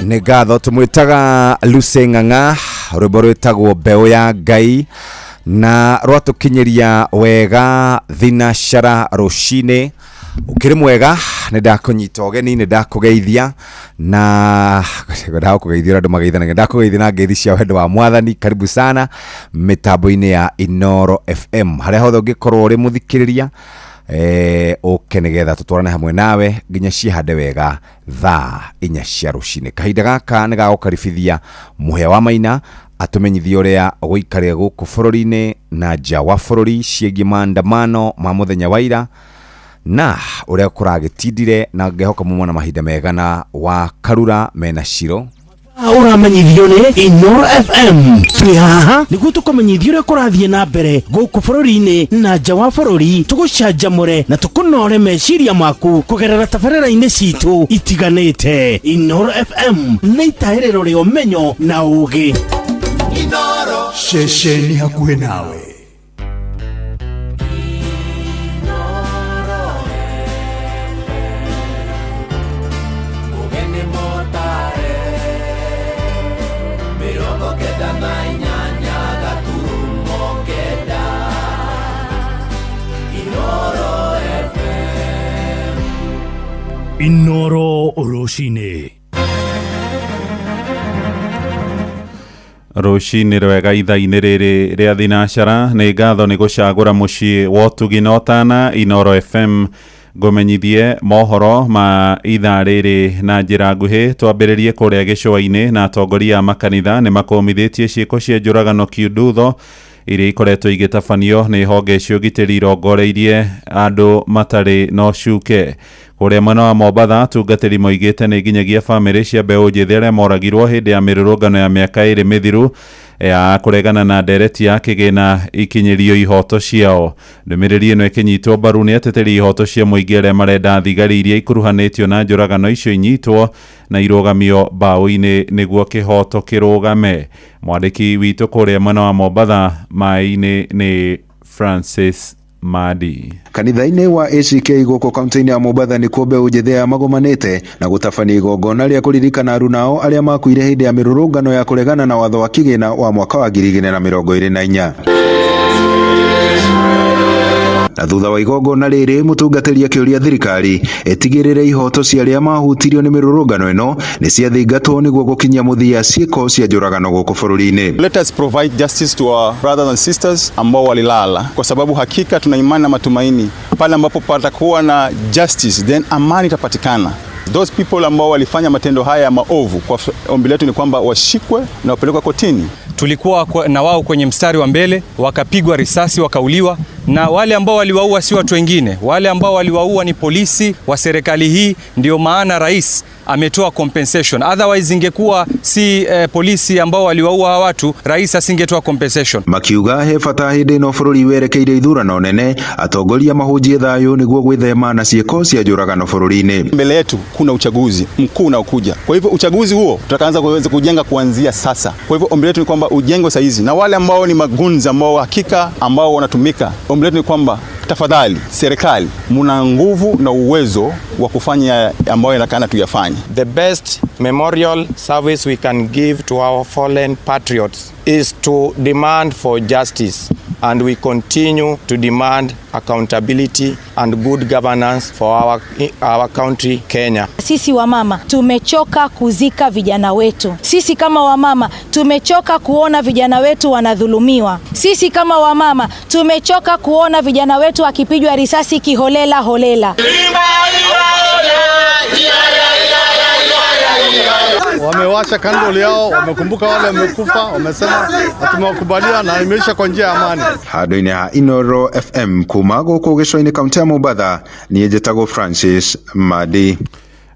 Nĩ ngatho. Tũmwĩtaga Lucy Ng'ang'a, rwĩmbo rwĩtagwo Mbeũ ya Ngai, na rwatũkinyĩria wega thinacara rũcinĩ. Ũkĩrĩ mwega, nĩ ndakũnyita ũgeni, nĩ ndakũgeithia na ndagũkũgeithia ũrĩa andũ mageithanagia, ndakũgeithia na ngeithi cia wendo wa Mwathani. Karibu sana mĩtambo-inĩ ya Inoro FM, harĩa hothe ũngĩkorwo ũrĩ mũthikĩrĩria, ũke nĩgetha tũtwarane hamwe nawe nginya ciĩhande wega thaa 4 cia rũcinĩ. Kahinda gaka nĩ gagũkaribithia Mũhĩa wa Maina atũmenyithie ũrĩa gũikarĩre gũkũ bũrũri-inĩ na nja wa bũrũri ciĩgiĩ maandamano ma mũthenya wa ira na ũrĩa kũragĩtindire, na ngehoka mumwa na mahinda mega na wa Karura mena Ciro. Ũramenyithio nĩ Inoro FM. Twĩ haha nĩguo tũkũmenyithia ũrĩa kũrathiĩ na mbere gũkũ bũrũri-inĩ na nja wa bũrũri, tũgũcanjamũre na tũkũnore meciria maku kũgerera tabarĩra-inĩ citũ itiganĩte. Inoro FM nĩ itahĩrĩro rĩa ũmenyo na ũgĩ. Ceceni hakuhĩ nawe. Inoro rũcinĩ. Rũcinĩ rwega ithaa-inĩ rĩrĩ rĩa thinacara. Nĩ ngatho nĩ gũcagũra mũciĩ wa ũtugi na ũtana Inoro FM. Ngũmenyithie mohoro ma ithaa rĩrĩ na njĩra nguhĩ. Twambĩrĩrie kũrĩa gĩcũa-inĩ, na atongoria a makanitha nĩ makũmithĩtie ciĩko cia njũragano kiundutho iria ikoretwo igĩtabanio nĩ honge cia ũgitĩri irongoreirie andũ matarĩ na ũcuke. Kũrĩa mwena wa Mombatha, atungatĩri moigĩte nĩ nginyagia bamĩrĩ cia mbeũ njĩthĩ arĩa moragirwo hĩndĩ ya mĩrũrũngano ya mĩaka 2 mĩthiru ya kũregana na ndereti ya kĩgĩna ikinyĩrio ihoto ciao. Ndũmĩrĩri ĩno ĩkĩnyitwo mbaru nĩ ateteri ihoto cia mũingĩ arĩa marenda thigari iria ikuruhanĩtio na njũragano icio inyitwo na irũgamio mbaũ-inĩ nĩguo kĩhoto kĩrũgame. Mwandĩki witũ kũrĩa mwena wa Mombatha maĩ-inĩ nĩ Francis Madi. Kanitha-inĩ wa ACK gũkũ kaunti-inĩ ya Mombatha nĩkuo mbeũ njĩthĩ aya magomanĩte na gũtabania igongona rĩa kũririkana arunao arĩa makuire hĩndĩ ya mĩrũrũngano ya kũregana na watho wa kĩgĩna wa mwaka wa 2024. Na thutha wa igongona rĩrĩ, mũtungatĩri akĩũria thirikari ĩtigĩrĩre ihoto cia arĩa mahutirio nĩ mĩrũrũngano ĩno nĩ ciathingatwo nĩguo gũkinyia mũthia ciĩko cia njũragano gũkũ bũrũri-inĩ. Let us provide justice to our brothers and sisters ambao walilala, kwa sababu hakika tuna imani na matumaini pale ambapo patakuwa na justice, then amani itapatikana. Those people ambao walifanya matendo haya ya maovu, kwa ombi letu ni kwamba washikwe na wapelekwe kotini. Tulikuwa na wao kwenye mstari wa mbele, wakapigwa risasi, wakauliwa, na wale ambao waliwaua si watu wengine, wale ambao waliwaua ni polisi wa serikali hii. Ndio maana rais ametoa compensation, otherwise ingekuwa si polisi ambao waliwaua hawa watu, rais asingetoa compensation. Makiuga he bata hĩndĩ ĩno bũrũri werekeire ithurano nene atongoria mahunjie thayũ nĩguo gwĩthema na ciĩko cia njũragano bũrũri-inĩ. Mbele yetu kuna uchaguzi mkuu unaokuja, kwa hivyo uchaguzi huo tutakaanza kuweza kujenga kuanzia sasa. Kwa hivyo ombi letu ni kwamba ujengwe saa hizi, na wale ambao ni magunzi ambao hakika ambao wanatumika, ombi letu ni kwamba tafadhali serikali, muna nguvu na uwezo wa kufanya ambayo inatakana tuyafanye. The best memorial service we can give to our fallen patriots is to demand for justice, and we continue to demand accountability and good governance for our country Kenya. Sisi wamama tumechoka kuzika vijana wetu. Sisi kama wamama tumechoka kuona vijana wetu wanadhulumiwa. Sisi kama wamama tumechoka kuona vijana wetu wakipigwa risasi kiholela holela. Wamewasha kandoli yao, wamekumbuka wale wamekufa, wamesema tumewakubalia na imeisha kwa njia ya amani. Handũ-inĩ ha Inoro FM kuma gũkũ gĩcũa-inĩ kaunti ya Mombatha, niĩ njĩtagwo Francis Madi.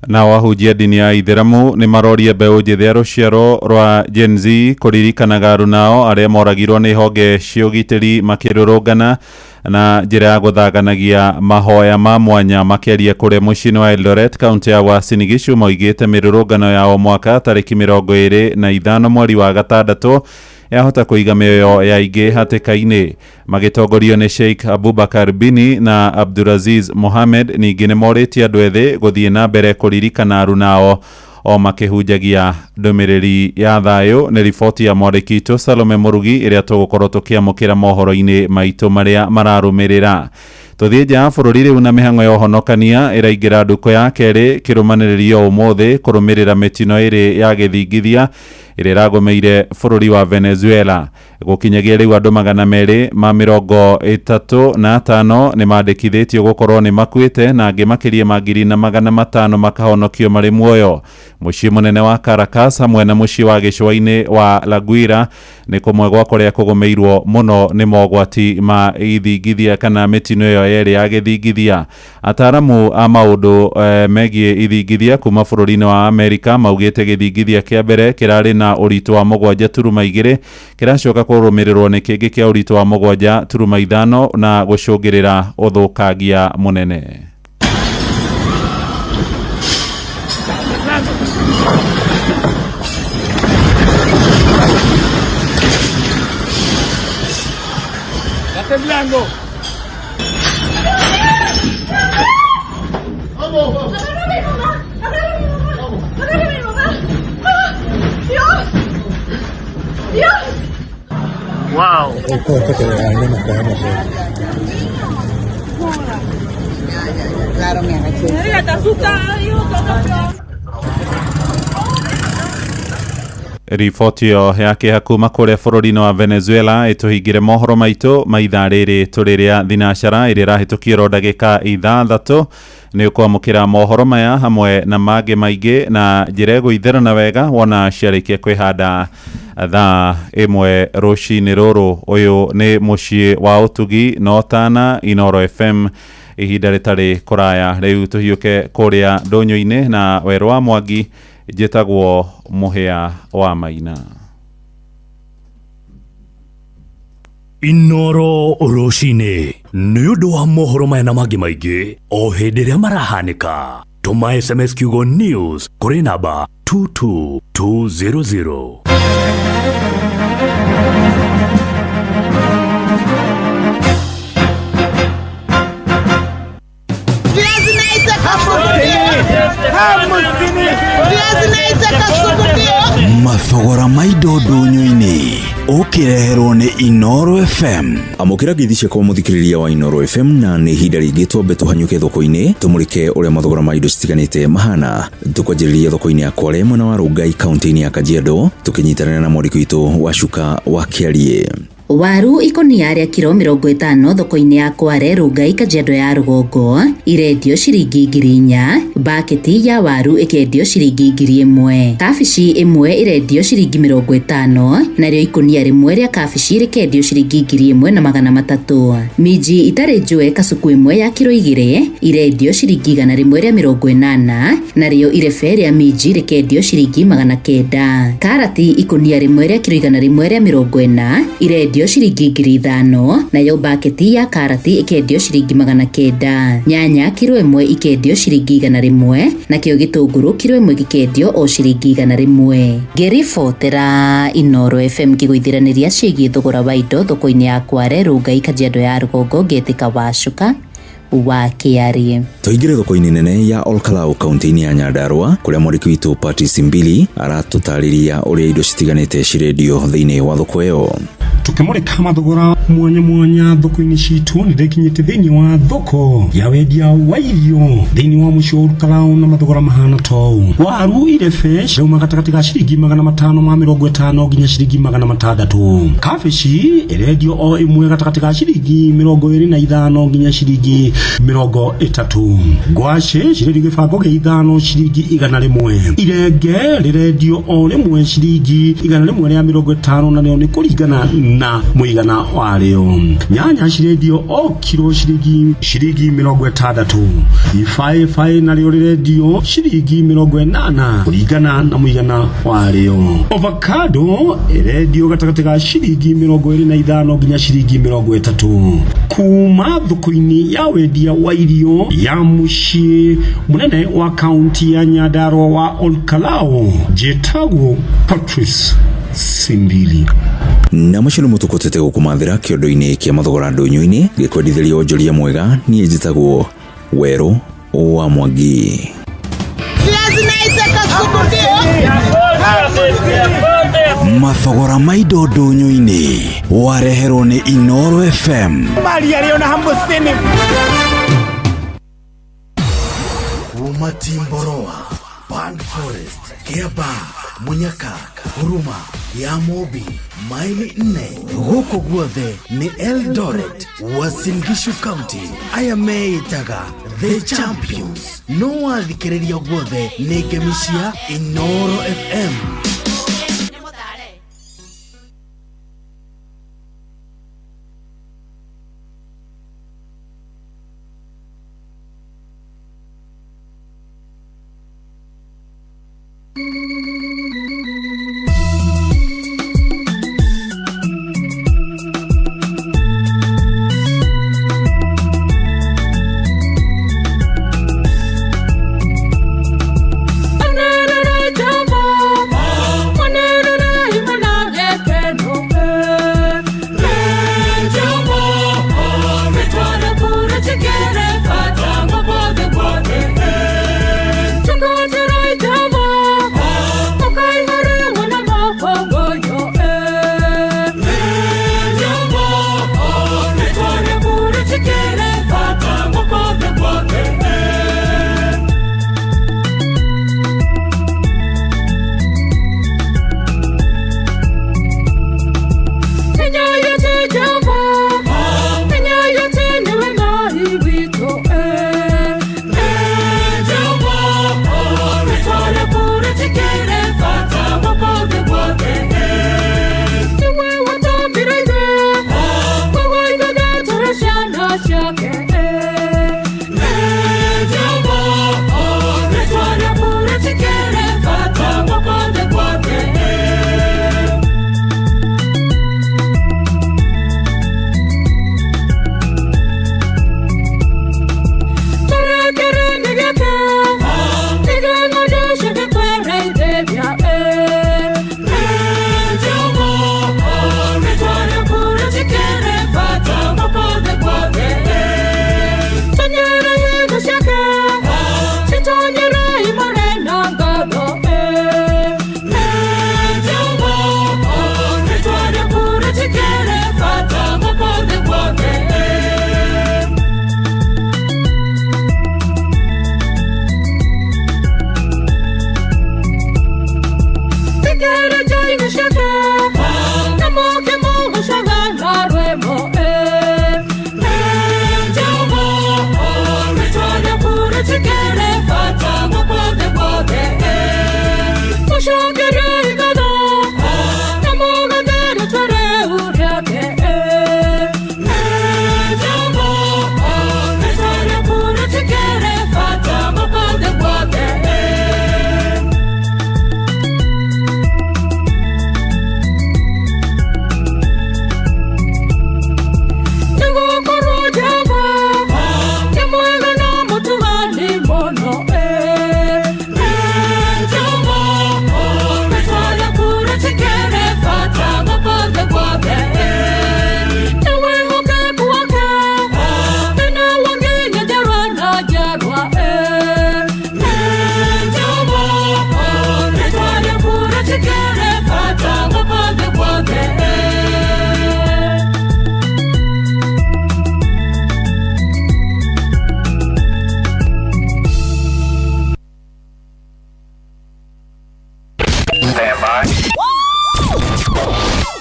Na wahunjia ndini ya Ithĩramu nĩ maroria mbeũ njĩthĩ a rũciaro rwa Gen Z kũririkanaga arunao arĩa moragirwo nĩ honge cia ũgitĩri makĩrũrũngana na njĩra ya gũthaganagia mahoya ma mwanya. Makĩaria kũrĩa mũciĩ-inĩ wa Eldoret, kaunti ya Uasin Gishu, moigĩte mĩrũrũngano ya o mwaka tarĩki 25 mweri wa gatandatũ yahota kũiga mĩoyo ya aingĩ hatĩka-inĩ. Magĩtongorio nĩ Sheikh Abubakar Bini na Abdulaziz Mohamed, ningĩ nĩ morĩtie andũ ethĩ gũthiĩ na mbere kũririkana arunao O makĩhunjagia ndũmĩrĩri ya thayũ. Nĩ riboti ya mwandĩki witũ Salome Mũrugi ĩrĩa tũgũkorwo tũkĩamũkĩra mohoro-inĩ maitũ marĩa mararũmĩrĩra. Tũthiĩ nja ya bũrũri rĩu na mĩhang'o ya ũhonokania ĩraingĩra ndukũ ya kerĩ kĩrũmanĩrĩrio ũmũthĩ kũrũmĩrĩra mĩtino ĩrĩ ya gĩthingithia ĩrĩa ĩragũmĩire bũrũri wa Venezuela. Gũkinyagia rĩu andũ 235 nĩ mandĩkithĩtio gũkorwo nĩ makuĩte na angĩ makĩria ma 1,500 makahonokio marĩ muoyo. Mũciĩ mũnene wa Caracas hamwe na mũciĩ wa gĩcũa-inĩ wa La Guaira nĩ kũmwe gwa kũrĩa kũgũmĩirwo mũno nĩ mogwati ma ithingithia kana mĩtino ĩyo yerĩ ya gĩthingithia. Ataramu a maũndũ megiĩ ithingithia kuma bũrũri-inĩ wa Amerika maugĩte gĩthingithia kĩa mbere kĩrarĩ na ũritũ wa 7.2 kĩracoka kũrũmĩrĩrwo nĩ kĩngĩ kĩa ũritũ wa 7.5 na gũcũngĩrĩra ũthũkangia mũnene. Riboti ĩyo ya kĩeha kuma kũrĩa bũrũri-inĩ wa Venezuela ĩtũhingĩre mohoro maitũ ma ithaa rĩrĩ tũrĩ rĩa thinacara ĩrĩa ĩrahĩtũkio ro ndagĩka 6. Nĩ ũkwamũkĩra mohoro maya hamwe na mangĩ maingĩ na njĩra ĩgũitherana wega wona ciarĩkia kwĩhanda thaa 1 rũcinĩ rũrũ. Ũyũ nĩ mũciĩ wa ũtugi na ũtana Inooro FM ihinda rĩtarĩ kũraya. Rĩu tũhiũke kũrĩa ndũnyũ-inĩ na werũ wa Mwangi. Njĩtagwo Mũhĩa wa Maina. Inooro rũcinĩ nĩ ũndũ wa mohoro maya na mangĩ maingĩ o hĩndĩ ĩrĩa marahanĩka. Tũma SMS kiugo news kũrĩ namba 22200. Mathogora ma indo ndũnyũ-inĩ ũkĩreherwo nĩ Inooro FM. Amũkĩra ngeithi ciakwa mũthikĩrĩria wa Inooro FM, na nĩ ihinda rĩngĩ twambe tũhanyũke thoko-inĩ tũmũrĩke ũrĩa mathogora ma indo citiganĩte mahana. Tũkwanjĩrĩria thoko-inĩ ya Kware mwena wa Rongai kaunti-inĩ ya Kajiado tũkĩnyitanĩra na mwandĩki witũ wa Cuka wa Kĩarie. Waru ikonia rĩa kiro 50 thoko-inĩ ya Kware Rongai Kajiado ya rũgongo irendio ciringi 4,000, baketi ya waru ĩkendio ciringi 1,000, kabici ĩmwe irendio ciringi 50, narĩo ikonia rĩmwe rĩa kabici rĩkendio ciringi 1,300. Minji itarĩ njũe kasuku ĩmwe ya kiro 2 irendio ciringi 180, narĩo irebe rĩa minji rĩkendio ciringi 900. Karati ikonia rĩmwe rĩa kiro 140 irendio ciringi 5,000, nayo baketi ya karati ikendio ciringi 900. Nyanya kiro 1 ikendio ciringi 100, nakĩo gĩtũngũrũ kiro 1 gĩkendio o ciringi 100. Ngĩribotera Inooro FM ngĩgũithiranĩria ciĩgiĩ thogora wa indo thoko-inĩ ya Kware Rongai Kajiado ya rũgongo, ngĩtĩka Wacuka wa Kĩarie. Tũingĩre thoko-inĩ nene ya Olkalau kaunti-inĩ ya Nyandarua kũrĩa mwandĩki witũ Patrice Mbili aratũtarĩria ũrĩa indo citiganĩte cirendio thĩinĩ wa thoko ĩyo. Tukimurika mathogora mwanya mwanya thoko-inĩ citũ nĩ ndĩkinyĩte thĩinĩ wa thoko ya wendia wa irio thĩinĩ wa mũciĩ wa Olkalau na mathogora mahana tou. Waru irebe cirauma gatagatĩ ga ciringi 550 nginya ciringi 600. Kabici ĩrendio o ĩmwe gatagatĩ ga ciringi 25 nginya ciringi 30. Ngwacĩ cirendio gĩbango gĩa 5 ciringi 100. Irenge rĩrendio o rĩmwe ciringi 150 na nĩo nĩ kũringana na mũigana warĩo. Nyanya cirendio o kiro ciringi 60. Ibaĩbaĩ narĩo rĩrendio ciringi 80 kũringana na mũigana warĩo. Avocado ĩrendio gatagatĩ ga ciringi 25 nginya ciringi 30. Kuma thoko-inĩ ya wendia wa irio ya mũciĩ mũnene wa kaunti ya Nyandarua wa Olkalau, njĩtagwo Patrice Simbili. Na macio nĩ mũtũkũtete gũkũmathĩra kĩondo-inĩ kĩa mathogora ndũnyũ-inĩ gĩkwendithĩria wonjoria mwega. Niĩ njĩtagwo Werũ wa Mwangi. Mathogora ma indo ndũnyũ-inĩ wareherwo nĩ Inoro FM. Mali aliona hamsini. Kuma Timboroa, Band Forest, Kiaba, Munyaka, Huruma, ya Mobi, maili 4 gũkũ guothe nĩ Eldoret, Uasin Gishu County. Aya meĩtaga The Champions. No wathikĩrĩria guothe nĩ ngemi cia Inoro FM.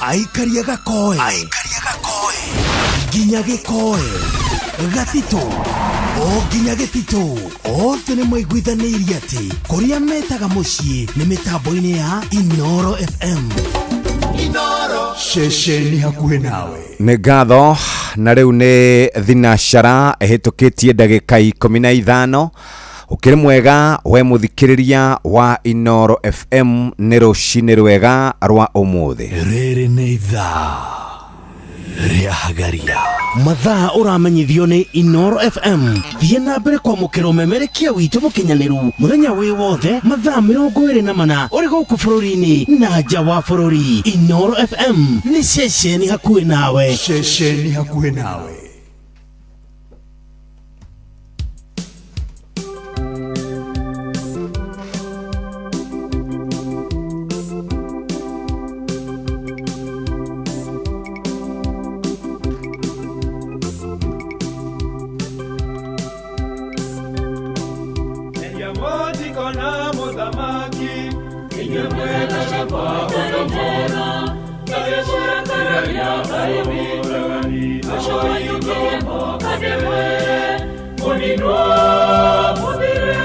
Aikaria gakoe nginya gĩkoe gatitũ o nginya gĩtitũ othe nĩ maiguithanĩirie atĩ kũrĩa metaga mũciĩ nĩ mĩtambo-inĩ ya Inoro FM. Inoro ceceni hakuhĩ nawe. Nĩ ngatho na rĩu nĩ thinacara ĩhĩtũkĩtie ndagĩka 15. Ũkĩrĩ mwega we mũthikĩrĩria wa Inoro FM nĩ rũcinĩ rwega rwa ũmũthĩ. Rĩrĩ nĩ ithaa rĩa hagaria. Mathaa ũramenyithio nĩ Inoro FM. Thiĩ na mbere kwamũkĩra ũmemerekia witũ mũkinyanĩru mũthenya wĩ wothe mathaa 24 ũrĩ gũkũ bũrũri-inĩ na nja wa bũrũri. Inoro FM nĩ ceceni hakuhĩ nawe. Ceceni hakuhĩ nawe. Mũtikona mũthamaki inyuĩ mwĩtaga kwa ũndũ mwega tagĩcũrakararia Ngai witũ acio aingĩ moka nĩwe mũninwo mũthire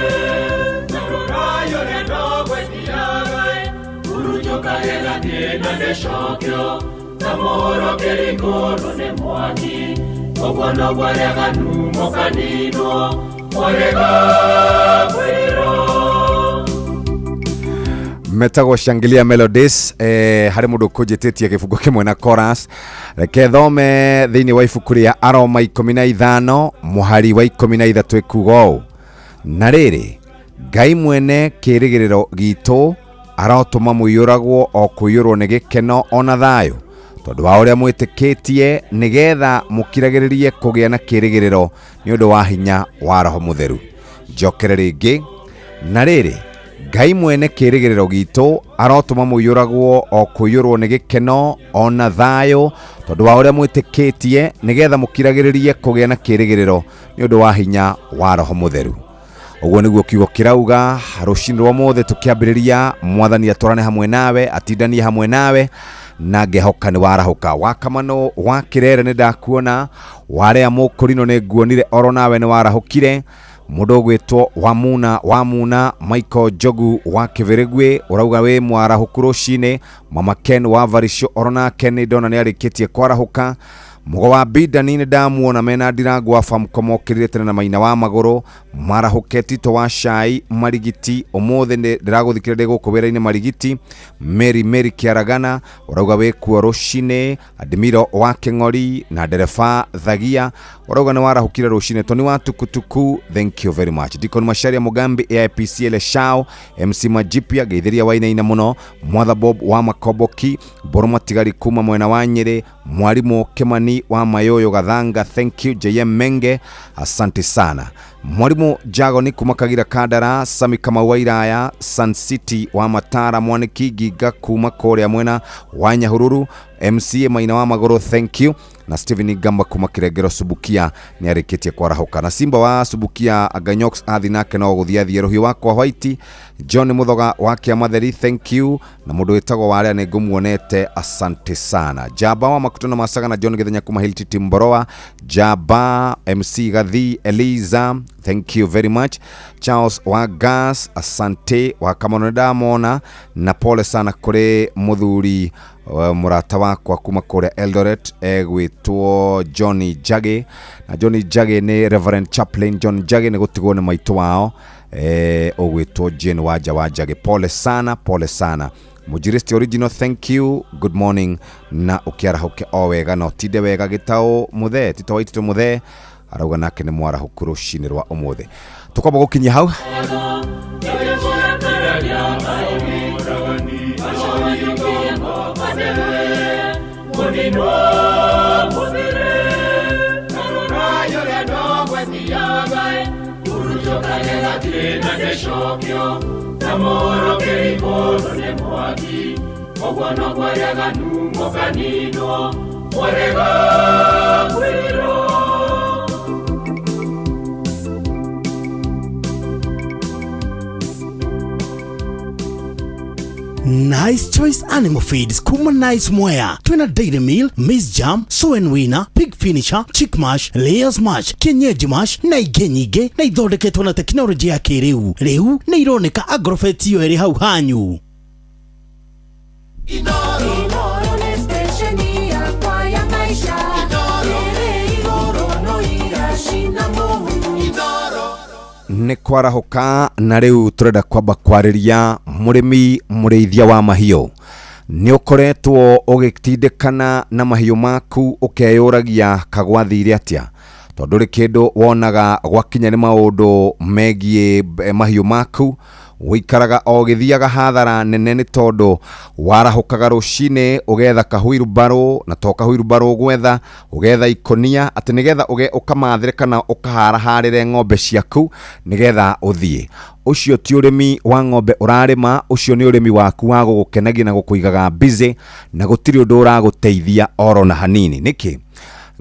na rũrayo rĩa ndogwethiaga urujũkage gathĩna nĩcokio ta mũhoro kĩringũrwo nĩ mwaki ũguo noguo arĩa aganu mũkaninwo mwarega kwĩrwo. Metagwo Shangilia Melodies. Harĩ mũndũ ũkũnjĩtĩtie gĩbungo kĩmwe na chorus. Reke thome thĩinĩ wa ibuku rĩa Aroma 15 mũhari wa 13 ĩkuga ũũ: na rĩrĩ, Ngai mwene kĩĩrĩgĩrĩro gitũ arotũma mũiyũragwo o kũiyũrwo nĩ gĩkeno ona thayũ tondũ wa ũrĩa mwĩtĩkĩtie, nĩgetha mũkiragĩrĩrie kũgĩa na kĩĩrĩgĩrĩro nĩ ũndũ wa hinya wa Roho Mũtheru. Njokere rĩngĩ: na rĩrĩ, Ngai mwene kĩĩrĩgĩrĩro gitũ arotũma mũiyũragwo o kũiyũrwo nĩ gĩkeno ona thayũ tondũ wa ũrĩa mwĩtĩkĩtie, nĩgetha mũkiragĩrĩrie kũgĩa na kĩĩrĩgĩrĩro nĩ ũndũ wa hinya wa Roho Mũtheru. Ũguo nĩguo kiugo kĩrauga rũcinĩ rwa ũmũthĩ tũkĩambĩrĩria. Mwathani atwarane hamwe nawe, atindanie hamwe nawe, na ngehoka nĩ warahũka. Wakamano wa kĩrere nĩ ndakuona, warĩa mũkũrino nĩ nguonire oro nawe nĩ warahũkire. Mũndũ ũgwĩtwo Wamuna Wamuna Michael Njogu wa Kĩbĩrĩgwĩ ũrauga wĩ mwarahũku rũcinĩ. Mama Ken wa Varisho oro nake nĩ ndona nĩ arĩkĩtie kwarahũka. Mũgo wa Bindani nĩ ndamuona mena ndirangu wa Famco mokĩrire tene na maina wa magũrũ marahũke. Tito wa Cai Marigiti ũmũthĩ nĩ ndĩragũthikĩrĩria ndĩ gũkũ wĩra-inĩ Marigiti. Mary Mary Kĩaragana ũrauga wĩ kuo rũcinĩ. Admiro wa Kĩng'ori na ndereba Thagia ũrauga nĩ warahũkire rũcinĩ. Toni wa Tukutuku, thank you very much. Deacon Macharia Mugambi AIPC Eleshao MC Majipia geithĩria wainaina mũno. Mwatha Bob wa Makomboki Mbũrũ Matigari kuma mwena wa Nyĩrĩ. Mwarimũ Kimani wa Mayoyo Gathanga, thank you. JM Menge, asante sana. Mwarimu Jagoni kuma Kagira Kandara, Sami Kamau wa Iraya, Sun City wa Matara, Mwaniki Nginga kuma kũrĩa mwena wa Nyahururu, MCA Maina wa Magũrũ, thank you, na Steven Gamba kuma Kirengero Subukia nĩ arĩkĩtie kwarahũka, na Simba wa Subukia Aganyox athi nake no gũthiĩ athiĩ. Rũhiũ wakwa White John Muthoga wa Kĩamatheri, thank you, na mũndũ wĩtagwo Warĩa nĩ ngũmuonete, asante sana. Jaba wa Makutano Masaga na John Githenya kuma Hilti Mboroa, Jaba MC Gathi Eliza, thank you very much. Charles wa Gas, asante. Wa Kamono nĩ ndamona, na pole sana kũrĩ mũthuri mũrata wakwa kuma kũrĩa Eldoret egwĩtwo Johnny Jage, na Johnny Jage nĩ Reverend Chaplain John Jage, nĩ gũtigwo nĩ maitũ wao ũgwĩtwo Jane Wanja wa Jage. Pole sana, pole sana. Mujiristi original, thank you, good morning, na ũkĩarahũke o wega na ũtinde wega. Gĩtaũ mũthee Tito wa Itito mũthee arauga nake nĩ mwarahũku rũcinĩ rwa ũmũthĩ. Tũkwamba gũkinyia hau. Mũninwo mũthire na rũrayo rĩa ndogwethiaga urujũkage gathĩna nĩcokio ta mũhoro kĩringũrwo nĩ mwaki ũguo noguo arĩa aganu mũkaninwo mwarega kwĩrwo. Nice Choice Animal Feeds kuma Nice Mwea twina Dairy Meal, Maize Jam, Soen Winner, Pig Finisher, Chick Mash, Layers Mash, Kienyeji Mash na ingĩ nyingĩ, na ithondeketwo na tekinoronjĩ ya kĩrĩu. Rĩu nĩ ironeka Agrovet iyo ĩrĩ hau hanyu. Inoro nĩ station yakwa ya maisha ĩrĩ igũrũ no iracina mũhu. Nĩ kwarahũka, na rĩu tũrenda kwamba kwarĩria mũrĩmi mũrĩithia wa mahiũ. Nĩ ũkoretwo ũgĩtindĩkana na mahiũ maku, ũkeyũragia kagwathire atĩa, tondũ rĩ kĩndũ wonaga gwakinya nĩ maũndũ megiĩ mahiũ maku ũikaraga o gĩthiaga hathara nene, nĩ tondũ warahũkaga rũcinĩ ũgetha kahuirubarũ, na to kahuirubarũ ũgwetha, ũgetha ikũnia atĩ nĩgetha ũkamathĩre kana ũkaharaharĩre ng'ombe ciaku nĩgetha ũthiĩ. Ũcio ti ũrĩmi wa ng'ombe ũrarĩma, ũcio nĩ ũrĩmi waku wa gũgũkenagia na gũkũigaga busy, na gũtirĩ ũndũ ũragũteithia oro na hanini. Nĩkĩ?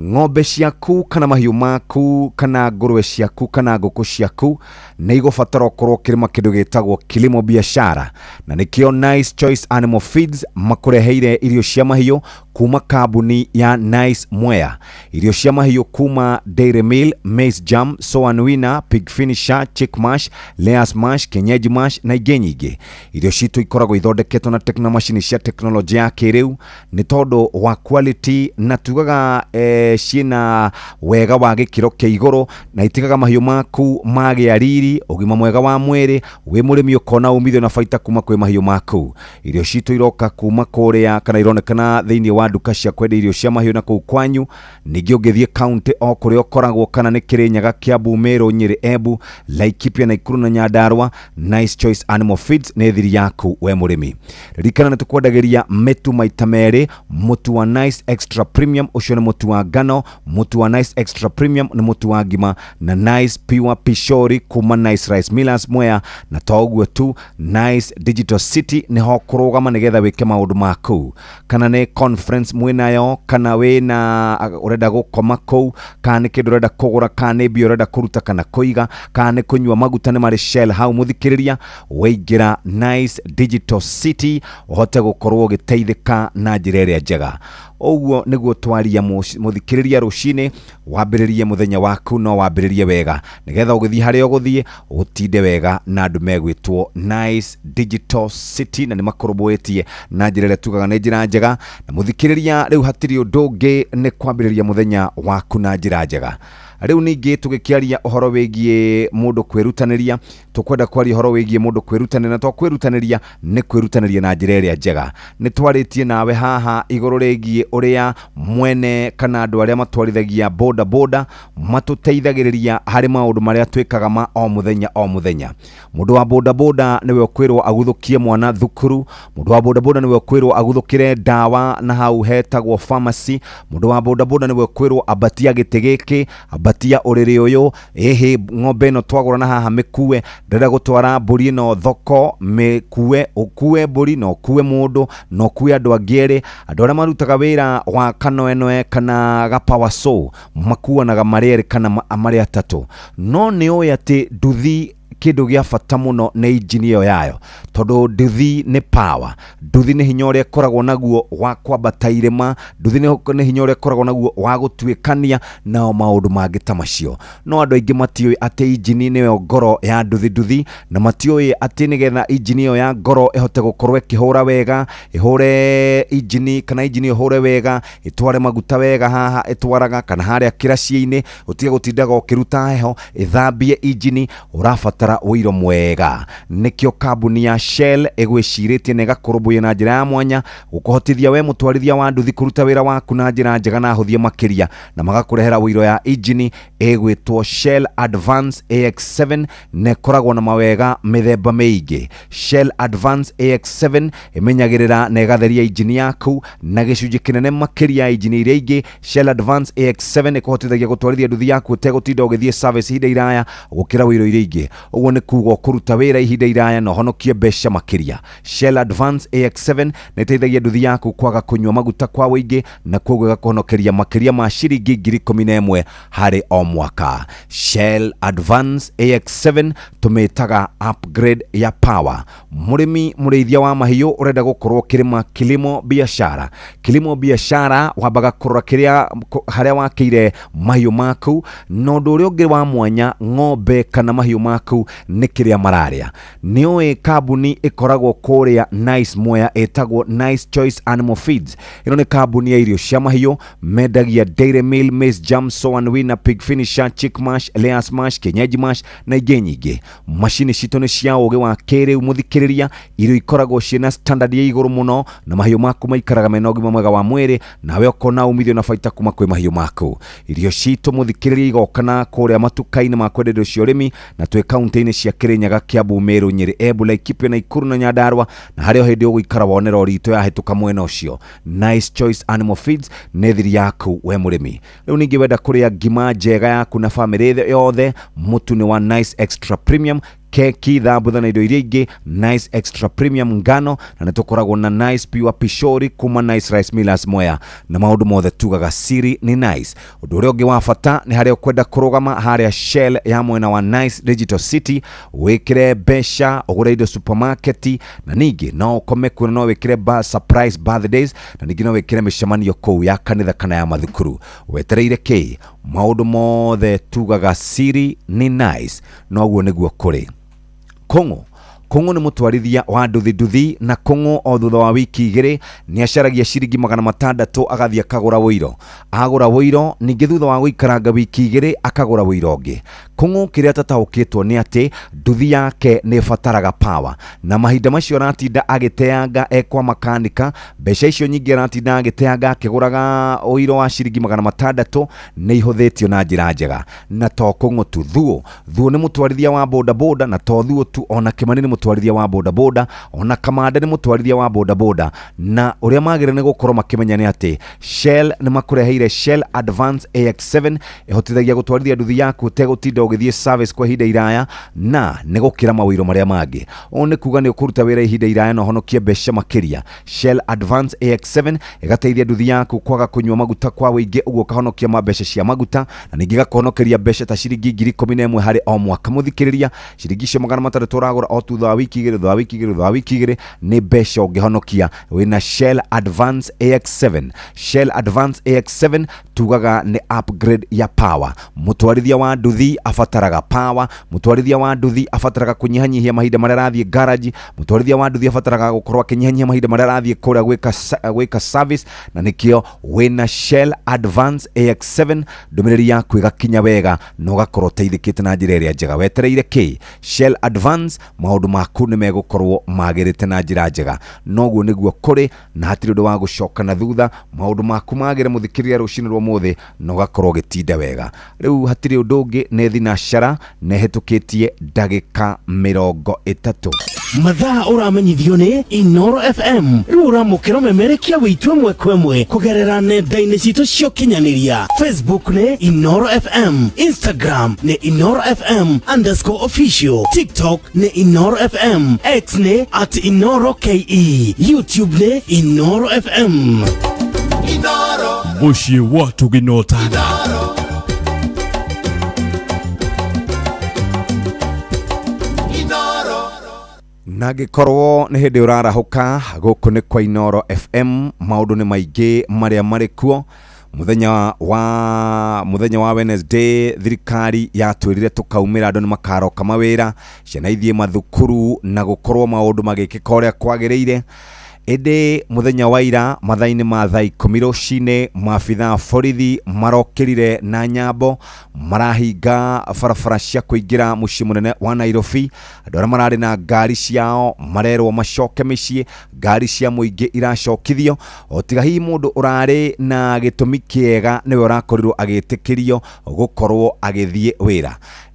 Ng'ombe ciaku kana mahiũ maku kana ngũrwe ciaku kana ngũkũ ciaku nĩ igũbatara ũkorwo ũkĩrĩma kĩndũ gĩtagwo kilimo biashara, na nĩkĩo Nice Choice Animal Feeds makũreheire irio cia mahiũ kuma kambuni ya Nice Mwea. Irio cia mahiũ kuma Dairy Meal, Maize Jam, Soan Winner, Pig Finisher, Chick Mash, Layers Mash, Kienyeji Mash na ingĩ nyingĩ. Irio citũ ikoragwo ithondeketwo na tekno macini cia teknolojĩ ya kĩrĩu nĩ tondũ wa quality, na tugaga ciĩna wega wa gĩkĩro kĩa igũrũ na itigaga mahiũ maku magĩa riri, ũgima mwega wa mwĩrĩ, wĩ mũrĩmi ũkona umithio na baita kuma kwĩ mahiũ maku. Irio citũ iroka kuma kũrĩa kana ironekana thĩinĩ wa nduka cia kwendia irio cia mahiũ na kũu kwanyu. Ningĩ ũngĩthiĩ kaunti o kũrĩa ũkoragwo, kana nĩ Kĩrĩnyaga, Kiambu, Meru, Nyĩrĩ, Embu, Laikipia, Naikuru na Nyandarua, Nice Choice Animal Feeds nĩ thiri yaku we mũrĩmi. Ririkana nĩ tũkwendagĩria mĩtu maita merĩ, mũtu wa Nice Extra Premium ũcio nĩ mũtu wa ngano, mũtu wa Nice Extra Premium nĩ mũtu wa ngima, na Nice Pure Pishori kuma Nice Rice Millers Mwea. Na to ũguo tu, Nice Digital City nĩho kũrũgama nĩgetha wĩke maũndũ maku, kana nĩ conference mwĩnayo, kana wĩna ũrenda gũkoma kũu, kana nĩ kĩndũ ũrenda kũgũra, kana nĩ mbia ũrenda kũruta kana kũiga, kana nĩ kũnyua maguta nĩ marĩ Shell hau. Mũthikĩrĩria, waingĩra Nice Digital City ũhote gũkorwo ũgĩteithĩka na njĩra ĩrĩa njega. Ũguo nĩguo twaria mũthikĩrĩria rũcinĩ, wambĩrĩrie mũthenya waku no wambĩrĩrie wega nĩgetha ũgĩthiĩ harĩa ũgũthiĩ ũtinde wega na andũ megwĩtwo Nice Digital City, na nĩ makũrũmbũĩtie na njĩra ĩrĩa tugaga nĩ njĩra njega. Na mũthikĩrĩria, rĩu hatirĩ ũndũ ũngĩ nĩ kwambĩrĩria mũthenya waku na njĩra njega. Rĩu ningĩ tũgĩkĩaria ũhoro wĩgiĩ mũndũ kwĩrutanĩria, tũkwenda kwaria ũhoro wĩgiĩ mũndũ kwĩrutanĩria, na to kwĩrutanĩria nĩ kwĩrutanĩria na njĩra ĩrĩa njega. Nĩ twarĩtie nawe haha igũrũ rĩgiĩ ũrĩa mwene kana andũ arĩa matwarithagia boda boda matũteithagĩrĩria harĩ maũndũ marĩa twĩkaga ma o mũthenya o mũthenya. Mũndũ wa boda boda nĩwe ũkwĩrwo aguthũkie mwana thukuru, mũndũ wa boda boda nĩwe ũkwĩrwo aguthũkĩre ndawa na hau hetagwo pharmacy, mũndũ wa boda boda nĩwe ũkwĩrwo ambatia gĩtĩ gĩkĩ, ambatia ũrĩrĩ ũyũ, ĩhĩ ng'ombe ĩno twagũra na haha mĩkue, ndĩrenda gũtwara mbũri ĩno thoko, mĩkue, ũkue mbũri na ũkue mũndũ na ũkue andũ angĩ erĩ. Andũ arĩa marutaga wĩra wa kanoenoe kana gapower saw makuanaga marĩ erĩ kana marĩ atatũ. No nĩ ũĩ atĩ nduthi kĩndũ gĩa bata mũno nĩ injini ĩyo yayo, tondũ nduthi nĩ power, nduthi nĩ hinya ũrĩa ĩkoragwo naguo wa kwambata irĩma, nduthi nĩ hinya ũrĩa ĩkoragwo naguo wa gũtuĩkania na maũndũ mangĩ ta macio. No andũ aingĩ matiũĩ atĩ injini nĩyo ngoro ya nduthi nduthi, na matiũĩ atĩ nĩgetha injini ĩyo ya ngoro ĩhote gũkorwo ĩkĩhũra wega, ĩhũre injini kana injini ĩhũre wega, ĩtware maguta wega haha ĩtwaraga kana harĩa kĩraci-inĩ, ũtige gũtindaga ũkĩruta heho, ĩthambie injini, ũrabatara ũiro mwega. Nĩkĩo kambuni ya Shell ĩgwĩcirĩtie na ĩgakũrũmbũiya na njĩra ya mwanya gũkũhotithia we mũtwarithia wa nduthi kũruta wĩra waku na njĩra njega na hũthie makĩria, na magakũrehera ũiro ya injini ĩgwĩtwo Shell Advance AX7, na ĩkoragwo na mawega mĩthemba mĩingĩ. Shell Advance AX7 ĩmenyagĩrĩra na ĩgatheria injini yaku na gĩcunjĩ kĩnene makĩria ya injini iria ingĩ. Shell Advance AX7 ĩkũhotithagia gũtwarithia nduthi yaku ũtegũtinda ũgĩthiĩ service ihinda iraya gũkĩra ũiro iria ingĩ. Ũguo nĩ kuga ũkũruta wĩra ihinda iraya na ũhonokie mbeca makĩria. Shell Advance AX7 nĩ ĩteithagia nduthi yaku kwaga kũnyua maguta kwa ũingĩ, na koguo ĩgakũhonokeria makĩria ma ciringi 11,000 harĩ o mwaka. Shell Advance AX7 tũmĩtaga upgrade ya power. Mũrĩmi mũrĩithia wa mahiũ ũrenda gũkorwo ũkĩrĩma kilimo biashara, kilimo biashara wambaga kũrora kĩrĩa harĩa wakĩire mahiũ maku, na ũndũ ũrĩa ũngĩ wa mwanya ng'ombe kana mahiũ maku nĩ kĩrĩa mararĩa. Nĩ ũĩ kambuni ĩkoragwo kũrĩa Nice Mwea ĩtagwo Nice Choice Animal Feeds. Ĩno nĩ kambuni ya irio cia mahiũ, mendagia Dairy Meal, Maize Jam, Soan Winner, Pig Finisher, Chick Mash, Layers Mash, Kienyeji Mash na ingĩ nyingĩ. Macini citũ nĩ cia ũgĩ wa kĩrĩu mũthikĩrĩria, irio ikoragwo ciĩna standard ya igũrũ mũno, na mahiũ maku maikaraga mena ũgima mwega wa mwĩrĩ, nawe ũkona umithio na baita kuma kwĩ mahiũ maku. Irio citũ mũthikĩrĩria igoka na kũrĩa matuka-inĩ ma kwendia indo cia ũrĩmi, na twĩ kaunti-inĩ cia Kĩrĩnyaga, Kiambu, Meru, Nyĩrĩ, Embu, Laikipia, Naikuru na Nyandarua, na harĩa o hĩndĩ ũgũikara wone rori itũ yahĩtũka mwena ũcio. Nice Choice Animal Feeds nĩ thiri yaku we mũrĩmi. Rĩu ningĩ wenda kũrĩa ngima njega yaku na bamĩrĩ yothe, mũtu nĩ wa Nice Extra Premium. Keki, thambutha na indo iria ingĩ, Nice Extra Premium ngano, na nĩ tũkoragwo na Nice Pure Pishori kuma Nice Rice Millers Mwea, na maũndũ mothe tugaga siri nĩ Nice. Ũndũ ũrĩa ũngĩ wa bata nĩ harĩa ũkwenda kũrũgama harĩa Shell ya mwena wa Nice Digital City, wĩkĩre mbeca ũgũre indo supermarket, na ningĩ no ũkome kuo, no wĩkĩre surprise birthdays, na ningĩ no wĩkĩre mĩcemanio kũu ya kanitha kana ya mathukuru. Wetereire kĩ? Maũndũ mothe tugaga siri nĩ Nice. Noguo nĩguo kũrĩ. Kũng'ũ Kũng'ũ nĩ mũtwarithia wa nduthi nduthi, na Kũng'ũ o thutha wa wiki 2 nĩ acaragia ciringi 600 agathiĩ akagũra wũiro. Agũra wũiro, ningĩ thutha wa gũikaranga wiki 2 akagũra wũiro ũngĩ. Kũng'ũ kĩrĩa atataũkĩtwo nĩ atĩ nduthi yake nĩ ĩbataraga power, na mahinda macio aratinda agĩteanga ekwa makanika, mbeca icio nyingĩ aratinda agĩteanga akĩgũraga ũiro wa ciringi 600 nĩ ihũthĩtio na njĩra njega. Na to Kũng'ũ tu, Thuo Thuo nĩ mũtwarithia wa bodaboda, na to Thuo tu, ona Kĩmani nĩ mũtwarithia wa bodaboda, ona Kamande nĩ mũtwarithia wa bodaboda. Na ũrĩa magĩrĩire nĩ gũkorwo makĩmenya nĩ atĩ Shell nĩ makũreheire Shell Advance AX7, ĩhotithagia gũtwarithia nduthi yaku ũtegũtinda ũgĩthiĩ service kwa ihinda iraya, na nĩ gũkĩra mawĩro marĩa mangĩ. Ũũ nĩ kuga nĩ ũkũruta wĩra ihinda iraya na ũhonokie mbeca makĩria. Shell Advance AX7 ĩgateithia nduthi yaku kwaga kũnyua maguta kwa wĩingĩ, ũguo ũkahonokia mbeca cia maguta, na ningĩ ĩgakũhonokeria mbeca ta ciringi 11,000 harĩ o mwaka. Mũthikĩrĩria, ciringi icio 600 ũragũra o thutha wa wiki 2, thutha wa wiki 2, thutha wa wiki 2 nĩ mbeca ũngĩhonokia wĩna Shell Advance AX7. Shell Advance AX7 tugaga nĩ upgrade ya power. Mũtwarithia wa nduthi abataraga power, mũtwarithia wa nduthi abataraga kũnyihanyihia mahinda marĩa arathiĩ garage, mũtwarithia wa nduthi abataraga gũkorwo akĩnyihanyihia mahinda marĩa arathiĩ kũrĩa gwĩka service, na nĩkĩo wĩna Shell Advance AX7 ndũmĩrĩri yaku ĩgakinya wega na ũgakorwo ũteithĩkĩte na njĩra ĩrĩa njega. Wetereire kĩ? Shell Advance, maũndũ maku nĩ megũkorwo magĩrĩte na njĩra njega. Noguo nĩguo kũrĩ, na hatirĩ ũndũ wa gũcoka na thutha. Maũndũ maku magĩre, mũthikĩrĩria, rũcinĩ rwa ũmũthĩ, na ũgakorwo ũgĩtinda wega. Rĩu hatirĩ ũndũ ũngĩ, nĩ thinacara na ĩhĩtũkĩtie ndagĩka 30. Mathaa ũramenyithio nĩ Inoro FM. Rĩu ũramũkĩra ũmemerekia wĩitũ ĩmwe kwa ĩmwe kũgerera nenda-inĩ citũ cia ũkinyanĩria. Facebook nĩ Inoro FM, Instagram nĩ Inoro FM underscore official, TikTok nĩ Inoro FM, X nĩ at Inoro KE, YouTube nĩ Inoro FM. Mũciĩ wa Tũginotana. Na angĩkorwo nĩ hĩndĩ ũrarahũka, gũkũ nĩ kwa Inoro FM. Maũndũ nĩ maingĩ marĩa marĩ kuo. Mũthenya wa Wednesday thirikari yatwĩrire tũkaumĩra, andũ nĩ makaroka mawĩra, ciana ithiĩ mathukuru, na gũkorwo maũndũ magĩkĩka ũrĩa kwagĩrĩire. Ĩndĩ mũthenya wa ira mathaa-inĩ ma thaa 10 rũcinĩ, maabitha a borithi marokĩrire na nyambo, marahinga barabara cia kũingĩra mũciĩ mũnene wa Nairobi. Andũ arĩa mararĩ na ngari ciao marerwo macoke mĩciĩ, ngari cia mũingĩ iracokithio, o tiga hihi mũndũ ũrarĩ na gĩtũmi kĩega nĩwe ũrakorirwo agĩtĩkĩrio gũkorwo agĩthiĩ wĩra.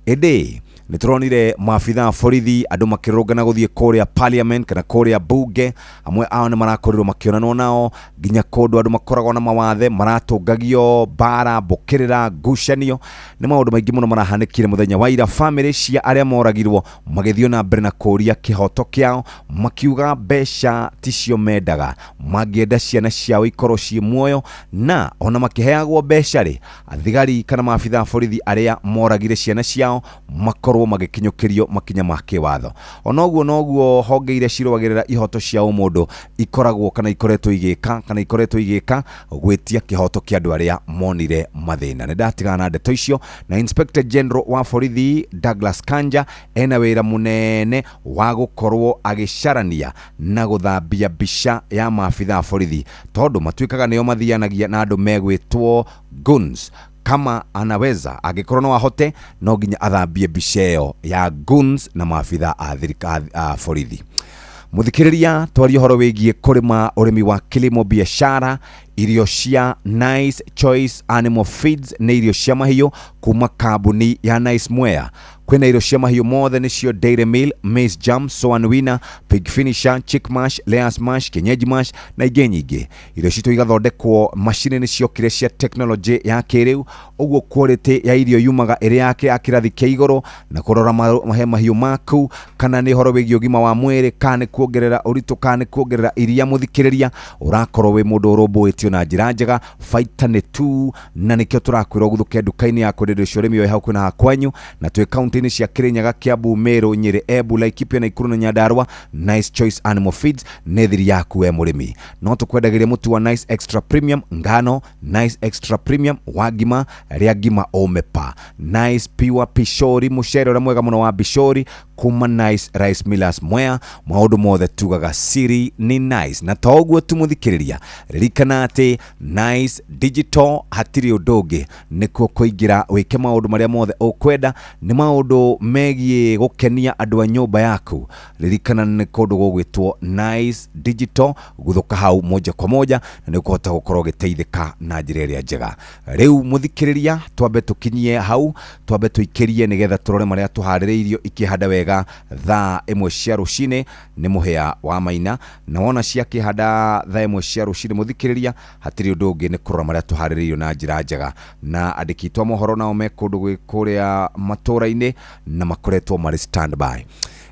Ĩndĩ nĩ tũronire maabitha a borithi andũ makĩrũrũngana gũthiĩ kũrĩa parliament kana kũrĩa bunge. Amwe ao nĩ marakorirwo makĩonanwo nao nginya kũndũ andũ makoragwo na mawathe maratũngagio mbara, mbũkĩrĩra, ngucanio. Nĩ maũndũ maingĩ mũno marahanĩkire mũthenya wa ira. Famĩlĩ cia arĩa moragirwo magĩthiĩ na mbere na kũũria kĩhoto kĩao, makiuga mbeca ticio mendaga, mangĩenda ciana ciao ikorwo ciĩ muoyo, na ona makĩheagwo mbeca rĩ, thigari kana maabitha a borithi arĩa moragire ciana ciao makorwo magĩkinyũkĩrio makinya ma kĩwatho. Ona ũguo noguo honge iria cirũagĩrĩra ihoto cia ũmũndũ ikoragwo kana ikoretwo igĩka kana ikoretwo igĩka gwĩtia kĩhoto kĩa andũ arĩa monire mathĩna. Nĩ ndatigana na ndeto icio. Na Inspector General wa borithi Douglas Kanja ena wĩra mũnene wa gũkorwo agĩcarania na gũthambia mbica ya maabitha a borithi, tondũ matuĩkaga nĩo mathianagia na andũ megwĩtwo goons. Kama anaweza, angĩkorwo no ahote, no nginya athambie mbica ĩyo ya goons na maabitha a thirikari a borithi. Mũthikĩrĩria, twarie ũhoro wĩgiĩ kũrĩma, ũrĩmi wa kilimo biashara. Irio cia Nice Choice Animal Feeds nĩ irio cia mahiũ kuma kambuni ya Nice Mwea. Kwĩna irio cia mahiũ mothe nĩcio Dairy Meal, Maize Jam, Soan Winner, Pig Finisher, Chick Mash, Layers Mash, Kienyeji Mash na ingĩ nyingĩ. Irio citũ igathondekwo macini nĩ ciokire cia tekinoronjĩ ya kĩrĩu, ũguo quality ya irio yumaga ĩrĩ yake ya kĩrathi kĩa igũrũ, na kũrora mahe mahiũ maku kana nĩ ũhoro wĩgiĩ ũgima wa mwĩrĩ, kana nĩ kuongerera ũritũ, kana nĩ kuongerera iria. Mũthikĩrĩria, ũrakorwo wĩ mũndũ ũrũmbũĩtio na njĩra njega. Baita nĩ tu, na nĩkĩo tũrakwĩra ũguthũke nduka-inĩ ya kwendia indo cia ũrĩmi wĩ hakuhĩ na hakwanyu, na twĩ kaunti-inĩ cia Kirinyaga, Kiambu, Meru, Nyeri, Embu, Laikipia, Nakuru na Nyandarua. Nice Choice Animal Feeds nĩ thiri yaku we mũrĩmi. No tũkwendagĩria mũtu wa Nice Extra Premium ngano, Nice Extra Premium wa ngima, rĩa ngima ũme pa, Nice Pure Pishori, mũcere ũrĩa mwega mũno wa Bishori kuma Nice Rice Millers Mwea. Maũndũ mothe tugaga siri ni Nice. Na to ũguo tu mũthikĩrĩria, ririkana atĩ Nice Digital hatirĩ ũndũ ũngĩ, nĩkuo kũingĩra wĩke maũndũ marĩa mothe ũkwenda, nĩ maũndũ megiĩ gũkenia andũ a nyũmba yaku. Ririkana nĩ kũndũ gũgwĩtwo Nice Digital, guthũka hau moja kwa moja na nĩ ũkũhota gũkorwo ũgĩteithĩka na njĩra ĩrĩa njega. Rĩu mũthikĩrĩria, twambe tũkinyie hau, twambe tũikĩrie nĩgetha tũrore marĩa tũharĩrĩirio ikĩhanda wega thaa 1 cia rũcinĩ. Nĩ mũhĩa wa maina, na wona ciakĩhanda thaa 1 cia rũcinĩ mũthikĩrĩria, hatirĩ ũndũ ũngĩ nĩ kũrora marĩa tũharĩrĩirio na njĩra njega. Na andĩki aitũ a mohoro nao me kũndũ kũrĩa matũra-inĩ na makoretwo marĩ standby.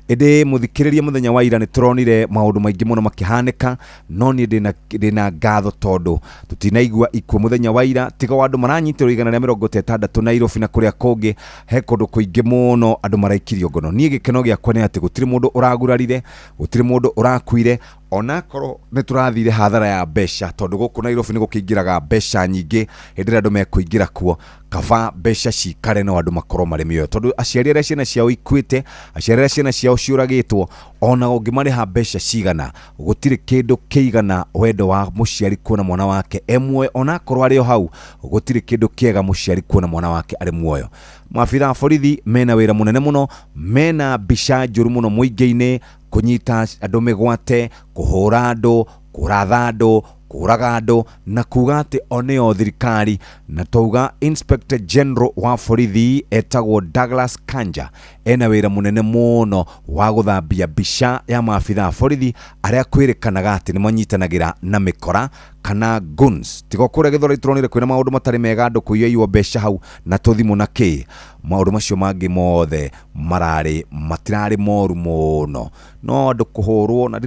Ĩndĩ mũthikĩrĩria, mũthenya wa ira nĩ tũronire maũndũ maingĩ mũno makĩhanĩka, no niĩ ndĩna ngatho tondũ tũtinaigua ikuũ mũthenya wa ira, tiga wa andũ maranyitĩrwo 160 Nairobi na kũrĩa kũngĩ. He kũndũ kũingĩ mũno andũ maraikirio ngono. Niĩ gĩkeno gĩakwa nĩ atĩ gũtirĩ mũndũ ũragurarire, gũtirĩ mũndũ ũrakuire, onakorwo nĩ tũrathire hathara ya mbeca, tondũ gũkũ Nairobi nĩ gũkĩingĩraga mbeca nyingĩ hĩndĩ ĩrĩa andũ mekũingĩra kuo. Kaba mbeca cikare no andũ makorwo marĩ mĩoyo, tondũ aciari arĩa ciana ciao ikuĩte, aciari arĩa ciana ciao ciũragĩtwo, ona ũngĩmarĩha mbeca cigana, gũtirĩ kĩndũ kĩigana wendo wa mũciari kuona mwana wake e muoyo, onakorwo arĩ o hau, gũtirĩ kĩndũ kĩega mũciari kuona mwana wake arĩ muoyo. Maabitha a borithi mena wĩra mũnene mũno, mena mbica njũru mũno mũingĩ-inĩ, kũnyita andũ mĩgwate, kũhũra andũ, kũratha andũ, kũraga andũ, na kuga atĩ o nĩo thirikari. Na twauga Inspector General wa borithi etagwo Douglas Kanja ena wĩra mũnene mũno wa gũthambia mbica ya maabitha a borithi arĩa kwĩrĩkanaga atĩ nĩ manyitanagĩra na mĩkora kana guns. Tiga kũrĩa Gĩthũrai tũronire kwĩna maũndũ matarĩ mega, andũ kũiywo mbeca hau na tũthimũ na kĩ. Maũndũ macio mangĩ mothe mararĩ matirarĩ moru mũno, no andũ kũhũrwo, na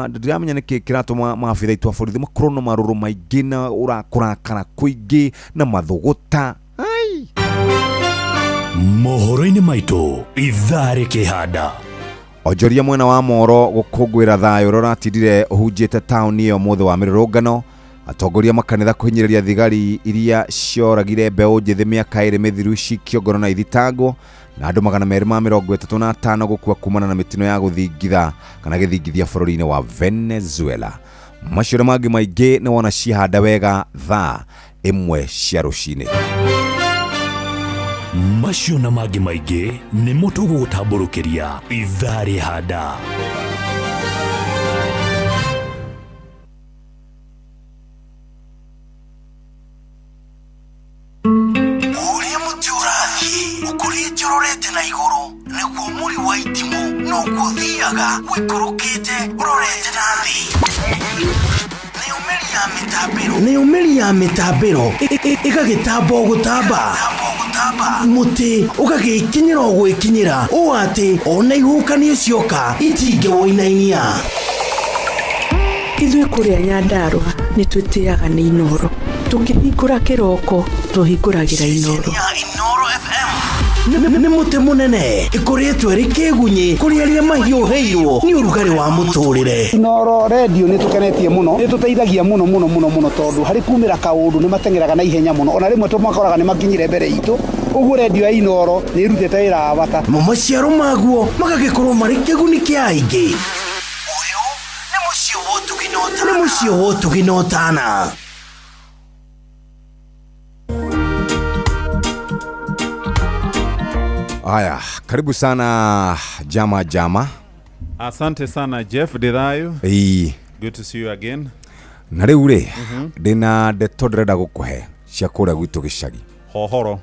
ndiramenya nĩkĩ kĩratũma maabitha aitũ a borithi makorwo na marũrũ maingĩ na kũrakara kũingĩ na mathũgũta. Mohoro-inĩ maitũ ithaa rĩkĩhanda. Onjoria mwena wa Moro gũkũngũĩra thayũ ũrĩa ũratindire ũhunjĩte taũni ĩyo mũthĩ wa mĩrũrũngano. Atongoria makanitha kũhinyĩrĩria thigari iria cioragire mbeũ njĩthĩ mĩaka 2 mĩthiru cikio ngono na ithitangwo, na andũ 235 gũkua kumana na mĩtino ya gũthingitha kana gĩthingithia bũrũri-inĩ wa Venezuela. Macio na mangĩ maingĩ nĩ wona cihanda wega thaa 1 cia rũcinĩ. Macio na mangĩ maingĩ nĩmo tũgũgũtambũrũkĩria ithaa rĩhanda. Ũrĩa mũtĩ ũrathiĩ ũkũrĩte ũrorete na igũrũ, nĩguo mũri wa itimũ noguo ũthiaga ũikũrũkĩte ũrorete na thĩ. Nayo mĩri ya mĩtambĩro ĩgagĩtamba o gũtamba, mũtĩ ũgagĩkinyĩra o gwĩkinyĩra, ũũ atĩ ona ihuhũkanio cioka itingĩwũinainia. Ithuĩ kũrĩa Nyandarũa nĩ twĩtĩaga nĩ Inoro. Tũkĩhingũra kĩroko tũhingũragĩra Inoro. Nĩ mũtĩ mũnene ĩkũrĩtwo ĩrĩ kĩgunyĩ kũrĩ arĩa mahiũhĩirwo nĩ ũrugarĩ wa mũtũrĩre. Inoro redio nĩ tũkenetie mũno, nĩ tũteithagia mũno mũno mũno mũno, tondũ harĩ kumĩra kaũndũ nĩ mateng'eraga na ihenya mũno, ona rĩmwe tũmakoraga nĩ makinyire mbere itũ. Ũguo redio ya Inoro nĩ ĩrutĩte wĩra wa bata. Mo maciaro maguo magagĩkorwo marĩ kĩguni kĩa aingĩ. Nĩ mũciĩ wa ũtugi na ũtana. Haya, karibu sana jama jama. Asante sana Jeff Ndithayu. Ĩĩ. Good to see you again. Na rĩu rĩ, ndĩna ndeto ndĩrenda gũkũhe cia kũrĩa gwitũ gĩcagi. Hohoro.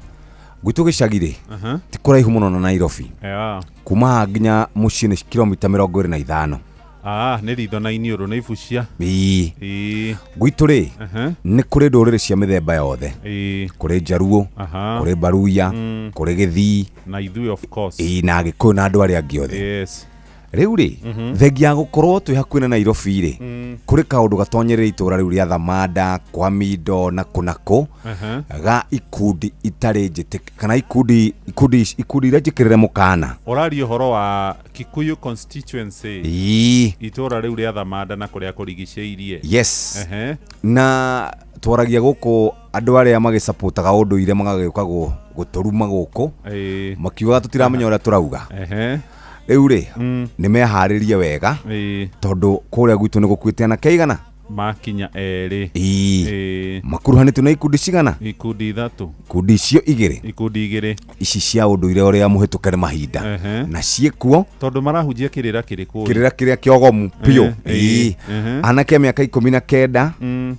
Gwitũ gĩcagi rĩ, Aha. ti kũraihu mũno na Nairobi. Yeah. Kuma haha nginya mũciĩ nĩ kilomita 25. Ah, nĩ ritho na iniũrũ nĩ ibucia. Ĩĩ. Ĩĩ. Gwitũ rĩ, Aha. nĩ kũrĩ ndũrĩrĩ cia mĩthemba yothe. Ĩĩ. Kũrĩ Njaruo, Aha. kũrĩ Baruya, kũrĩ Gĩthii, Na ithuĩ of course. ĩĩ, na Agĩkũyũ na andũ arĩa angĩ othe. Yes. Rĩu rĩ, thengia ya gũkorwo twĩ hakuhĩ na Nairobi rĩ, kũrĩ kaũndũ gatonyereire itũra rĩu rĩa Thamanda, kwa Mindo na kũ na kũ, Aha. ga ikundi itarĩ njĩtĩk kana ikundi ikundi ikundi iria njĩkĩrĩre mũkana. Ũraria ũhoro wa Kikuyu constituency. Ĩĩ. Itũra rĩu rĩa Thamanda na kũrĩa kũrigicĩirie. Yes. Ehe. Na twaragia gũkũ andũ arĩa magĩcapotaga ũndũire magagĩũka gũtũruma gũkũ, Ĩĩ. makiugaga tũtiramenya ũrĩa tũrauga. Ehe. Rĩu rĩ, nĩ meharĩrie wega, Ĩĩ. tondũ kũrĩa gwitũ nĩ gũkuĩte anake aigana? Makinya erĩ. Ĩĩ. Ĩĩ. Makuruhanĩtio na ikundi cigana? Ikundi ithatũ. Ikundi icio igĩrĩ. Ikundi igĩrĩ. Ici cia ũndũire ũrĩa mũhĩtũke nĩ mahinda. Ehe. Na ciĩkuo Tondũ marahunjia kĩrĩra kĩrĩkũ? kĩrĩra kĩrĩa kĩogomu biũ. Ĩĩ. Ĩĩ. Anake a mĩaka 19,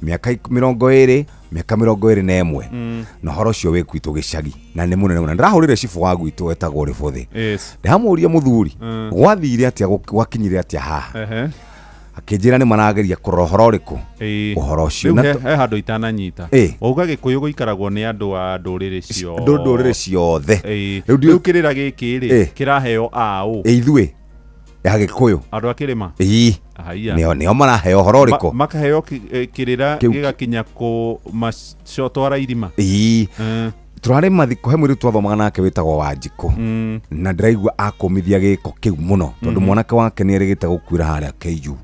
mĩaka 20, mĩaka 21. Na ũhoro ũcio wĩ gwitũ gĩcagi na nĩ mũnene mũno. Ndĩrahũrire cibũ wa gwitũ wetagwo Rĩbũthĩ. Yes. Ndĩramũria mũthuri, gwathire atĩa, gwakinyire atĩa haha? Ehe. Akĩnjĩra nĩ marageria kũrora ũhoro ũrĩkũ? Ĩĩ. Ũhoro ũcio. Rĩu Na he handũ itananyita. Ĩĩ. Wauga Gĩkũyũ gũikaragwo nĩ andũ a ndũrĩrĩ ciothe. Ndũrĩrĩ ciothe. Ĩĩ. Rĩu Rĩu kĩrĩra gĩkĩ rĩ, Ĩĩ. kĩraheo aũ? Ĩ ithuĩ ya Gĩkũyũ. Andũ a kĩrĩma? Ĩĩ. Haiya. Nĩo nĩo maraheo ũhoro ũrĩkũ? Makaheo kĩrĩra Kĩu- gĩgakinya kũmacotwara irima. Ĩĩ. Tũrarĩ mathiko he mũirĩtu twathomaga nake wĩtagwo Wanjikũ, na ndĩraigua akũmithia gĩko kĩu mũno tondũ mwanake wake nĩ erĩgĩte gũkuĩra harĩa KU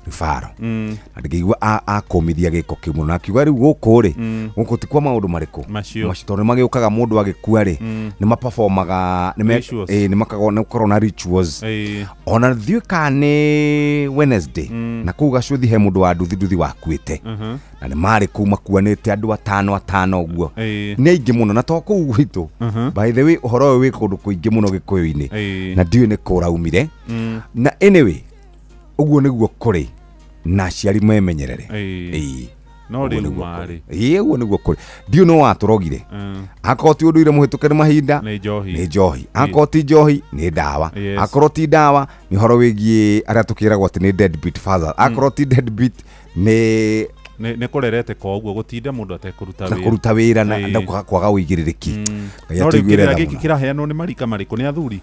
Ribaro, na ndĩngĩigua akũmithia gĩko kĩu mũno, na akiuga rĩu gũkũ rĩ, gũkũ ti kwa maũndũ marĩkũ Macio. Tondũ nĩ magĩũkaga mũndũ agĩkua rĩ, nĩ maperformaga, nĩ Rituals. ĩĩ, nĩ makagwo nĩ gũkorwo na rituals. Ĩĩ. Ona thiĩ ka nĩ Wednesday, na kũu Gacũthi he mũndũ wa nduthi nduthi wakuĩte, na nĩ marĩ kũu makuanĩte andũ atano atano ũguo. Ĩĩ. Nĩ aingĩ mũno, na to kũu gwitũ, by the way, ũhoro ũyũ wĩ kũndũ kũingĩ mũno Gĩkũyũ-inĩ, Ĩĩ. na ndiũĩ nĩ kũ ũraumire. Na anyway, ũguo nĩguo kũrĩ, na aciari memenyerere. Ĩĩ. Ĩĩ. No Ũguo rĩu nĩguo marĩ. kũrĩ. Ĩĩ, ũguo nĩguo kũrĩ. Ndiũĩ no watũrogire. Akorwo ti ũndũire mũhĩtũke nĩ mahinda, Nĩ njohi. nĩ njohi. Akorwo ti njohi, nĩ ndawa. Yes. Akorwo ti ndawa, nĩ ũhoro wĩgiĩ arĩa tũkĩragwo atĩ nĩ deadbeat fathers. Akorwo ti deadbeat, nĩ Nĩ kũrerete kwa ũguo gũtinda mũndũ atekũruta na wĩra. kũruta wĩra na Ĩĩ. na kwaga ũigĩrĩrĩki. Ngai No rĩu atũiguĩre kĩrĩra tha gĩkĩ mũno. kĩraheanwo nĩ marika marĩkũ? Nĩ athuri?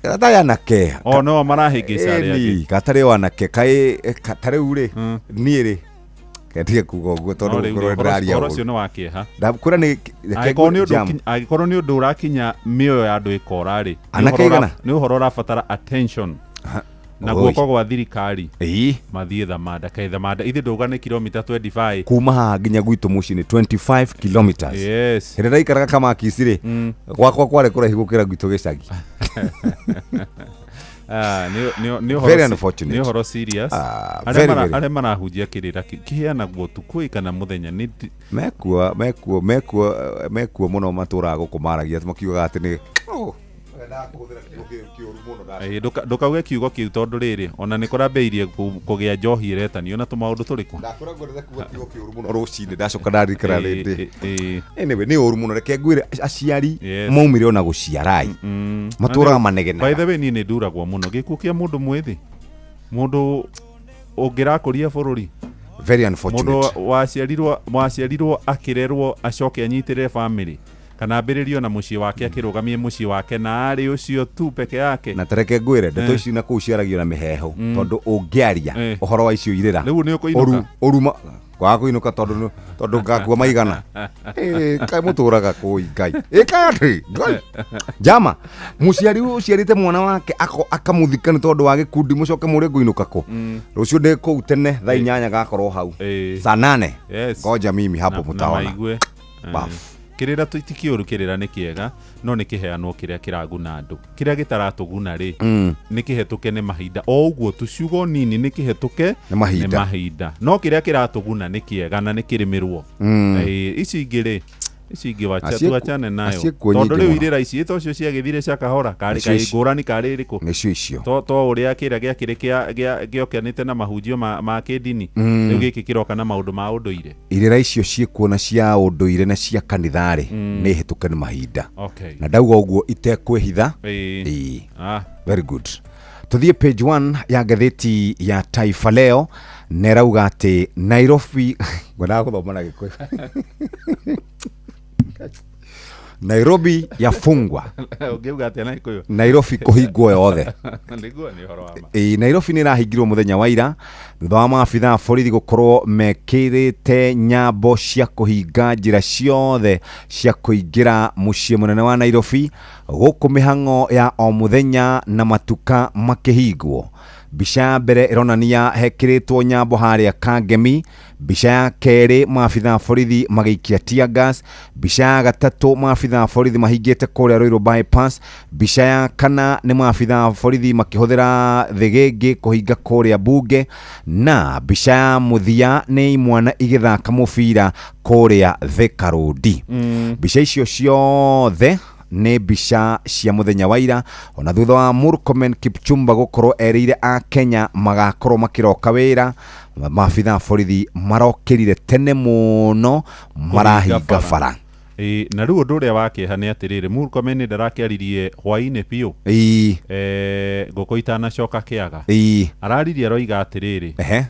Gatarĩ anake. O no marahĩngĩca arĩa angĩ. Ĩni, gatarĩ o anake kaĩ ta rĩu rĩ, niĩ rĩ, kendige kuga ũguo tondũ No rĩu ngorwo ũhoro ndĩraria ũhoro ũru. ũcio nĩ wa kĩeha. Ndakwĩra nĩ reke Angĩkorwo nĩ ũndũ jam. angĩkorwo nĩ ũndũ ũrakinya mĩoyo ya andũ ĩkora rĩ, nĩ Anake ũhoro aigana? nĩ ũhoro ũrabatara attention na Oi. guoko gwa thirikari. Ĩĩ. Mathiĩ Thamanda, kaĩ Thamanda ithe ndauga nĩ kilomita 25. Kuma haha nginya gwitũ mũciĩ nĩ 25 kilometers. Yes. Hĩndĩ ĩrĩa ndaikaraga Kamakisi rĩ, gwakwa kwarĩ kũraihu gũkĩra gwitũ gĩcagi. Ah, nĩ ũhoro Very unfortunate. nĩ ũhoro serious. Ah, Arĩa very, very. arĩa marahunjia kĩrĩra kĩheanagwo ũtukũ ĩ kana mũthenya nĩ mekuo mekuo mekuo mekuo mũno matũraga gũkũ maragia makiugaga atĩ nĩ Ĩĩ, ndũkauge kiugo kĩu tondũ rĩrĩ ona nĩ kũrambĩrĩirie kũgĩa njohi ĩretanio na tũmaũndũ tũrĩkũ. Ndakwĩra ngwendete kuga kiugo kĩũru mũno rũcinĩ ndacoka ndarikana Ĩĩ, rĩndĩ. ĩĩ. Anyway, nĩ ũru mũno, reke ngwĩre aciari Yes. maumire ona gũciarai matũraga manegenaga. By the way, niĩ nĩ nduragwo mũno gĩkuũ kĩa mũndũ mwĩthĩ, mũndũ ũngĩrakũria bũrũri. Very unfortunate. Mũndũ waciarirwo akĩrerwo acoke anyitĩrĩre family kana ambĩrĩrio na mũciĩ wake akĩrũgamie mũciĩ wake na arĩ ũcio tu peke yake. Na tareke ngwĩre ndeto Eh. ici na kũu ciaragio na mĩheho, tondũ ũngĩaria ũhoro wa icio irĩra Rĩu nĩ ũkũinũka? ũruma kwaga kũinũka tondũ tondũ ngakua maigana. Ĩ, kaĩ mũtũraga kũi Ngai ĩka atĩ Ngai jama mũciari ũciarĩte mwana wake akamũthika nĩ tondũ wa gĩkundi mũcoke mũrĩ ngũinũka kũ? Rũciũ ndĩ kũu tene thaa 8 gakorwo hau, saa 8. Yes. Ngoja mimi hapo Na mutaona. maigue. Baf. Kĩrĩra ti kĩũru, kĩrĩra nĩ kĩega, no nĩ kĩheanwo kĩrĩa kĩraguna andũ. Kĩrĩa gĩtaratũguna rĩ, nĩ kĩhetũke nĩ mahinda. O ũguo tu ciugo nini nĩ kĩhetũke Nĩ mahinda. nĩ mahinda. No kĩrĩa kĩratũguna nĩ kĩega na nĩ kĩrĩmĩrwo. Ici ingĩ rĩ, Ici ingĩ wacha Aciĩ- tuachane nayo aciĩkuo tondũ nyingĩ rĩu mũno. irĩra ici to cio ciagĩthire cia kahora karĩ Nĩcio kaĩ ici. ngũrani karĩ ĩrĩkũ? Nĩcio icio. To ũrĩa kĩrĩa gĩakĩrĩ gĩokanĩte na mahunjio ma kĩndini. Rĩu gĩkĩ kĩroka na maũndũ ma ũndũire. Irĩra icio ciĩkuo na cia ũndũire na cia kanitha-rĩ, nĩ hĩtũke nĩ mahinda. Okay. Na ndauga ũguo itekwĩhitha. Ĩĩ. Ĩĩ. Ah. Very good. Tuthiĩ page 1 ya ngathĩti ya Taifa Leo na ĩrauga atĩ Nairobi, ngwendaga gũthoma na Gĩkũyũ, Nairobi yafungwa. Ũngĩuga atĩa na Gĩkũyũ? Nairobi kũhingwo yothe. Nĩguo, nĩ ũhoro wa ma. Ĩĩ, Nairobi nĩ ĩrahingirwo mũthenya wa ira thutha wa maabitha a borithi gũkorwo mekĩrĩte nyambo cia kũhinga njĩra ciothe cia kũingĩra mũciĩ mũnene wa Nairobi, gũkũ mĩhang'o ya o mũthenya na matuka makĩhingwo. Mbica ya mbere ĩronania hekĩrĩtwo nyambo harĩa Kangemi, mbica ya kerĩ maabitha a borithi magĩikia tear gas, mbica ya gatatũ maabitha a borithi mahingĩte kũrĩa Ruiru bypass, mbica ya kana nĩ maabitha a borithi makĩhũthĩra thĩgĩngĩ kũhinga kũrĩa bunge, na mbica ya mũthia nĩ imwana igĩthaka mũbira kũrĩa Thika Road. Mbica icio ciothe nĩ mbica cia mũthenya wa ira, ona thutha wa Murkomen Kipchumba gũkorwo erĩire a Kenya magakorwo makĩroka wĩra, maabitha a borithi marokĩrire tene mũno marahinga bara. Ĩĩ, na rĩu ũndũ ũrĩa wa kĩeha nĩ atĩrĩrĩ, Murkomen ndarakĩaririe hwaĩ-inĩ biũ. Ĩĩ. Ngũkũ itanacoka kĩaga. Ĩĩ. Araririe aroiga atĩrĩrĩ, Ehe.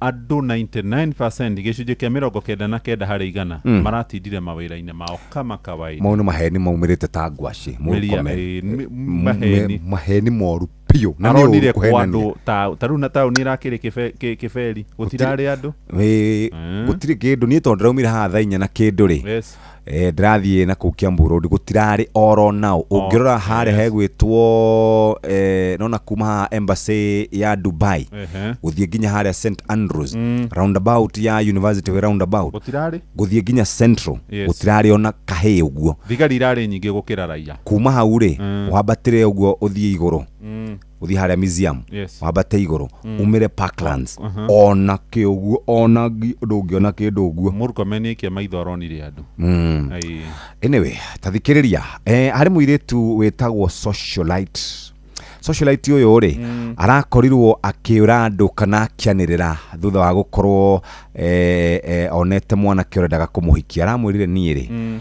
andũ 99%, gĩcunjĩ kĩa 99 harĩ igana, maratindire mawĩra-inĩ mao kama kawaida. Mau nĩ maheni maumĩrĩte ta ngwacĩ. Mĩria, Murkomen. ĩĩ, maheni. Maheni moru biũ na nĩ Aronire ũru kwa kũhenania. andũ ta rĩu na taũni ĩrakĩrĩ kĩberi gũtirarĩ andũ. Ĩĩ, gũtirĩ kĩndũ. Niĩ tondũ ndĩraumire haha thaa 4 na kĩndũ rĩ, Yes. ndĩrathiĩ na kũu Kiambu Road, gũtirarĩ oro nao. Ũngĩrora harĩa hegwĩtwo, nona kuma haha embassy ya Dubai gũthiĩ nginya harĩa St Andrews, roundabout ya University way roundabout, gũtirarĩ gũthiĩ nginya Central, Yes. gũtirarĩ ona kahĩĩ ũguo. Thigari irarĩ nyingĩ gũkĩra raia. Kuma hau rĩ, wambatĩre ũguo ũthiĩ igũrũ, ũthiĩ harĩa museum, Yes. wambate igũrũ umĩre Parklands, ona kĩ ũguo, ona ndũngĩona kĩndũ ũguo. Murkomen nĩaikia maitho aronire andũ. Aye. Anyway, tathikĩrĩria, harĩ mũirĩtu wĩtagwo socialite. Socialite ũyũ rĩ, arakorirwo akĩũra andũ kana akĩanĩrĩra thutha wa gũkorwo onete mwanake ũrendaga kũmũhikia. Aramwĩrire, niĩ rĩ,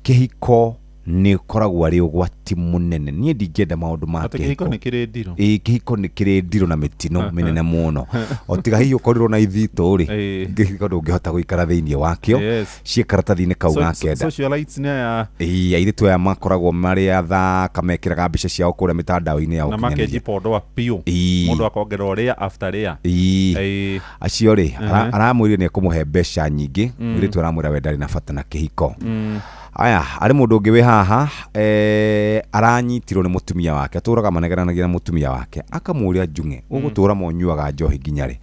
kĩhiko nĩ ũkoragwo arĩ ũgwati mũnene, niĩ ndingĩenda maũndũ ma Atĩ kĩhiko nĩ kĩrĩ ndirũ. Ĩĩ, kĩhiko nĩ kĩrĩ ndirũ na mĩtino mĩnene mũno. O tiga hihi ũkorirwo na ithitũ rĩ, kĩhiko ndũngĩhota gũikara thĩinĩ wakĩo. Yes. Ciĩ karatathi-inĩ kau ga kenda. Socialites nĩ aya. Ĩĩ, airĩtu aya makoragwo marĩ athaka, mekĩraga mbica ciao kũrĩa mĩtandao-inĩ ya Na ũkinyanĩria. makejipondoa biũ. Ĩĩ. Mũndũ akongerera ũrĩa after rĩa. Ĩĩ. Ĩĩ. Acio rĩ, aramwĩrire nĩ ekũmũhe mbeca nyingĩ. Mũirĩtu aramwĩra we ndarĩ na bata na kĩhiko. Aya, arĩ mũndũ ũngĩ wĩ haha, aranyitirwo nĩ mũtumia wake, atũraga manegenanagia na mũtumia wake, akamũria, njung'e ũgũtũra monyuaga njohi nginya rĩ?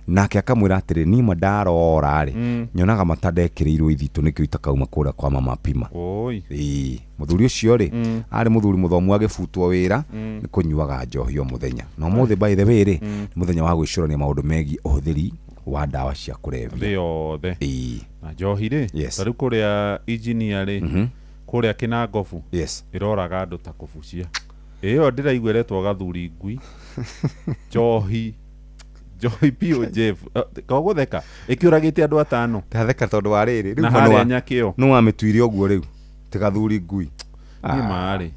Nake akamwĩra atĩrĩ, niĩ ma ndarora rĩ, nyonaga mata ndekĩrĩirwo ithitũ nĩkĩo itakauma kũrĩa kwa mama pima. Oi. Ĩĩ, mũthuri ũcio rĩ, arĩ mũthuri mũthomu agĩbutwo wĩra nĩ kũnyuaga njohi o mũthenya. Na ũmũthĩ, by the way rĩ, nĩ mũthenya wa gwĩcũrania maũndũ megiĩ ũhũthĩri wa ndawa cia kũrebia Thĩ yothe. Ĩĩ. Na njohi rĩ, Yes. ta rĩu kũrĩa engineer rĩ, kũrĩa Kĩnangobu, Yes. ĩroraga andũ ta kũbucia. Ĩyo ndĩraigua ĩretwo gathuri ngui. Njohi. Njohi biũ, Jeff. Kogũtheka ĩkĩũragĩte andũ 5. Ndatheka tondũ wa rĩrĩ, rĩu Na ma harĩa Nyakĩo. nĩ wamĩtuire ũguo rĩu tigathuri ngui. Nĩ marĩ.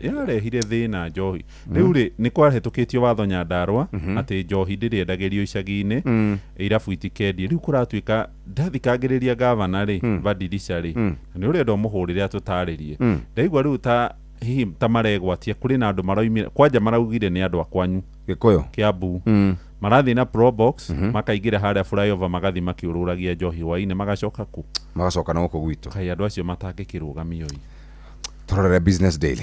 Yarehire thĩna njohi. Rĩu rĩ, nĩ kwahĩtũkĩtio watho Nyandarũa atĩ njohi ndĩrĩendagĩrio icagi-inĩ, irabu itikendie. Rĩu kũratuĩka ndathikagĩrĩria gavana rĩ, Badilisha rĩ, na nĩ ũrenda ũmũhũrĩre atũtarĩrie. Ndaigua rĩu ta hihi ta maregwatia, kũrĩ na andũ maroimire kwanja, maraugire nĩ andũ a kwanyu Gĩkũyũ. Kiambu, marathiĩ na Probox, makaingĩra harĩa flyover, magathiĩ makĩũrũragia njohi hwaĩ-inĩ, magacoka ku magacoka na gũkũ gwitũ. Kaĩ andũ acio matangĩkĩrũgamio ĩ. Tũrorere Business Daily.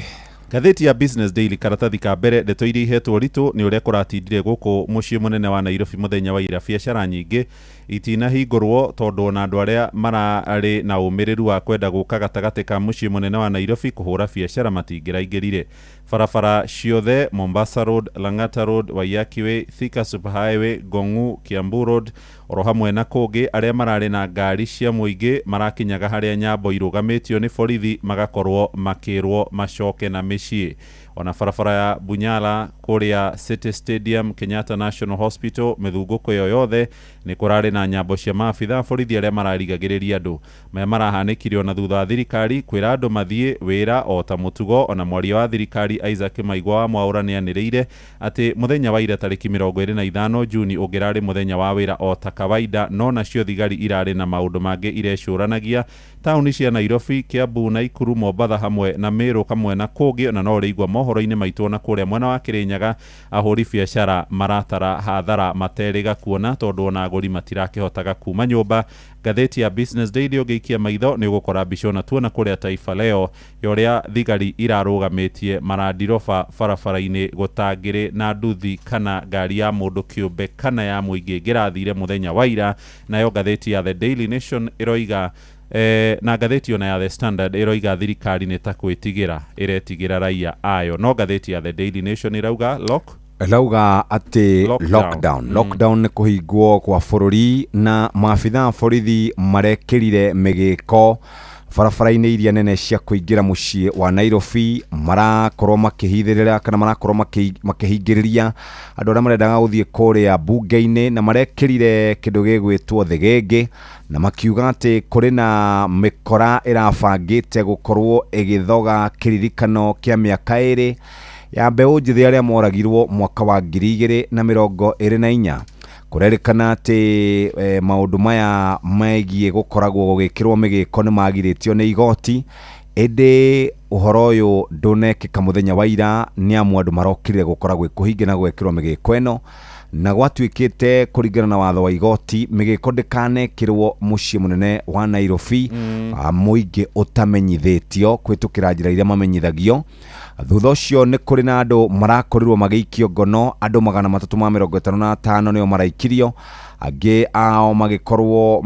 Ngathĩti ya Business Daily, karatathi ka mbere, ndeto iria ihetwo ũritũ nĩ ũrĩa kũratindire gũkũ mũciĩ mũnene wa Nairobi mũthenya wa ira, biacara nyingĩ Itinahingũrwo tondũ ona andũ arĩa mararĩ na ũmĩrĩru wa kwenda gũka gatagatĩ ka mũciĩ mũnene wa Nairobi kũhũra biacara matingĩraingĩrire. Barabara ciothe Mombasa Road, Lang'ata Road, Waiyaki Way, Thika Superhighway, Ngong'u, Kiambu Road oro hamwe na kũngĩ, arĩa mararĩ na ngari cia mũingĩ marakinyaga harĩa nyambo irũgamĩtio nĩ borithi magakorwo makĩrwo macoke na mĩciĩ. Ona barabara ya Bunyala kũrĩa City Stadium, Kenyatta National Hospital, mĩthungũko ĩyo yothe nĩ kũrarĩ na nyambo cia maabitha a borithi arĩa mararigagĩrĩria andũ. Maya marahanĩkire ona thutha wa thirikari kwĩra andũ mathiĩ wĩra o ta mũtugo. Ona mwaria wa thirikari Isaac Maigua wa Mwaũra nĩanĩrĩire atĩ mũthenya wa ira tarĩki 25 Juni ũngĩrarĩ mũthenya wa wĩra o ta kawaida, no nacio thigari irarĩ na maũndũ mangĩ irecũranagia. Taũni cia Nairobi, Kiambu, Naikuru, Mombatha hamwe na Meru kamwe na kũngĩ, na no ũrĩigua mohoro-inĩ maitũ na kũrĩa mwena wa Kĩrĩnyaga ahũri biacara maratara hathara materĩga kuona tondũ ona agũri matirakĩhotaga kuma nyũmba. Ngathĩti ya Business Daily ũngĩikia maitho nĩ ũgũkora mbica ona tuona kũrĩa Taifa Leo ya ũrĩa thigari irarũgamĩtie marandiroba barabara-inĩ gũtangĩrĩ na nduthi kana ngari ya mũndũ kĩũmbe kana ya mũingĩ ĩngĩrathire mũthenya wa ira. Nayo ngathĩti ya The Daily Nation ĩroiga na ngathĩti ona ya The Standard ĩroiga thirikari nĩ ta kwĩtigĩra ĩretigĩra raia ayo, no ngathĩti ya The Daily Nation ĩrauga rauga atĩ Lockdown. Lockdown nĩ kũhingwo kwa bũrũri na maabitha a borithi marekĩrire mĩgĩko barabara-inĩ iria nene cia kũingĩra mũciĩ wa Nairobi. Marakorwo makĩhithĩrĩra kana marakorwo makĩhingĩrĩria andũ arĩa marendaga gũthiĩ kũrĩa mbunge-inĩ, na marekĩrire kĩndũ gĩgwĩtwo thĩgĩngĩ na makiuga atĩ kũrĩ na mĩkora ĩrabangĩte gũkorwo ĩgĩthoga kĩririkano kĩa mĩaka 2 ya mbeũ njĩthĩ arĩa moragirwo mwaka wa 2024. Kũrerĩkana atĩ maũndũ maya megiĩ gũkoragwo gũgĩkĩrwo mĩgĩko nĩ magirĩtio nĩ igoti, ĩndĩ ũhoro ũyũ ndũnekĩka mũthenya wa ira nĩ amu andũ marokire gũkora gwĩ kũhinge na gwekĩrwo mĩgĩko ĩno, na gwatuĩkĩte kũringana na watho wa igoti mĩgĩko ndĩkanekĩrwo mũciĩ mũnene wa Nairobi mũingĩ ũtamenyithĩtio kũhĩtũkĩra njĩra iria mamenyithagio. Thutha ũcio nĩ kũrĩ na andũ marakorirwo magĩikio ngono, andũ 355 nĩo maraikirio, angĩ ao magĩkorwo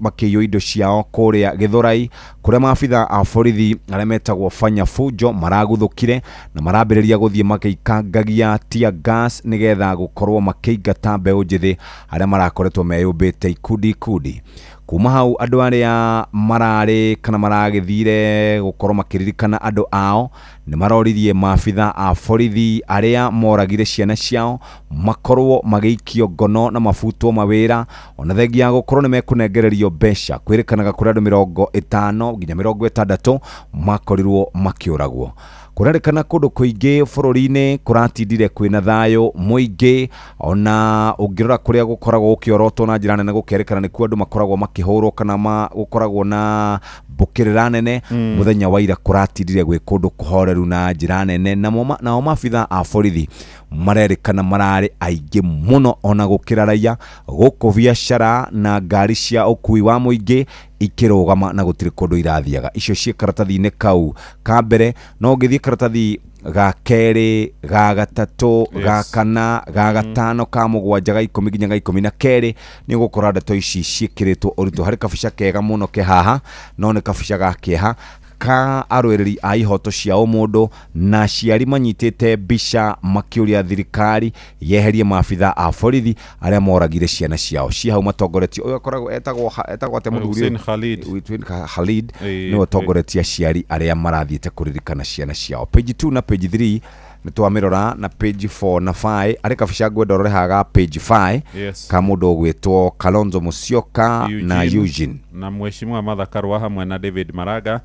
makĩiywo indo ciao kũrĩa Gĩthũrai, kũrĩa maabitha a borithi arĩa metagwo Fanya Fujo maraguthũkire na marambĩrĩria gũthiĩ magĩikangagia tear gas nĩgetha gũkorwo makĩingata mbeũ njĩthĩ arĩa marakoretwo meyũmbĩte ikundi ikundi. Kuma hau andũ arĩa mararĩ kana maragĩthire gũkorwo makĩririkana andũ ao nĩ maroririe maabitha a borithi arĩa moragire ciana ciao makorwo magĩikio ngono na mabutwo mawĩra, ona thengia ya gũkorwo nĩ mekũnengererio mbeca. Kwĩrĩkanaga kũrĩ andũ 50 nginya 60 makorirwo makĩũragwo. Kũrerĩkana kũndũ kũingĩ bũrũri-inĩ kũratindire kwĩna thayũ mũingĩ, ona ũngĩrora kũrĩa gũkoragwo gũkĩorotwo na njĩra nene gũkerĩkana nĩkuo andũ makoragwo makĩhũrwo kana gũkoragwo na mbũkĩrĩra nene. Mũthenya wa ira kũratindire gwĩ kũndũ kũhoreru na njĩra nene, nao maabitha a borithi marerĩkana mararĩ aingĩ mũno ona gũkĩra raia. Gũkũ biacara na ngari cia ũkui wa mũingĩ ikĩrũgama na gũtirĩ kũndũ irathiaga. Icio ciĩ karatathi-inĩ kau ka mbere, no ũngĩthiĩ karatathi ga kerĩ, ga gatatũ, ga kana, ga gatano, ka mũgwanja, ga 10 nginya ga 12 nĩ ũgũkora ndeto ici ciĩkĩrĩtwo ũritũ. Harĩ kabica kega mũno ke haha, no nĩ kabica ga kĩeha ka arũĩrĩri a ihoto cia ũmũndũ na aciari manyitĩte mbica makĩũria thirikari yeherie maabitha a borithi arĩa moragire ciana ciao. Ci hau matongoretio ũyũ akoragwo etagwo atĩa mũthuri Hussein Khalid. Hussein Khalid nĩwe ũtongoretie aciari arĩa marathiĩte kũririkana ciana ciao. Page 2 na page 3 nĩ twamĩrora, na page 4 na 5 arĩ kabica ngwenda ũrore haha page 5 ka mũndũ ũgwĩtwo Kalonzo Musyoka na Eugene na mheshimiwa Martha Karua hamwe na David Maraga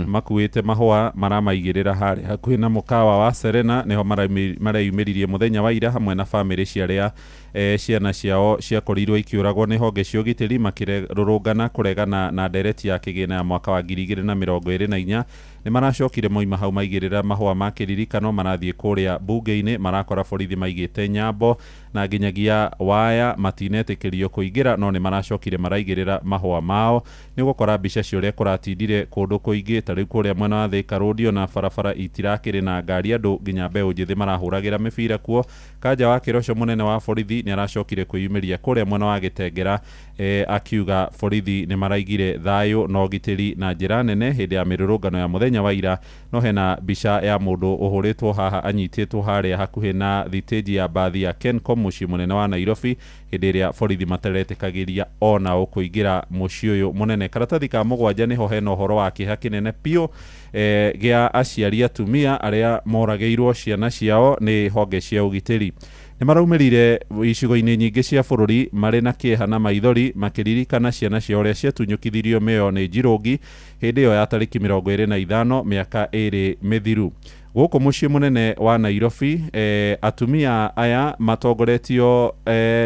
makuĩte mahũa maramaigĩrĩra harĩa hakuhĩ na mũkawa wa Serena, nĩho mareyumĩririe mũthenya wa ira hamwe na bamĩrĩ cia arĩa ciana ciao ciakorirwo ikĩũragwo nĩ honge cia ũgitĩri makĩrũrũngana kũregana na ndereti ya kĩgĩna ya mwaka wa 2024. Nĩ maracokire moima hau maigĩrĩra mahũa ma kĩririkano marathiĩ kũrĩa bunge-inĩ, marakora borithi maigĩte nyambo na Na nginyagia waya matinetĩkĩrio kũingĩra, no nĩ maracokire maraigĩrĩra mahũa mao. Nĩ ũgũkora mbica cia ũrĩa kũratindire kũndũ kũingĩ, ta rĩu kũrĩa mwena wa Thika Road, ona barabara itirakĩrĩ na ngari, andũ nginya mbeũ njĩthĩ marahũragĩra mĩbira kuo. Kanja wa Kĩroco, mũnene wa borithi, nĩ aracokire kwĩyumĩria kũrĩa mwena wa Gĩtengera, akiuga borithi nĩ maraigire thayũ na ũgitĩri na njĩra nene hĩndĩ ya mĩrũrũngano ya mũthenya wa ira. No hena mbica ya mũndũ ũhũrĩtwo haha anyitĩtwo harĩa hakuhĩ na thitĩnji ya mbathi ya Kencom mũciĩ mũnene wa Nairobi, hĩndĩ ĩrĩa borithi mataretĩkagĩria onao kũingĩra mũciĩ ũyũ mũnene. Karatathi ka 7 nĩho hena ũhoro wa kĩeha kĩnene biũ, gĩa aciari atumia arĩa moragĩirwo ciana ciao nĩ honge cia ũgitĩri. Nĩ maraumĩrire icigo-inĩ nyingĩ cia bũrũri marĩ na kĩeha na maithori, makĩririkana ciana ciao ũrĩa ciatunyũkithirio mĩoyo nĩ njirũngi hĩndĩ ĩyo ya tarĩki 25 mĩaka 2 mĩthiru. Gũkũ mũciĩ mũnene wa Nairobi, atumia aya matongoretio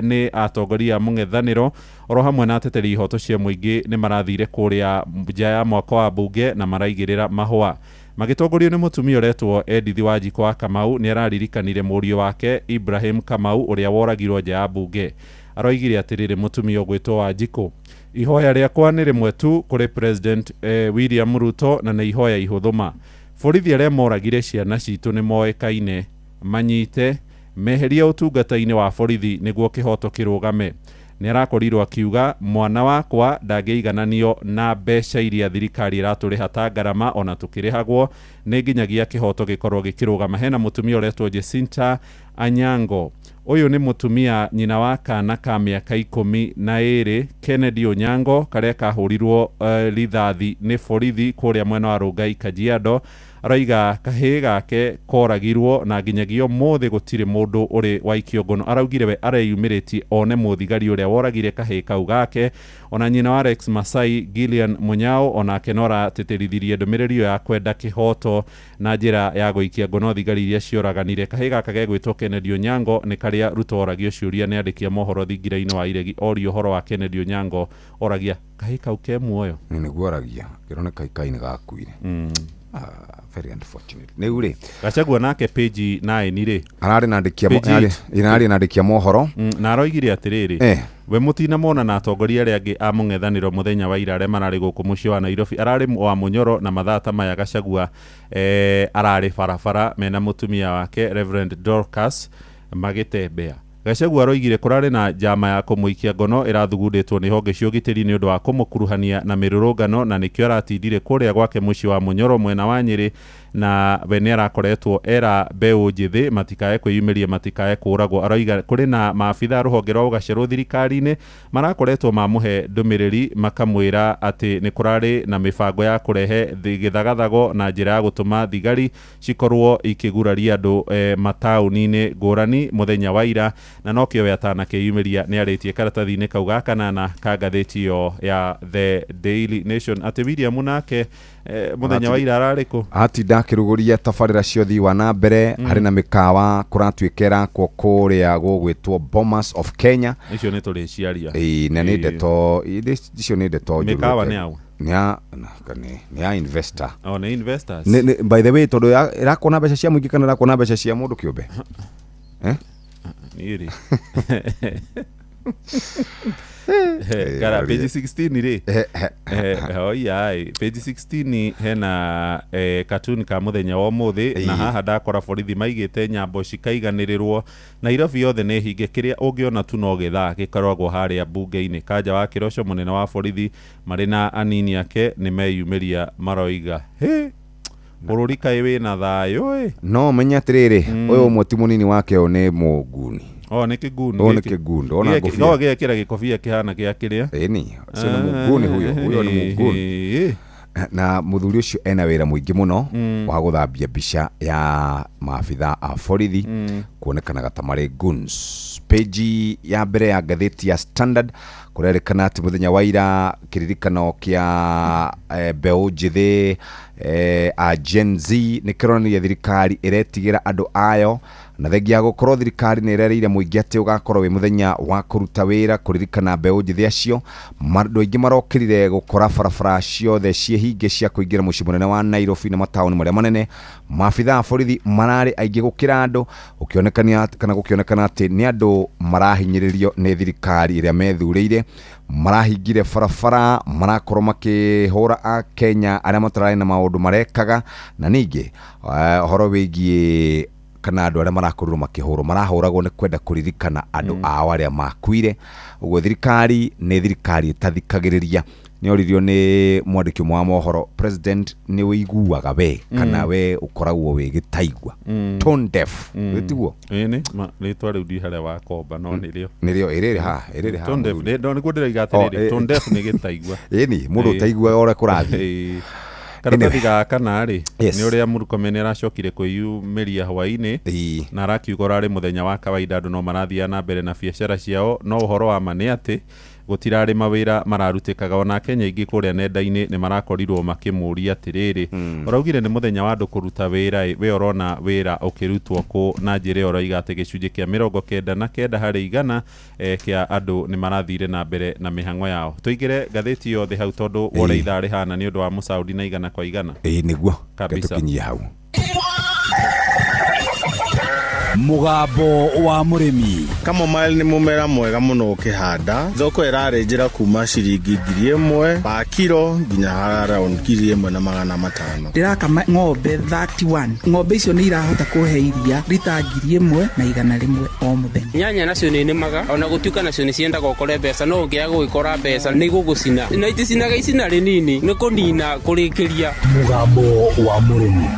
nĩ atongoria a mũng'ethanĩro oro hamwe na ateteri ihoto cia mũingĩ nĩ marathire kũrĩa nja ya mwako wa mbunge na maraigĩrĩra mahũa. Magĩtongorio nĩ mũtumia ũretwo Edith Wanjikũ wa Kamau, nĩ araririkanire mũriũ wake Ibrahim Kamau ũrĩa woragirwo nja ya mbunge. Aroigire atĩrĩrĩ mũtumia ũgwĩtwo Wanjikũ, ihoya rĩakwa nĩ rĩmwe tu kũrĩ President William Ruto, na nĩ ihoya ihũthũ. Borithi arĩa moragire ciana citũ nĩ moĩkaine, manyite meheria ũtungata-inĩ wa borithi nĩguo kĩhoto kĩrũgame. Nĩ arakorirwo akiuga mwana wakwa ndangĩigananio na mbeca iria thirikari ĩratũrĩha ta ngarama, ona tũkĩrĩhagwo nĩ nginyagia kĩhoto gĩkorwo gĩkĩrũgama. Hena mũtumia ũretwo Jacinta Anyango, ũyũ nĩ mũtumia nyina wa kana ka mĩaka 12 Kennedy Onyango, karĩa kahũrirwo rithathi nĩ borithi kũrĩa mwena wa Rongai Kajiado. Arauga kahĩĩ gake koragirwo na nginyagia ũmũthĩ gũtirĩ mũndũ ũrĩ waikio ngono. Araugire we areyumĩrĩtie one mũthigari ũrĩa woragire kahĩĩ kau gake. Ona nyina wa Rex Masai Gillian Munyao onake no aratĩtĩrithirie ndũmĩrĩri ĩyo ya kwenda kĩhoto na njĩra ya gũikia ngono thigari iria cioraganire. Kahĩĩ gaka gegwĩtwo Kennedy Onyango nĩ karĩa Ruto oragio ciũria nĩ andĩki a mohoro thingira-inĩ wa iregi, orio ũhoro wa Kennedy Onyango oragia kahĩĩ kau ke muoyo. Nĩguo oragia kĩroneka ikainĩ gakuire. Very unfortunate. Nĩ ure Gachagua nake page 9 rĩ ararĩ na andĩki a mohoro, na aroigire atĩrĩrĩ, we mũtina mona na atongoria arĩa angĩ a mũng'ethanĩro mũthenya wa ira arĩa mararĩ gũkũ mũciĩ wa Nairobi. Ararĩ wa Mũnyoro na mathaa ta maya Gachagua ararĩ barabara mena mũtumia wake Reverend Dorcas magĩtembea. Gachagua aroigire kũrarĩ na njama ya kũmũikia ngono ĩrathugundĩtwo nĩ honge cia ũgitĩri nĩ ũndũ wa kũmũkuruhania na mĩrũrũngano, na nĩkĩo aratindire kũrĩa gwake mũciĩ wa Mũnyoro mwena wa Nyĩrĩ, na we nĩ arakoretwo era mbeũ njĩthĩ matikae kwĩyumĩria, matikae kũragwo. Aroiga kũrĩ na maabitha rũhonge rwa ũgacerwo thirikari-inĩ marakoretwo mamũhe ndũmĩrĩri makamwĩra atĩ nĩ kũrarĩ na mĩbango ya kũrehe gĩthagathago na njĩra ya gũtũma thigari cikorwo ikĩguraria andũ mataũni-inĩ ngũrani mũthenya wa ira, na nokĩo we atanakĩyumĩria nĩ arĩtie karatathi-inĩ kau ga kanana ka ngathĩti ĩyo ya The Daily Nation. Atĩ William nake mũthenya wa ira ararĩ kũ? Atinda akĩrugũria tabarĩra cia ũthii wa na mbere. Harĩ na mĩkawa kũratuĩka ĩrakwo kũrĩa gũgwĩtwo Bomas of Kenya. Icio nĩ tũrĩciaria. Ĩĩ, na nĩ ndeto icio nĩ ndeto njũru. Mĩkawa nĩ au? Nĩ ya investor. Oh, nĩ investors. By the way, tondũ ĩrakwo na mbeca cia mũingĩ kana ĩrakwo na mbeca cia mũndũ kĩũmbe? Niĩ rĩ. Gara page 16 rĩ. Oiai, page 16 hena cartoon ka mũthenya wa ũmũthĩ, na haha ndakora borithi maigĩte nyambo cikaiganĩrĩrwo Nairobi yothe nĩ hinge, kĩrĩa ũngĩona tu no gĩthaa gĩkoragwo harĩa mbunge-inĩ. Kanja wa Kĩroco mũnene wa borithi marĩ na anini ake nĩ meyumĩria maroiga hĩ bũrũri kaĩ wĩna thayũ ĩ. No menya atĩrĩrĩ, ũyũ ũmwe ti mũnini wake, ũyũ nĩ mũnguni. Oh, nĩ kĩnguni. Ũyũ nĩ kĩnguni, ona ngũbia. No gĩekĩra gĩkobia kĩhana gĩa kĩrĩa. Ĩni, ũcio nĩ mũnguni huyo, huyo nĩ mũnguni. Na mũthuri ũcio ena wĩra mũingĩ mũno wa gũthambia mbica ya maabitha a borithi kuonekanaga ta marĩ goons. Page ya mbere ya ngathĩti ya Standard kũrerĩkana atĩ mũthenya wa ira kĩririkano kĩa mbeũ njĩthĩ A Gen Z nĩ kĩronania thirikari ĩretigĩra andũ ayo na thengia gũkorwo thirikari nĩ ĩrereire mũingĩ atĩ ũgakorwo wĩ mũthenya wa kũruta wĩra kũririkana mbeũ njĩthĩ acio. Andũ aingĩ marokĩrire gũkora barabara ciothe ciĩ hinge cia kũingĩra mũciĩ mũnene wa Nairobi na mataũni marĩa manene. Maabithaa a borithi mararĩ aingĩ gũkĩra andũ, gũkĩonekana kana gũkĩonekana atĩ nĩ andũ marahinyĩrĩrio nĩ thirikari ĩrĩa methurĩire. Marahingire barabara, marakorwo makĩhũra Akenya arĩa matararĩ na maũndũ marekaga, na ningĩ ũhoro wĩgiĩ kana andũ arĩa marakorirwo makĩhũrwo marahũragwo nĩ kwenda kũririkana andũ ao arĩa makuire. Ũguo thirikari nĩ thirikari ĩtathikagĩrĩria. Nĩ oririo nĩ mwandĩki ũmwe wa mohoro, president nĩ ũiguaga we kana we ũkoragwo wĩ gĩtaigua, tone deaf, gĩtiguo? Ĩni rĩtwa rĩu ndi harĩa wakomba no nĩrĩo nĩrĩo ĩrĩrĩ ha ĩrĩrĩ ha tone deaf no nĩguo ndĩroiga atĩrĩrĩ, tone deaf nĩ gĩtaigua. Ĩni mũndũ ũtaiguaga ũrĩa kũrathiĩ. Karatathi ga kana rĩ nĩ ũrĩa Murkomen aracokire kwĩyumĩria hwaĩ-inĩ na arakiuga ũrarĩ mũthenya wa kawaida, andũ no marathiaga na mbere na biacara ciao, no ũhoro wa ma nĩ atĩ gũtirarĩ mawĩra mararutĩkaga. Ona Kenya aingĩ kũrĩa nenda-inĩ nĩ marakorirwo makĩmũria atĩrĩrĩ, ũraugire nĩ mũthenya wa andũ kũruta wĩra, we ũrona wĩra ũkĩrutwo kũ? Na njĩra ĩyo ũroiga atĩ gĩcunjĩ kĩa 99 harĩ 100 kĩa andũ nĩ marathire na mbere na mĩhang'o yao. Tũingĩre ngathĩti yothe hau tondũ wore ithaa rĩhana nĩ ũndũ wa Mũsaudi na 100 kwa 100. Ĩĩ nĩguo tũkinyie hau. Mũgambo wa mũrĩmi. Chamomile nĩ mũmera mwega mũno ũkĩhanda. Thoko ĩrarĩ njĩra kuma ciringi 1,000 pa kiro nginya around 1,500. Ndĩrakama ng'ombe 31. Ng'ombe icio nĩ irahota kũhe iria rita 1,100 o mũthenya. Nyanya nacio nĩ nĩmaga ona gũtuĩka nacio nĩ ciendaga ũkore mbeca, no ũngĩaga gũgĩkora mbeca nĩ igũgũcina na iticinaga icina rĩnini nĩ kũnina kũrĩkĩria. Mũgambo wa mũrĩmi.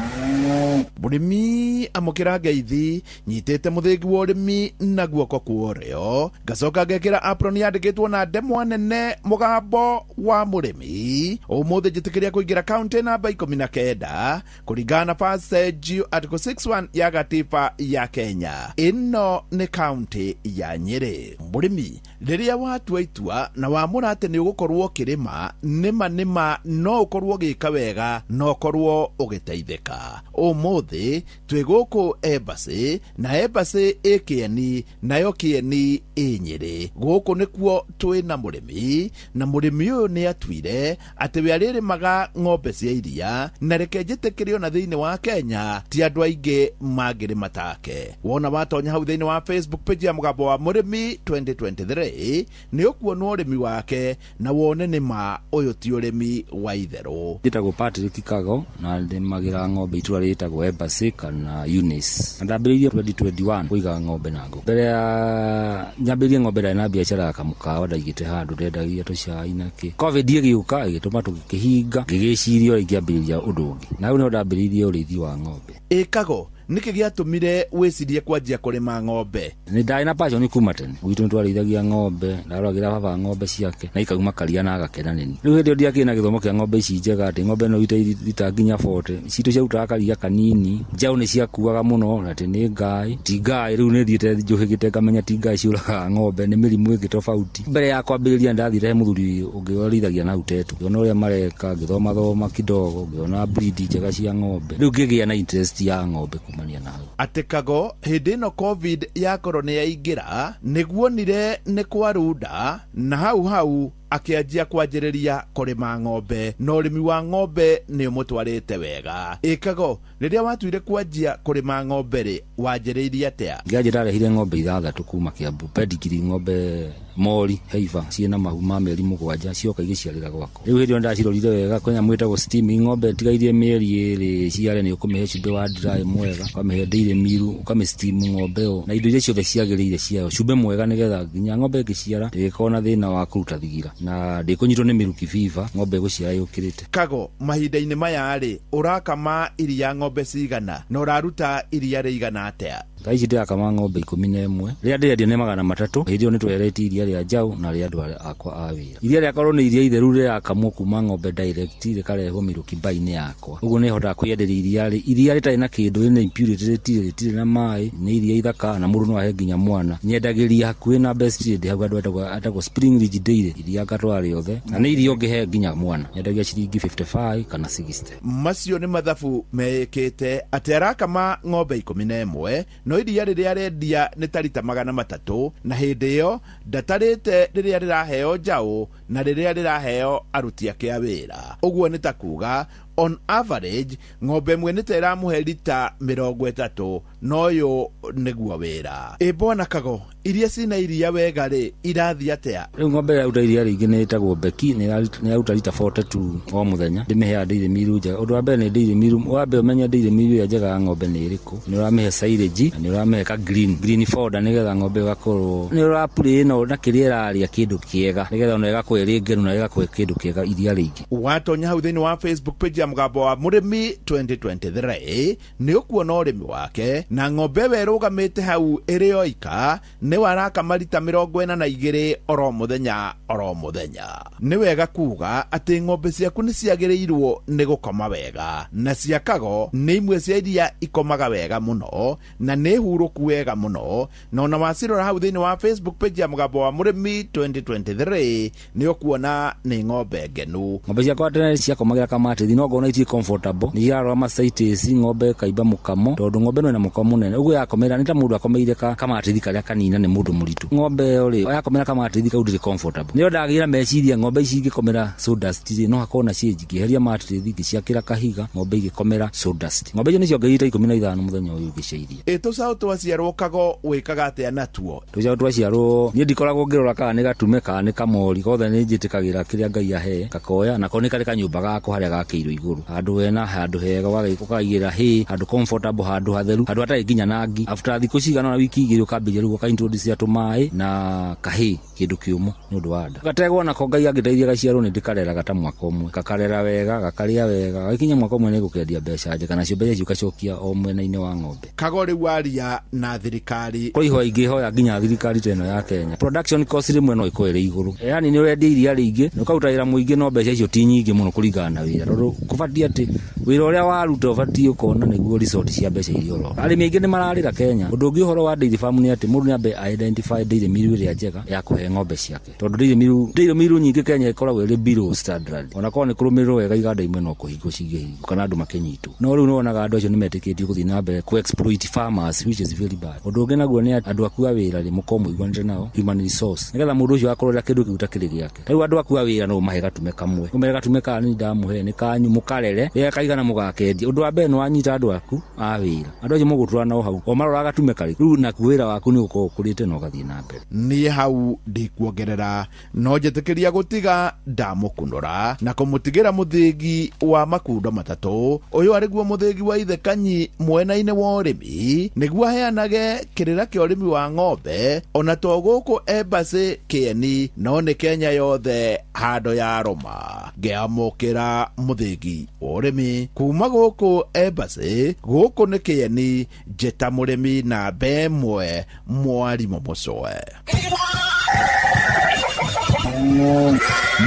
Mũrĩmi amũkĩra ngeithi nyitĩte mũthĩgi wa ũrĩmi na guoko kwa ũrĩo, ngacoka ngekĩra apron yandĩkĩtwo na ndemwa nene mũgambo wa mũrĩmi. Ũmũthĩ njĩtĩkĩria kũingĩra kaunti namba 19 kũringana na passage article 61 ya gatiba ya Kenya. Ĩno nĩ kaunti ya Nyĩrĩ. Mũrĩmi rĩrĩa watua itua na wamũra atĩ nĩ ũgũkorwo ũkĩrĩma, nĩma nĩma no ũkorwo ũgĩka wega na ũkorwo ũgĩteithĩka. Ũmũthĩ twĩ gũkũ Embassy na Embassy ĩ Kĩeni nayo Kĩeni ĩ Nyĩrĩ. Gũkũ nĩkuo twĩ na mũrĩmi, na mũrĩmi ũyũ nĩ atuire atĩ we arĩrĩmaga ng'ombe cia iria, na reke njĩtĩkĩre ona thĩinĩ wa Kenya ti andũ aingĩ mangĩrĩma take. Wona watonya hau thĩinĩ wa Facebook page ya mũgambo wa mũrĩmi 2023 nĩ ũkuona ũrĩmi wake na wone nĩma ũyũ ti ũrĩmi wa itherũ. Njĩtagwo Patrick Kago na ndĩmagĩra ng'ombe itũra rĩtagwo Embassy kana Eunice. Ndambĩrĩirie 2021 kũiga ng'ombe na ngũkũ. Mbere ya nyambĩrĩrie ng'ombe ndarĩ na biacara ya kamũkawa ndaigĩte handũ ndendagia tũcai na kĩ. Covid ĩgĩũka ĩgĩtũma tũkĩhinga, ngĩgĩciria ũrĩa ingĩambĩrĩria ũndũ ũngĩ. Na hau nĩho ndambĩrĩirie ũrĩithi wa ng'ombe. Ĩkago nĩkĩ gĩatũmire wĩcirie kwanjia kũrĩma ng'ombe? Nĩ ndarĩ na passion kuma tene. Gwitũ nĩtwarĩithagia ng'ombe, ndaroragĩra baba ng'ombe ciake na ikauma karia na agakena nĩni. Rĩu hĩndĩ ĩyo ndiakĩrĩ na gĩthomo kĩa ng'ombe ici njega atĩ ng'ombe no ite rita nginya 40. Citũ ciarutaga karia kanini, njaũ nĩ ciakuaga mũno na atĩ nĩ ngai. Ti ngai, rĩu nĩ thiĩte njũhĩgĩte ngamenya ti ngai ciũragaga ng'ombe, nĩ mĩrimũ ĩngĩ tofauti. Mbere ya kwambĩrĩria nĩndathire he mũthuri ũngĩ warĩithagia na Utetu. Ngĩona ũrĩa mareka, ngĩthomathoma kidogo, ngĩona breed njega cia ng'ombe. Rĩu ngĩgĩa na interest ya ng'ombe kumania na hau. Atĩ Kago hĩndĩ ĩno Covid yakorwo nĩ yaingĩra nĩguonire nĩ kwarunda, na hau hau akĩanjia kwanjĩrĩria kũrĩma ng'ombe, na ũrĩmi wa ng'ombe nĩ ũmũtwarĩte wega. Ĩkago rĩrĩa watuire kwanjia kũrĩma ng'ombe rĩ, wanjĩrĩirie atĩa? Ngĩanjia ndarehire ng'ombe 6 kuma Kiambu, pedigree ng'ombe mori heiva ciĩna mahu ma mĩeri 7 cioka igĩciarĩra gwakwa. Rĩu hĩndĩ ĩyo ndacirorire wega, kwĩ nyamũ ĩtagwo steaming, ng'ombe tigairie mĩeri 2 ciare nĩ ũkũmĩhe cumbĩ wa dry mwega, ũkamĩhe dairy meal, ũkamĩ steam ng'ombe ĩyo na indo iria ciothe ciagĩrĩire ciayo, cumbĩ mwega nĩgetha nginya ng'ombe ĩngĩciara ndĩgĩkorwo na thĩna wa kũruta thigira na ndĩkũnyitwo nĩ mĩrukĩ fever, ng'ombe ĩgũciara yũkĩrĩte. Kago mahinda-inĩ maya rĩ, ũrakama iria ng'ombe cigana na ũraruta iria rĩigana atĩa? Thaa ici ndĩrakama ng'ombe 11, rĩrĩa ndĩrendia nĩ 300. Hĩndĩ ĩyo nĩtweretie iria iria rĩa njaũ na rĩa andũ akwa a wĩra. Iria rĩakorwo nĩ iria itheru rĩrakamwo kuma ng'ombe direct rĩkarehwo mĩrũki mbai-inĩ yakwa, ũguo nĩ hotaga kwĩyenderia iria rĩtarĩ na kĩndũ, rĩna impurity, rĩtirĩ na maĩ, nĩ iria ithaka na mũndũ no ahe nginya mwana. Nyendagĩria hakuhĩ na Best Trade hau handũ hetagwo Spring Ridge Dairy, iria ngatwara rĩothe na nĩ iria ũngĩhe nginya mwana. Nyendagia ciringi 55 kana 60. Macio nĩ mathabu meĩkĩte atĩ arakama ng'ombe 11, no iria rĩrĩa arendia nĩ ta rita 300, na hĩndĩ ĩyo ndatarĩte rĩrĩa rĩraheo njaũ na rĩrĩa rĩraheo aruti ake a wĩra. Ũguo nĩ ta kuga on average ng'ombe ĩmwe nĩ ta ĩramũhe rita 30, no ũyũ nĩguo wĩra. Ĩ bwana Kago, iria cina iria wega rĩ irathiĩ atĩa? Rĩu ng'ombe ĩraruta iria rĩingĩ nĩ ĩtagwo Beki, nĩ ĩraruta rita 42 o mũthenya. Ndĩmĩheaga dairy meal njega. Ũndũ wa mbere nĩ dairy meal, wambe ũmenye dairy meal ĩrĩa njega ya ng'ombe nĩ ĩrĩkũ. Nĩ ũramĩhe silage na nĩ ũramĩhe ka green fodder, nĩgetha ng'ombe ĩgakorwo nĩ ũrapurĩ ĩno na kĩrĩa ĩrarĩa kĩndũ kĩega, nĩgetha ona ĩgakorwo ĩrĩ ngenu na ĩgakorwo kĩndũ kĩega iria rĩingĩ. Watonya hau thĩinĩ wa Facebook page ya Mũgambo wa Mũrĩmi 2023 nĩ ũkuona ũrĩmi wake na ng'ombe ĩyo ĩrũgamĩte hau ĩrĩ yoika nĩ warakama rita 42 oro mũthenya oro mũthenya. Nĩ wega kuga atĩ ng'ombe ciaku nĩ ciagĩrĩirwo nĩ gũkoma wega, na cia Kago nĩ imwe cia iria ikomaga wega mũno na nĩ hurũku wega mũno, na ona wacirora hau thĩinĩ wa Facebook page ya Mũgambo wa Mũrĩmi 2023 nĩ ũkuona nĩ ng'ombe ngenu. Ng'ombe ciakwa tene ciakomagĩra kamatithi, no ngona itirĩ comfortable, nĩ irarora mastitis, ng'ombe ĩkaimba mũkamo, tondũ ng'ombe ĩno ĩna mũkamo mũnene, ũguo yakomera nĩ ta mũndũ akomeire kamatithi karĩa kanina nĩ mũndũ mũritũ. Ng'ombe ĩyo rĩ yakomera kamatithi kau ndĩrĩ comfortable. Nĩyo ndagĩra meciria ng'ombe ici ingĩkomera sawdust rĩ, no hakorwo na change, ngĩeheria matithi ngĩciakĩra kahiga, ng'ombe igĩkomera sawdust. Ng'ombe icio nĩ ciongereire 15 mũthenya ũyũ ũngĩ cia iria. Ĩ tũcaũ twaciarwo Kago wĩkaga atĩa natuo? Tũcaũ twaciarwo niĩ ndikoragwo ngĩrora kana nĩ gatume kana nĩ kamori, gothe nĩ njĩtĩkagĩra kĩrĩa Ngai ahe gakoya, nako nĩ karĩ kanyũmba gako harĩa gakĩirwo igũrũ, handũ hena handũ hega ũkaigĩra hay, handũ comfortable, handũ hatheru, handũ hatarĩ nginya na ngi. After thikũ cigana ũna wiki 2 ũkambĩrĩria rĩu ũka-introduce tũmaĩ na kahĩ, kĩndũ kĩũmũ nĩ ũndũ wa nda. Gategwa nako Ngai angĩteithia gaciarwo nĩ ndĩkareraga ta mwaka ũmwe, gakarera wega, gakarĩa wega, gagĩkinya mwaka ũmwe nĩ ngũkendia mbeca njega, nacio mbeca icio ũgacokia o mwena-inĩ wa ng'ombe. Kago rĩu aria na thirikari. Kwa ihoya ingĩhoya nginya thirikari ta ĩno ya Kenya, production cost rĩmwe no ĩkorwo ĩrĩ igũrũ, yani nĩ ũrendia iria rĩingĩ na ũkaruta wĩra mũingĩ, no mbeca icio ti nyingĩ mũno kũringana na wĩra, tondũ kũbatiĩ atĩ wĩra ũrĩa waruta ũbatiĩ ũkona nĩguo result cia mbeca iria ũrona. Arĩmi aingĩ nĩ mararĩra Kenya. Ũndũ ũngĩ ũhoro wa dairy farm nĩ atĩ mũndũ nĩ ambe identify dairy meal ĩrĩa njega ya kũhe ng'ombe ciake, tondũ dairy meal nyingĩ Kenya ĩkoragwo ĩrĩ below standard, ona korwo nĩ kũrũmĩrĩrwo wega iganda imwe no kũhingwo cingĩhingwo kana andũ makĩnyitwo, no rĩu nĩwonaga andũ acio nĩ metĩkĩtio gũthiĩ na mbere kũ exploit farmers, which is very bad. Ũndũ ũngĩ naguo nĩ andũ aku a wĩra rĩ, mũkorwo mũiguanĩte nao human resource, nĩgetha mũndũ ũcio akorwo rĩrĩa kĩndũ kĩu takĩrĩ gĩake. Ta rĩu andũ aku a wĩra no ũmahe gatume kamwe, ũmere gatume kaa nĩ ndamũhe nĩ kanyu, mũkarere rĩrĩa kaigana mũgakendia. Ũndũ wa mbere nĩ wanyita andũ aku a wĩra, andũ acio mũgũtũra nao hau o maroraga gatume karĩ rĩu, nakuo wĩra waku nĩ ũgũkorwo ũkũrĩte na ũgathiĩ na mbere. Niĩ hau ndikuongerera, no njĩtĩkĩria gũtiga ndamũkunũra na kũmũtigĩra mũthĩgi wa makundo matatũ. Ũyũ arĩguo mũthĩgi wa ithe Kanyi mwena-inĩ wa ũrĩmi, nĩguo aheanage kĩrĩra kĩa ũrĩmi wa ng'ombe ona to gũkũ Embassy Kĩeni, no nĩ Kenya yothe handũ ya Roma. Ngĩamũkĩra mũthĩgi wa ũrĩmi kuma gũkũ Embassy, gũkũ nĩ Kĩeni, njĩta mũrĩmi namba 1 mwarimũ Mũcoe.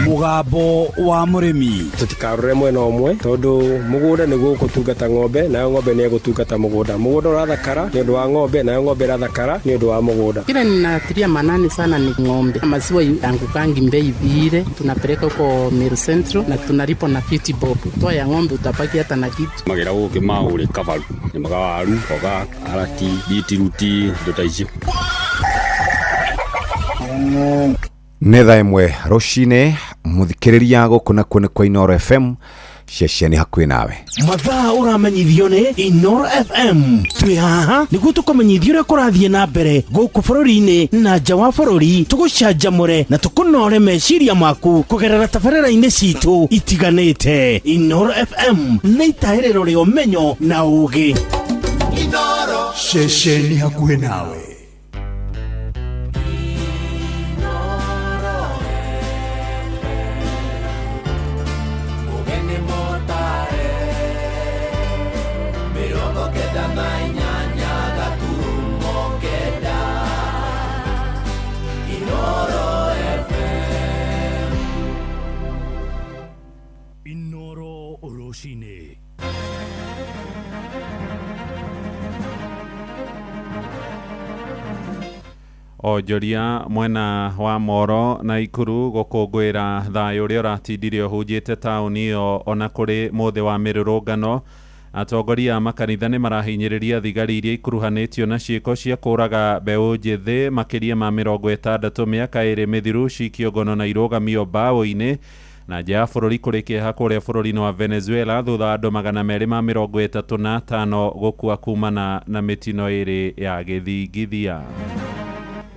Mũgambo wa mũrĩmi. Tũtikarore mwena ũmwe tondũ mũgũnda nĩguo ũgũtungata ng'ombe, nayo ng'ombe nĩ ĩgũtungata mũgũnda. Mũgũnda ũrathakara nĩ ũndũ wa ng'ombe, nayo ng'ombe ĩrathakara nĩ ũndũ wa mũgũnda. Kile ninatilia manani sana ni ng'ombe. Maziwa yangukangi bei vile, tunapeleka huko Meru Central na tunalipa na 50 bob. Toa ya ng'ombe utabaki hata na kitu. Magera gũkĩ maũrĩ kabaru, nĩ maga waru, mboga, karati, bitiruti, indo ta icio. Nĩ thaa 1 rũcinĩ, mũthikĩrĩria gũkũ nakuo nĩ kwa Inooro FM, ceceni hakuhĩ nawe. Mathaa ũramenyithio nĩ Inooro FM. Twĩ haha nĩguo tũkũmenyithie ũrĩa kũrathiĩ na mbere gũkũ bũrũri-inĩ na nja wa bũrũri, tũgũcanjamũre na tũkũnore meciria maku kũgerera tabarĩra-inĩ citũ itiganĩte. Inooro FM nĩ itahĩrĩro rĩa ũmenyo na ũũgĩ. Ceceni hakuhĩ nawe. Onjoria mwena wa Moro na Ikuru gũkũngũĩra thayũ ũrĩa ũratindire ũhunjĩte taũni ĩyo ona kũrĩ mũthĩ wa mĩrũrũngano. Atongoria a makanitha nĩ marahinyĩrĩria thigari iria ikuruhanĩtio na ciĩko cia kũraga mbeũ njĩthĩ makĩria ma 60 mĩaka 2 mĩthiru cikio ngono na irũgamio mbaũ-inĩ. Na nja ya bũrũri kũrĩ kĩeha kũrĩa bũrũri-inĩ wa Venezuela thutha wa andũ 235 gũkua kumana na mĩtino 2 ya gĩthingithia.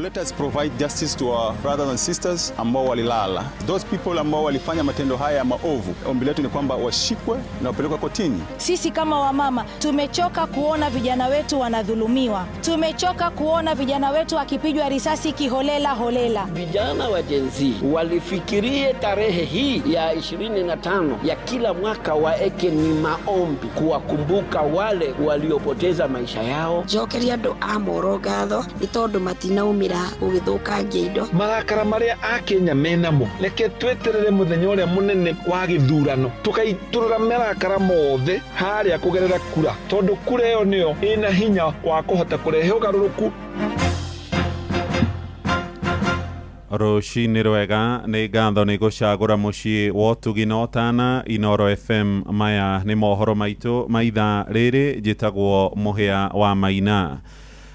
Let us provide justice to our brothers and sisters ambao walilala. Those people ambao walifanya matendo haya ya maovu, ombi letu ni kwamba washikwe na wapelekwe kotini. Sisi kama wamama tumechoka kuona vijana wetu wanadhulumiwa. Tumechoka kuona vijana wetu wakipigwa risasi kiholela holela. Vijana wa Gen Z walifikirie tarehe hii ya 25 ya kila mwaka waeke ni maombi kuwakumbuka wale waliopoteza maisha yao. Njokeria andũ a Moro ngatho nĩ tondũ matinaumĩra gũgĩthũkangia indo. Marakara marĩa akenya menamo, reke tweterere mũthenya ũrĩa mũnene wa gĩthurano tũkaitũrũra marakara mothe harĩa kũgerera kura, tondũ kura ĩyo nĩyo ĩna hinya wa kũhota kũrehe ũgarũrũku. Rũcinĩ rwega, nĩ ngatho nĩ gũcagũra mũciĩ wa ũtugi na ũtana Inoro FM. Maya nĩ mohoro maitũ ma ithaa rĩrĩ, njĩtagwo Mũhĩa wa Maina.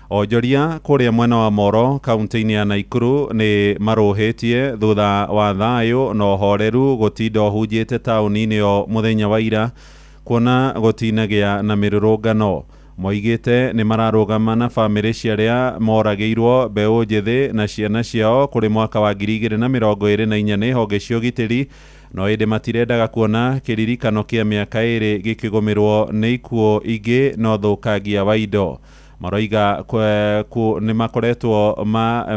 Onjoria kũrĩa mwena wa Moro kaunti-inĩ ya Naikuru nĩ marũhĩtie thutha wa thayũ na ũhoreru gũtinda ũhunjĩte taũni-inĩ ĩyo mũthenya wa ira kuona gũtinagĩa na mĩrũrũngano. Moigĩte nĩ mararũgama na bamĩrĩ cia arĩa moragĩirwo mbeũ njĩthĩ na ciana ciao kũrĩ mwaka wa 2024 nĩ honge cia ũgitĩri, no ĩndĩ matirendaga kuona kĩririkano kĩa mĩaka 2 gĩkĩgũmĩrwo nĩ ikuũ ingĩ na ũthũkangia wa indo. Maroiga nĩ makoretwo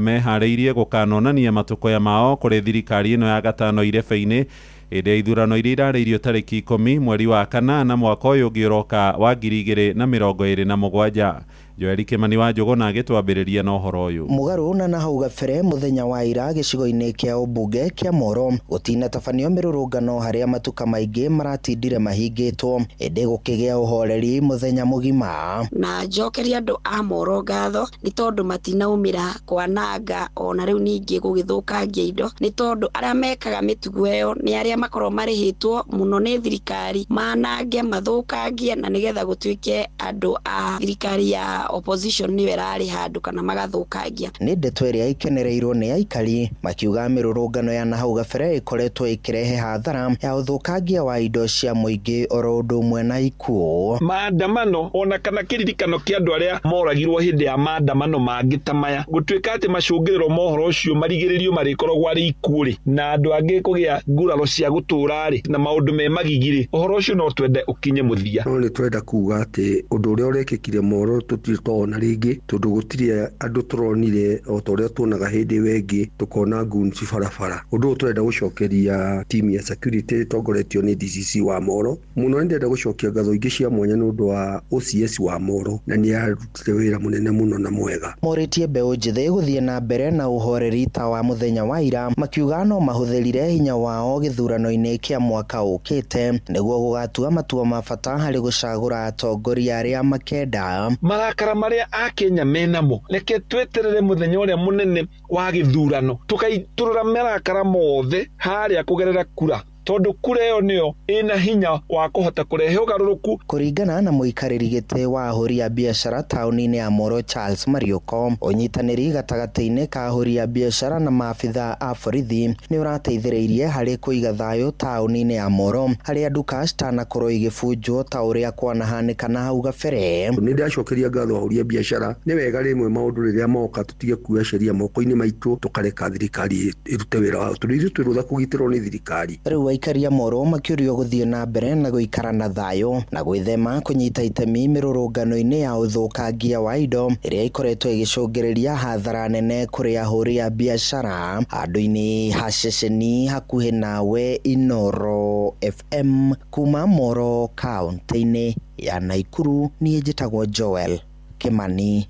meharĩirie gũkanonania matũkũya mao kũrĩ thirikari ĩno ya gatano irebe-inĩ hĩndĩ ya ithurano iria irarĩirio tarĩki 10 mweri wa 8 mwaka ũyũ ũngĩ ũroka wa 2027. Joeli Kimani wa Njũgũna agĩtwambĩrĩria na ũhoro ũyũ. Mũgarũ na hau gabere mũthenya wa ira gĩcigo-inĩ kĩa ũmbunge kĩa Moro gũtinatabanio mĩrũrũngano harĩa matuka maingĩ maratindire mahingĩtwo, ĩndĩ gũkĩgĩa ũhoreri mũthenya mũgima. Na njokeria andũ a Moro ngatho nĩ tondũ matinaumĩra kwananga ona rĩu ningĩ gũgĩthũkangia indo, nĩ tondũ arĩa mekaga mĩtugo ĩyo nĩ arĩa makorwo marĩhĩtwo mũno nĩ thirikari manange mathũkangie na nĩgetha gũtuĩke andũ a thirikari ya opposition nĩyo ĩrarĩ handũ kana magathũkangia. Nĩ ndeto ĩrĩa ikenereirwo nĩ aikari makiuga mĩrũrũngano ya nahau gabere ĩkoretwo ĩkĩrehe hathara ya ũthũkangia wa indo cia mũingĩ oro ũndũ ũmwe na ikuũ. Maandamano ona kana kĩririkano kĩa andũ arĩa moragirwo hĩndĩ ya maandamano mangĩ ta maya gũtuĩka atĩ macũngĩrĩro ma ũhoro ũcio marigĩrĩrio marĩkoragwo arĩ ikuũ rĩ, na andũ angĩ kũgĩa nguraro cia gũtũũra rĩ, na maũndũ me magigi rĩ, ũhoro ũcio no twende ũkinye mũthia. No nĩ twenda kuga atĩ ũndũ ũrĩa ũrekĩkire Moro tũtirĩ twawona rĩngĩ, tondũ gũtirĩ andũ tũronire o ta ũrĩa tuonaga hĩndĩ ĩyo ĩngĩ tũkona goons barabara. Ũndũ ũyũ tũrenda gũcokeria timu ya security ĩtongoretio nĩ DCC wa Moro mũno. Nĩ ndĩrenda gũcokia ngatho ingĩ cia mwanya nĩ ũndũ wa OCS wa Moro, na nĩ arutire wĩra mũnene mũno na mwega. Morĩtie mbeũ njĩthĩ gũthiĩ na mbere na ũhoreri ta wa mũthenya wa ira, makiuga no mahũthĩrire hinya wao gĩthurano-inĩ kĩa mwaka ũkĩte nĩguo gũgatua matua ma bata harĩ gũcagũra atongoria arĩa makenda. Marakara marĩa akenya menamo, reke tweterere mũthenya ũrĩa mũnene wa gĩthurano tũkaitũrũra marakara mothe harĩa kũgerera kura, tondũ kura ĩyo nĩyo ĩna hinya wa kũhota kũrehe ũgarũrũku. Kũringana na mũikarĩri gĩtĩ wa ahũri a biacara taũni-inĩ ya Moro Charles Mariuko, ũnyitanĩri gatagatĩ-inĩ ka ahũri a biacara na maabitha a borithi nĩ ũrateithĩrĩirie harĩ kũiga thayũ taũni-inĩ ya Moro, harĩa nduka citanakorwo igĩbunjwo ta ũrĩa kwanahanĩka na hau gabere. Nĩ ndacokeria ngatho ahũri a biacara, nĩ wega rĩmwe maũndũ rĩrĩa moka tũtige kuoya sheria moko-inĩ maitũ, tũkareka thirikari ĩrute wĩra wayo, tondũ ithuĩ twĩ rũtha kũgitĩrwo nĩ thirikari. Rĩu aikari a Moro makĩũrio gũthiĩ na mbere na gũikara na thayũ na gwĩthema kũnyita itemi mĩrũrũngano-inĩ ya ũthũkangia wa indo ĩrĩa ĩkoretwo ĩgĩcũngĩrĩria hathara nene kũrĩ ahũri a biacara handũ-inĩ ha ceceni hakuhĩ nawe. Inoro FM kuma Moro kaunti-inĩ ya Naikuru, niĩ njĩtagwo Joel Kimani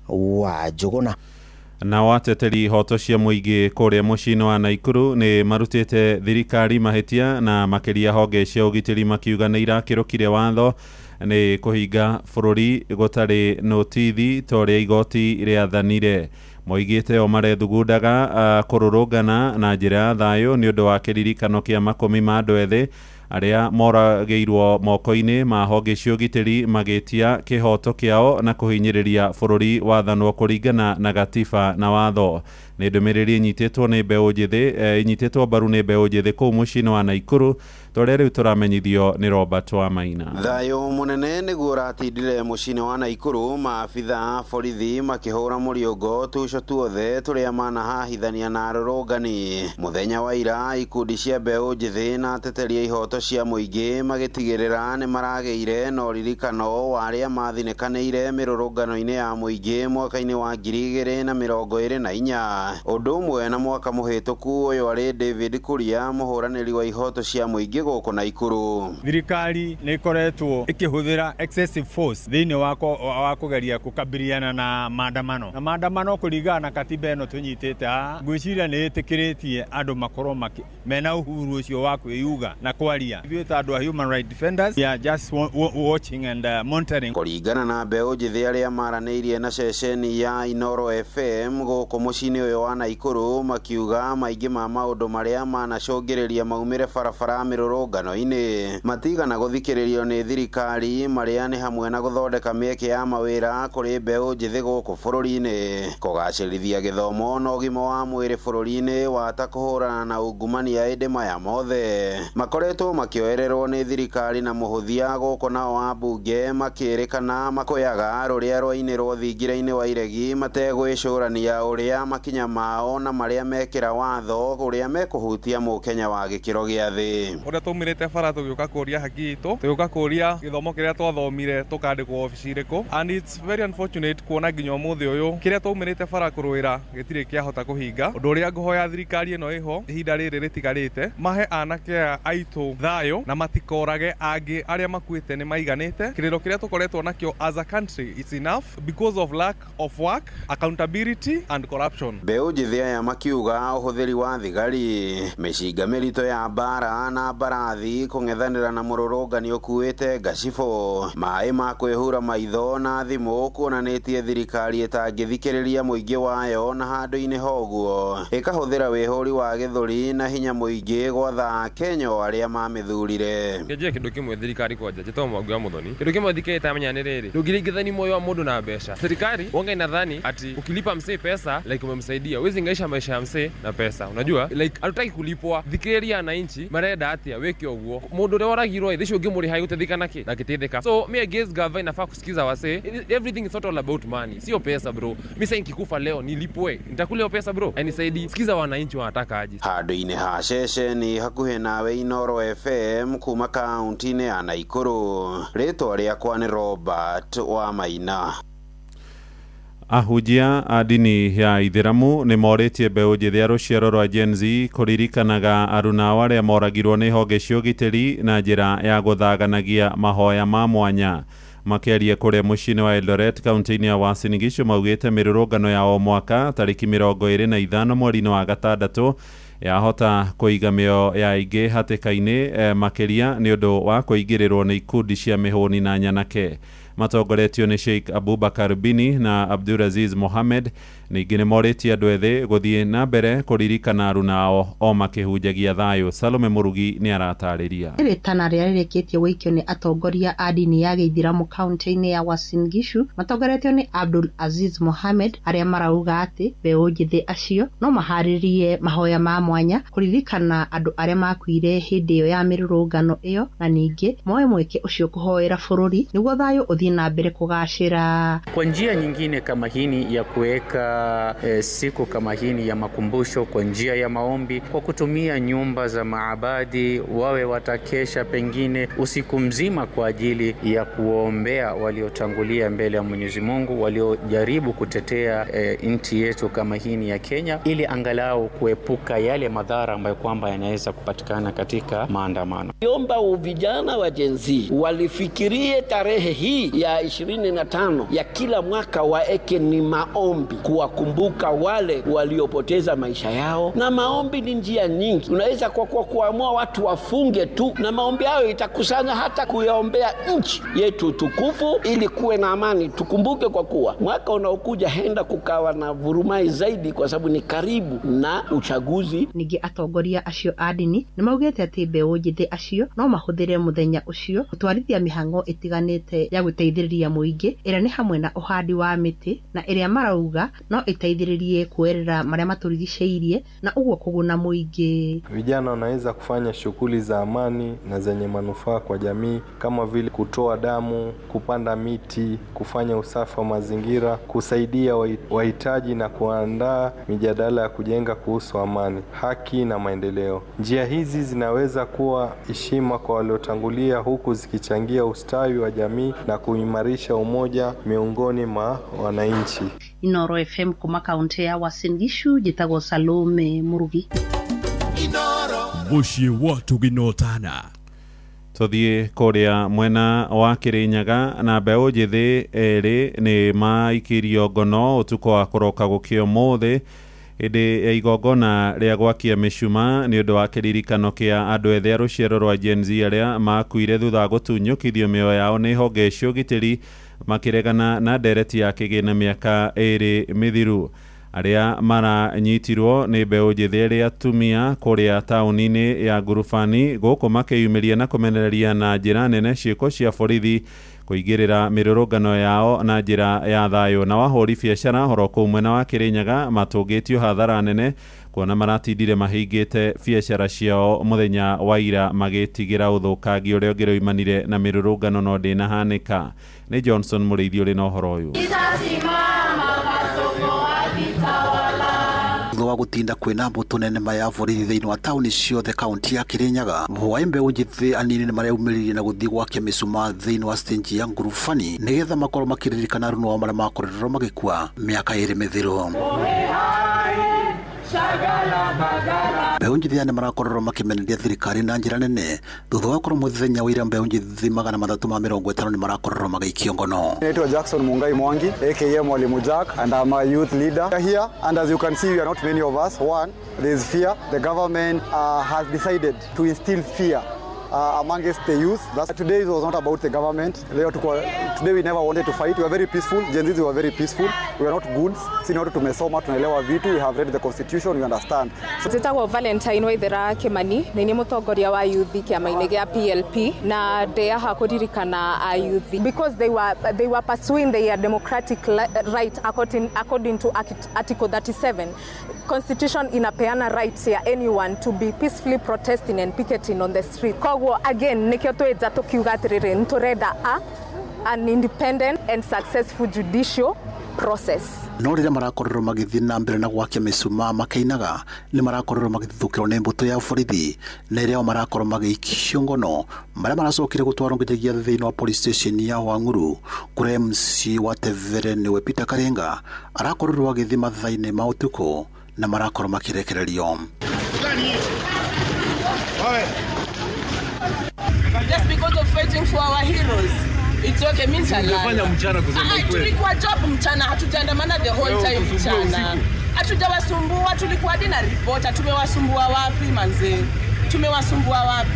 wa Njũgũna. Nao ateteri ihoto cia mũingĩ kũrĩa mũciĩ-inĩ wa Naikuru nĩ marutĩte thirikari mahĩtia na makĩria honge cia ũgitĩri makiuga nĩ irakĩrũkire watho nĩ kũhinga bũrũri gũtarĩ notithi ta ũrĩa igoti rĩathanire. Moigĩte o marethugundaga kũrũrũngana na njĩra ya thayũ nĩ ũndũ wa kĩririkano kĩa makũmi ma andũ ethĩ arĩa moragĩirwo moko-inĩ ma honge cia ũgitĩri magĩtia kĩhoto kĩao na kũhinyĩrĩria bũrũri wathanwo kũringana na gatiba na watho. Nĩ ndũmĩrĩri ĩnyitĩtwo nĩ mbeũ njĩthĩ, ĩnyitĩtwo mbaru nĩ mbeũ njĩthĩ kũu mũciĩ-inĩ wa Naikuru tũrĩa rĩu tũramenyithio nĩ Robert Wamaina. Thayũ mũnene nĩguo ũratindire mũciĩ-inĩ wa Naikuru, maabitha a borithi makĩhũra mũriũngo tuco tuothe tũrĩa manahahithania na arũrũngani. Mũthenya wa ira ikundi cia mbeũ njĩthĩ na ateteri a ihoto cia mũingĩ magĩtigĩrĩra nĩ maragĩire na ũririkano wa arĩa mathinĩkanĩire mĩrũrũngano-inĩ ya mũingĩ mwaka-inĩ wa 2024. Ũndũ ũmwe na mwaka mũhĩtũku ũyũ arĩ David Kuria, mũhũranĩri wa ihoto cia mũingĩ gũkũ Naikuru. Thirikari nĩ ĩkoretwo ĩkĩhũthĩra excessive force thĩinĩ wa kũgeria kũkabiliana na maandamano, na maandamano kũringana na katiba ĩno tũnyitĩte haha, ngwĩciria nĩ ĩtĩkĩrĩtie andũ makorwo mena uhuru ũcio wa kwĩyuga na kwaria. Ithuĩ ta andũ a human rights defenders, we are just watching and monitoring. Kũringana na mbeũ njĩthĩ arĩa maranĩirie na ceceni ya Inoro FM gũkũ mũciĩ-inĩ ũyũ wa Naikuru, makiuga maingĩ ma maũndũ marĩa manacũngĩrĩria maumĩre barabara mĩrũrũngano-inĩ matigana gũthikĩrĩrio nĩ thirikari, marĩa nĩ hamwe na gũthondeka mĩeke ya mawĩra kũrĩ mbeũ njĩthĩ gũkũ bũrũri-inĩ, kũgacĩrithia gĩthomo na ũgima wa mwĩrĩ bũrũri-inĩ, wata kũhũrana na ungumania. Ĩndĩ maya mothe makoretwo makĩoererwo nĩ thirikari na mũhũthia gũkũ, nao ambunge makĩrĩkana makoyaga rũrĩa rwainĩrwo thingira-inĩ wa iregi mategwĩcũrania ũrĩa makinya mao na marĩa mekĩra watho ũrĩa mekũhutia mũkenya wa gĩkĩro gĩa thĩ. Ũrĩa twaumĩrĩte bara tũgĩũka kũria haki itũ, tũgĩũka kũria gĩthomo kĩrĩa twathomire tũkandĩkwo obici irĩkũ, and it's very unfortunate kuona nginya ũmũthĩ ũyũ kĩrĩa twaumĩrĩte bara kũrũĩra gĩtirĩ kĩahota kũhinga. Ũndũ ũrĩa ngũhoya thirikari ĩno ĩho ihinda rĩrĩ rĩtigarĩte, mahe anake aya aitũ thayũ na matikorage angĩ arĩa makuĩte nĩ maiganĩte. Kĩrĩro kĩrĩa tũkoretwo nakĩo as a country it's enough because of lack of work, accountability and corruption. Mbeũ njĩthĩ aya makiuga ũhũthĩri wa thigari, mĩcinga mĩritũ ya mbara na mbarathi kũng'ethanĩra na mũrũrũngani ũkuĩte ngacibũ, maĩ ma kwĩhura maitho na thimũ kuonanĩtie thirikari ĩtangĩthikĩrĩria mũingĩ wayo na handũ-inĩ hoguo ĩkahũthĩra wĩhũri wa gĩthũri na hinya mũingĩ gwatha Akenya arĩa mamĩthurire. Kĩnjie kĩndũ kĩmwe thirikari kwanja njĩtagwo Mwangi wa Muthoni. Kĩndũ kĩmwe thirikari ĩtamenya nĩ rĩrĩ, ndũngĩringithania muoyo wa mũndũ na mbeca. Serikali wonga inadhani ati ukilipa msee pesa like umemsaidia, huwezi ingaisha maisha ya msee na pesa. Unajua like hatutaki kulipwa. Thikĩrĩria ananchi marenda atia wĩke ũguo. Mũndũ ũrĩa woragirwo ĩ thĩcio ũngĩmũrĩha gũteithĩka nakĩ na akĩteithĩka. So me against gava inafaa kusikiza wasee. Everything is not all about money. Sio pesa bro. Mimi sasa nikikufa leo nilipwe, nitakula hiyo pesa bro? Anisaidii. Sikiza wananchi wanataka aje. Handũ-inĩ ha ceceni hakuhĩ nawe Inoro FM kuma kaunti-inĩ ya Naikuru, rĩtwa rĩakwa nĩ Robert Wamaina. Ahunjia a ndini ya Ithĩramu nĩ morĩtie mbeũ njĩthĩ a rũciaro rwa Gen Z kũririkanaga aruna arĩa moragirwo nĩ honge cia ũgitĩri na njĩra ya gũthaganagia mahoya ma mwanya. Makĩaria kũrĩa mũciĩ-inĩ wa Eldoret kaunti-inĩ ya Uasin Gishu maugĩte mĩrũrũngano ya o mwaka tarĩki 25 mweri-inĩ wa gatandatũ yahota kũiga mĩoyo ya aingĩ hatĩka-inĩ, makĩria nĩ ũndũ wa kũingĩrĩrwo nĩ ikundi cia mĩhũni na nyanake. Matongoretio nĩ Sheikh Abubakar Bini na Abdulaziz Mohammed. Ningĩ nĩ morĩtie andũ ethĩ gũthiĩ na mbere kũririkana aruna ao o makĩhunjagia thayũ. Salome Mũrugi nĩ aratarĩria. Rĩtana rĩrĩa rĩrĩkĩtie gũikio nĩ atongoria a ndini ya gĩithĩramu kaunti-inĩ ya Uasin Gishu matongoretio nĩ Abdul Aziz Mohammed, arĩa marauga atĩ mbeũ njĩthĩ acio no maharĩrie mahoya ma mwanya kũririkana andũ arĩa makuire hĩndĩ ĩyo ya mĩrũrũngano ĩyo, na ningĩ moe mweke ũcio kũhoera bũrũri nĩguo thayũ ũthiĩ na mbere kũgacĩra. Kwa njia nyingine kama hini ya kuweka siku kama hini ya makumbusho kwa njia ya maombi, kwa kutumia nyumba za maabadi, wawe watakesha pengine usiku mzima kwa ajili ya kuombea waliotangulia mbele ya Mwenyezi Mungu, waliojaribu kutetea nchi yetu kama hini ya Kenya, ili angalau kuepuka yale madhara ambayo kwamba yanaweza kupatikana katika maandamano. Omba vijana wa Gen Z walifikirie tarehe hii ya 25 ya kila mwaka waeke ni maombi kuwakumbuka wale waliopoteza maisha yao. Na maombi ni njia nyingi, unaweza kwa kuamua watu wafunge tu, na maombi hayo itakusanya hata kuyaombea nchi yetu tukufu ili kuwe na amani. Tukumbuke kwa kuwa mwaka unaokuja henda kukawa na vurumai zaidi, kwa sababu ni karibu na uchaguzi. Ningĩ atongoria acio a ndini nĩ maugĩte atĩ mbeũ njĩthĩ acio no mahũthĩre mũthenya ũcio gũtwarithia mĩhang'o ĩtiganĩte ya gũteithĩrĩria mũingĩ, ĩrĩa nĩ hamwe na ũhandi wa mĩtĩ na ĩrĩa marauga no ĩteithĩrĩrie kuoerera marĩa matũrigicĩirie na ũguo kũguna mũingĩ. Vijana wanaweza kufanya shughuli za amani na zenye manufaa kwa jamii kama vile kutoa damu, kupanda miti, kufanya usafi wa mazingira, kusaidia wahitaji na kuandaa mijadala ya kujenga kuhusu amani, haki na maendeleo. Njia hizi zinaweza kuwa heshima kwa waliotangulia, huku zikichangia ustawi wa jamii na kuimarisha umoja miongoni mwa wananchi. Inoro FM kuma kaunti ya Uasin Gishu, njĩtagwo Salome Murugi. Mũciĩ wa Tũginotana. Tuthiĩ kũrĩa mwena wa Kĩrĩnyaga na mbeũ njĩthĩ erĩ nĩ maikirio ngono ũtukũ wa kũroka gũkĩa ũmũthĩ hĩndĩ ya igongona rĩa gwakia mĩcuma nĩ ũndũ wa kĩririkano kĩa andũ ethĩ a rũciaro rwa Gen Z arĩa makuire thutha wa gũtunyũkithio mĩoyo yao nĩ honge cia ũgitĩri makĩregana na ndereti ya kĩgĩna mĩaka 2 mĩthiru. Arĩa maranyitirwo nĩ mbeũ njĩthĩ erĩ atumia kũrĩa taũni-inĩ ya Ngurubani gũkũ makĩyumĩria na kũmenereria na njĩra nene ciĩko cia borithi kũingĩrĩra mĩrũrũngano yao na njĩra ya thayũ. Na wahũri biacara horo kũu mwena wa Kĩrĩnyaga matũngĩtio hathara nene kuona maratindire mahingĩte biacara ciao mũthenya wa ira magĩtigĩra ũthũkangi ũrĩa ũngĩroimanire na mĩrũrũngano no ndĩnahanĩka. Nĩ Johnson Mũrĩithi ũrĩ na ũhoro ũyũ. Thutha wa gutinda kwina mbutu nene ya borithi thiini wa tauni ciothe kaunti ya Kirinyaga, hwaĩ mbeũ njĩthĩ anini nĩmareumĩririe na gũthiĩ gwakia mĩcumaa thĩinĩ wa stage ya Ngurubani nĩgetha makorwo makĩririkana aruna ao marĩa makoretwo magĩkua mĩaka 2 mĩthiru. Mbeũ njĩthĩ aya nĩmarakorirwo makĩmenereria thirikari na njĩra nene thutha wa gũkorwo mũthenya wa ira mbeũ njĩthĩ 350 nĩmarakorirwo magĩikio ngono. Naitwa Jackson Mungai Mwangi aka Mwalimu Jack, and I'm a youth leader here, and as you can see we are not many of us. One, there is fear. The government has decided to instill fear amongst the youth. That's, today it was not about the government. Today we never wanted to fight. We are very peaceful. Gen Z, we are very peaceful. We are not goons. Sisi watu tumesoma, tunaelewa vitu. We have read the constitution, we understand. So, njĩtagwo Valentine Waithera Kimani, nĩ niĩ mũtongoria wa youth kĩama-inĩ gĩa PLP, na ndĩ haha kũririkana a youth because they were pursuing their democratic right according to Article 37. Constitution inapeana rights ya anyone to be peacefully protesting and picketing on the street. Koguo again nikio twĩnja tũkiuga atĩrĩrĩ nĩtũrenda an independent and successful judicial process. No rĩrĩa marakorirwo magĩthiĩ na mbere na gwakia mĩcumaa makĩinaga nĩ marakorirwo magĩthũkĩrwo nĩ mbũtũ ya borithi na ĩrĩa marakorwo magĩikio ngono marĩa maracokire gũtwarwo nginyagia thĩinĩ wa police station ya Wang'uru kũrĩa MC wa Tevere nĩwe Peter Karenga arakorirwo agĩthiĩ mathaa-inĩ ma ũtukũ na marakorwo makĩrekererio. Just because of fighting for our heroes. It's okay, means Tulifanya mchana kusema ukweli. Tulikuwa job mchana, hatujaandamana the whole time mchana. Hatujawasumbua, tulikuwa hadi na reporter. Tumewasumbua wapi manze? Tumewasumbua wapi?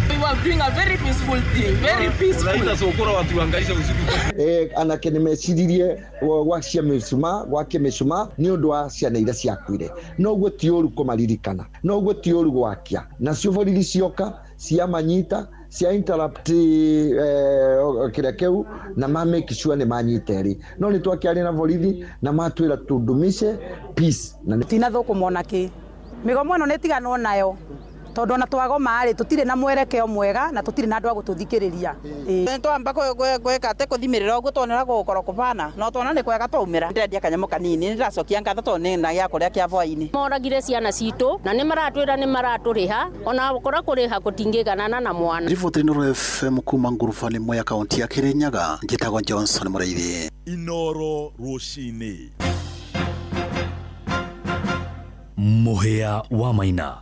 We were doing a very peaceful thing, very peaceful. Unaita sokora watu wangaisha usiku. Anake nimeciririe gwacia mĩcumaa, gwakia mĩcumaa nĩ ũndũ wa ciana iria ciakuire. Noguo ti ũru kũmaririkana, noguo ti ũru gwakia. Nacio borithi cioka ciamanyita, cia interrupt kĩrĩa kĩu na ma make sure nĩ manyita erĩ. No nĩ twakĩaria na borithi na matwĩra tudumishe peace. Na tinathũkũma ona kĩ. Mĩgomo ĩno nĩ ĩtiganwo nayo tondu ona twagoma rĩ tũtirĩ na mwerekeo mwega na tũtirĩ na andũ a gũtũthikĩrĩria. Twamba gwĩka atĩ kũthimĩrĩra ũguo tuonera gũgũkorwo kũbana no tuona nĩ kwega twaumĩra. Ndĩrendia kanyamũ kanini nĩndĩracokia ngatho tondũ nĩ na gĩa kũrĩa kĩa hwaĩ-inĩ. Moragire ciana citũ na nĩ maratwĩra nĩ maratũrĩha ona gũkorwo kũrĩha gũtingĩiganana na mwana. Riboti Inooro FM kuma Ngurubani Mwea kaunti ya Kirinyaga, njĩtagwo Johnson Mũrĩithi. Inooro rũcinĩ. Mũhĩa wa Maina.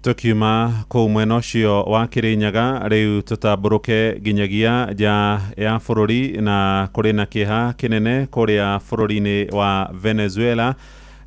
Tukiuma kũu mwena ũcio wa Kĩrĩnyaga rĩu tũtambũrũke nginyagia nja ya bũrũri na kũrĩ na kĩeha kĩnene kũrĩa bũrũri-inĩ wa Venezuela.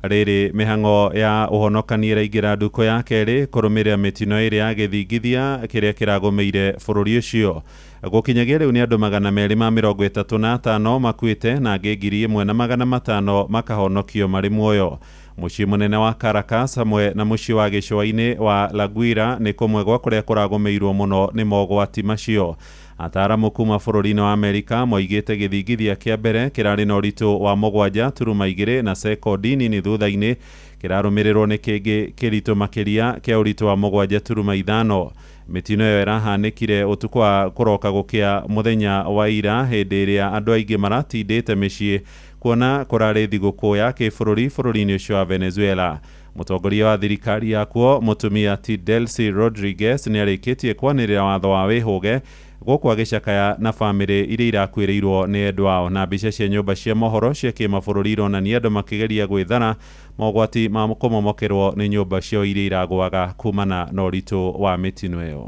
Rĩrĩ mĩhang'o ya ũhonokania ĩraingĩra ndukũ ya kerĩ kũrũmĩrĩra mĩtino ĩrĩa ya gĩthingithia kĩrĩa kĩragũmĩire bũrũri ũcio. Gũkinyagia rĩu nĩ andũ 235 makuĩte na angĩ 1500 makahonokio marĩ muoyo. Mũciĩ mũnene wa Caracas hamwe na mũciĩ wa gĩcũa-inĩ wa La Guaira nĩ kũmwe gwa kũrĩa kũragũmĩirwo mũno nĩ mogwati macio. Ataaramu kuma bũrũri-inĩ wa Amerika moigĩte gĩthingithia kĩa mbere kĩrarĩ na ũritũ wa 7.2 na sekondi nini thutha-inĩ kĩrarũmĩrĩrwo nĩ kĩngĩ kĩritũ makĩria kĩa ũritũ wa 7.5. Mĩtino ĩyo ĩrahanĩkire ũtukũ wa kũroka gũkĩa mũthenya wa ira hĩndĩ ĩrĩa andũ aingĩ maratindĩte mĩciĩ kuona kũrarĩ thigũkũ ya kĩbũrũri bũrũri-inĩ ũcio wa Venezuela. Mũtongoria wa thirikari yakuo mũtumia T. Delcy Rodriguez nĩ arĩkĩtie kwanĩrĩra watho wa wĩhũge gũkũ agĩcakaya na bamĩrĩ iria irakuĩrĩirwo nĩ endwa ao. Na mbica cia nyũmba cia mohoro cia kĩmabũrũri ironania andũ makĩgeria gwĩthara mogwati ma kũmomokerwo nĩ nyũmba ciao iria iragũaga kumana na ũritũ wa mĩtino ĩyo.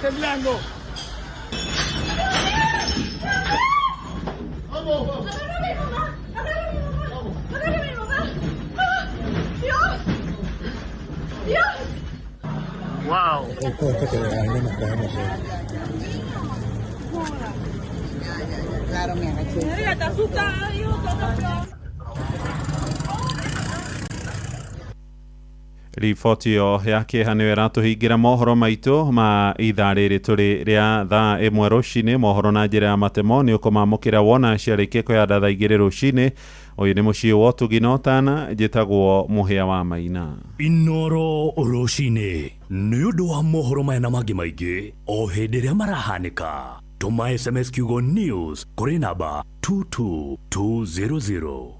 Temblando. Wow. Claro, me agaché. Mira, te asusta, hijo. Riboti ĩyo ya kĩeha nĩyo ĩratũhingĩra mohoro maitũ ma ithaa rĩrĩ tũrĩ rĩa thaa 1 rũcinĩ. Mohoro na njĩra ya matemo nĩ ũkũmamũkĩra wona ciarĩkia kwĩyanda thaa 2 rũcinĩ. Ũyũ nĩ mũciĩ wa ũtugi na ũtana, njĩtagwo Mũhĩa wa Maina. Inoro rũcinĩ nĩ ũndũ wa mohoro maya na mangĩ maingĩ o hĩndĩ ĩrĩa marahanĩka. Tũma SMS kiugo news kũrĩ namba 22200.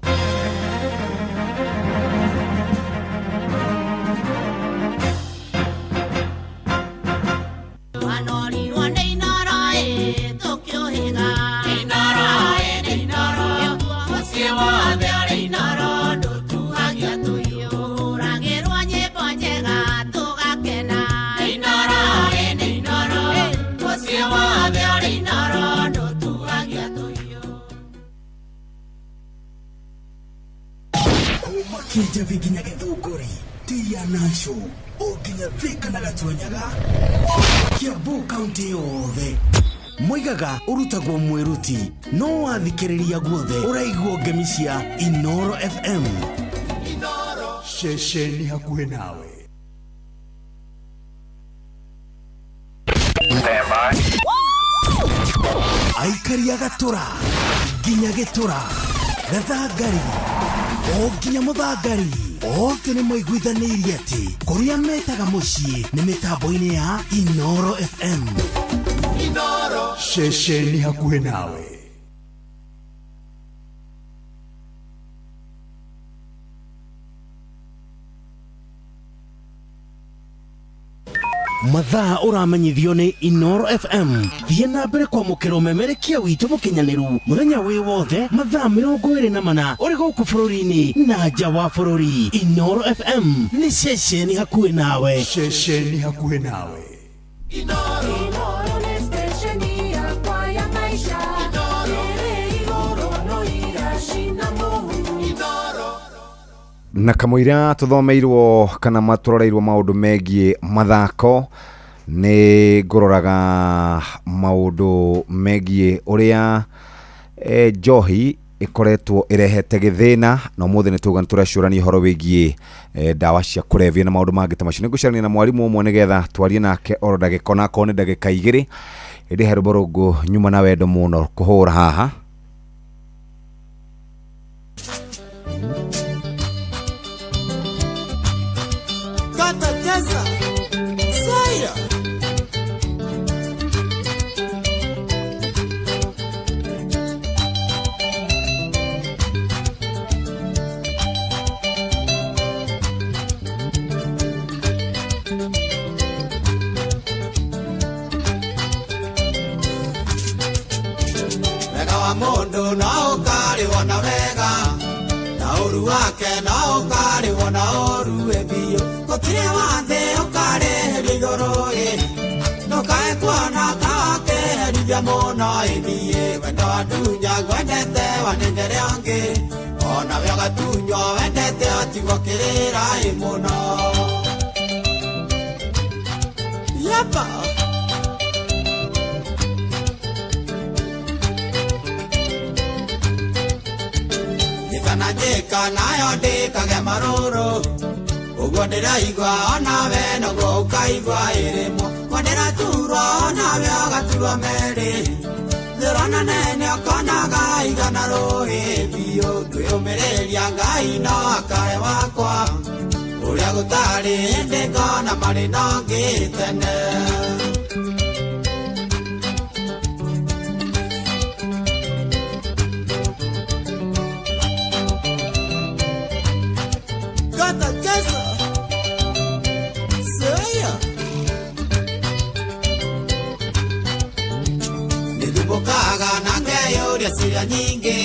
Kijavi nginya Githunguri tia nasho o nginya Thika na Gatunyaga Kiambu kaunti yothe moigaga urutagwo mwiruti no wathikiriria guothe uraiguo ngemi cia Inoro FM. Inoro ceceni hakuhi nawe. Aikari a Gatura nginya Gitura Gathangari o nginya Muthangari othe nĩ maiguithanĩirie atĩ kũrĩa metaga mũciĩ nĩ mĩtambo-inĩ ya Inoro FM. Inoro ceceni hakuhi nawe. Mathaa ũramenyithio nĩ Inoro FM. Thiĩ na mbere kwamũkĩra ũmemerekia witũ mũkinyanĩru mũthenya wĩ wothe mathaa 24 ũrĩ gũkũ bũrũri-inĩ na nja wa bũrũri. Inoro FM nĩ ceceni hakuhĩ nawe. Ceceni hakuhĩ nawe. Inoro nĩ stesheni yakwa ya maisha. Ĩrĩ igũrũ no iracina mũhu. Na kamũira tuthomeirwo kana maturoreirwo maũndũ megiĩ mathako nĩ ngũroraga maũndũ megiĩ ũrĩa njohi ĩkoretwo ĩrehete gĩthĩna na ũmũthĩ nĩ tuga nĩtũrecũrania ũhoro wĩgiĩ ndawa cia kũrebia na maũndũ mangĩ ta macio. Nĩngũcarania na mwarimũ ũmwe nĩgetha twarie nake oro ndagĩka onakorwo nĩ ndagĩka 2 ĩndĩ he rwĩmbo rũngũ nyuma na wendo mũno kũhũra haha. wa mũndũ no ũkarĩhwo na wega na ũru wake no ũkarĩhwo na ũru biũ gũtirĩ wa thĩ ũkarĩhĩrio igũrũ ĩ ndũkae kuona ta wakĩherithia mũno ĩthiĩ wendo wandunya ngwendete wanengere ũngĩ onawe ũgatunywo wendete ũtigwo kĩrĩra ĩ mũno. Yapa. Njĩka na njĩka nayo ndĩkage marũrũ ũguo ndĩraigua onawe noguo ũkaigua ĩrĩmwo guo ndĩraturwo onawe ũgaturwo merĩ thĩrona nene ũkonaga igana rũĩ biũ kwĩyũmĩrĩria Ngai no akae wakwa ũrĩa gũtarĩ hĩndĩ ngona marĩ na ũngĩ tene. Gata cheza Seya Nĩthubũkaga na ngeyũria ciũria nyingĩ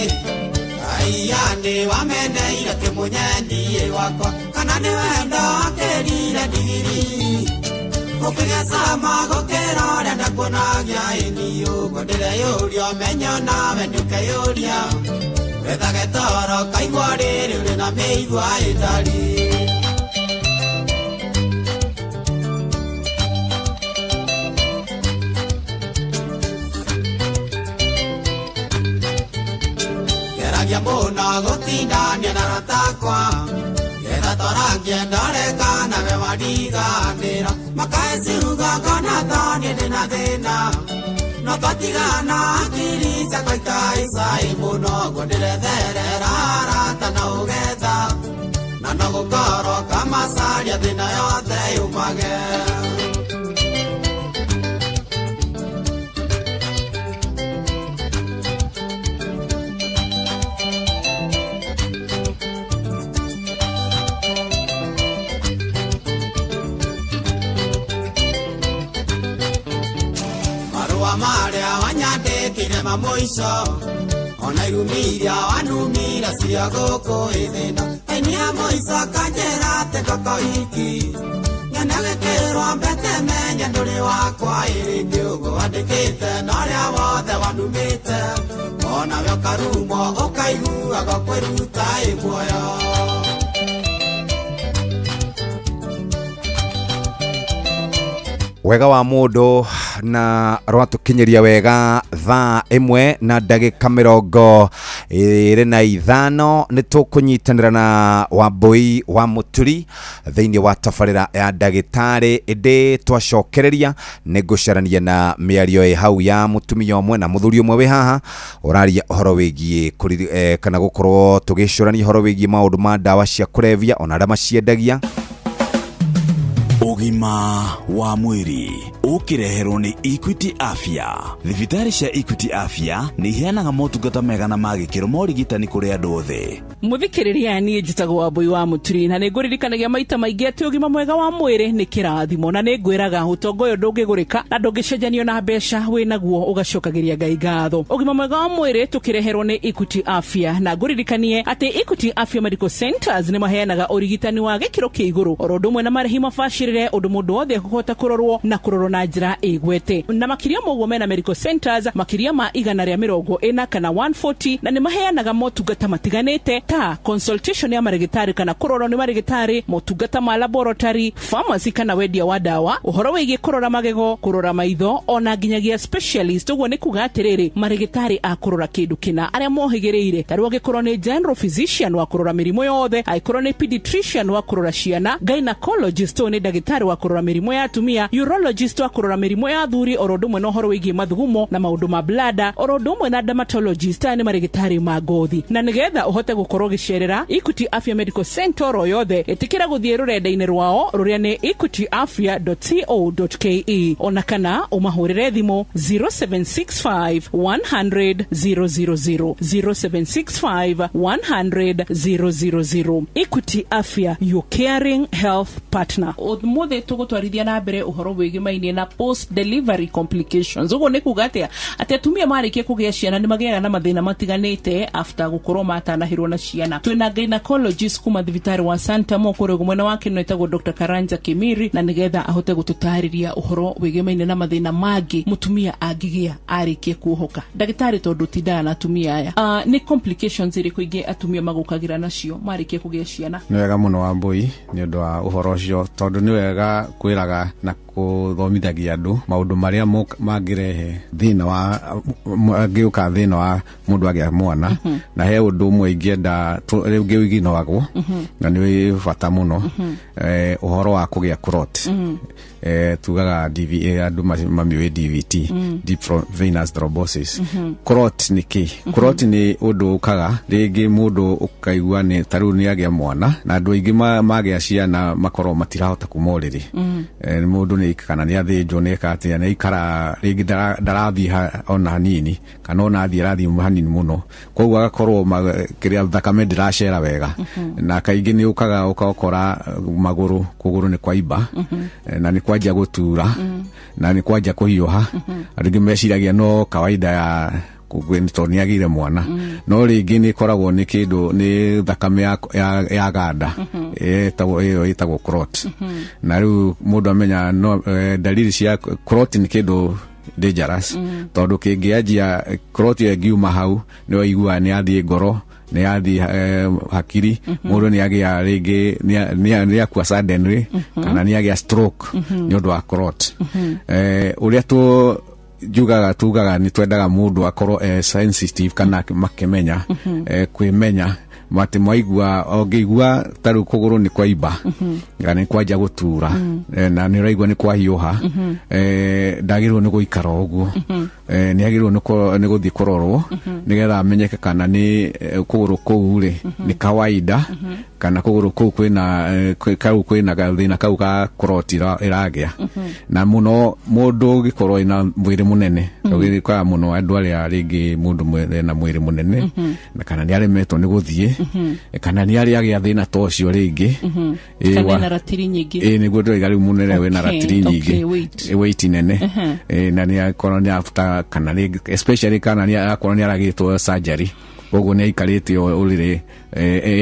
Aiya nĩ wameneire kĩmũnyendie wakwa kana nĩ wendo akĩrire ndigiri ũkĩgĩa cama gũkĩra ũrĩa ndakuonagia ĩni ũguo ndĩreyũria ũmenyo nawe ndũkeyũria wethage toro kaigua rĩrĩ ũrĩ na mĩigua ĩtari. Geragia mũno gũtindania na arata akwa getha twarangie ndore kana we wariganĩra makae ciugo ngona ta niĩ ndĩna thĩna no twatigana hakiri ciakwa ikahaica ĩ mũno ũguo ndĩretherera arata na ũgetha na no gũkorwo kamacaria thĩna yothe yumage. Marĩa wanyandĩkire ma mũico ona irumiria wanumira cia gũkũ ĩthĩna aini a mũico kanjĩra atĩ ngokoiki nyone gĩkĩrwo mbete menye ndũrĩ wakwa ĩrĩngĩ ũguo wandĩkĩte na ũrĩa wothe wanumĩte onawe ũkarumwo ũkaiguaga kwĩruta ĩ muoyo. Wega wa mũndũ na rwatũkinyĩria wega thaa 1 na ndagĩka 25 nĩ tũkũnyitanĩra na Wambui wa Mũturi thĩinĩ wa tabarĩra ya ndagĩtarĩ ĩndĩ twacokereria nĩ ngũcarania na mĩario ĩ hau ya mũtumia ũmwe na mũthuri ũmwe wĩ haha ũraria ũhoro wĩgiĩ kana gũkorwo tũgĩcũrania ũhoro wĩgiĩ maũndũ ma ndawa cia kũrebia ona arĩa maciendagia. Ũgima wa mwĩrĩ ũkĩreherwo nĩ Equity Afya. Thibitarĩ cia Equity Afya nĩ iheanaga motungata mega na ma gĩkĩro ma ũrigitani kũrĩ andũ othe. Mũthikĩrĩria niĩ njĩtagwo Wambui wa Mũturi na nĩngũririkanagia maita maingĩ atĩ ũgima mwega wa mwĩrĩ nĩ kĩrathimo na nĩngwĩraga ũtonga ũyũ ndũngĩgũrĩka na ndũngĩcenjanio na mbeca wĩnaguo ũgacokagĩria Ngai ngatho. Ũgima mwega wa mwĩrĩ tũkĩreherwo nĩ Equity Afya na ngũririkanie atĩ Equity Afya Medical Centers nĩ maheanaga ũrigitani wa gĩkĩro kĩa igũrũ oro ũndũ ũmwe na marĩhi mabacĩrĩre ũndũ mũndũ wothe ekũhota kũrorwo na kũrorwo na njĩra ĩgwete na makĩria ma ũguo mena medical centers makĩria ma 140 kana 140 na nĩ maheanaga motungata matiganĩte ta consultation ya marĩgĩtarĩ kana kũrorwo nĩ marĩgĩtarĩ, motungata ma laboratory, pharmacy kana wendia wa ndawa, ũhoro wĩgiĩ kũrora magego, kũrora maitho ona nginyagia specialist. Ũguo nĩ kuga atĩrĩrĩ marĩgĩtarĩ a kũrora kĩndũ kĩna arĩa mohĩgĩrĩire ta rĩu angĩkorwo nĩ general physician wa kũrora mĩrimũ yothe, angĩkorwo nĩ pediatrician wa kũrora ciana, gynecologist ũyũ nĩ ndagĩtarĩ wa kũrora mĩrimũ ya atumia, urologist wa kũrora mĩrimũ ya athuri oro ũndũ ũmwe na ũhoro wĩgiĩ mathugumo na maũndũ ma blada oro ũndũ ũmwe na dermatologist aya nĩ marĩgĩtarĩ ma ngothi. Na nĩgetha ũhote gũkorwo ũgĩcerera Equity Afya Medical Center oro yothe ĩtĩkĩra gũthiĩ rũrenda-inĩ rwao rũrĩa nĩ equityafya.co.ke ona kana ũmahũrĩre thimũ 0765 100 000 0765 100 000. Equity Afya, your caring health partner. Ũmũthĩ tũgũtwarithia na mbere ũhoro wĩgĩmainie Na post delivery complications. Ũguo nĩ kuga atĩa? Atĩ atumia marĩkia kũgĩa ciana nĩ magĩaga na mathĩna matiganĩte after gũkorwo matanahĩrwo na ciana. Twĩna gynecologist kuma thibitarĩ wa Santa Mo kũrĩa mwena wa Keno, ĩtagwo Dr. Karanja Kimiri, na nĩgetha ahote gũtũtarĩria ũhoro wĩgemaine na mathĩna mangĩ mũtumia angĩgĩa arĩkia kuohoka. Ndagĩtarĩ, tondũ ũtindaga na atumia aya, nĩ complications irĩkũ ingĩ atumia magũkagĩra nacio marĩkia kũgĩa ciana? Nĩ wega mũno, Wambui, nĩ ũndũ wa ũhoro ũcio, tondũ nĩ wega kwĩraga na kũthomithagia andũ maũndũ marĩa mangĩrehe thĩna wa angĩũka thĩna wa mũndũ agĩa mwana. Na he ũndũ ũmwe ingĩenda rĩu ngĩũiginoagwo na nĩ wĩ bata mũno, ũhoro wa kũgĩa clot. Tugaga DVA, andũ mamiũĩ DVT, deep venous thrombosis. Clot nĩ kĩ? Clot nĩ ũndũ ũkaga rĩngĩ mũndũ ũkaigua nĩ ta rĩu nĩ agĩa mwana, na andũ aingĩ magĩa ciana makorwo matirahota kuma ũrĩrĩ. Mũndũ nĩ kana nĩ athĩnjwo, nĩ eka atĩa, nĩ aikara rĩngĩ ndarathiĩ ona hanini, kana ona athiĩ arathiĩ hanini mũno, koguo agakorwo kĩrĩa thakame ndĩracera wega. Na kaingĩ nĩ ũkaga ũgakora magũrũ, kũgũrũ nĩ kwaimba, na nĩ kwanjia gũtura, na nĩ kwanjia kũhiũha. Andũ aingĩ meciragia no kawaida ya tondũ nĩ agĩire mwana, no rĩngĩ nĩ ĩkoragwo nĩ kĩndũ nĩ thakame ya ganda ĩtagwo ĩyo ĩtagwo clot. Na rĩu mũndũ amenya no dalili cia clot nĩ kĩndũ dangerous, tondũ kĩngĩanjia clot ĩyo ĩngiuma hau, nĩ waigua nĩ yathiĩ ngoro, nĩ yathiĩ hakiri, mũndũ nĩ agĩa rĩngĩ nĩ akua suddenly, kana nĩ agĩa stroke nĩ ũndũ wa clot. Ũrĩa tũ njugaga, tugaga nĩ twendaga mũndũ akorwo sensitive kana makĩmenya, kwĩmenya atĩ mwaigua, ũngĩigua ta rĩu kũgũrũ nĩ kwaimba kana nĩ kwanjia gũtura, na nĩ ũraigua nĩ kwahiũha, ndagĩrĩirwo nĩ gũikara o ũguo. Nĩ agĩrĩirwo nĩ gũthiĩ kũrorwo nĩgetha amenyeke kana nĩ kũgũrũ kũu rĩ nĩ kawaida, kana kũgũrũ kũu kwĩna kau kwĩna gathĩna kau ka clot ĩragĩa. Na mũno mũndũ ũngĩkorwo ĩna mwĩrĩ mũnene, ũgĩkaga mũno andũ arĩa rĩngĩ mũndũ ena mwĩrĩ mũnene, na kana nĩ aremetwo nĩ gũthiĩ, kana nĩ arĩ agĩa thĩna ta ũcio rĩngĩ. Kana ena ratiri nyingĩ. Ĩ, nĩguo ndĩroiga rĩu mũnene wĩna ratiri nyingĩ. Weight. Weight nene. Na nĩ akorwo nĩ after kana rĩngĩ especially kana nĩ akorwo nĩ aragĩtwo surgery, koguo nĩ aikarĩte ũrĩrĩ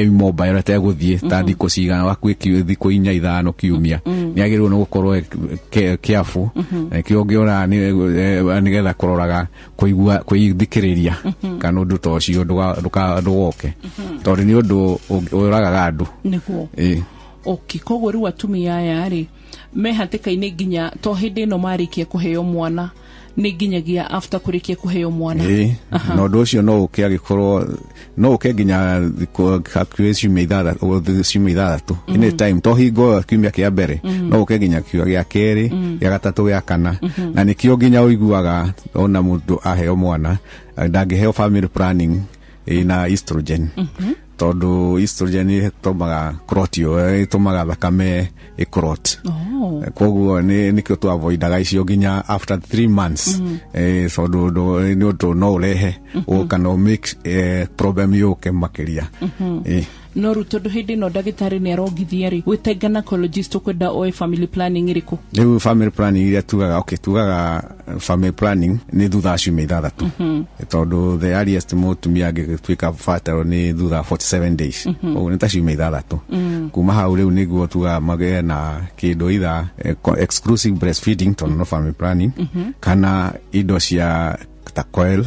immobile ategũthiĩ ta thikũ cigana hakuhĩ thikũ 4, 5, kiumia, nĩ agĩrĩirwo nĩ gũkorwo careful. Na nĩkĩo ũngĩona nĩgetha kũroraga kũigua kwĩthikĩrĩria kana ũndũ ta ũcio ndũgoke, tondũ nĩ ũndũ ũragaga andũ. Nĩguo. Ĩ. Okay, koguo rĩu atumia aya rĩ me hatĩka-inĩ nginya to hĩndĩ ĩno marĩkia kũheo mwana, nĩ nginyagia after kũrĩkia kũheo mwana? Ĩ, na ũndũ ũcio no ũke agĩkorwo no ũke nginya thikũ hakuhĩ ciumia 6, anytime, to hingo kiumia kĩa mbere, no ũke nginya kiumia gĩa kerĩ, gĩa gatatũ, gĩa kana. Na nĩkĩo nginya ũiguaga ona mũndũ aheo mwana ndangĩheo family planning ĩna estrogen, tondũ estrogen ĩtũmaga clot ĩyo, ĩtũmaga thakame ĩclot. Koguo nĩ nĩkĩo tu avoidaga icio nginya after 3 months, tondũ nĩ ũndũ no ũrehe kana ũ make problem yũke makĩria. No rĩu tondũ hĩndĩ ĩno ndagĩtarĩ nĩ arongithia rĩ, gwĩta gynecologist ũkwenda oe family planning ĩrĩkũ? Rĩu family planning iria tugaga, okay, tugaga family planning nĩ thutha wa ciumia 6, tondũ the earliest mũtumia angĩtuĩka fertile nĩ thutha wa 47 days. Ũguo nĩ ta ciumia 6. Kuma hau rĩu nĩguo tugaga magĩe na kĩndũ either exclusive breastfeeding, tondũ no family planning, kana indo cia ta coil,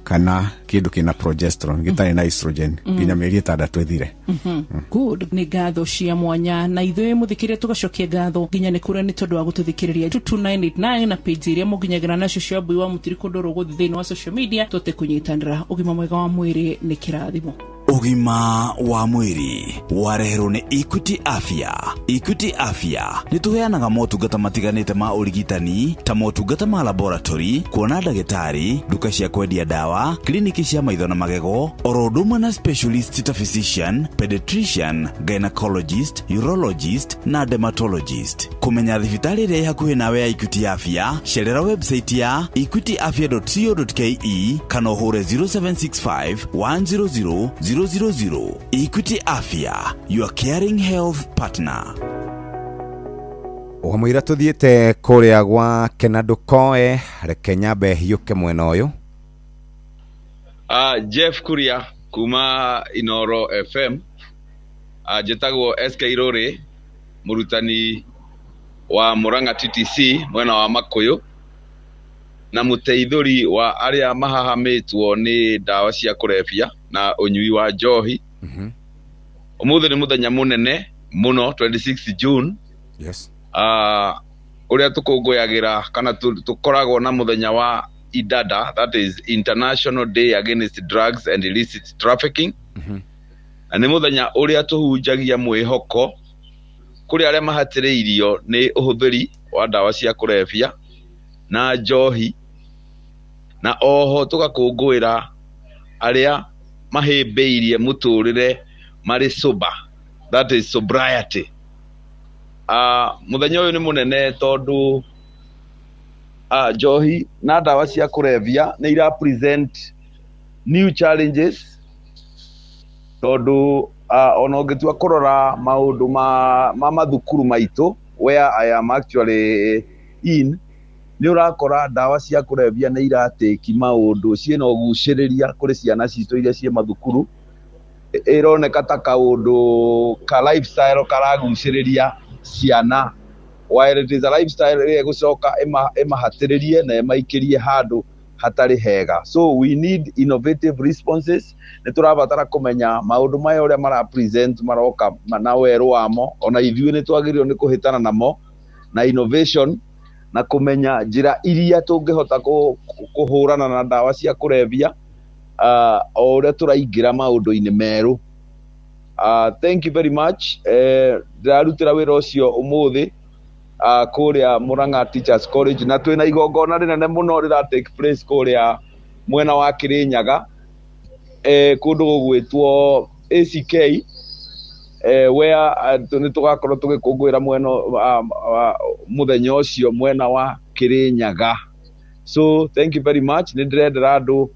kana kĩndũ kĩna progesterone gĩtarĩ na estrogen nginya mĩeri 6 ĩthire. Good, nĩ ngatho cia mwanya, na ithuĩ mũthikĩrĩria tũgacokia ngatho nginya nĩ kũrĩa nĩ tondũ wa gũtũthikĩrĩria 22989 na page iria mũnginyagĩra nacio cia Mbui wa Mũtiri kũndũ rũgũthiĩ thĩinĩ wa social media tũte kũnyitanĩra. Ũgima mwega wa mwĩrĩ nĩ kĩrathimo. Ũgima wa mwĩrĩ wareherwo nĩ Equity Afya. Equity Afya nĩ tũheanaga motungata matiganĩte ma ũrigitani ta motungata ma laboratory, kuona ndagĩtarĩ, nduka cia kwendia ndawa, kliniki cia maitho na magego, oro ũndũ ũmwe na specialist ta physician, pediatrician, gynecologist, urologist na dermatologist. Kũmenya thibitarĩ ĩrĩa ĩ hakuhĩ nawe ya Equity Afya, cerera website ya equityafya.co.ke kana ũhũre 0765 100 000. Equity Afya, your caring health partner. Wamũira tũthiĩte kũrĩa gwa Kenadu Koe, reke nyambe hiũke mwena ũyũ. Jeff Kuria kuma Inoro FM. Njĩtagwo SK Rori, mũrutani wa Murang'a TTC mwena wa Makuyu na mũteithũri wa arĩa mahahamĩtwo nĩ ndawa cia kũrebia na ũnyui wa njohi. Ũmũthĩ nĩ mũthenya mũnene mũno, 26 June. Yes. Ũrĩa tũkũngũyagĩra kana tũkoragwo na mũthenya wa IDADA, that is International Day Against Drugs and Illicit Trafficking. Na nĩ mũthenya ũrĩa tũhunjagia mwĩhoko kũrĩ arĩa mahatĩrĩirio nĩ ũhũthĩri wa ndawa cia kũrebia na njohi, na oho tũgakũngũĩra arĩa mahĩmbĩirie mũtũrĩre marĩ sober, that is sobriety. Mũthenya ũyũ nĩ mũnene tondũ njohi na ndawa cia kũrebia nĩ ira present new challenges, tondũ ona ũngĩtua kũrora maũndũ ma mathukuru maitũ where I am actually in, nĩ ũrakora ndawa cia kũrebia nĩ iratĩki maũndũ ciĩna ũgucĩrĩria kũrĩ ciana citũ iria ciĩ mathukuru. Ĩroneka ta kaũndũ ka lifestyle karagucĩrĩria ciana, while it is a lifestyle ĩrĩa ĩgũcoka ĩmahatĩrĩrie na ĩmaikĩrie handũ hatarĩ hega. So we need innovative responses. Nĩ tũrabatara kũmenya maũndũ maya ũrĩa mara present maroka na werũ wamo, ona ithuĩ nĩ twagĩrĩirwo nĩ kũhĩtana namo na innovation na kũmenya njĩra iria tũngĩhota kũhũrana na ndawa cia kũrebia o ũrĩa tũraingĩra maũndũ-inĩ merũ. Thank you very much. Ndĩrarutĩra wĩra ũcio ũmũthĩ kũrĩa Murang'a Teachers College, na twĩna igongona rĩnene mũno rĩra take place kũrĩa mwena wa Kirinyaga, kũndũ gũgwĩtwo ACK, where nĩ tũgakorwo tũgĩkũngũĩra mwena mũthenya ũcio mwena wa Kirinyaga. So thank you very much. Nĩ ndĩrendera andũ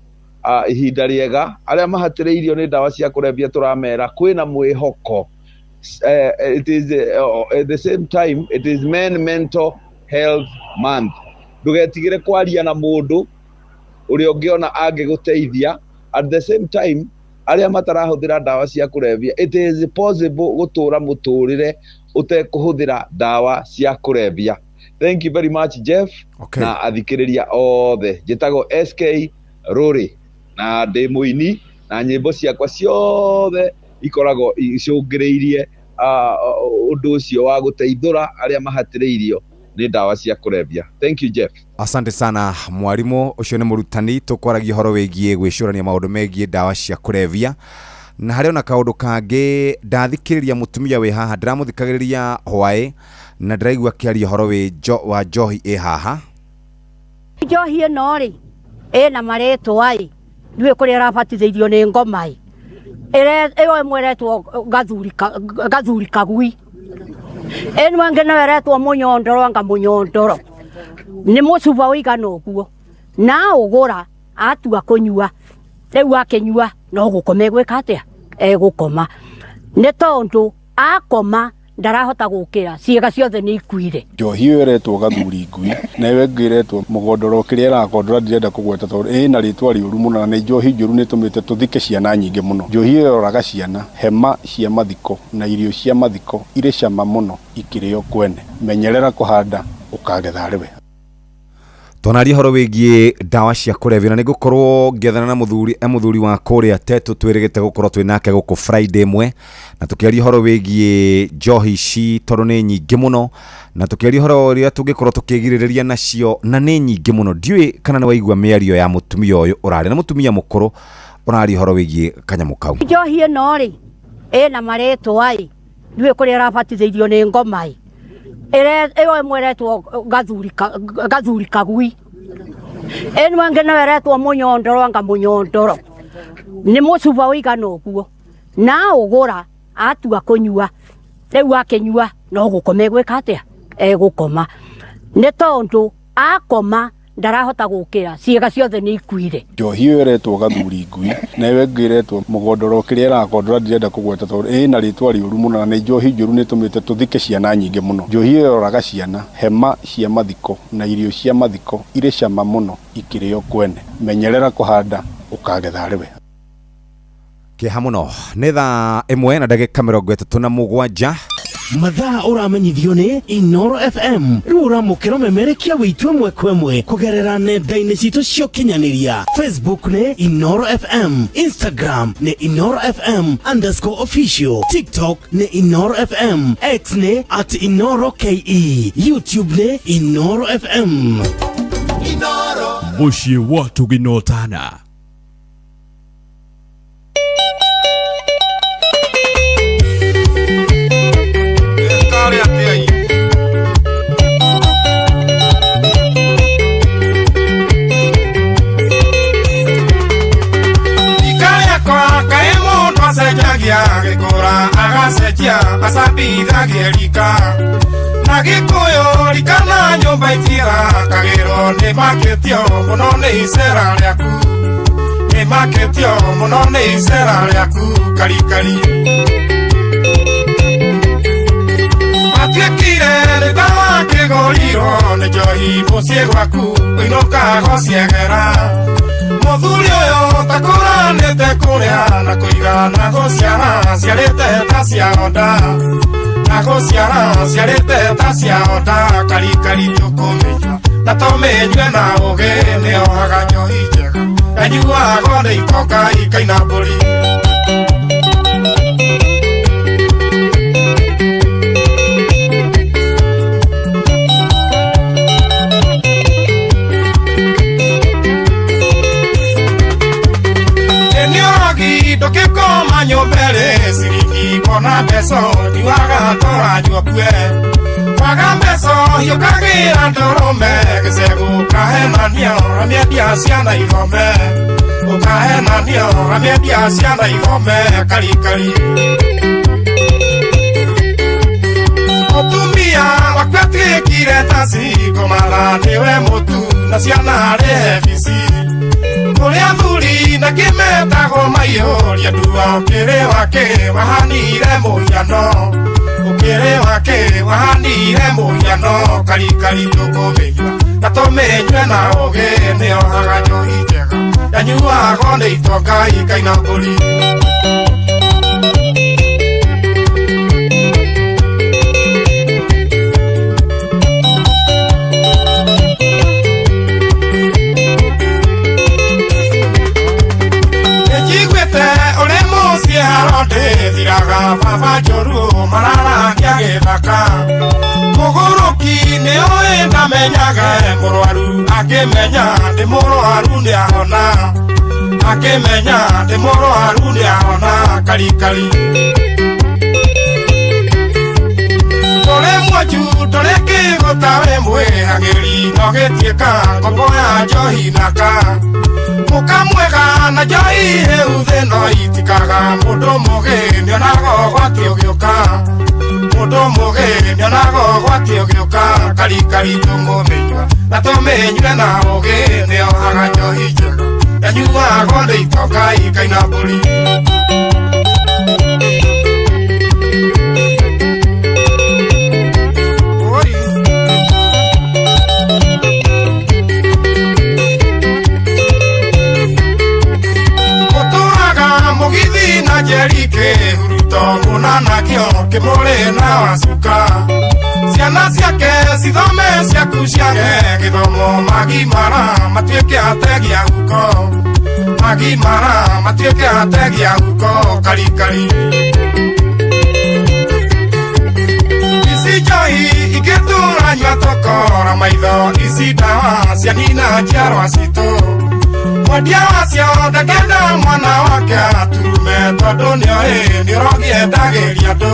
ihinda rĩega. Arĩa mahatĩrĩirio nĩ ndawa cia kũrebia tũramera kwĩna mwĩhoko. It is at the same time it is Men Mental Health Month. Ndũgetigĩre kwaria na mũndũ ũrĩa ũngĩona angĩgũteithia. At the same time, arĩa matarahũthĩra ndawa cia kũrebia, it is possible gũtũra mũtũrĩre ũtekũhũthĩra ndawa cia kũrebia. Thank you very much, Jeff. Okay. Na athikĩrĩria othe, njĩtagwo SK Rori na ndĩ mũini, na nyĩmbo ciakwa ciothe ikoragwo icũngĩrĩirie ũndũ ũcio wa gũteithũra arĩa mahatĩrĩirio nĩ ndawa cia kũrebia. Thank you, Jeff. Asante sana mwarimu, ũcio nĩ mũrutani tũkwaragia ũhoro wĩgiĩ gwĩcũrania maũndũ megiĩ ndawa cia kũrebia. Na harĩ ona kaũndũ kangĩ ndathikĩrĩria mũtumia wĩ haha, ndĩramũthikagĩrĩria hwaĩ na ndĩraigua akĩaria ũhoro wa njohi ĩ haha. Njohi ĩno rĩ ĩna marĩtwa ĩ, ndiũĩ kũrĩa ĩrabatithĩirio nĩ ngoma ĩ. Ĩyo ĩmwe ĩretwo gathuri kagui, ĩno ĩngĩ nayo ĩretwo mũnyondoro, anga mũnyondoro nĩ mũcuba ũigana ũguo, na ũgũra atua kũnyua, rĩu akĩnyua no gũkoma egwĩka atĩa, egũkoma, nĩ tondũ akoma ndarahota gũkĩra, ciĩga ciothe nĩ ikuire. Njohi ĩyo ĩretwo gathuri ngui, na ĩyo ĩngĩ ĩretwo mũgondoro, kĩrĩa ĩrakondora ndirenda kũgweta tondũ ĩna rĩtwa rĩũru mũno, na nĩ njohi njũru, nĩ ĩtũmĩte tũthike ciana nyingĩ mũno. Njohi ĩyo yoraga ciana, hema cia mathiko na irio cia mathiko irĩ cama mũno ikĩrĩo kwene. Menyerera kũhanda ũkagetha rĩwe. Twanaria ũhoro wĩgiĩ ndawa cia kũrebia, na nĩ ngũkorwo ngĩethana na mũthuri wa kũrĩa Tetu twĩrĩgĩte gũkorwo twĩ nake gũkũ Friday ĩmwe, na tũkĩaria ũhoro wĩgiĩ njohi ici tondũ nĩ nyingĩ mũno, na tũkĩaria ũhoro ũrĩa tũngĩkorwo tũkĩgirĩrĩria nacio, na nĩ nyingĩ mũno. Ndiũĩ kana nĩ waigua mĩario ya mũtumia ũyũ ũraria, na mũtumia mũkũrũ ũraria ũhoro wĩgiĩ kanyamũ kau. Njohi ĩno rĩ ĩna marĩtwa ĩ, ndiũĩ kũrĩa ĩrabatithĩirio nĩ ngoma ĩ. Ĩyo ĩmwe ĩretwo gathuri kagui, ĩno ĩngĩ nayo ĩretwo mũnyondoro, anga mũnyondoro nĩ mũcuba ũigana ũguo, na ũgũra atua kũnyua, rĩu akĩnyua no gũkoma egwĩka atĩa, egũkoma, nĩ tondũ akoma Ndarahota gũkĩra, ciĩga ciothe nĩ ikuire. Njohi ĩyo ĩretwo gathuri ngui, na ĩyo ĩngĩ ĩretwo mũgondoro kĩrĩa ĩrakondora ndirenda kũgweta tondũ ĩna rĩtwa rĩũru mũno na nĩ njohi njũru nĩ ĩtũmĩte tũthike ciana nyingĩ mũno. Njohi ĩyo yoraga ciana, hema cia mathiko na irio cia mathiko irĩ cama mũno ikĩrĩo kwene. Menyerera kũhanda ũkagetha arĩ we. Kĩeha mũno. Nĩ thaa 1 na ndagĩka 37. Mathaa ũramenyithio nĩ Inoro FM. Rĩu ũramũkĩra ũmemerekia witũ ĩmwe kwa ĩmwe kũgerera nenda-inĩ citũ cia ũkinyanĩria. Facebook nĩ Inoro FM, Instagram nĩ Inoro FM underscore official, TikTok nĩ Inoro FM, X nĩ at Inoro KE, YouTube nĩ Inoro FM. Inoro. Mũciĩ wa Tũginotana. Acenjagia gĩkũra agacenjia acambithagie rika na gĩkũyũ rika na nyũmba itirakagĩrwo nĩ makĩtio mũno nĩ icera rĩaku nĩ makĩtio mũno nĩ icera rĩaku karikari matuĩkire nĩ ta wakĩgũrirwo nĩ njohi mũciĩ gwaku ũinũkaga gũciegera mũthuri ũyũ takũranĩte kũrĩa na kũiga na gũciara ciarĩte ta cia onda na gũciara ciarĩte ta cia onda karikari tũkũmĩnyua na tũmĩnyue na ũgĩ nĩohaga njohi njega yanyuagwo nĩ itonga ikaina mbũri. Ndũkĩkoma nyũmba ĩrĩ ciringi wona mbeca nyuaga tũranyua kue waga mbeca hiũkagĩra ndũrũme gĩcegũ ũkahenania ũramĩendia ciana ithome ũkahenania ũramĩendia ciana ithome karikari mũtumia waku atuĩkire ta cingomara nĩwe mũtu na ciana arĩhe bici kũrĩ athuri na kĩmetagwo maiyũria ndua ũkĩrĩ wake wahanire mũhiano ũkĩrĩ wake wahanire mũhiano karikari tũkũmĩnyua na tũmĩnyue na ũgĩ nĩohaga njohi njega yanyuagwo nĩ itonga ikaina mbũri. Thiraga baba njũru mararagia gĩthaka mũgũrũki nĩũĩ ndamenyaga mũrwaru akĩmenya ndĩ mũrwaru nĩahona akĩmenya ndĩ mũrwaru nĩahona karikari tũrĩ mwanju tũrĩ kĩgũta wĩ mwĩhagĩri no gĩtuĩka ngombo ya njohi naka mũkamwega na njohi hĩu thĩ no itikaga mũndũ mũgĩ nĩonaga ũgwati ũgĩũka mũndũ mũgĩ nĩonaga ũgwati ũgĩũka karikari tũmũmĩnyua na tũmĩnyue na ũgĩ nĩohaga njohi njega yanyuagwo nĩ itonga ikaina mbũri. Mũgithi na njeri kĩhuruto mũna nakĩo kĩmũrĩ na wacuka ciana ciake cithome ciaku ciage gĩthomo magimara matuĩke ategi a huko magimara matuĩke ategi a huko karikari ici njohi ingĩtũranyua tũkora maitho ici ndawa cianina njiarwa citũ mwendia wacio ndangĩenda mwana wake aturume tondũ nĩoĩ nĩũrogiendagĩria andũ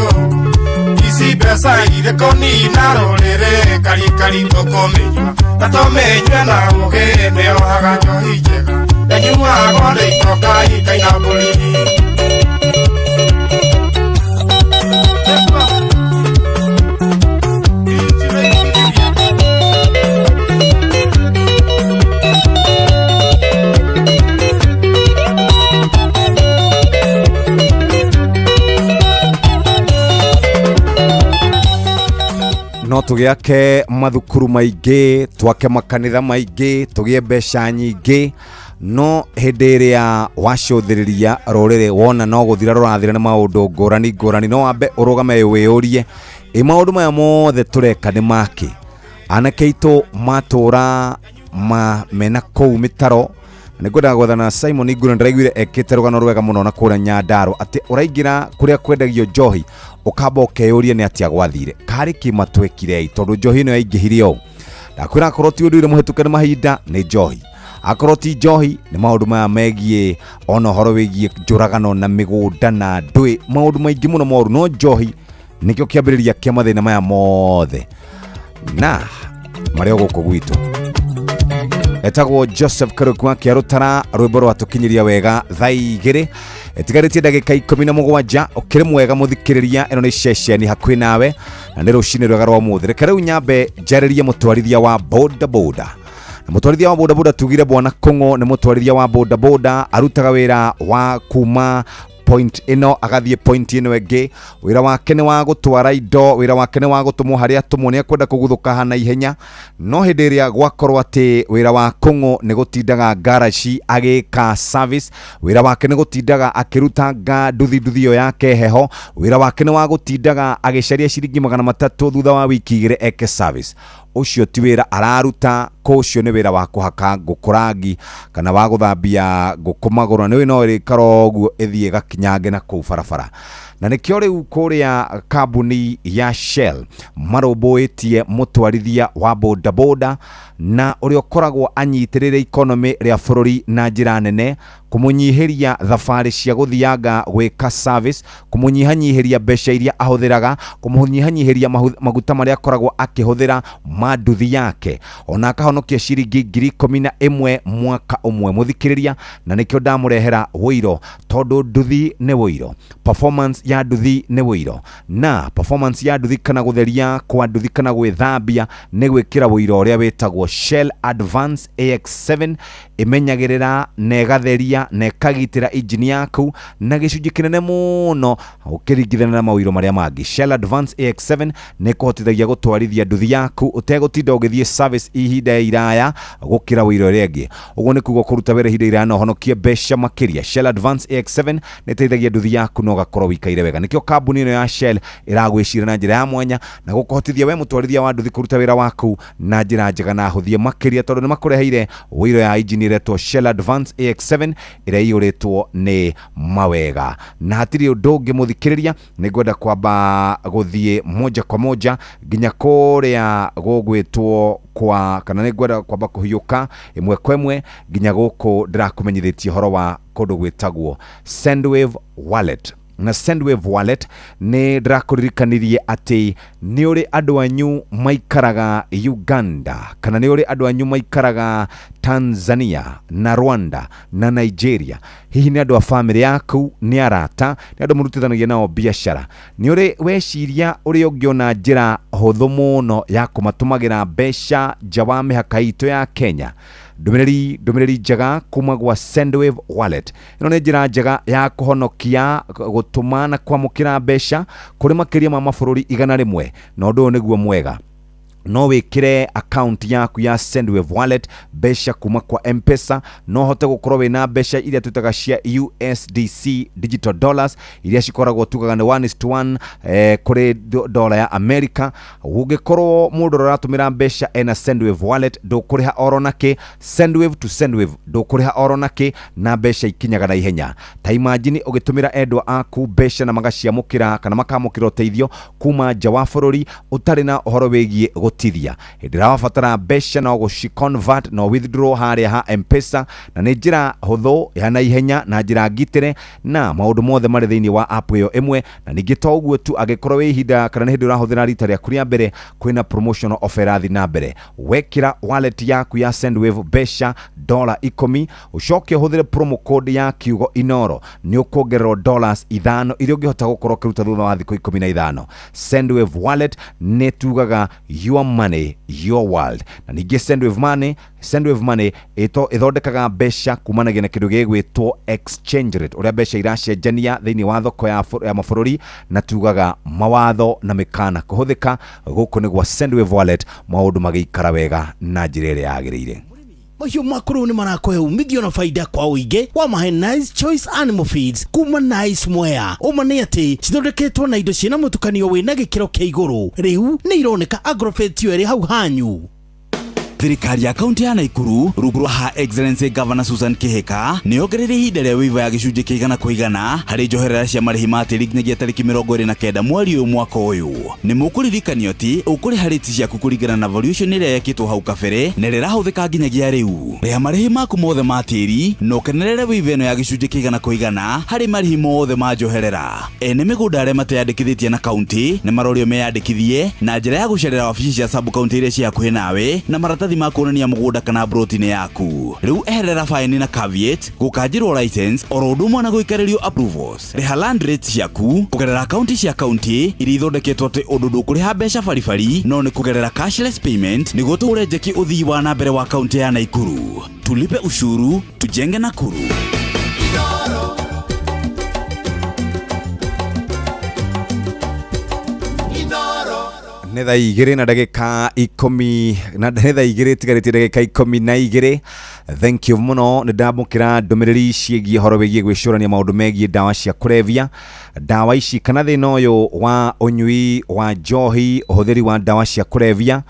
ici mbeca irĩ kũnina rũrĩrĩ karikari tũkũmĩnyua na tũmĩnyue na ũgĩ nĩohaga njohi njega yanyuagwo nĩ itonga ikaina mbũri. Tũgĩake mathukuru maingĩ, twake makanitha maingĩ, tũgĩe mbeca nyingĩ, no hĩndĩ ĩrĩa wacũthĩrĩria rũrĩrĩ wona no gũthira rũrathira nĩ maũndũ ngũrani ngũrani, no wambe ũrũgame wĩyũrie ĩ maũndũ maya mothe tũreka nĩ makĩ? Anake aitũ matũra mena kũu mĩtaro. Nĩ ngwendaga gwethana Simon Ngure, ndĩraiguire ekĩte rũgano rwega mũno na kũrĩa Nyandarua atĩ ũraingĩra kũrĩa kwendagio njohi ũkamba ũkeyũria nĩ atĩa gwathire, karĩ kĩ matwekire tondũ njohi ĩno yaingĩhire ũũ. Ndakwĩra akorwo ti ũndũire mũhetũke nĩ mahinda nĩ njohi, akorwo ti njohi nĩ maũndũ maya megiĩ ona ũhoro wĩgiĩ njũragano na mĩgũnda na ndũĩ, maũndũ maingĩ mũno moru, no njohi nĩkĩo kĩambĩrĩria kĩa mathĩna maya mothe na marĩa gũkũ gwitũ. Etagwo Joseph Karuku wa Kĩarũtara, rwĩmbo rwatũkinyĩria wega thaa 2 ĩtigarĩtie ndagĩka 17. Ũkĩrĩ mwega mũthikĩrĩria, ĩno nĩ ceceni hakuhĩ nawe na nĩ rũcinĩ rwega rwa ũmũthĩ. Reke rĩu nyambe njarĩrie mũtwarithia wa boda boda. Na mũtwarithia wa boda boda tugire bwana Kũng'ũ nĩ mũtwarithia wa boda boda, arutaga wĩra wa kuma point ĩno agathiĩ point ĩno ĩngĩ. Wĩra wake nĩ wa gũtwara indo, wĩra wake nĩ wa gũtũmwo harĩa atũmwo, nĩ ekwenda kũguthũka hana ihenya, no hĩndĩ ĩrĩa gwakorwo atĩ wĩra wa Kũng'ũ nĩ gũtindaga ngaraci agĩka service, wĩra wake nĩ gũtindaga akĩruta nduthi ĩyo yake heho, wĩra wake nĩ wa gũtindaga agĩcaria ciringi 300 thutha wa wiki 2 eke service, ũcio ti wĩra araruta, ũcio nĩ wĩra wa kũhaka ngũkũ rangi kana wa gũthambia ngũkũ magũrũ, na nĩ no ĩrĩkara ũguo ĩthiĩ ĩgakinyange na kũu barabara. Na nĩkĩo rĩu kũrĩa kambuni ya Shell marũmbũĩtie mũtwarithia wa boda boda na ũrĩa ũkoragwo anyitĩrĩire economy rĩa bũrũri na njĩra nene, kũmũnyihĩria thabarĩ cia gũthianga gwĩka service, kũmũnyihanyihĩria mbeca iria ahũthĩraga, kũmũnyihanyihĩria maguta marĩa akoragwo akĩhũthĩra ma nduthi yake, ona akahonokia ciringi 11,000 mwaka ũmwe mũthikĩrĩria. Na nĩkĩo ndamũrehera wũiro, tondũ nduthi nĩ wũiro, performance ya nduthi nĩ wũiro, na performance ya nduthi kana gũtheria kwa nduthi kana gwĩthambia nĩ gwĩkĩra wũiro ũrĩa wĩtagwo Shell Advance AX7, ĩmenyagĩrĩra na ĩgatheria na ĩkagitĩra injini yaku na gĩcunjĩ kĩnene mũno ũkĩringithania na mawĩro marĩa mangĩ. Shell Advance AX7 nĩ ĩkũhotithagia gũtwarithia nduthi yaku ũtegũtinda ũgĩthiĩ service ihinda iraya gũkĩra wĩra ũrĩa ĩngĩ. Ũguo nĩ kuga kũruta wĩra ihinda iraya na ũhonokie mbeca makĩria. Shell Advance AX7 nĩ ĩteithagia nduthi yaku na ũgakorwo wĩikaire wega. Nĩkĩo kambuni ĩno ya Shell ĩragwĩciria na njĩra ya mwanya na gũkũhotithia we mũtwarithia wa nduthi kũruta wĩra waku na njĩra njega na hũthie makĩria, tondũ nĩ makũreheire wĩra ya injini ĩretwo Shell Advance AX7 ĩrĩa ĩiyũrĩtwo nĩ mawega. Na hatirĩ ũndũ ũngĩ mũthikĩrĩria, nĩ ngwenda kwamba gũthiĩ moja kwa moja nginya kũrĩa gũgwĩtwo kwa, kana nĩ ngwenda kwamba kũhiũka ĩmwe kwa ĩmwe nginya gũkũ ndĩrakũmenyithĩtie ũhoro wa kũndũ gwĩtagwo Sendwave Wallet. Na Sendwave Wallet nĩ ndĩrakũririkanirie atĩ nĩ ũrĩ andũ anyu maikaraga Uganda, kana nĩ ũrĩ andũ anyu maikaraga Tanzania na Rwanda na Nigeria. Hihi nĩ andũ a famĩlĩ yaku, nĩ arata, nĩ andũ mũrutithanagia nao biacara. Nĩ ũrĩ weciria ũrĩa ũngĩona njĩra hũthũ mũno ya kũmatũmagĩra mbeca nja wa mĩhaka itũ ya Kenya? Ndũmĩrĩri njega kuma gwa Sendwave Wallet. Ĩno nĩ njĩra njega ya kũhonokia, gũtũma na kwamũkĩra mbeca kũrĩ makĩria ma mabũrũri 100, na ũndũ ũyũ nĩguo mwega. No wĩkĩre account yaku ya Sendwave Wallet mbeca kuma kwa M-Pesa, no hote gũkorwo wĩna mbeca iria twĩtaga cia USDC digital dollars iria cikoragwo tugaga nĩ 1:1 kũrĩ dola ya America. Ũngĩkorwo mũndũ ũrĩa ũratũmĩra mbeca ena Sendwave Wallet ndũkũrĩha oro nakĩ, Sendwave to Sendwave ndũkũrĩha oro nakĩ, na mbeca ikinyaga na ihenya. Ta imagine ũgĩtũmĩra endwa aku mbeca na magaciamũkĩra kana makamũkĩra ũteithio kuma nja wa bũrũri ũtarĩ na ũhoro wĩgiĩ gũtithia. Hĩndĩ ĩrĩa wabatara mbeca no gũci convert no withdraw harĩa ha M-Pesa, na nĩ njĩra hũthũ ya na ihenya na njĩra ngitĩre, na maũndũ mothe marĩ thĩinĩ wa app ĩyo ĩmwe. Na ningĩ to ũguo tu, angĩkorwo wĩ ihinda kana nĩ hĩndĩ ũrahũthĩra rita rĩaku rĩa mbere, kwĩna promotional offer ĩrathiĩ na mbere. Wekĩra wallet yaku ya Sendwave mbeca $10, ũcoke ũhũthĩre promo code ya kiugo Inoro, nĩ ũkuongererwo $5 iria ũngĩhota gũkorwo ũkĩruta thutha wa thikũ 15. Sendwave Wallet nĩ tugaga your Your money, your world. Na ningĩ Sendwave Money, Sendwave Money ĩthondekaga mbeca kumanagia na kĩndũ gĩgwĩtwo exchange rate, ũrĩa mbeca iracenjania thĩinĩ wa thoko ya mabũrũri, na tugaga mawatho na mĩkana kũhũthĩka gũkũ nĩ gwa Sendwave Wallet, maũndũ magĩikara wega na njĩra ĩrĩa yagĩrĩire. Mahiũ maku rĩu nĩ marakũhe umithio na faida kwa ũingĩ wa mahe Nice Choice Animal Feeds kuma Nice Mwea. Ũma nĩ atĩ cithondeketwo na indo ciĩna mũtukanio wĩna gĩkĩro kĩa igũrũ. Rĩu nĩ ironeka Agrovet yo ĩrĩ hau hanyu. Thirikari ya kaunti ya Nakuru rungu rwa Her Excellency Governor Susan Kihika nĩ yongereire ihinda rĩa waiver ya gĩcunjĩ kĩa igana kwa igana harĩ njoherera cia marĩhi ma tĩri nginyagia tarĩki 29 mweri ũyũ mwaka ũyũ. Nĩ mũkũririkanio atĩ ũkũrĩha rĩti ciaku kũringana na valuation ĩrĩa yekĩtwo hau kabere na ĩrĩa ĩrahũthĩka nginyagia rĩu. Rĩha marĩhi maku mothe ma tĩri na ũkenerere waiver ĩno ya gĩcunjĩ kĩa igana kwa igana harĩ marĩhi mothe ma njoherera. Ene mĩgũnda arĩa mateyandĩkithĩtie na kaunti nĩ marorio meyandĩkithie na njĩra ya gũcerera wabici cia sub kaunti iria ciĩ hakuhĩ nawe na maratathi ma kuonania mũgũnda kana broti-inĩ yaku. Rĩu eherera faini na caveat, gũkanjĩrwo license oro ũndũ ũmwe na gũikarĩrio approvals. Rĩha land rates ciaku kũgerera akaunti cia kaunti iria ithondeketwo atĩ ũndũ ndũkũrĩha mbeca baribari no nĩ kũgerera cashless payment nĩguo tũhũre njeki ũthii wa na mbere wa kaunti ya Nakuru. Tulipe ushuru, tujenge Nakuru. Nĩ thaa igĩrĩ na ndagĩka ikũmi na nĩ thaa igĩrĩ itigarĩtie ndagĩka 12. Thank you mũno. Nĩ ndamũkĩra ndũmĩrĩri ciĩgiĩ ũhoro wĩgiĩ gwĩcũrania maũndũ megiĩ ndawa cia kũrebia, ndawa ici kana thĩna ũyũ wa ũnyui wa njohi, ũhũthĩri wa ndawa cia kũrebia.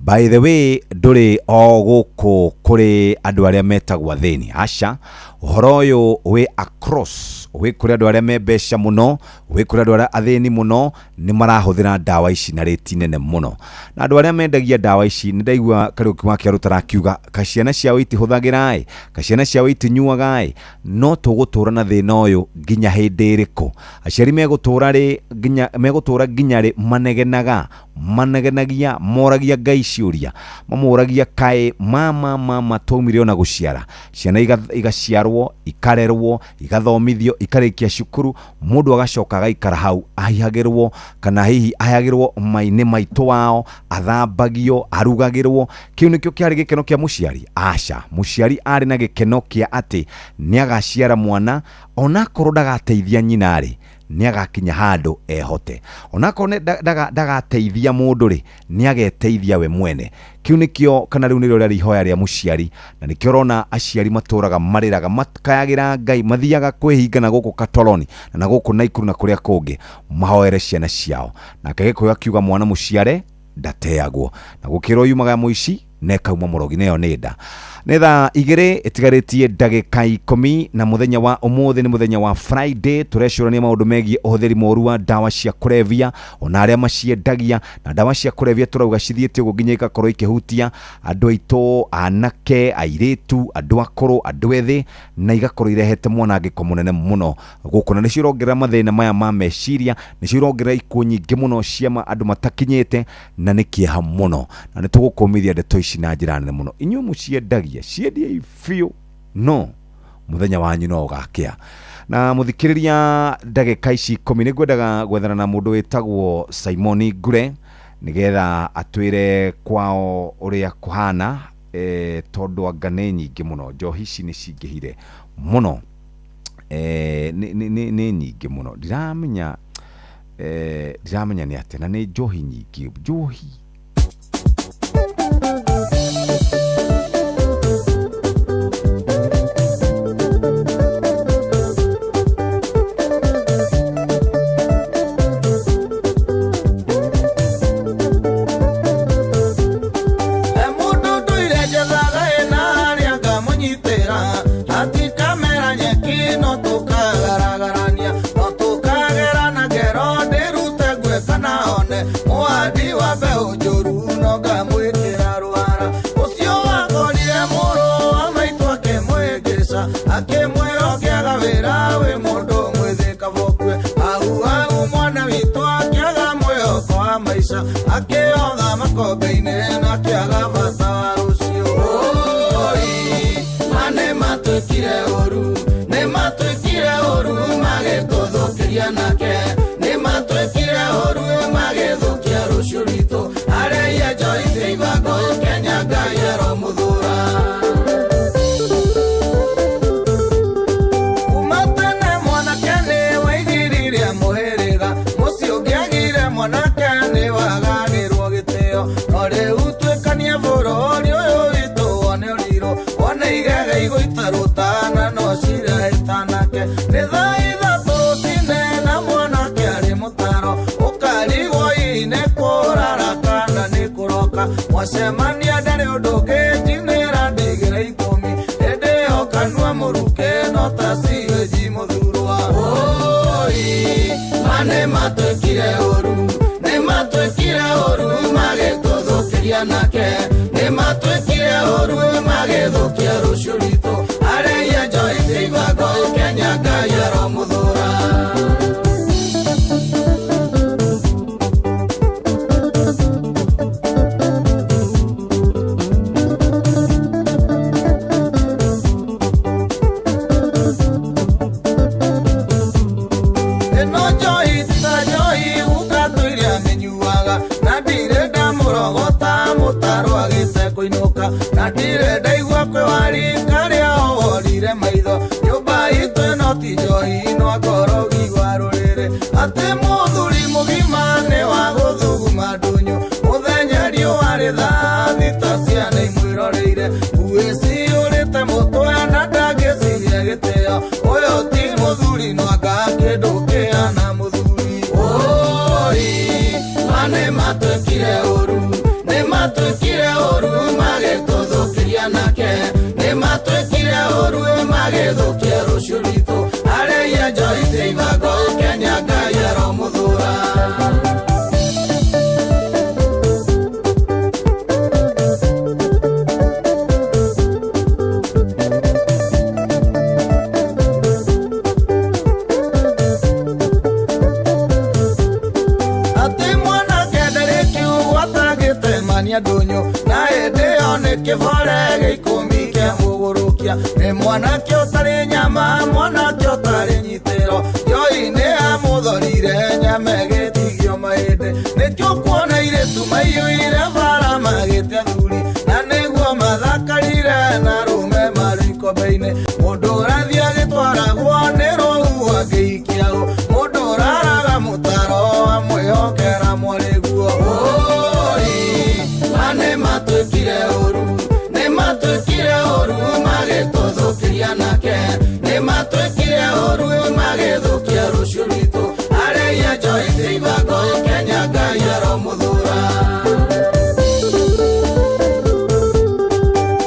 By the way, ndũrĩ o gũkũ kũrĩ andũ arĩa metagwo athĩni, aca. Ũhoro ũyũ wĩ across, wĩ kũrĩ andũ arĩa me mbeca mũno, wĩ kũrĩ andũ arĩa athĩni mũno, nĩ marahũthĩra ndawa ici na rĩti nene mũno. Na andũ arĩa mendagia ndawa ici, nĩ ndaigua Kariũki wa Kĩarũ tarakiuga kaciana ciao itihũthagĩra ĩ, kaciana ciao itinyuaga ĩ, no tũgũtũra na thĩna ũyũ nginya hĩndĩ ĩrĩkũ? Aciari megũtũra rĩ nginya megũtũra nginya rĩ manegenaga, manegenagia, moragia Ngai ciũria, mamũragia kaĩ mama mama twaumire ona gũciara ciana igaciarwo, ikarerwo, igathomithio, ikarĩkia cukuru, mũndũ agacoka agaikara hau ahihagĩrwo kana hihi ahihagĩrwo mai-inĩ maitũ wao, athambagio, arugagĩrwo. Kĩu nĩkĩo kĩarĩ gĩkeno kĩa mũciari? Aca, mũciari arĩ na gĩkeno kĩa atĩ nĩ agaciara mwana onakorwo ndagateithia nyina rĩ, nĩ agakinya handũ ehote, onakorwo ndagateithia mũndũ rĩ, nĩ ageteithia we mwene. Kĩu nĩkĩo kana rĩu nĩrĩo rĩarĩ ihoya rĩa mũciari, na nĩkĩo ũrona aciari matũraga marĩraga, makayagĩra Ngai, mathiaga kwĩhinga na gũkũ Katoroni na gũkũ Naikuru na kũrĩa kũngĩ, mahoere ciana ciao. Nake Gĩkũyũ akiuga mwana mũciare ndateagwo, na gũkĩrwo yumaga mũici na ĩkauma mũrogi, nayo nĩ nda. Nĩ thaa 2 ĩtigarĩtie ndagĩka 10 na mũthenya wa ũmũthĩ nĩ mũthenya wa Friday. Tũrecũrania maũndũ megiĩ ũhũthĩri mũru wa ndawa cia kũrebia ona arĩa maciendagia. Na ndawa cia kũrebia tũrauga cithiĩte ũguo nginya igakorwo ikĩhutia andũ aitũ, anake, airĩtu, andũ akũrũ, andũ ethĩ, na igakorwo irehete mwanangĩko mũnene mũno gũkũ. Na nĩcio irongerera mathĩna maya ma meciria, nĩcio irongerera ikuũ nyingĩ mũno cia andũ matakinyĩte, na nĩ kĩeha mũno. Na nĩ tũgũkũmithia ndeto ici na njĩra nene mũno. Inyuĩ mũciendagia, ciendiei biũ, no mũthenya wanyu no ũgakĩa. Na mũthikĩrĩria, ndagĩka ici 10 nĩ ngwendaga gwethana na mũndũ wĩtagwo Simon Ngure nĩgetha atwĩre kwao ũrĩa kũhana, tondũ anga nĩ nyingĩ mũno, njohi ici nĩ cingĩhire mũno, nĩ nyingĩ mũno, ndiramenya nĩ atĩa, na nĩ njohi nyingĩ, njohi. Nĩ matwĩkire ũru magĩthũkia rũciũ rwitũ arĩa njohi. Igega igũita rũtana no cirahĩtanake nĩ thaa ithatũ rũcinĩ na mwanake arĩ mũtaro ũkarigwo hihi nĩ kũrara kana nĩ kũroka mwacemania ndarĩ ũndũ ũngĩnjinĩra ndigĩra ikũmi hĩndĩ ĩyo kanua mũruke no ta ciĩji mũthurwa. Oi, ma nĩ matwĩkire ũru, nĩ matwĩkire ũru magĩtũthũkĩria nake, nĩ matwĩkire ũru magĩthũkia rũciũ rwitũ, arĩia njohi cia ibango Kenya Ngai aromũthũra. Ĩno njohi ti ta njohi gũkatũ iria mĩnyuaga na ndirĩ ndamũrogota mũtaro agĩte kũinũka na ndirĩ ndaigua kwĩ wari karĩa oworire maitho nyũmba itũ ĩno ti njohi no ngorogi wa rũrĩrĩ atĩ mũthuri mũgima nĩ wa gũthuguma ndũnyũ mũthenya riũa rĩthaa thita ciana imwĩroreire nguĩ ciyũrĩte mũtwe na ndangĩciria gĩtĩo ũyũ ti mũthuri no anga kĩndũ kĩhana mũthuri. Oi, ma nĩ matwĩkire ũru, nĩ matwĩkire ũru magĩtũthũkĩria nake, nĩ matwĩkire ũru magĩthũkia rũciũ rwitũ, arĩia njohi cia ibango Kenya Ngai aromũthũra. Atĩ mwanake ndarĩ kiugo atangĩtemania ndũnyũ na hĩndĩ ĩyo nĩ kĩbore gĩa ikũmi kĩa mũgũrũkia nĩ mwanake ũtarĩ nyama mwanake ũtarĩ nyitĩro njohi nĩ amũthorire nyama ĩgĩtigio mahĩndĩ nĩkĩo kuona airĩtu maiyũire bara magĩte athuri na nĩguo mathakarire na arũme marĩ ikombe-inĩ mũndũ ũrathiĩ agĩtwaragwo nĩ rũhuho angĩikia ũ mũndũ ũraraga mũtaro amwĩhokera mwarĩguo. Oi, ma nĩ matwĩkire ũru, nĩ matwĩkire ũru magĩtũthũkĩria nake, nĩ matwĩkire ũru magĩthũkia rũciũ rwitũ, arĩia njohi cia ibango Kenya Ngai aromũthũra.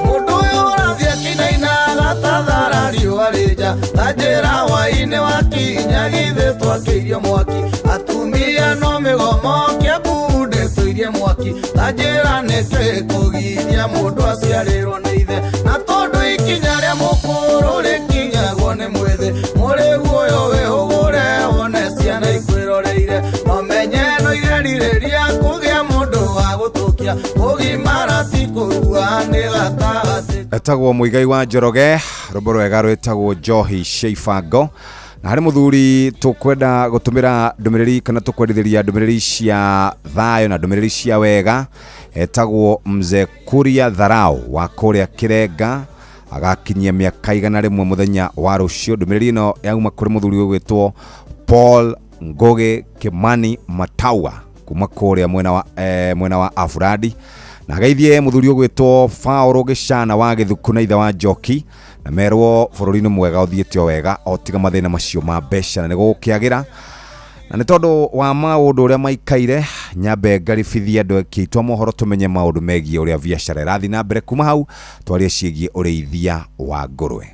Mũndũ ũyũ ũrathiĩ akĩinainaga ta thara riũa rĩ nja ta njĩra hwaĩ-inĩ wakinya githĩ twakĩirio mwaki atumia no mĩgomo Kĩambu ndĩtũirie mwaki ta njĩra nĩkĩ kũgiria mũndũ aciarĩrwo nĩ ithe na tondũ ikinya rĩa mũkũrũ rĩkinyagwo nĩ mwĩthĩ mũrĩgu ũyũ wĩhũgũre wone ciana ikwĩroreire no menye no irerirĩria kũgĩa mũndũ wa gũtũkia kũgimara ti kũrua nĩ gatagatĩ. Etagwo Muigai wa Njoroge, rwĩmbo rwega rwĩtagwo Njohi cia ibango. Na harĩ mũthuri tũkwenda gũtũmĩra ndũmĩrĩri kana tũkwendithĩria ndũmĩrĩri cia thayũ na ndũmĩrĩri cia wega, etagwo Mzee Kuria Tharau wa kũrĩa Kĩrenga, agakinyia mĩaka 100 mũthenya wa rũciũ. Ndũmĩrĩri ĩno yauma kũrĩ mũthuri ũgwĩtwo Paul Ngũgĩ Kimani Mataua kuma kũrĩa mwena wa Afuradi. Na geithie mũthuri ũgwĩtwo Faũrũ Gĩcana wa Gĩthuku na ithe wa Njoki na merwo bũrũri-inĩ mwega ũthiĩte o wega o tiga mathĩna macio ma mbeca na nĩ gũgũkĩagĩra. Na nĩ tondũ wa maũndũ ũrĩa maikaire nyambe ngaribithia andũ akĩitwa mohoro tũmenye maũndũ megiĩ ũrĩa biacara ĩrathiĩ na mbere kuma hau twarie ciĩgiĩ ũrĩithia wa ngũrwe.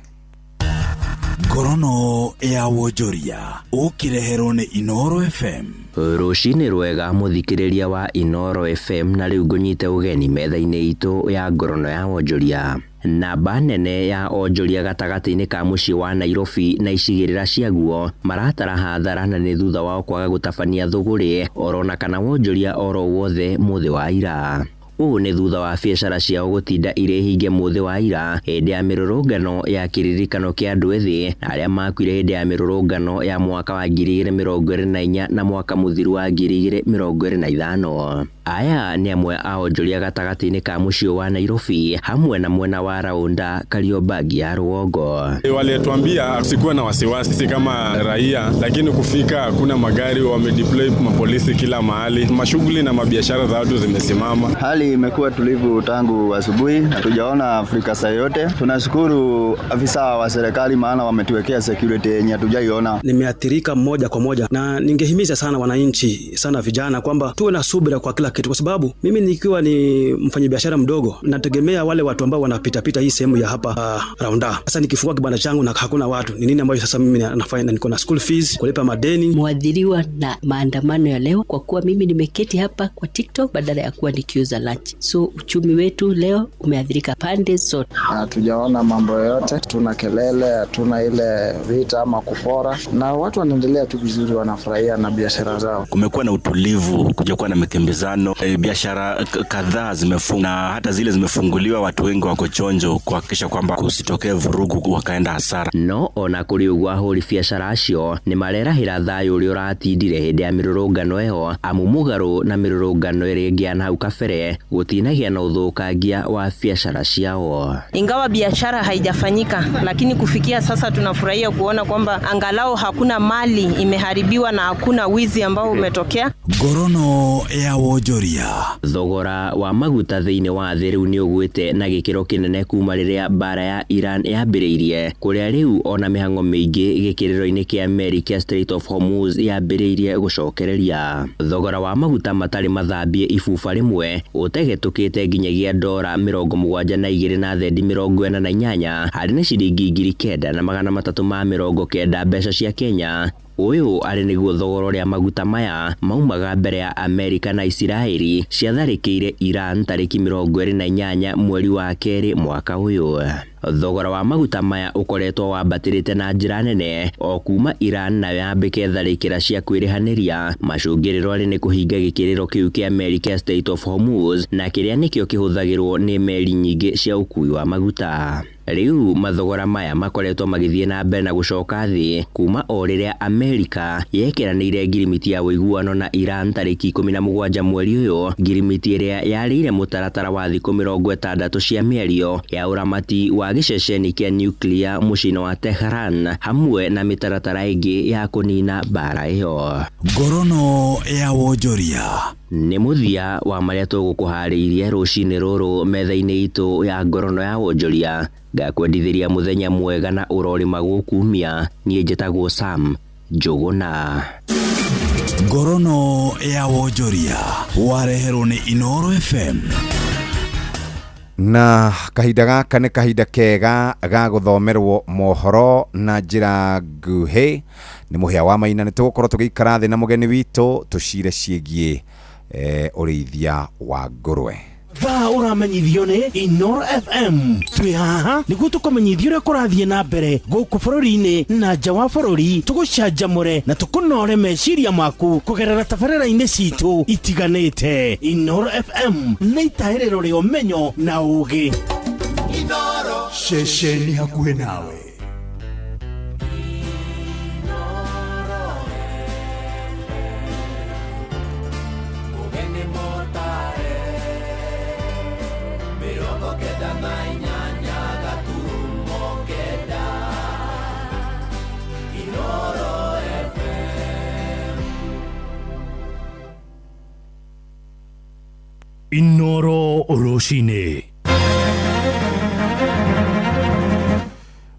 Ngorono ya wonjoria ũkĩreherwo nĩ Inooro FM. Rũcinĩ rwega mũthikĩrĩria wa Inooro FM na rĩu ngũnyite ũgeni metha-inĩ itũ ya ngorono ya wonjoria. Namba nene ya onjoria gatagatĩ-inĩ ka mũciĩ wa Nairobi na icigĩrĩra ciaguo maratara hathara na nĩ thutha wao kwaga gũtabania thũgũrĩ orona kana wonjoria oro wothe mũthĩ wa ira. Ũũ nĩ thutha wa biacara ciao gũtinda irĩ hinge mũthĩ wa ira hĩndĩ ya mĩrũrũngano ya kĩririkano kĩa andũ ethĩ na arĩa makuire hĩndĩ ya mĩrũrũngano ya mwaka wa 2024 na mwaka mũthiru wa 2025. Aya nĩ amwe a onjoria gatagatĩ-inĩ ka mũciĩ wa Nairobi hamwe na mwena wa Raunda Kariobangi ya Rũgongo. Walituambia usikuwe na wasiwasi sisi kama raia, lakini kufika hakuna magari, wamedeploy mapolisi kila mahali, mashughuli na mabiashara za watu zimesimama. Hali Hali imekuwa tulivu tangu asubuhi, hatujaona Afrika saa yote. Tunashukuru afisa wa serikali, maana wametuwekea security yenye hatujaiona. Nimeathirika moja kwa moja, na ningehimiza sana wananchi, sana vijana, kwamba tuwe na subira kwa kila kitu, kwa sababu mimi nikiwa ni mfanyabiashara mdogo nategemea wale watu ambao wanapitapita hii sehemu ya hapa Raunda. Sasa nikifungua kibanda changu na hakuna watu, ni nini ambacho sasa mimi nafanya? Na niko na school fees, kulipa madeni. Mwadhiriwa na maandamano ya leo, kwa kuwa mimi nimeketi hapa kwa TikTok badala ya kuwa nikiuza lunch. So uchumi wetu leo umeathirika pande zote. Hatujaona mambo yoyote, tuna kelele, hatuna ile vita ama kupora, na watu wanaendelea tu vizuri, wanafurahia na biashara zao. Kumekuwa na utulivu, kujakuwa na mikimbizano, biashara kadhaa zimefungwa na hata zile zimefunguliwa, watu wengi wako chonjo kuhakikisha kwamba kusitokee vurugu wakaenda hasara. No ona kuri uguo ahũri biacara acio nĩ marerahĩra thayũ ũrĩa ũratindire hĩndĩ ya mĩrũrũngano ĩyo, amu mũgarũ na mĩrũrũngano ĩrĩa ĩngĩ ya nahau kabere gũtinagĩa na ũthũkangia wa biacara ciao. Ingawa biashara haijafanyika, lakini kufikia sasa tunafurahia kuona kwamba angalau hakuna mali imeharibiwa na hakuna wizi ambao umetokea. Ngorono ya wonjoria. Thogora wa maguta thĩinĩ wa thĩ rĩu nĩ ũgwĩte na gĩkĩro kĩnene kuma rĩrĩa mbara ya Iran yambĩrĩirie, kũrĩa rĩu ona mĩhang'o mĩingĩ gĩkĩrĩro-inĩ kĩa meri kĩa Strait of Hormuz yambĩrĩirie gũcokereria. Thogora wa maguta matarĩ mathambie ibuba rĩmwe ũtegetũkĩte nginyagia dora 72 na thendi 48 harĩ na ciringi 9,390 mbeca cia Kenya. Ũyũ arĩ nĩguo thogora ũrĩa maguta maya maumaga mbere ya Amerika na Isiraeli ciatharĩkĩire Iran tarĩki 28 mweri wa kerĩ mwaka ũyũ. Thogora wa maguta maya ũkoretwo wambatĩrĩte na njĩra nene o kuma Iran nayo yambĩke tharĩkĩra cia kwĩrĩhanĩria. Macũngĩrĩro arĩ nĩ kũhinga gĩkĩrĩro kĩu kĩa meri kĩa Strait of Hormuz, na kĩrĩa nĩkĩo kĩhũthagĩrwo nĩ meri nyingĩ cia ũkuui wa maguta. Rĩu mathogora maya makoretwo magĩthiĩ na mbere na gũcoka thĩ kuma o rĩrĩa Amerika yekĩranĩire ngirimiti ya ũiguano na Iran tarĩki 17 mweri ũyũ, ngirimiti ĩrĩa yarĩire mũtaratara wa thikũ 60 cia mĩario ya ũramati wa gĩceceni kĩa nuclear mũciĩ-inĩ wa Tehran, hamwe na mĩtaratara ĩngĩ ya kũnina mbara ĩyo. Ngorono ya wonjoria. Nĩ mũthia wa marĩa tũgũkũharĩirie rũcinĩ rũrũ metha-inĩ itũ ya ngorono ya wonjoria. Ngakwendithĩria mũthenya mwega na ũrorĩma gũkumia. Niĩ njĩtagwo Sam Njũgũna. Ngorono ya wonjoria wareherwo nĩ Inooro FM. Na kahinda gaka nĩ kahinda kega ga gũthomerwo mohoro na njĩra nguhĩ nĩ Mũhĩa wa Maina. Nĩ tũgũkorwo tũgĩikara thĩ na mũgeni witũ tũcire ciĩgiĩ ũrĩithia wa ngũrwe. Thaa ũramenyithio nĩ Inooro FM. Twĩ haha nĩguo tũkũmenyithie ũrĩa kũrathiĩ na mbere gũkũ bũrũri-inĩ na nja wa bũrũri, tũgũcanjamũre na tũkũnore meciria maku kũgerera tabarĩra-inĩ citũ itiganĩte. Inooro FM nĩ itahĩrĩro rĩa ũmenyo na ũũgĩ. Ceceni hakuhĩ nawe. Inooro rũcinĩ.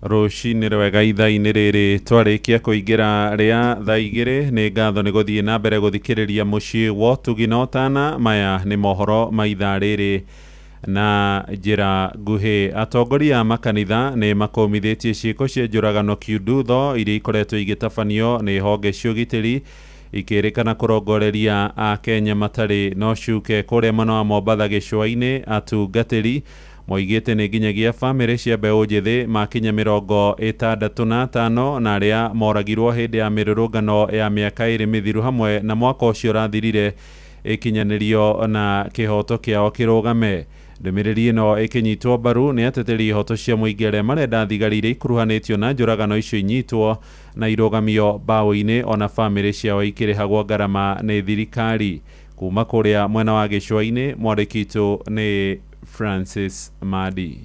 Rũcinĩ rwega ithaa-inĩ rĩrĩ twarĩkia kũingĩra rĩa thaa igĩrĩ. Nĩ ngatho nĩ gũthiĩ na mbere gũthikĩrĩria mũciĩ wa ũtugi na ũtana. Maya nĩ mohoro ma ithaa rĩrĩ na njĩra nguhĩ. Atongoria a makanitha nĩ makũmithĩtie ciĩko cia njũragano kiundutho iria ikoretwo igĩtabanio nĩ honge cia ũgitĩri ikĩrĩkana kũrongoreria Akenya matarĩ na ũcuke kũrĩa mwena wa Mombatha gĩcũa-inĩ. Atungatĩri moigĩte nĩ nginyagia bamĩrĩ cia mbeũ njĩthĩ makinya 65 na arĩa moragirwo hĩndĩ ya mĩrũrũngano ya mĩaka 2 mĩthiru hamwe na mwaka ũcio ũrathirire ĩkinyanĩrio na kĩhoto kĩao kĩrũgame. Ndũmĩrĩri ĩno ĩkĩnyitwo mbaru nĩ ateteri ihoto cia mũingĩ arĩa marenda thigari iria ikuruhanĩtio na njũragano icio inyitwo na irũgamio mbaũ-inĩ ona bamĩrĩ ciao ikĩrĩhagwo ngarama nĩ thirikari. Kuma kũrĩa mwena wa gĩcũa-inĩ mwandĩki witũ nĩ Francis Madi.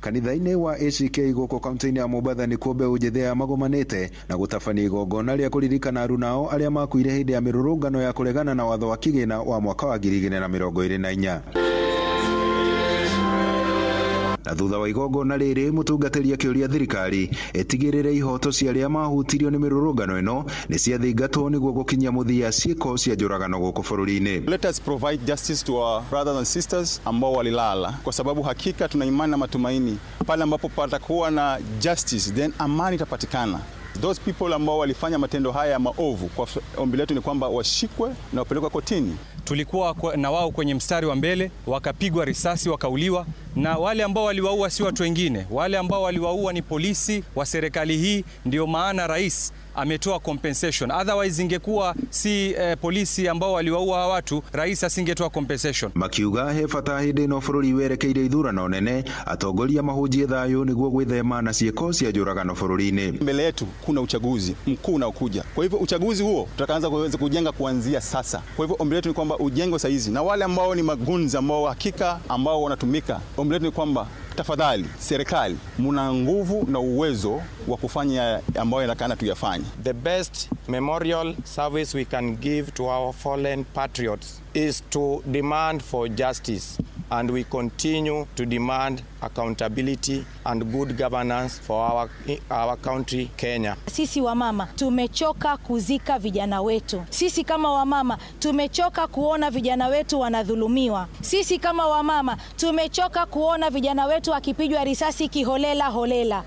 Kanitha-inĩ wa ACK gũkũ kaunti-inĩ ya Mombatha nĩkuo mbeũ njĩthĩ aya magomanĩte na gũtabania igongona rĩa kũririkana arunao arĩa makuire hĩndĩ ya mĩrũrũngano ya kũregana na watho wa kĩgĩna wa mwaka wa 2024. Na thutha wa igongona rĩrĩ mũtungatĩri akĩũria thirikari ĩtigĩrĩre ihoto cia arĩa mahutirio nĩ mĩrũrũngano ĩno nĩ ciathingatwo nĩguo gũkinyia mũthia ciĩko cia njũragano gũkũ bũrũri-inĩ. Let us provide justice to our brothers and sisters ambao walilala, kwa sababu hakika tuna imani na matumaini pale ambapo patakuwa na justice then amani itapatikana. Those people ambao walifanya matendo haya maovu, kwa ombi letu ni kwamba washikwe na wapelekwe kotini. Tulikuwa na wao kwenye mstari wa mbele, wakapigwa risasi, wakauliwa, na wale ambao waliwaua si watu wengine, wale ambao waliwaua ni polisi wa serikali hii. Ndio maana rais ametoa compensation, otherwise ingekuwa si polisi ambao waliwaua watu, rais asingetoa compensation. Makiuga he bata hĩndĩ ĩno bũrũri werekeire ithurano nene atongoria mahunjie thayũ nĩguo gwĩthema na ciĩko cia njũragano bũrũri-inĩ. Mbele yetu kuna uchaguzi mkuu unaokuja, kwa hivyo uchaguzi huo tutakaanza kuweza kujenga kuanzia sasa. Kwa hivyo ombi letu ni kwamba ujengwe saa hizi, na wale ambao ni magunzi ambao hakika ambao wanatumika, ombi letu ni kwamba tafadhali serikali, muna nguvu na uwezo wa kufanya ambayo inatakana tuyafanye. The best memorial service we can give to our fallen patriots is to demand for justice, and we continue to demand accountability and good governance for our country Kenya. Sisi wamama tumechoka kuzika vijana wetu. Sisi kama wamama tumechoka kuona vijana wetu wanadhulumiwa. Sisi kama wamama tumechoka kuona vijana wetu wakipigwa risasi kiholela holela.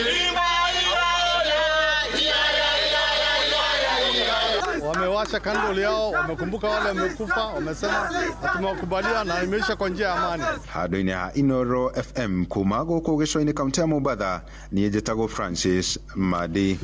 Wamewasha kandoli yao, wamekumbuka wale wamekufa, wamesema tumewakubaliana na imeisha kwa njia ya amani. Handũ-inĩ ha Inoro FM kuma gũkũ gĩcũa-inĩ kaunti ya Mombatha, niĩ njĩtagwo Francis Madi.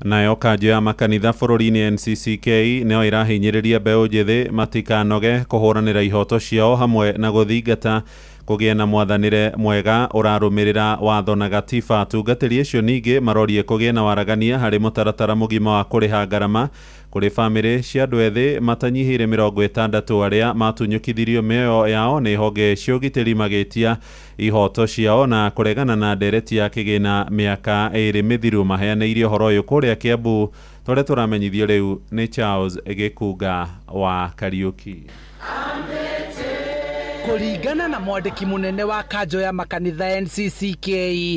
Nayo kanjũ ya makanitha bũrũri-inĩ NCCK nĩyo ĩrahinyĩrĩria mbeũ njĩthĩ matikanoge kũhũranĩra ihoto ciao hamwe na gũthingata kũgĩe na mwathanĩre mwega ũrarũmĩrĩra watho na gatiba. Atungatĩri acio ningĩ marorie kũgĩe na waragania harĩ mũtaratara mũgima wa kũrĩha ngarama kũrĩ bamĩrĩ cia andũ ethĩ matanyihĩire 60 arĩa matunyũkithirio mĩoyo yao nĩ honge cia ũgitĩri magĩtia ihoto ciao na kũregana na ndereti ya kĩgĩna mĩaka 2 mĩthiru. Maheanĩire ũhoro ũyũ kũrĩa Kiambu tũrĩa tũramenyithio rĩu nĩ Charles Gĩkunga wa Kariũki. Kũringana na mwandĩki mũnene wa kanjũ ya makanitha NCCK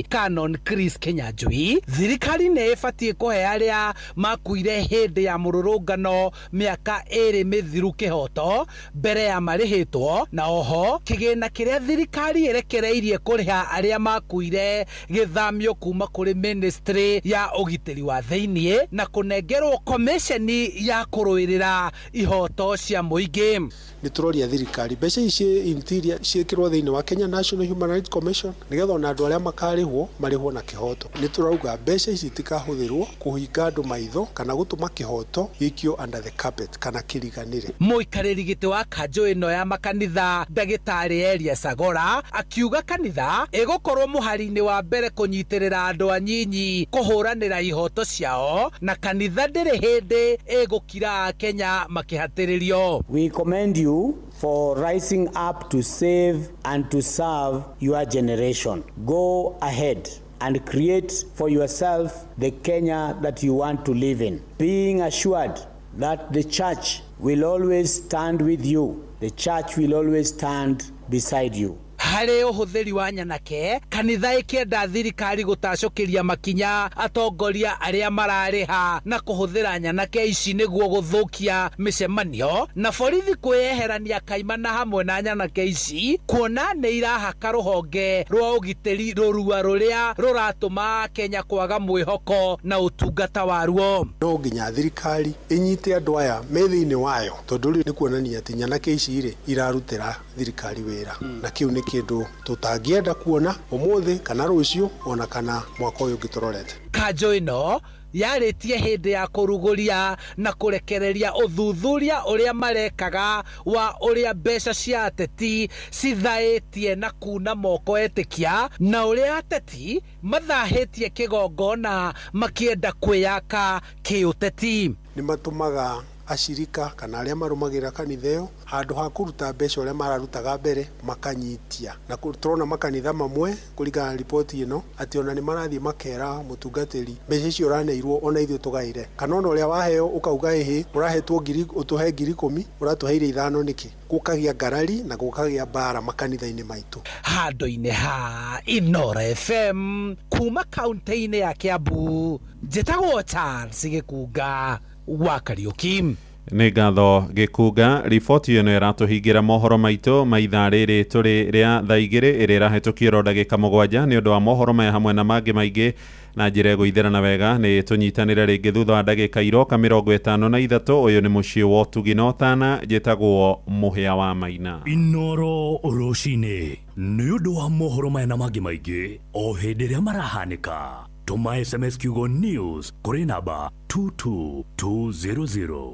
Canon Chris Kinyanjui, thirikari nĩ ĩbatiĩ kũhe arĩa makuire hĩndĩ ya mũrũrũngano mĩaka 2 mĩthiru kĩhoto mbere ya marĩhĩtwo, na oho kĩgĩna kĩrĩa thirikari ĩrekereirie kũrĩha arĩa makuire gĩthamio kuma kũrĩ ministry ya ũgitĩri wa thĩiniĩ na kũnengerwo komisheni ya kũrũĩrĩra ihoto cia mũingĩ. Nĩ tũroria thirikari mbeca ici interior ciĩkĩrwo thĩinĩ wa Kenya National Human Rights Commission nĩgetha ona andũ arĩa makarĩhwo marĩhwo na kĩhoto. Nĩ tũrauga mbeca ici itikahũthĩrwo kũhinga andũ maitho kana gũtũma kĩhoto gĩikio under the carpet kana kĩriganĩre. Mũikarĩri gĩtĩ wa kanjũ ĩno ya makanitha ndagĩtarĩ Elias Agora akiuga kanitha ĩgũkorwo mũhari-inĩ wa mbere kũnyitĩrĩra andũ anyinyi kũhũranĩra ihoto ciao, na kanitha ndĩrĩ hĩndĩ ĩgũkira Kenya makĩhatĩrĩrio. We commend you for rising up to save and to serve your generation. Go ahead and create for yourself the Kenya that you want to live in, being assured that the church will always stand with you. The church will always stand beside you. Harĩ ũhũthĩri wa nyanake, kanitha ĩkĩenda thirikari gũtacũkĩria makinya atongoria arĩa mararĩha na kũhũthĩra nyanake ici nĩguo gũthũkia mĩcemanio, na borithi kwĩyeherania kaimana hamwe na nyanake ici kuona nĩ irahaka rũhonge rwa ũgitĩri rũrua rũrĩa rũratũma Kenya kwaga mwĩhoko na ũtungata waruo. No nginya thirikari ĩnyite andũ aya me thĩinĩ wayo, tondũ rĩu nĩ kuonania atĩ nyanake ici rĩ irarutĩra thirikari wĩra, na kĩu nĩ kĩndũ tũtangĩenda kuona ũmũthĩ kana rũciũ ona kana mwaka ũyũ ũngĩ tũrorete. Kanjũ ĩno yarĩtie hĩndĩ ya kũrugũria na kũrekereria ũthuthuria ũrĩa marekaga wa ũrĩa mbeca cia ateti cithaĩtie na kuna moko etĩkia, na ũrĩa ateti mathahĩtie kĩgongona makĩenda kwĩyaka kĩũteti. Nĩ matũmaga Acirika kana arĩa marũmagĩrĩra kanitha ĩyo handũ ha kũruta mbeca ũrĩa mararutaga mbere makanyitia. Na tũrona makanitha mamwe kũringana na riboti ĩno atĩ ona nĩ marathiĩ makera mũtungatĩri mbeca icio ũraneirwo ona ithuĩ tũgaĩre, kana ona ũrĩa waheo ũkauga ĩhĩ ũrahetwo ngiri ũtũhe 10,000 ũratũheire 5 nĩkĩ? Gũkagĩa ngarari na gũkagĩa mbara makanitha-inĩ maitũ. Handũ-inĩ ha Inoro FM kuma kaunti-inĩ ya Kiambu, njĩtagwo Charles Gĩkunga wa Kariũki. Nĩ ngatho Gĩkunga. Riboti ĩno ĩratũhingĩra mohoro maitũ ma ithaa rĩrĩ tũrĩ rĩa thaa 2 ĩrĩa ĩrahĩtũkio oro ndagĩka 7. Nĩ ũndũ wa mohoro maya hamwe na mangĩ maingĩ na njĩra ĩgũithĩrana wega, nĩ tũnyitanĩre rĩngĩ thutha wa ndagĩka iroka 53. Ũyũ nĩ mũciĩ wa ũtugi na ũtana, njĩtagwo Mũhĩa wa Maina. Inoro rũcinĩ nĩ ũndũ wa mohoro maya na mangĩ maingĩ o hĩndĩ ĩrĩa marahanĩka, tũma SMS kiugo news kũrĩ namba 22200.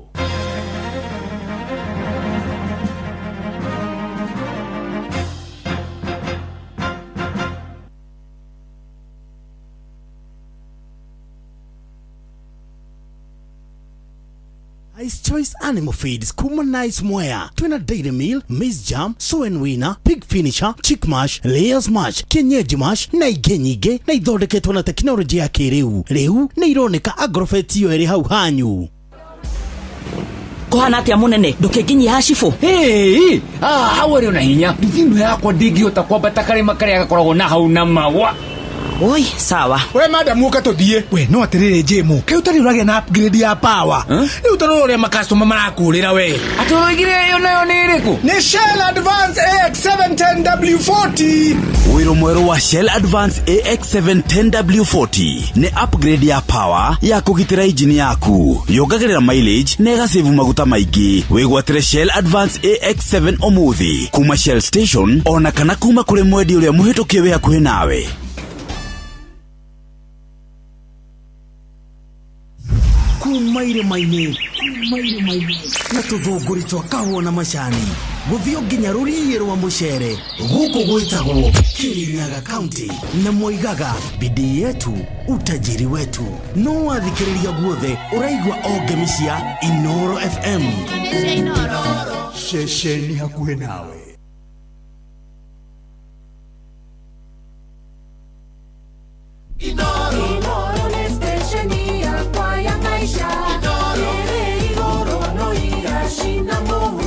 Ice Choice Animal Feeds kuma Nice Mwea twina Dairy Meal, Maize Jam, Soen Winner, Pig Finisher, Chick Mash, Layers Mash, Kienyeji Mash na ingĩ nyingĩ, na ithondeketwo na tekinoronjĩ ya kĩrĩu. Rĩu nĩ ironeka Agrovet iyo ĩrĩ hau hanyu. Kũhana atĩa mũnene, ndũkĩnginyia hacibũ? Hey, hau arĩ ona hinya nduthi ĩno yakwa ndĩngĩhota kwambata karĩma karĩa gakoragwo na hau na mawa. Oi, sawa. We madam, ũka tũthiĩ. We no atĩrĩrĩ Jĩmũ, kaĩ ũtarĩ ũragĩa na upgrade ya power? Rĩu ta rora ũrĩa makastoma marakũrĩra we. Atĩ ũroigire ĩyo nayo nĩ ĩrĩkũ? Nĩ Shell Advance AX710W40. Wĩrũ mwerũ wa Shell Advance AX710W40 nĩ upgrade ya power ya kũgitĩra injini yaku, yongagĩrĩra mileage na ĩgasave maguta maingĩ. Wĩgwatĩre Shell Advance AX7 ũmũthĩ kuma Shell Station ona kana kuma kũrĩ mwendia ũrĩa mũhĩtũkie wĩ hakuhĩ nawe. Kuma irĩma-inĩ, kuma irĩma-inĩ na tũthũngũri twa kahũa na macani gũthiĩ nginya rũriĩ rwa mũcere, gũkũ gwĩtagwo Kirinyaga County, na moigaga bidii yetu utajiri wetu. No wathikĩrĩria guothe ũraigua o ngemi cia Inoro FM, ceceni hakuhĩ nawe. Inoro nĩ stesheni yakwa ya maisha ĩrĩ igũrũ no iracina mũhu.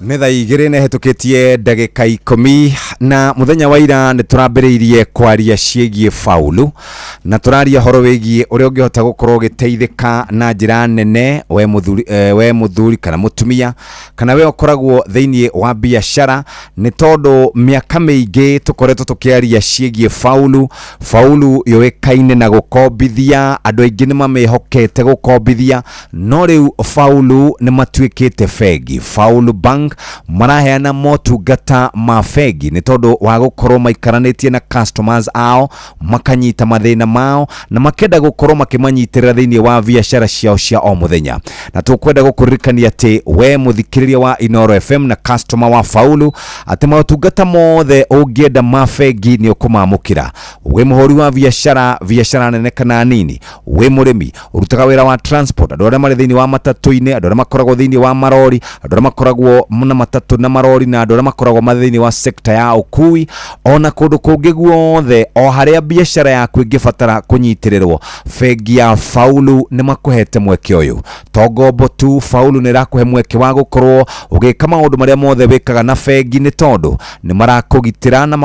Nĩ thaa 2 na ĩhetũkĩtie ndagĩka 10, na mũthenya wa ira nĩ tũrambĩrĩirie kwaria ciĩgiĩ faulu, na tũraria ũhoro wĩgiĩ ũrĩa ũngĩhota gũkorwo ũgĩteithĩka na njĩra nene we mũthuri, we mũthuri kana mũtumia kana we ũkoragwo thĩinĩ wa biacara, nĩ tondũ mĩaka mĩingĩ tũkoretwo tũkĩaria ciĩgiĩ faulu. Faulu yũĩkaine na gũkombithia, andũ aingĩ nĩ mamĩhokete gũkombithia, no rĩu faulu nĩ matuĩkĩte bengi. Faulu Bank maraheana motungata ma bengi nĩ tondũ wa gũkorwo maikaranĩtie na customers ao, makanyita mathĩna mao na makenda gũkorwo makĩmanyitĩrĩra thĩinĩ wa biacara ciao cia o mũthenya. Na tũkwenda gũkũririkania atĩ we mũthikĩrĩria wa Inoro FM na customer wa faulu, atĩ motungata mothe ũngĩenda ma bengi nĩ ũkũmamũkĩra. Wĩ mũhũri wa biacara, biacara nene kana nini, wĩ mũrĩmi ũrutaga wĩra wa transport, andũ arĩa marĩ thĩinĩ wa matatũ-inĩ, andũ arĩa makoragwo thĩinĩ wa marori, andũ arĩa makoragwo na matatũ na marori, na andũ arĩa makoragwo marĩ thĩinĩ wa sekta ya ũkui, ona kũndũ kũngĩ guothe o harĩa biacara yaku ĩngĩbatara kũnyitĩrĩrwo, bengi ya faulu nĩ makũhete mweke ũyũ. To ngombo tu, faulu nĩ ĩrakũhe mweke wa gũkorwo ũgĩka maũndũ marĩa mothe wĩkaga na bengi, nĩ tondũ nĩ marakũgitĩra na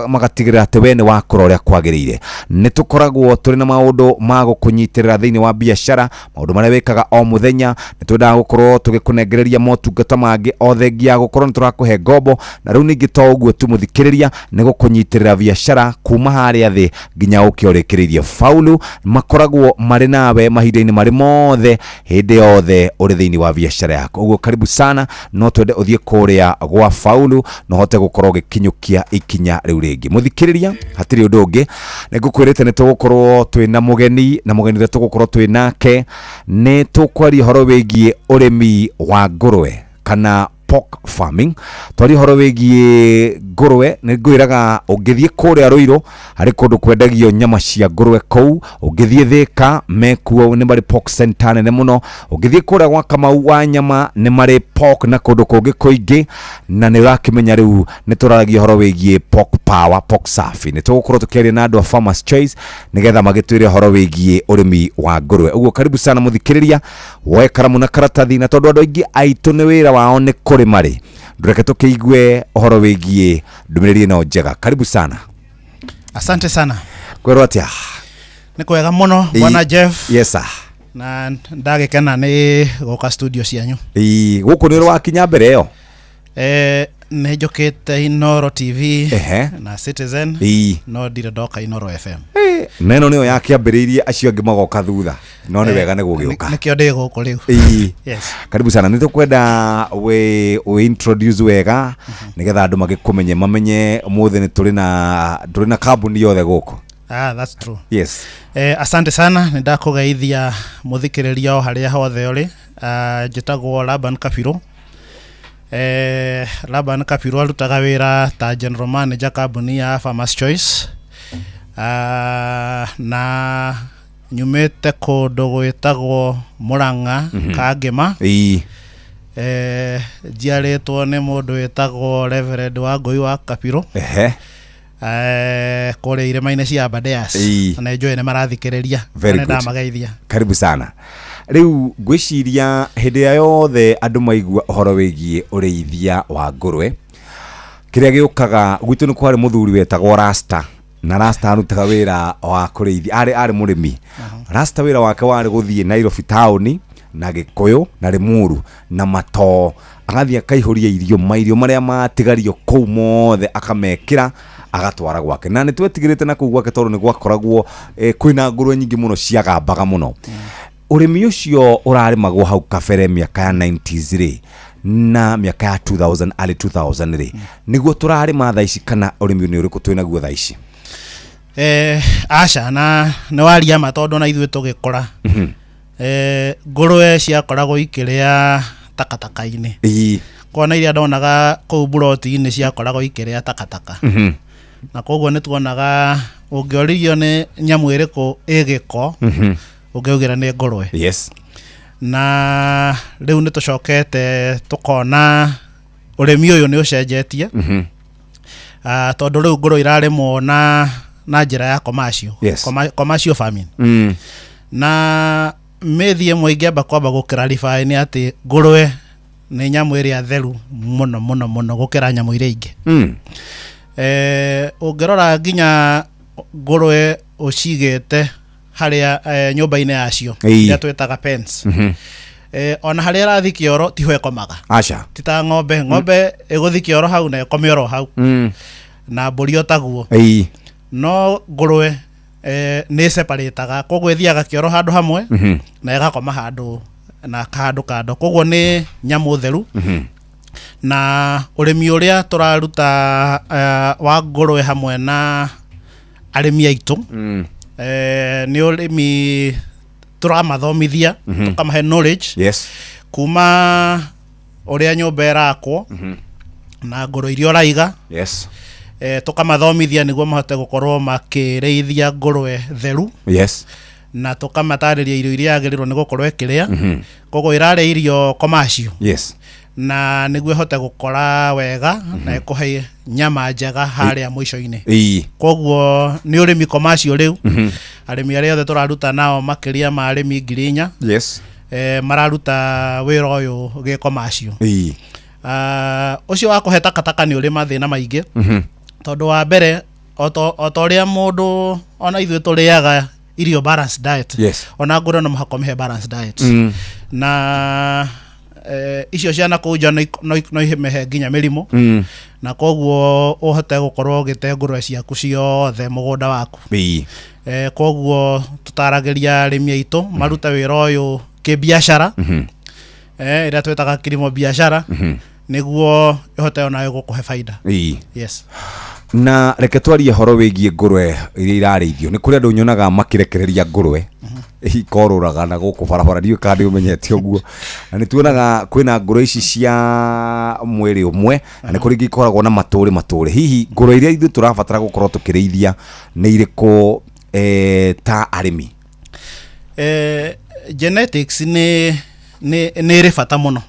magatigĩrĩra atĩ we nĩ wakũra ũrĩa kwagĩrĩire. Nĩ tũkoragwo tũrĩ na maũndũ ma gũkũnyitĩrĩra thĩinĩ wa biacara, maũndũ marĩa wĩkaga o mũthenya. Nĩ twendaga gũkorwo tũgĩkũnengereria motungata mangĩ o thengia ya gũkorwo nĩ tũrakũhe ngombo, na rĩu ningĩ to ũguo tu mũthikĩrĩria, nĩ gũkũnyitĩrĩra biacara kuma harĩa thĩ nginya ũke ũrĩkĩrĩirie. Faulu makoragwo marĩ nawe mahinda-inĩ marĩ mothe, hĩndĩ yothe ũrĩ thĩinĩ wa biacara yaku. Ũguo karibu sana, no twende ũthiĩ kũrĩa gwa faulu na ũhote gũkorwo ũgĩkinyũkia ikinya rĩu rĩngĩ. Mũthikĩrĩria, hatirĩ ũndũ ũngĩ, nĩ ngũkwĩrĩte nĩ tũgũkorwo twĩna mũgeni, na mũgeni ũrĩa tũgũkorwo twĩ nake nĩ tũkwaria ũhoro wĩgiĩ ũrĩmi wa ngũrwe kana pork farming. Twarie ũhoro wĩgiĩ ngũrwe. Nĩ ngwĩraga ũngĩthiĩ kũrĩa Rũirũ harĩ kũndũ kwendagio nyama cia ngũrwe kũu, ũngĩthiĩ Thĩka mekuo nĩ marĩ pork center nene mũno, ũngĩthiĩ kũrĩa gwa Kamau wa nyama nĩ marĩ pork na kũndũ kũngĩ kũingĩ. Na nĩ ũrakĩmenya rĩu nĩ tũraragia ũhoro wĩgiĩ pork power, pork safi. Nĩ tũgũkorwo tũkĩaria na andũ a Farmers Choice nĩgetha magĩtwĩre ũhoro wĩgiĩ ũrĩmi wa ngũrwe. Ũguo karibu sana mũthikĩrĩria, woe karamu na karatathi, na tondũ andũ aingĩ aitũ nĩ wĩra wao nĩ kũrĩma rĩ, ndũreke tũkĩigue ũhoro wĩgiĩ ndũmĩrĩri ĩno njega. Karibu sana. Asante sana. Kwĩrwo atĩa? Nĩ kwega mũno bwana Jeff. Yes sir. Na ndagĩkena nĩ gũka studio cianyu. Ĩĩ, gũkũ nĩ wakinya mbere ĩyo? Nĩ njũkĩte Inoro TV Ehe. na Citizen. Ĩĩ. No ndirĩ ndoka Inoro FM. Na ĩno nĩyo yakĩambĩrĩirie, acio angĩ magoka thutha, no nĩ wega nĩ gũgĩũka. Nĩkĩo ndĩ gũkũ rĩu. Ĩĩ. Yes. Karibu sana. Nĩ tũkwenda wĩ introduce wega nĩgetha andũ magĩkũmenye, mamenye ũmũthĩ nĩ tũrĩ na kambuni yothe gũkũ. Ah, that's true. Yes. Asante sana. Nĩ ndakũgeithia mũthikĩrĩria o harĩa hothe ũrĩ. Njĩtagwo Laban Kabiru. Laban Kabiru arutaga wĩra ta general manager kambuni ya Farmers Choice. Na nyumĩte kũndũ gwĩtagwo Murang'a, Kangĩma. Ĩĩ. Njiarĩtwo nĩ mũndũ wĩtagwo Reverend Wangũi wa Kabiru. Ehe. Kũrĩa irĩma-inĩ cia Aberdares. Ĩĩ. Na nĩ njũĩ nĩ marathikĩrĩria. Very Na nĩ good. ndamageithia. Karibu sana. Rĩu ngwĩciria hĩndĩ ĩrĩa yothe andũ maigua ũhoro wĩgiĩ ũrĩithia wa ngũrwe, kĩrĩa gĩũkaga gwitũ nĩ kwarĩ mũthuri wetagwo Rasta, na Rasta arutaga wĩra wa kũrĩithia, arĩ mũrĩmi. Rasta wĩra wake warĩ gũthiĩ Nairobi taũni na Gĩkũyũ na Limuru na Matoo, agathiĩ akaihũria irio, mairio marĩa matigario kũu mothe akamekĩra agatwara gwake. Na nĩ twetigĩrĩte na kũu gwake tondũ nĩ gwakoragwo kwĩna ngũrwe nyingĩ mũno ciagambaga mũno. Ũrĩmi ũcio ũrarĩmagwo hau kabere mĩaka ya 90s rĩ na mĩaka ya 2000, early 2000 rĩ, nĩguo tũrarĩma thaa ici kana ũrĩmi nĩ ũrĩkũ twĩnaguo thaa ici? Aca, na nĩ waria ma tondũ na ithuĩ tũgĩkũra, ngũrwe ciakoragwo ikĩrĩa takataka-inĩ. Ĩĩ. Kona iria ndonaga kũu buroti-inĩ ciakoragwo ikĩrĩa takataka. Na koguo nĩ tuonaga ũngĩoririo nĩ nyamũ ĩrĩkũ ĩ gĩko, ũngĩaugire nĩ ngũrwe. Yes. Na rĩu nĩ tũcokete tũkona ũrĩmi ũyũ nĩ ũcenjetie. Tondũ rĩu ngũrwe irarĩmwo na njĩra ya commercial. Yes. Commercial farming. Na mĩthi ĩmwe ingĩamba kwamba gũ clarify nĩ atĩ ngũrwe nĩ nyamũ ĩrĩa theru mũno mũno mũno gũkĩra nyamũ iria ingĩ. Ũngĩrora nginya ngũrwe ũcigĩte harĩa nyũmba-inĩ yacio, Ĩĩ. ĩrĩa twĩtaga pens. Ona harĩa ĩrathiĩ kĩoro tiho ĩkomaga. Aca. Ti ta ng'ombe, ng'ombe ĩgũthiĩ kĩoro hau na ĩkome oro hau. Na mbũri o taguo. Ĩĩ. No ngũrwe nĩ separataga, koguo ĩthiaga kĩoro handũ hamwe na ĩgakoma handũ na handũ kando, koguo nĩ nyamũ theru. Na ũrĩmi ũrĩa tũraruta wa ngũrwe hamwe na arĩmi aitũ, nĩ ũrĩmi tũramathomithia, tũkamahe knowledge Yes. kuma ũrĩa nyũmba ĩrakwo na ngũrwe iria ũraiga. Yes. Tũkamathomithia nĩguo mahote gũkorwo makĩrĩithia ngũrwe theru. Yes. Na tũkamatarĩria irio iria yagĩrĩirwo nĩ gũkorwo ĩkĩrĩa. Koguo ĩrarĩa irio commercial. Yes. Na nĩguo ĩhote gũkora wega na ĩkũhe nyama njega harĩa mũico-inĩ. Ĩĩ. Koguo nĩ ũrĩmi commercial rĩu. Arĩmi arĩa othe tũraruta nao makĩria ma arĩmi 4,000 Yes. Mararuta wĩra ũyũ gĩ commercial. Ĩĩ. Ũcio wa kũhe takataka nĩ ũrĩ mathĩna maingĩ. Tondũ wa mbere o ta ũrĩa mũndũ ona ithuĩ tũrĩaga irio balanced diet. Yes. Ona ngũrwe no mũhaka ũmĩhe balanced diet. Na icio ciana kũu nja no imĩhe nginya mĩrimũ. Na koguo ũhote gũkorwo ũgĩte ngũrwe ciaku ciothe mũgũnda waku. Ĩĩ. Koguo tũtaragĩria arĩmi aitũ marute wĩra ũyũ kĩbiacara, ĩrĩa twĩtaga kilimo biashara, nĩguo ĩhote onayo gũkũhe baida. Ĩĩ. Yes. Na reke twarie horo wĩgiĩ ngũrwe iria irarĩithio. Nĩ kũrĩ andũ nyonaga makĩrekereria ngũrwe ikorũraga na gũkũ barabara, ndiũĩ kana nĩ ũmenyete ũguo. Na nĩ tuonaga kwĩna ngũrwe ici cia mwĩrĩ ũmwe, na nĩ kũrĩ ingĩ ikoragwo na matũrĩ matũrĩ. Hihi ngũrwe iria ithuĩ tũrabatara gũkorwo tũkĩrĩithia nĩ irĩkũ ta arĩmi? Genetics nĩ ĩrĩ bata mũno.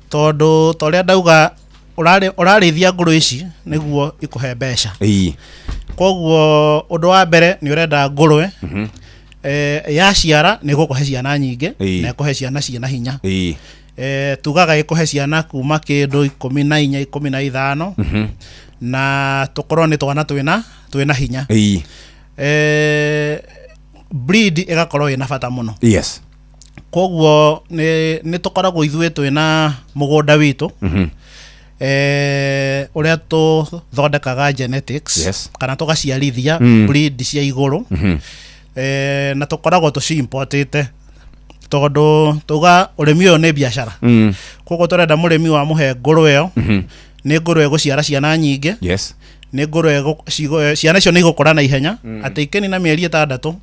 Tondũ ta ũrĩa ndauga, ũrarĩithia ngũrwe ici nĩguo ikũhe mbeca. Koguo ũndũ wa mbere nĩ ũrenda ngũrwe yaciara nĩ ĩgũkũhe ciana nyingĩ na ĩkũhe ciana ciĩna hinya. Tugaga ĩkũhe ciana kuma kĩndũ 14, 15, na tũkorwo nĩ twana twĩna hinya. Breed ĩgakorwo ĩna bata mũno. Koguo nĩ tũkoragwo ithuĩ twĩna mũgũnda witũ, ũrĩa tũthondekaga genetics, kana tũgaciarithia breed cia igũrũ, na tũkoragwo tũci-importĩte tondũ tuga ũrĩmi ũyũ nĩ biacara. Koguo tũrenda mũrĩmi wa mũhe ngũrwe ĩyo, nĩ ngũrwe ĩgũciara ciana nyingĩ, nĩ ngũrwe ciana icio nĩ igũkũra na ihenya, atĩ ikĩnina mĩeri 6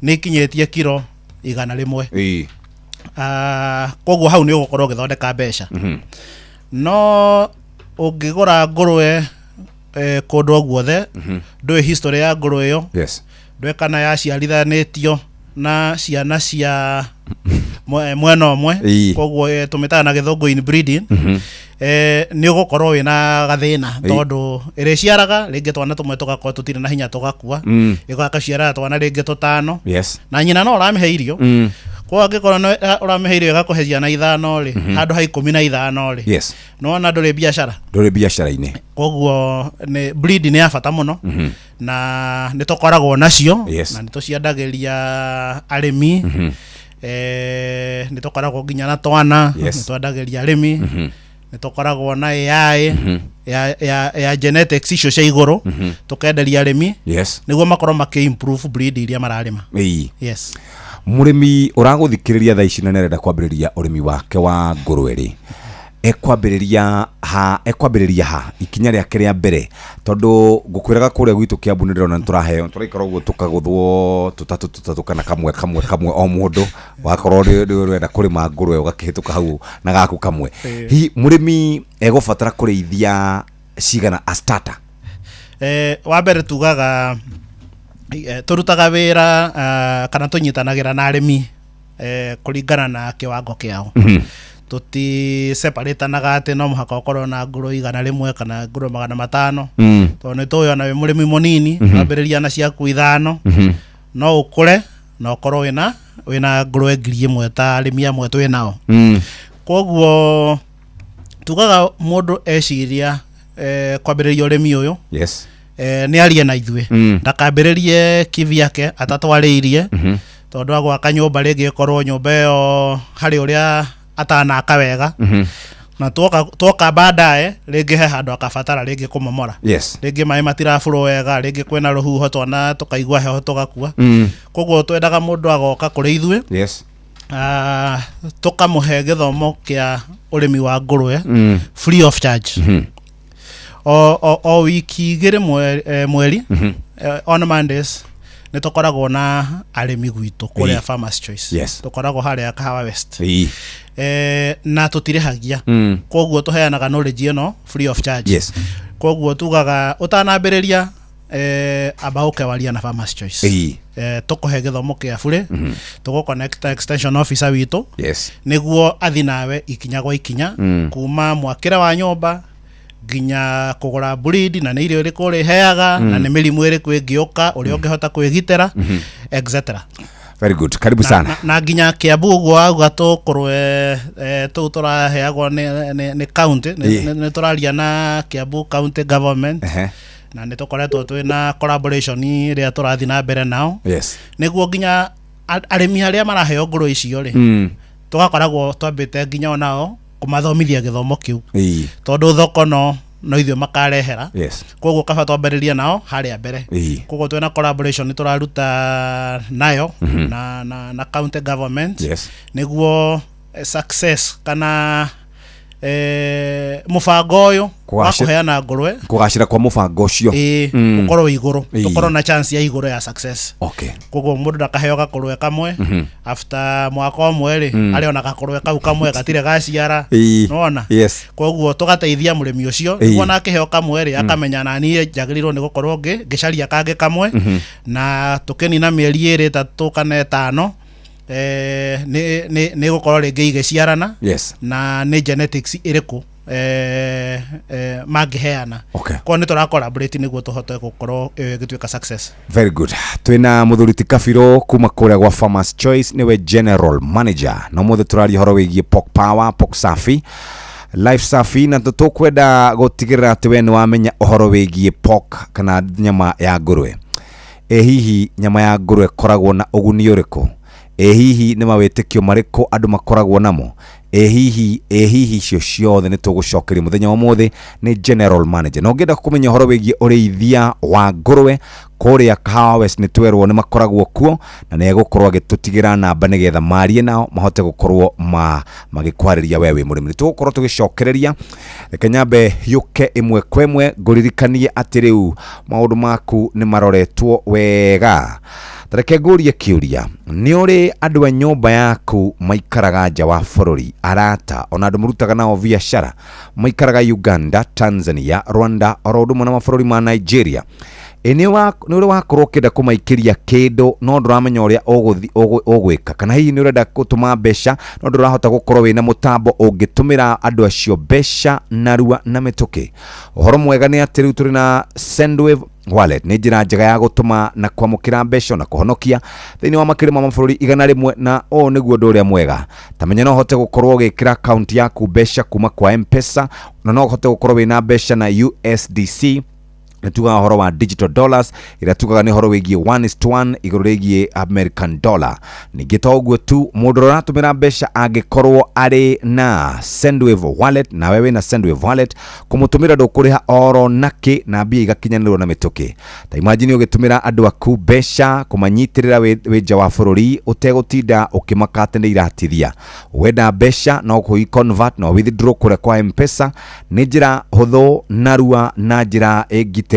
nĩ ikinyĩtie kiro 100. Koguo hau nĩ ũgũkorwo ũgĩthondeka mbeca. No ũngĩgũra ngũrwe kũndũ o guothe, ndũĩ history ya ngũrwe ĩyo, ndũĩ kana yaciarithanĩtio na ciana cia mwena ũmwe, koguo tũmĩtaga na gĩthũngũ inbreeding, nĩ ũgũkorwo wĩna gathĩna, tondũ ĩrĩciaraga rĩngĩ twana tũmwe tũgakorwo tũtirĩ na hinya tũgakua, ĩgakaciaraga twana rĩngĩ tũtano, na nyina no ũramĩhe irio. Koguo angĩkorwo nĩ ũramĩhe irio ĩgakũhe ciana 5 rĩ, handũ ha 15 rĩ, nĩwona ndũrĩ biacara, ndũrĩ biacara-inĩ. Koguo nĩ breed nĩ ya bata mũno, na nĩ tũkoragwo nacio, na nĩ tũciendagĩria arĩmi. Nĩ tũkoragwo nginya na twana, nĩ twendagĩria arĩmi. Nĩ tũkoragwo na AI ya genetics icio cia igũrũ, tũkenderia arĩmi nĩguo makorwo makĩ improve breed iria mararĩma. Mũrĩmi ũragũthikĩrĩria thaa ici na nĩarenda kwambĩrĩria ũrĩmi wake wa ngũrwe rĩ, ekwambĩrĩria ha ikinya rĩake rĩa mbere? Tondũ ngũkwĩraga kũrĩa gwitũ Kiambu nĩ ndĩrona nĩtũraheo, tũraikara ũguo tũkagũthwo tũtatũ tũtatũ kana kamwe kamwe kamwe o mũndũ, wakorwo nĩ ũrenda kũrĩma ngũrwe ũgakĩhĩtũka hau na gaku kamwe. Hihi mũrĩmi egũbatara kũrĩithia cigana a starter? Wa mbere tugaga tũrutaga wĩra, kana tũnyitanagĩra na arĩmi kũringana na kĩwango kĩao. Tũti separatanaga atĩ no mũhaka ũkorwo na ngũrwe 100 kana ngũrwe 500, tondũ nĩ tũĩ ona wĩ mũrĩmi mũnini, wambĩrĩria na ciaku 5, no ũkũre na ũkorwo wĩna ngũrwe 1000 ta arĩmi amwe twĩ nao. Koguo tugaga mũndũ eciria kwambĩrĩria ũrĩmi ũyũ, nĩ arie na ithuĩ, ndakambĩrĩrie kivyake atatwarĩirie, tondũ agwaka nyũmba rĩngĩ ĩkorwo nyũmba ĩyo harĩ ũrĩa atanaka wega, na tuoka baadaye rĩngĩ he handũ akabatara rĩngĩ kũmomora, rĩngĩ maĩ matirabũrwo wega, rĩngĩ kwĩna rũhuho twana tũkaigua heho tũgakua. Koguo twendaga mũndũ agoka kũrĩ ithuĩ, tũkamũhe gĩthomo kĩa ũrĩmi wa ngũrwe free of charge, o wiki 2 mweri, on Mondays nĩ tũkoragwo na arĩmi gwitũ kũrĩa Farmers Choice. Tũkoragwo harĩa Kahawa West, na tũtirĩhagia. Koguo tũheanaga knowledge ĩno free of charge. Koguo tugaga ũtanambĩrĩria, amba ũke waria na Farmers Choice. Tũkũhe gĩthomo kĩa bure, tũgũ connect extension officer witũ nĩguo athi nawe ikinya gwa ikinya, kuma mwakĩre wa nyũmba nginya kũgũra breed, na nĩ irio irĩkũ ũrĩheaga, na nĩ mĩrimũ ĩrĩkũ ĩngĩũka, ũrĩa ũngĩhota kwĩgitĩra, etc. Very good, karibu sana. Na nginya Kiambu ũguo wauga tũkũrwe tũu tũraheagwo nĩ county, nĩ tũraria na Kiambu County Government, na nĩ tũkoretwo twĩna collaboration ĩrĩa tũrathiĩ na mbere nao, nĩguo nginya arĩmi arĩa maraheo ngũrwe icio rĩ, tũgakoragwo twambĩte nginya onao kũmathomithia gĩthomo kĩu, tondũ thoko no ithuĩ makarehera. Koguo kaba twambĩrĩrie nao harĩa mbere. Koguo twĩna collaboration tũraruta nayo na county government, nĩguo success kana Mũbango ũyũ wa kũheana ngũrwe, kũgacĩra kwa mũbango ũcio, ĩĩ, ũkorwo wĩ igũrũ, tũkorwo na chance ya igũrũ ya success. Koguo mũndũ ndakaheo gakũrwe kamwe, after mwaka ũmwe rĩ, arĩ ona gakũrwe kau kamwe gatirĩ gaciara. Nĩwona? Koguo tũgateithia mũrĩmi ũcio nĩguo ona akĩheo kamwe rĩ, akamenya na niĩ njagĩrĩirwo nĩ gũkorwo ngĩcaria kangĩ kamwe. Na tũkĩnina mĩeri 2, 3 kana 5, nĩ gũkorwo rĩngĩ igĩciarana. Na nĩ genetics ĩrĩkũ mangĩheana. Koguo nĩ tũra collaborate nĩguo tũhote gũkorwo ĩgĩtuĩka success. Very good. Twina muthuri ti Kabirũ kuma kũrĩa gwa Farmers Choice, nĩwe general manager, na ũmũthĩ tũraria ũhoro wĩgiĩ Pork Power, Pork Safi, Life Safi, na tũkwenda gũtigĩrĩra atĩ we nĩ wamenya ũhoro wĩgiĩ pork kana nyama ya ngũrwe. Ĩ hihi nyama ya ngũrwe ĩkoragwo na ũguni ũrĩkũ? Ĩ hihi nĩ mawĩtĩkio marĩkũ andũ makoragwo namo? Ĩ hihi icio ciothe nĩ tũgũcokeria mũthenya wa ũmũthĩ nĩ general manager. Na ũngĩenda kũmenya ũhoro wĩgiĩ ũrĩithia wa ngũrwe kũrĩa Kahawa West, nĩ twerwo nĩ makoragwo kuo, na nĩ egũkorwo agĩtũtigĩra namba nĩgetha marie nao mahote gũkorwo magĩkwarĩria we wĩ mũrĩmi. Nĩ tũgũkorwo tũgĩcokereria. Reke nyambe hiũke ĩmwe kwa ĩmwe ngũririkanie atĩ rĩu maũndũ maku nĩ maroretwo wega. Reke ngũrie kĩũria, nĩ ũrĩ andũ a nyũmba yaku maikaraga nja wa bũrũri, arata ona andũ mũrutaga nao biacara maikaraga Uganda, Tanzania, Rwanda, oro ũndũ ũmwe na mabũrũri ma Nigeria? Ĩ nĩ ũrĩ wakorwo ũkĩenda kũmaikĩria kĩndũ no ndũramenya ũrĩa ũgwĩka, kana hihi nĩ ũrenda gũtũma mbeca no ndũrahota gũkorwo wĩna mũtambo ũngĩtũmĩra andũ acio mbeca narua na mĩtũkĩ? Ũhoro mwega nĩ atĩ rĩu tũrĩ na Sendwave Wallet, nĩ njĩra njega ya gũtũma na kwamũkĩra mbeca na kũhonokia thĩinĩ wa makĩria ma mabũrũri 100, na ũũ nĩguo ũndũ ũrĩa mwega. Ta menya no ũhote gũkorwo ũgĩkĩra akaunti yaku mbeca kuma kwa M-Pesa, na no ũhote gũkorwo wĩna mbeca na USDC. Nĩ tugaga ũhoro wa digital dollars, ĩrĩa tugaga nĩ ũhoro wĩgiĩ 1:1 igũrũ rĩgiĩ American dollar. Ningĩ to ũguo tu, mũndũ ũrĩa ũratũmĩra mbeca angĩkorwo arĩ na Sendwave Wallet, nawe wĩna Sendwave Wallet, kũmũtũmĩra ndũkũrĩha oro nakĩ, na mbia igakinyanĩrwo na mĩtũkĩ. Ta imagine ũgĩtũmĩra andũ aku mbeca kũmanyitĩrĩra wĩ nja wa bũrũri ũtegũtinda ũkĩmaka atĩ nĩ iratithia. Wenda mbeca no kũi convert no withdraw kũrĩa kwa M-Pesa, nĩ njĩra hũthũ narua na njĩra ĩngitĩre,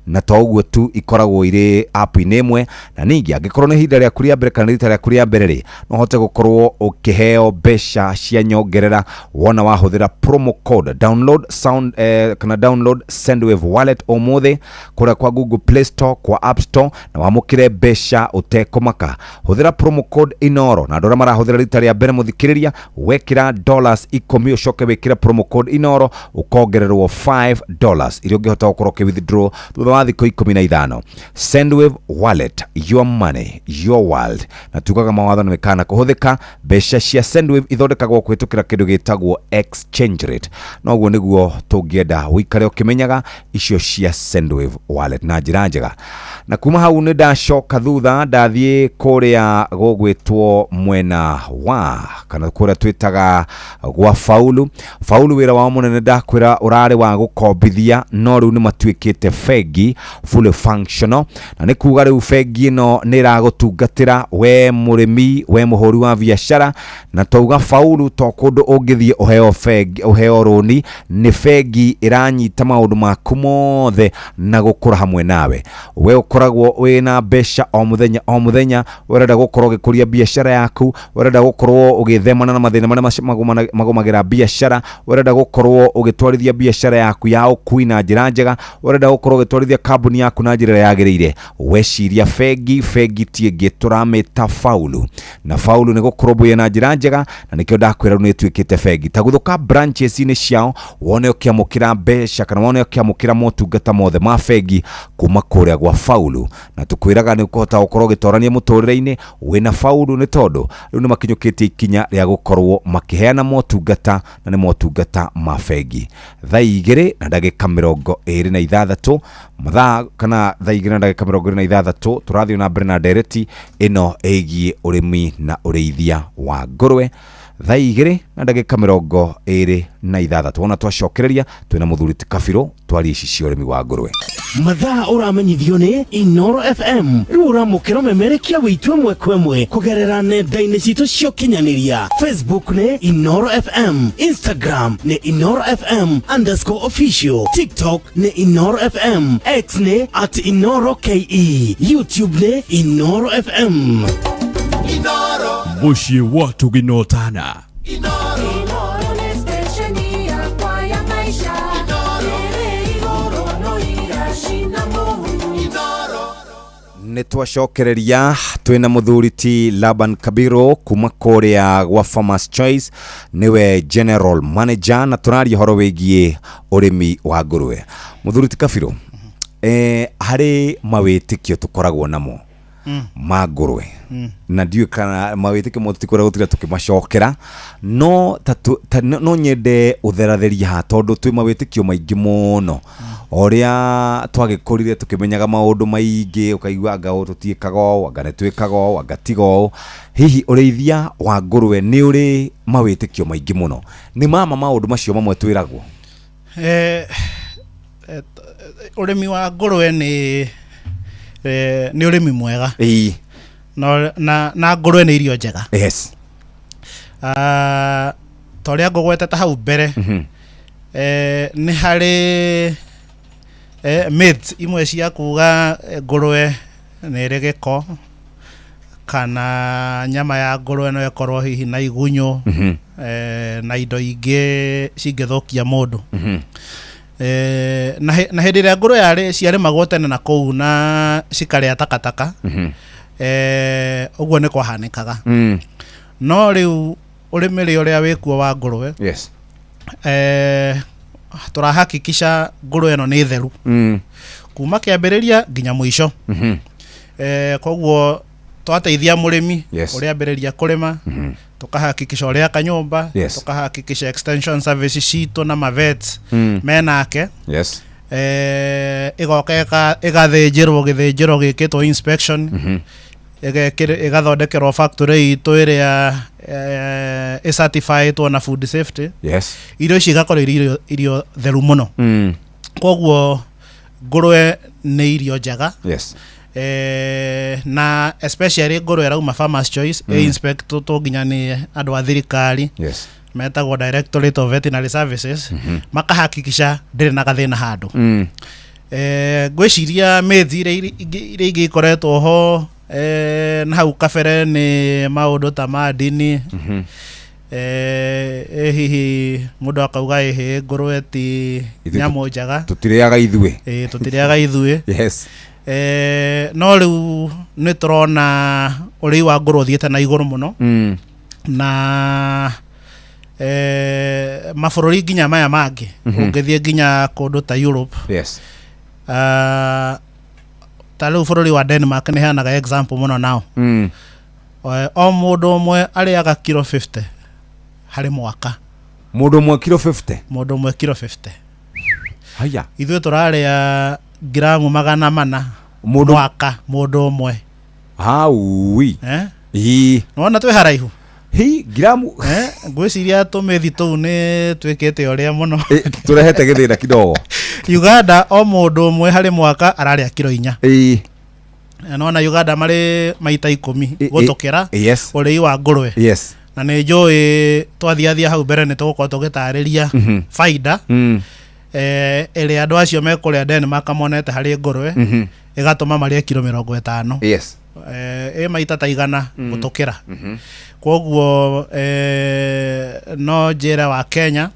na to ũguo tu ikoragwo irĩ app-inĩ ĩmwe. Na ningĩ angĩkorwo nĩ ihinda rĩaku rĩa mbere kana rita rĩaku rĩa mbere rĩ, no ũhote gũkorwo ũkĩheo mbeca cia nyongerera wona wahũthĩra promo code. Download sound, kana download Sendwave Wallet ũmũthĩ kũrĩa kwa Google Play Store, kwa App Store, na wamũkĩre mbeca ũtekũmaka. Hũthĩra promo code Inoro, na andũ arĩa marahũthĩra rita rĩa mbere mũthikĩrĩria, wekĩra $10 ũcoke wĩkĩre promo code Inoro, ũkongererwo $5 iria ũngĩhota gũkorwo ũkĩ withdraw thutha wa thikũ 15. Sendwave Wallet, your money, your world. Na tugaga mawatho nĩ mĩkana kũhũthĩka. Mbeca cia Sendwave ithondekagwo kũhĩtũkĩra kĩndũ gĩtagwo exchange rate. Noguo nĩguo tũngĩenda ũikare ũkĩmenyaga icio cia Sendwave Wallet na njĩra njega. Na kuma hau nĩ ndacoka thutha ndathiĩ kũrĩa gũgwĩtwo mwena wa kana kũrĩa twĩtaga gwa Faulu. Faulu wĩra wao mũnene ndakwĩra ũrarĩ wa gũkombithia, no rĩu nĩ matuĩkĩte bengi fully functional, na nĩ kuga rĩu bengi ĩno nĩ ĩragũtungatĩra we mũrĩmi, we mũhũri wa biacara. Na twauga Faulu to kũndũ ũngĩthiĩ ũheo bengi, ũheo rũni, nĩ bengi ĩranyita maũndũ maku mothe na gũkũra hamwe nawe. We ũkoragwo wĩna mbeca o mũthenya o mũthenya, ũrenda gũkorwo ũgĩkũria biacara yaku, ũrenda gũkorwo ũgĩthemana na mathĩna marĩa magũmagĩra biacara, ũrenda gũkorwo ũgĩtwarithia biacara yaku ya ũkui na njĩra njega, ũrenda gũkorwo ũgĩtwarithia kambuni yaku na njĩra ĩrĩa yagĩrĩire. Weciria bengi, bengi ti ĩngĩ tũramĩta Faulu, na Faulu nĩ gũkũrũmbũiya na njĩra njega, na nĩkĩo ndakwĩra rĩu nĩ ĩtuĩkĩte bengi. Ta gũthũka branches-inĩ ciao wone ũkĩamũkĩra mbeca kana wone ũkĩamũkĩra motungata mothe ma bengi kuma kũrĩa gwa Faulu. Na tũkwĩraga nĩ ũkũhota gũkorwo ũgĩtorania mũtũrĩre-inĩ wĩna Faulu, nĩ tondũ rĩu nĩ makinyũkĩtie ikinya rĩa gũkorwo makĩheana motungata, na nĩ motungata ma bengi. Thaa 2:26 mathaa kana thaa 2:26 tũrathiĩ na mbere na ndereti ĩno ĩgiĩ ũrĩmi na ũrĩithia wa ngũrwe. Thaa 2 na ndagĩka 26 wona twacokereria twĩna mũthuri ti Kabirũ twarie ici cia ũrĩmi wa ngũrwe. Mathaa ũramenyithio nĩ Inoro FM. Rĩu ũramũkĩra ũmemerekia witũ ĩmwe kwa ĩmwe kũgerera nenda-inĩ citũ cia ũkinyanĩria. Facebook nĩ Inoro FM, Instagram nĩ Inoro FM underscore official, TikTok nĩ Inoro FM, X nĩ at Inoro KE, YouTube nĩ Inoro FM. Mũciĩ wa Tũginotana. Inoro nĩ stesheni yakwa ya maisha ĩrĩ igũrũ no iracina mũhu. Nĩ twacokereria twĩna mũthuri ti Laban Kabiro kuma kũrĩa gwa Farmers Choice, nĩwe general manager, na tũraria ũhoro wĩgiĩ ũrĩmi wa ngũrwe. Mũthuri ti Kabiro, harĩ mawĩtĩkio tũkoragwo namo ma ngũrwe, na ndiũĩ kana mawĩtĩkio mo tũtikoragwo gũtinda tũkĩmacokera, no ta tu- ta- no no nyende ũtheratheria haha tondũ twĩ mawĩtĩkio maingĩ mũno. O ũrĩa twagĩkũrire tũkĩmenyaga maũndũ maingĩ, ũkaigua anga ũũ tũtiĩkaga ũũ, anga nĩ twĩkaga ũũ, anga tiga ũũ. Hihi ũrĩithia wa ngũrwe nĩ ũrĩ mawĩtĩkio maingĩ mũno, nĩ mama maũndũ macio mamwe twĩragwo? Ũrĩmi wa ngũrwe nĩ ũrĩmi mwega. Na ngũrwe nĩ irio njega. Ah, ta ũrĩa ngũgwetete hau mbere, nĩ harĩ myths imwe cia kuga ngũrwe nĩ ĩrĩ gĩko, kana nyama ya ngũrwe no ĩkorwo hihi na igunyũ, na indo ingĩ cingĩthũkia mũndũ. Na hĩndĩ ĩrĩa ngũrwe yarĩ ciarĩmagwo tene na kũu na cikarĩa takataka, ũguo nĩ kwahanĩkaga. No rĩu ũrĩmĩrĩ ũrĩa wĩkuo wa ngũrwe, tũrahakikisha ngũrwe ĩno nĩ theru kuma kĩambĩrĩria nginya mũico. Koguo twateithia mũrĩmi ũrĩa ambĩrĩria kũrĩma, tũkahakikisha ũrĩa kanyũmba, tũkahakikisha extension service citũ na mavets menake. Ĩgoka ĩgathĩnjĩrwo gĩthĩnjĩro gĩkĩtwo inspection, ĩgathondekerwo factory itũ ĩrĩa ĩcertifiedwo na food safety. Irio ici igakorwo irĩ irio theru mũno. Koguo ngũrwe nĩ irio njega. Na especially ngũrwe ĩrauma Farmers Choice, ĩ-inspectwo nginya nĩ andũ a thirikari metagwo Directorate of Veterinary Services, makahakikisha ndĩrĩ na gathĩna handũ. Ngwĩciria myths iria ingĩ ikoretwo ho na hau kabere nĩ maũndũ ta ma ndini. Hihi mũndũ akauga ĩhĩ ngũrwe ti Ithuĩ nyamũ njega, tũtirĩaga ithuĩ. Tũtirĩaga ithuĩ. No rĩu nĩ tũrona ũrĩi wa ngũrwe ũthiĩte na igũrũ mũno, na mabũrũri nginya maya mangĩ, ũngĩthiĩ nginya kũndũ ta Europe, ta rĩu bũrũri wa Denmark nĩ heanaga example mũno nao. O mũndũ ũmwe arĩaga kiro 50 harĩ mwaka. Mũndũ ũmwe kiro 50? Mũndũ ũmwe kiro 50. Haya. Ithuĩ tũrarĩa ngiramu 400 Mũndũ mwaka mũndũ ũmwe. Haui. Eh? Ii. Nĩwona twĩ haraihu? Hi, ngiramu. Ngwĩciria tũmĩthi tũu nĩ twĩkĩte ũrĩa mũno. Tũrehete gĩthĩna kidogo. Uganda o mũndũ ũmwe harĩ mwaka ararĩa kiro 4. Nĩwona Uganda marĩ maita 10 gũtũkĩra ũrĩi wa ngũrwe. Na nĩ njũĩ twathiathia hau mbere nĩ tũgũkorwo tũgĩtarĩria baida ĩrĩa andũ acio mekũrĩa Denmark monete harĩ ngũrwe, ĩgatũma marĩe kiro 50. Ĩ maita ta 100 gũtũkĩra. Koguo no njĩre wa Kenya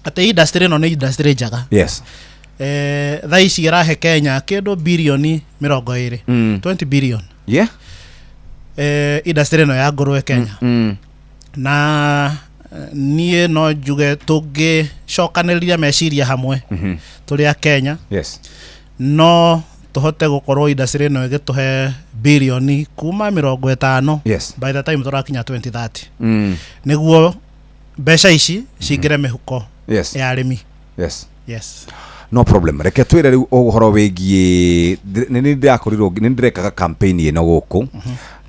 atĩ industry ĩno nĩ industry njega. Thaa ici ĩrahe Kenya kĩndũ birioni 20. 20 billion. Industry ĩno ya ngũrwe Kenya. Na niĩ no njuge tũngĩcokanĩrĩria meciria hamwe tũrĩ a Kenya, no tũhote gũkorwo industry ĩno ĩgĩtũhe birioni kuma 50 by the time tũrakinya 2030, nĩguo mbeca ici cingĩre mĩhuko ya arĩmi. Yes. No problem, reke twĩre rĩu ũhoro wĩgiĩ nĩ nĩ ndĩrakorirwo nĩ ndĩrekaga campaign ĩno gũkũ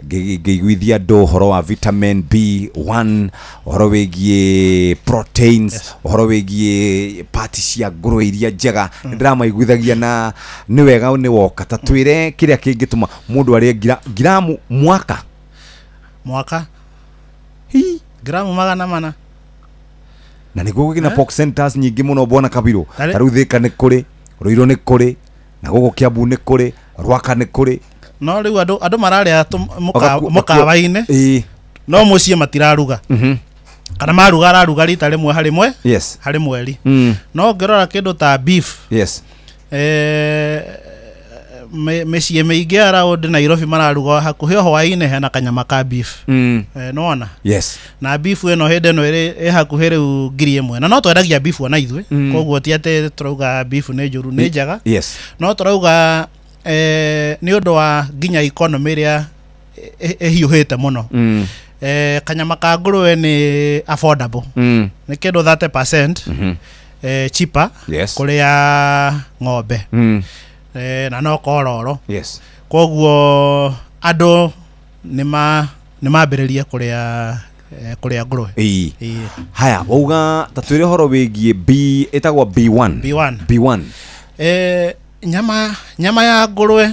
ngĩiguithia andũ ũhoro wa vitamin B1, ũhoro wĩgiĩ proteins, ũhoro wĩgiĩ pati cia ngũrwe iria njega. Nĩ ndĩramaiguithagia na nĩ wega nĩ woka ta twĩre kĩrĩa kĩngĩtũma mũndũ arĩe ngiramu mwaka. Mwaka gramu 400. Na nĩguo gũkĩna pork centers nyingĩ mũno, bwana Kabiru. Tarĩ- Ta rĩu Thĩka nĩ kũrĩ, Ruiru nĩ kũrĩ, na gũkũ Kiambu nĩ kũrĩ, Rwaka nĩ kũrĩ. No rĩu andũ mararĩa mũkawa-inĩ, no mũciĩ matiraruga, kana maruga araruga rita rĩmwe harĩ mwe harĩ mweri. No ũngĩrora kĩndũ ta beef, mĩciĩ mĩingĩ around Nairobi mararuga hakuhĩ o hwaĩ-inĩ hena kanyama ka beef. Nĩwona? Na beef ĩno hĩndĩ ĩno ĩ hakuhĩ rĩu 1,000, na no twendagia beef ona ithuĩ. Koguo ti atĩ tũrauga beef nĩ njũru, nĩ njega. No tũrauga nĩ ũndũ wa nginya economy ĩrĩa ĩhiũhĩte mũno, kanyama ka ngũrwe nĩ affordable, nĩ kĩndũ 30% cheaper kũrĩa ng'ombe, na no kororo. Koguo andũ nĩ mambĩrĩrie kũrĩa ngũrwe. Ĩĩ. Ĩĩ. Haya, wauga ta twĩre ũhoro wĩgiĩ B, ĩtagwo B1. B1. B1. Nyama ya ngũrwe,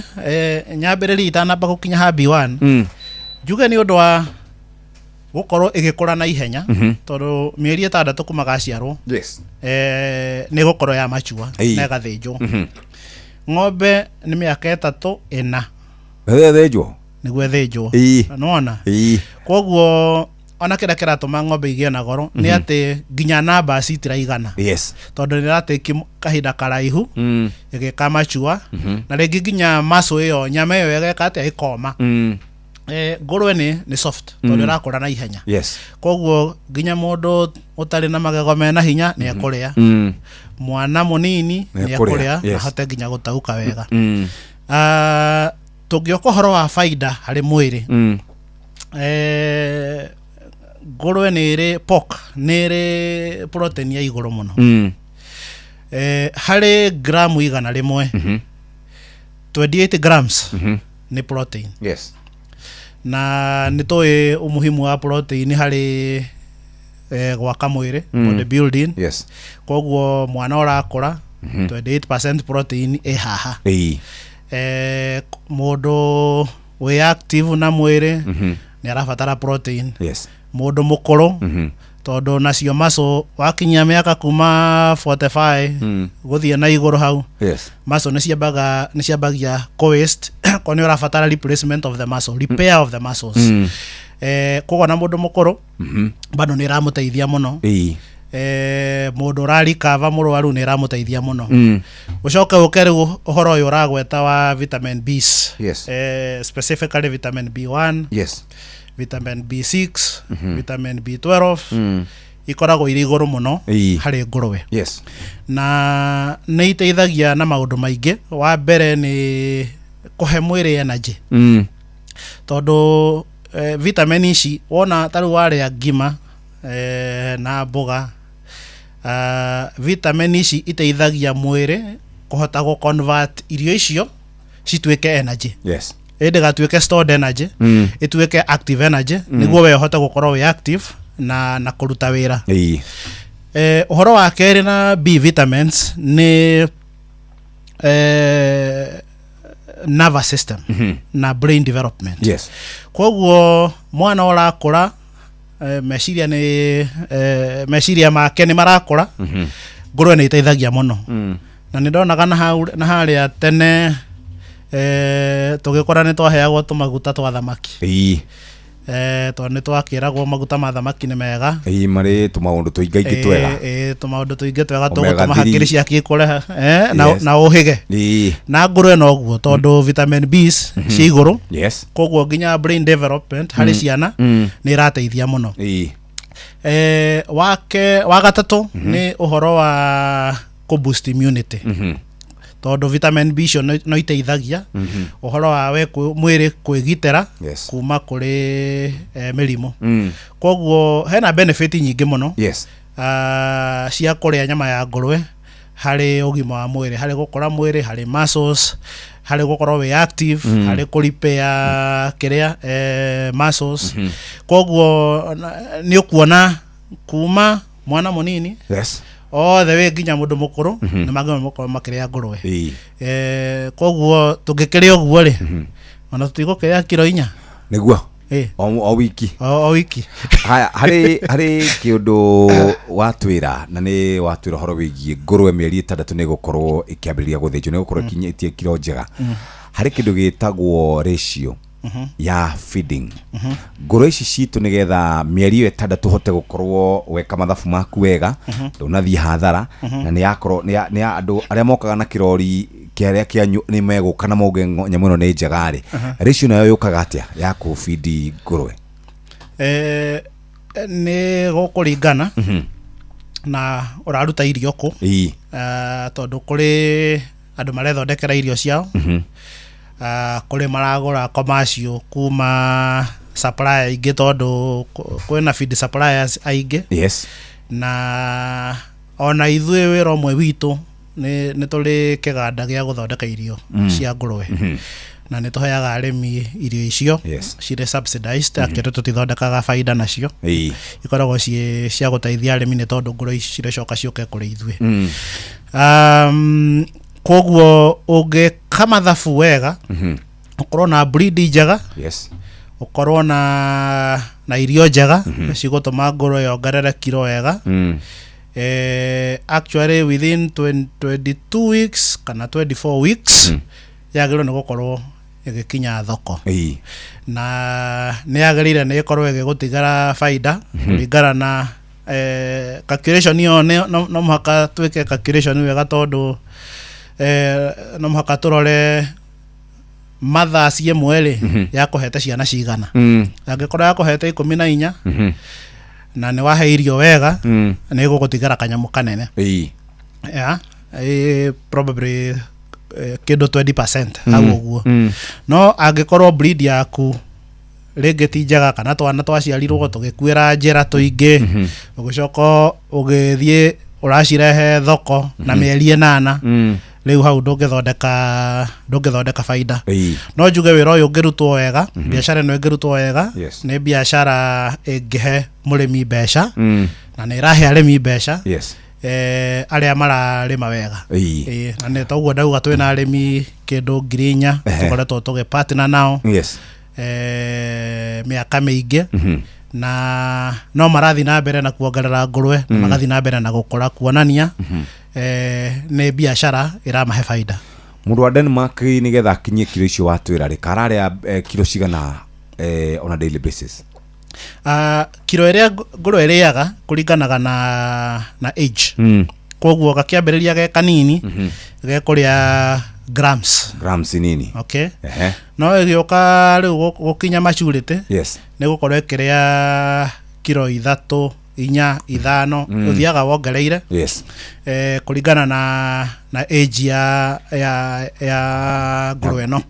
nyambĩrĩrie itanamba gũkinya ha B1, njuge nĩ ũndũ wa gũkorwo ĩgĩkũra na ihenya, tondũ mĩeri 6 kuma gaciarwo, nĩ gũkorwo ya machua na ĩgathĩnjwo. Ng'ombe nĩ mĩaka 3 4 Ĩthĩnjwo. Nĩguo ĩthĩnjwo. Nĩwona? Ĩĩ. Koguo ona kĩrĩa kĩratũma ng'ombe igĩe na goro nĩ atĩ nginya namba citiraigana, tondũ nĩ ĩratĩki kahinda karaihu ĩgĩka machua, na rĩngĩ nginya muscle ĩyo, nyama ĩyo ĩgeka atĩa, ĩkoma. Ngũrwe nĩ soft tondũ ĩrakũra na ihenya. Koguo nginya mũndũ ũtarĩ na magego mena hinya nĩ ekũrĩa, mwana mũnini nĩ nĩ ekũrĩa, ekũrĩa, ahote nginya gũtaũka wega. Tũngĩoka ũhoro wa baida harĩ mwĩrĩ, ngũrwe nĩ ĩrĩ pork, nĩ ĩrĩ protein ya igũrũ mũno. Harĩ gramu 100, 28 grams nĩ protein. Na nĩ tũĩ umuhimu wa protein harĩ gwaka mwĩrĩ, body building. Koguo mwana ũrakũra, 28% protein ĩ haha. Mũndũ wĩ active na mwĩrĩ nĩ arabatara protein. Mũndũ mũkũrũ, tondũ nacio muscle wakinyia mĩaka kuma 45 gũthiĩ na igũrũ hau, muscle nĩ ciambagia kũ waste, ko nĩ ũrabatara replacement of the muscle, repair of the muscles. Koguo na mũndũ mũkũrũ bado nĩ ĩramũteithia mũno. Mũndũ ũrarikava, mũrwaru, nĩ ĩramũteithia mũno. Ũcoke ũke rĩu ũhoro ũyũ ũragweta wa vitamin Bs, specifically vitamin B1, vitamin B6, vitamin B12, ikoragwo irĩ igũrũ mũno harĩ ngũrwe, na nĩ iteithagia na maũndũ maingĩ. Wa mbere nĩ kũhe mwĩrĩ energy, tondũ vitamin ici wona ta rĩu warĩa ngima na mboga, vitamin ici iteithagia mwĩrĩ kũhota gũ convert irio icio cituĩke energy, ĩndĩgatuĩke stored energy, ĩtuĩke active energy, nĩguo we ũhote gũkorwo wĩ active na kũruta wĩra. Ũhoro wa kerĩ na B vitamins nĩ nervous system na brain development. Koguo mwana ũrakũra, meciria nĩ meciria make nĩ marakũra, ngũrwe nĩ iteithagia mũno. Na nĩ ndonaga na hau na harĩa tene, tũgĩkũra nĩ twaheagwo tũmaguta twa thamaki, tondũ nĩ twakĩragwo maguta ma thamaki nĩ mega. Ĩĩ, marĩ tũmaũndũ tũingaingĩ twega. Tũmaũndũ tũingĩ twega Omega tũgũtũma 3. hakiri ciake ikũre, na, na ũhĩge. Na ngũrwe noguo, tondũ vitamin Bs ciĩ igũrũ, koguo nginya brain development harĩ ciana nĩ ĩrateithia mũno. Wake wa gatatũ nĩ ũhoro wa kũ boost immunity, tondũ vitamin B icio no iteithagia ũhoro wa we mwĩrĩ kwĩgitĩra kuma kũrĩ mĩrimũ. Koguo hena benefit nyingĩ mũno cia kũrĩa nyama ya ngũrwe. Harĩ ũgima wa mwĩrĩ, harĩ gũkũra mwĩrĩ, harĩ muscles, harĩ gũkorwo wĩ active, harĩ kũ repair kĩrĩa muscles. Koguo nĩ ũkuona kuma mwana mũnini othe wĩ nginya mũndũ mũkũrũ nĩ magĩrĩirwo gũkorwo makĩrĩa ngũrwe. Koguo tũngĩkĩrĩa ũguo rĩ, ona tũtigũkĩrĩa kiro 4. Nĩguo. Ĩ. O wiki. O wiki. Haya, harĩ kĩũndũ watwĩra, na nĩ watwĩra ũhoro wĩgiĩ ngũrwe mĩeri 6 nĩ ĩgũkorwo ĩkĩambĩrĩria gũthĩnjwo, nĩ ĩgũkorwo ĩkinyĩtie kiro njega. Harĩ kĩndũ gĩtagwo ratio ya feeding. Ngũrwe ici citũ nĩgetha mĩeri ĩyo 6 ũhote gũkorwo weka mathabu maku wega, ndũnathiĩ hathara, na nĩ yakorwo nĩ ya andũ arĩa mokaga na kĩrori kĩarĩa kĩanyu nĩ megũka na mauge nyamũ ĩno nĩ njega rĩ. Ratio nayo yũkaga atĩa ya kũbidi ngũrwe? Nĩ gũkũringana na ũraruta irio kũ. Tondũ kũrĩ andũ marethondekera irio ciao. Kũrĩ maragũra commercial kuma supplier ingĩ, tondũ kwĩna feed suppliers aingĩ. Na ona ithuĩ wĩra ũmwe witũ nĩ tũrĩ kĩganda gĩa gũthondeka irio cia ngũrwe. Na nĩ tũheaga arĩmi irio icio cirĩ subsidized, actually tũtithondekaga baida nacio. Ikoragwo ciĩ cia gũteithia arĩmi nĩ tondũ ngũrwe ici ciracoka ciũke kũrĩ ithuĩ. Koguo ũngĩka mathabu wega, ũkorwo na breed njega, ũkorwo na irio njega, cigũtũma ngũrwe yongerere kiro wega. Actually within 22 weeks kana 24 weeks, yagĩrĩirwo nĩ gũkorwo ĩgĩkinya thoko. Na nĩ yagĩrĩire nĩ ĩkorwo ĩgĩgũtigĩra baida, kũringana na calculation ĩyo no mũhaka twĩke calculation wega, tondũ no mũhaka tũrore mathaa ĩmwe rĩ, yakũhete ciana cigana. Angĩkorwo yakũhete 14, na nĩ wahe irio wega, nĩ ĩgũgũtigĩra kanyamũ kanene. Yeah, probably kĩndũ 20% hau ũguo. No angĩkorwo breed yaku rĩngĩ ti njega, kana twana twaciarirwo tũgĩkuĩra njĩra tũingĩ, ũgĩcoka ũgĩthiĩ ũracirehe thoko na mĩeri 8, rĩu hau ndũngĩthondeka baida. No njuge wĩra ũyũ ũngĩrutwo wega, biacara ĩno ĩngĩrutwo wega, nĩ biacara ĩngĩhe mũrĩmi mbeca, na nĩ ĩrahe arĩmi mbeca, arĩa mararĩma wega. Na nĩ toguo ndauga twĩna arĩmi kĩndũ 4,000, tũkoretwo tũgĩ partner nao mĩaka mĩingĩ, na no marathiĩ na mbere na kuongerera ngũrwe, na magathiĩ na mbere na gũkũra, kuonania nĩ biacara ĩramahe baida. Mũndũ wa Denmark nĩgetha akinyie kiro icio watwĩra rĩ, kararĩa kiro cigana on a daily basis? Kiro ĩrĩa ngũrwe ĩrĩaga kũringanaga na age. Koguo gakĩambĩrĩria ge kanini, gekũrĩa grams. Grams nini. Okay. No ĩgĩũka rĩu gũkinya maturity, nĩ gũkorwo ĩkĩrĩa kiro 3, 4, 5, ũthiaga wongereire. Kũringana na age ya ngũrwe ĩno.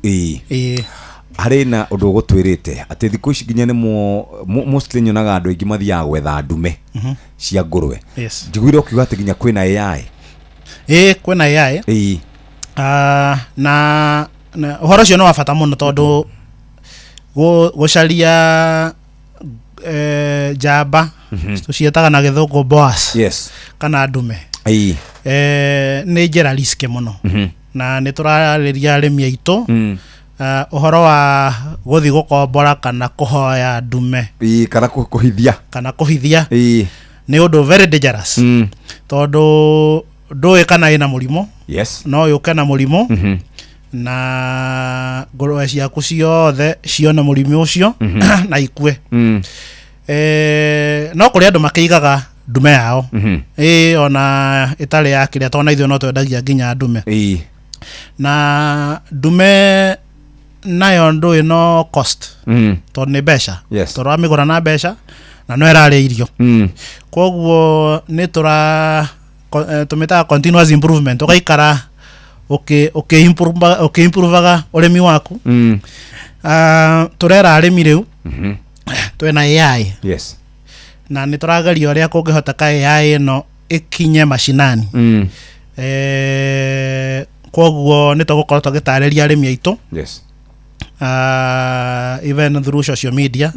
Harĩ na ũndũ ũgũtwĩrĩte atĩ thikũ ici nginya nĩ mostly nyonaga andũ aingĩ mathiaga gwetha ndume cia ngũrwe. Njiguire ũkiuga atĩ nginya kwĩna AI. Ĩĩ, kwĩna AI. Na ũhoro ũcio nĩ wa bata mũno, tondũ gũcaria njamba, tũciĩtaga na gĩthũngũ boas, kana ndume, nĩ njĩra risk mũno. Na nĩ tũrarĩria arĩmi aitũ, ũhoro wa gũthiĩ gũkombora kana kũhoya ndume. Kana kũhithia. Kana kũhithia. Nĩ ũndũ very dangerous. Tondũ ndũĩ kana ĩna mũrimũ. No yũke na mũrimũ. Na ngũrwe ciaku ciothe cione mũrimũ ũcio, na ikue. No kũrĩ andũ makĩigaga ndume yao. Ona ĩtarĩ ya kĩrĩa, tondũ na ithuĩ no twendagia nginya ndume. Na ndume nayo ndũĩ no cost. Tondũ nĩ mbeca. Tondũ wamĩgũra na mbeca, na no ĩrarĩa irio. Koguo nĩ tũmĩtaga continuous improvement, ũgaikara ũkĩ-improvaga ũrĩmi waku. Tũrera arĩmi rĩu, twĩna AI. Na nĩ tũrageria ũrĩa kũngĩhoteka AI ĩno ĩkinye macinani. Koguo nĩ tũgũkorwo tũgĩtarĩria arĩmi aitũ, yes, even through social media,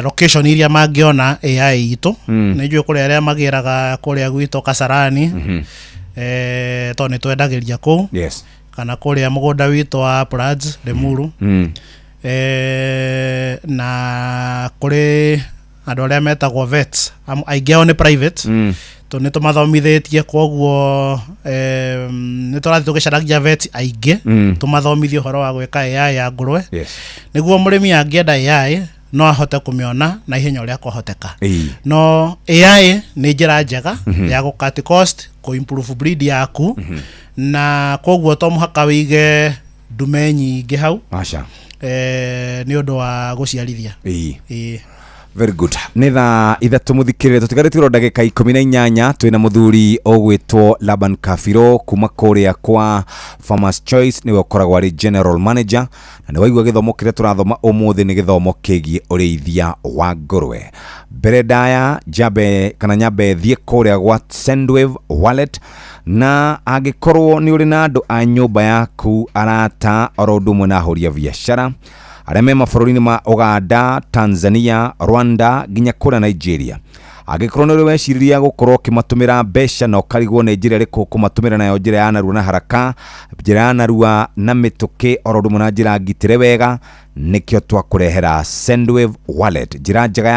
location iria mangĩona AI itũ. Nĩ njũĩ kũrĩ arĩa magĩraga kũrĩa gwitũ Kasarani, tondũ nĩ twendagĩria kũu, kana kũrĩa mũgũnda witũ wa Uplands, Limuru. Na kũrĩ andũ arĩa metagwo vets, aingĩ ao nĩ private, tondũ nĩ tũmathomithĩtie. Koguo nĩ tũrathiĩ tũgĩcaragia vet aingĩ, tũmathomithie ũhoro wa gwĩka AI ya ngũrwe, nĩguo mũrĩmi angĩenda AI no ahote kũmĩona na ihenya ũrĩa kwahoteka. No AI nĩ njĩra njega ya gũ cut cost, kũ improve breed yaku, na koguo to mũhaka wĩige ndume nyingĩ hau Aca. Nĩ ũndũ wa gũciarithia. Ĩĩ. Very good. Nĩ thaa 3, mũthikĩrĩria, tũtigarĩtirwo ndagĩka 18. Twĩna mũthuri ũgwĩtwo Laban Kabiro kuma kũrĩa kwa Farmers Choice, nĩwe ũkoragwo arĩ general manager, na nĩ waigua gĩthomo kĩrĩa tũrathoma ũmũthĩ nĩ gĩthomo kĩgiĩ ũrĩithia wa ngũrwe. Mbere ndaya njambe kana nyambe thiĩ kũrĩa gwa Sendwave Wallet, na angĩkorwo nĩ ũrĩ na andũ a nyũmba yaku, arata, oro ũndũ ũmwe na ahũri a biacara arĩa me mabũrũri-inĩ ma Uganda, Tanzania, Rwanda nginya kũrĩa Nigeria, angĩkorwo nĩ ũrĩ weciriria gũkorwo ũkĩmatũmĩra mbeca na ũkarigwo nĩ njĩra ĩrĩkũ ũkũmatũmĩra nayo, njĩra ya narua na haraka, njĩra ya narua na mĩtũkĩ, oro ũndũ ũmwe na njĩra ngitĩre wega, nĩkĩo twakũrehera Sendwave Wallet, njĩra njega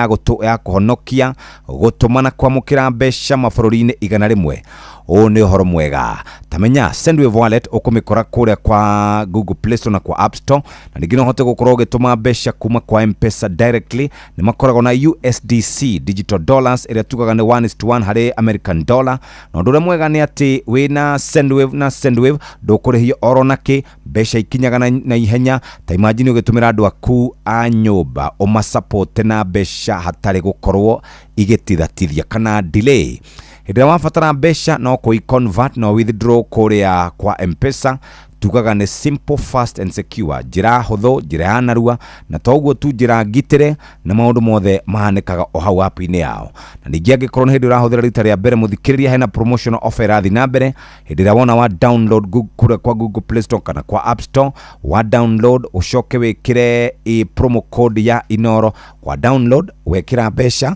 ya kũhonokia gũtũma na kwamũkĩra mbeca mabũrũri-inĩ 100. Ũũ nĩ ũhoro mwega. Tamenya Sendwave Wallet ũkũmĩkora kũrĩa kwa Google Play Store na kwa App Store, na ningĩ no ũhote gũkorwo ũgĩtũma mbeca kuma kwa M-Pesa directly. Nĩ makoragwo na USDC digital dollars ĩrĩa tugaga nĩ 1 is to 1 harĩ American dollar. Na ũndũ ũrĩa mwega nĩ atĩ wĩna Sendwave na Sendwave ndũkũrĩhio oro nakĩ, mbeca ikinyaga na ihenya. Ta imagine ũgĩtũmĩra andũ aku a nyũmba ũmasapote na mbeca hatarĩ gũkorwo igĩtithatithia kana delay. Hĩndĩ ĩrĩa wabatara mbeca no kũi convert no withdraw kũrĩa kwa M-Pesa. Tugaga nĩ simple, fast and secure, njĩra hũthũ, njĩra ya narua, na to ũguo tu, njĩra ngitĩre, na maũndũ mothe mahanĩkaga o hau app-inĩ yao. Na ningĩ angĩkorwo nĩ hĩndĩ ũrahũthĩra rita rĩa mbere, mũthikĩrĩria, hena promotional offer ĩrathiĩ na mbere. Hĩndĩ ĩrĩa wona wa download Google, kũrĩa kwa Google Play Store kana kwa App Store, wa download ũcoke wĩkĩre promo code ya Inoro. Wa download, wekĩra mbeca,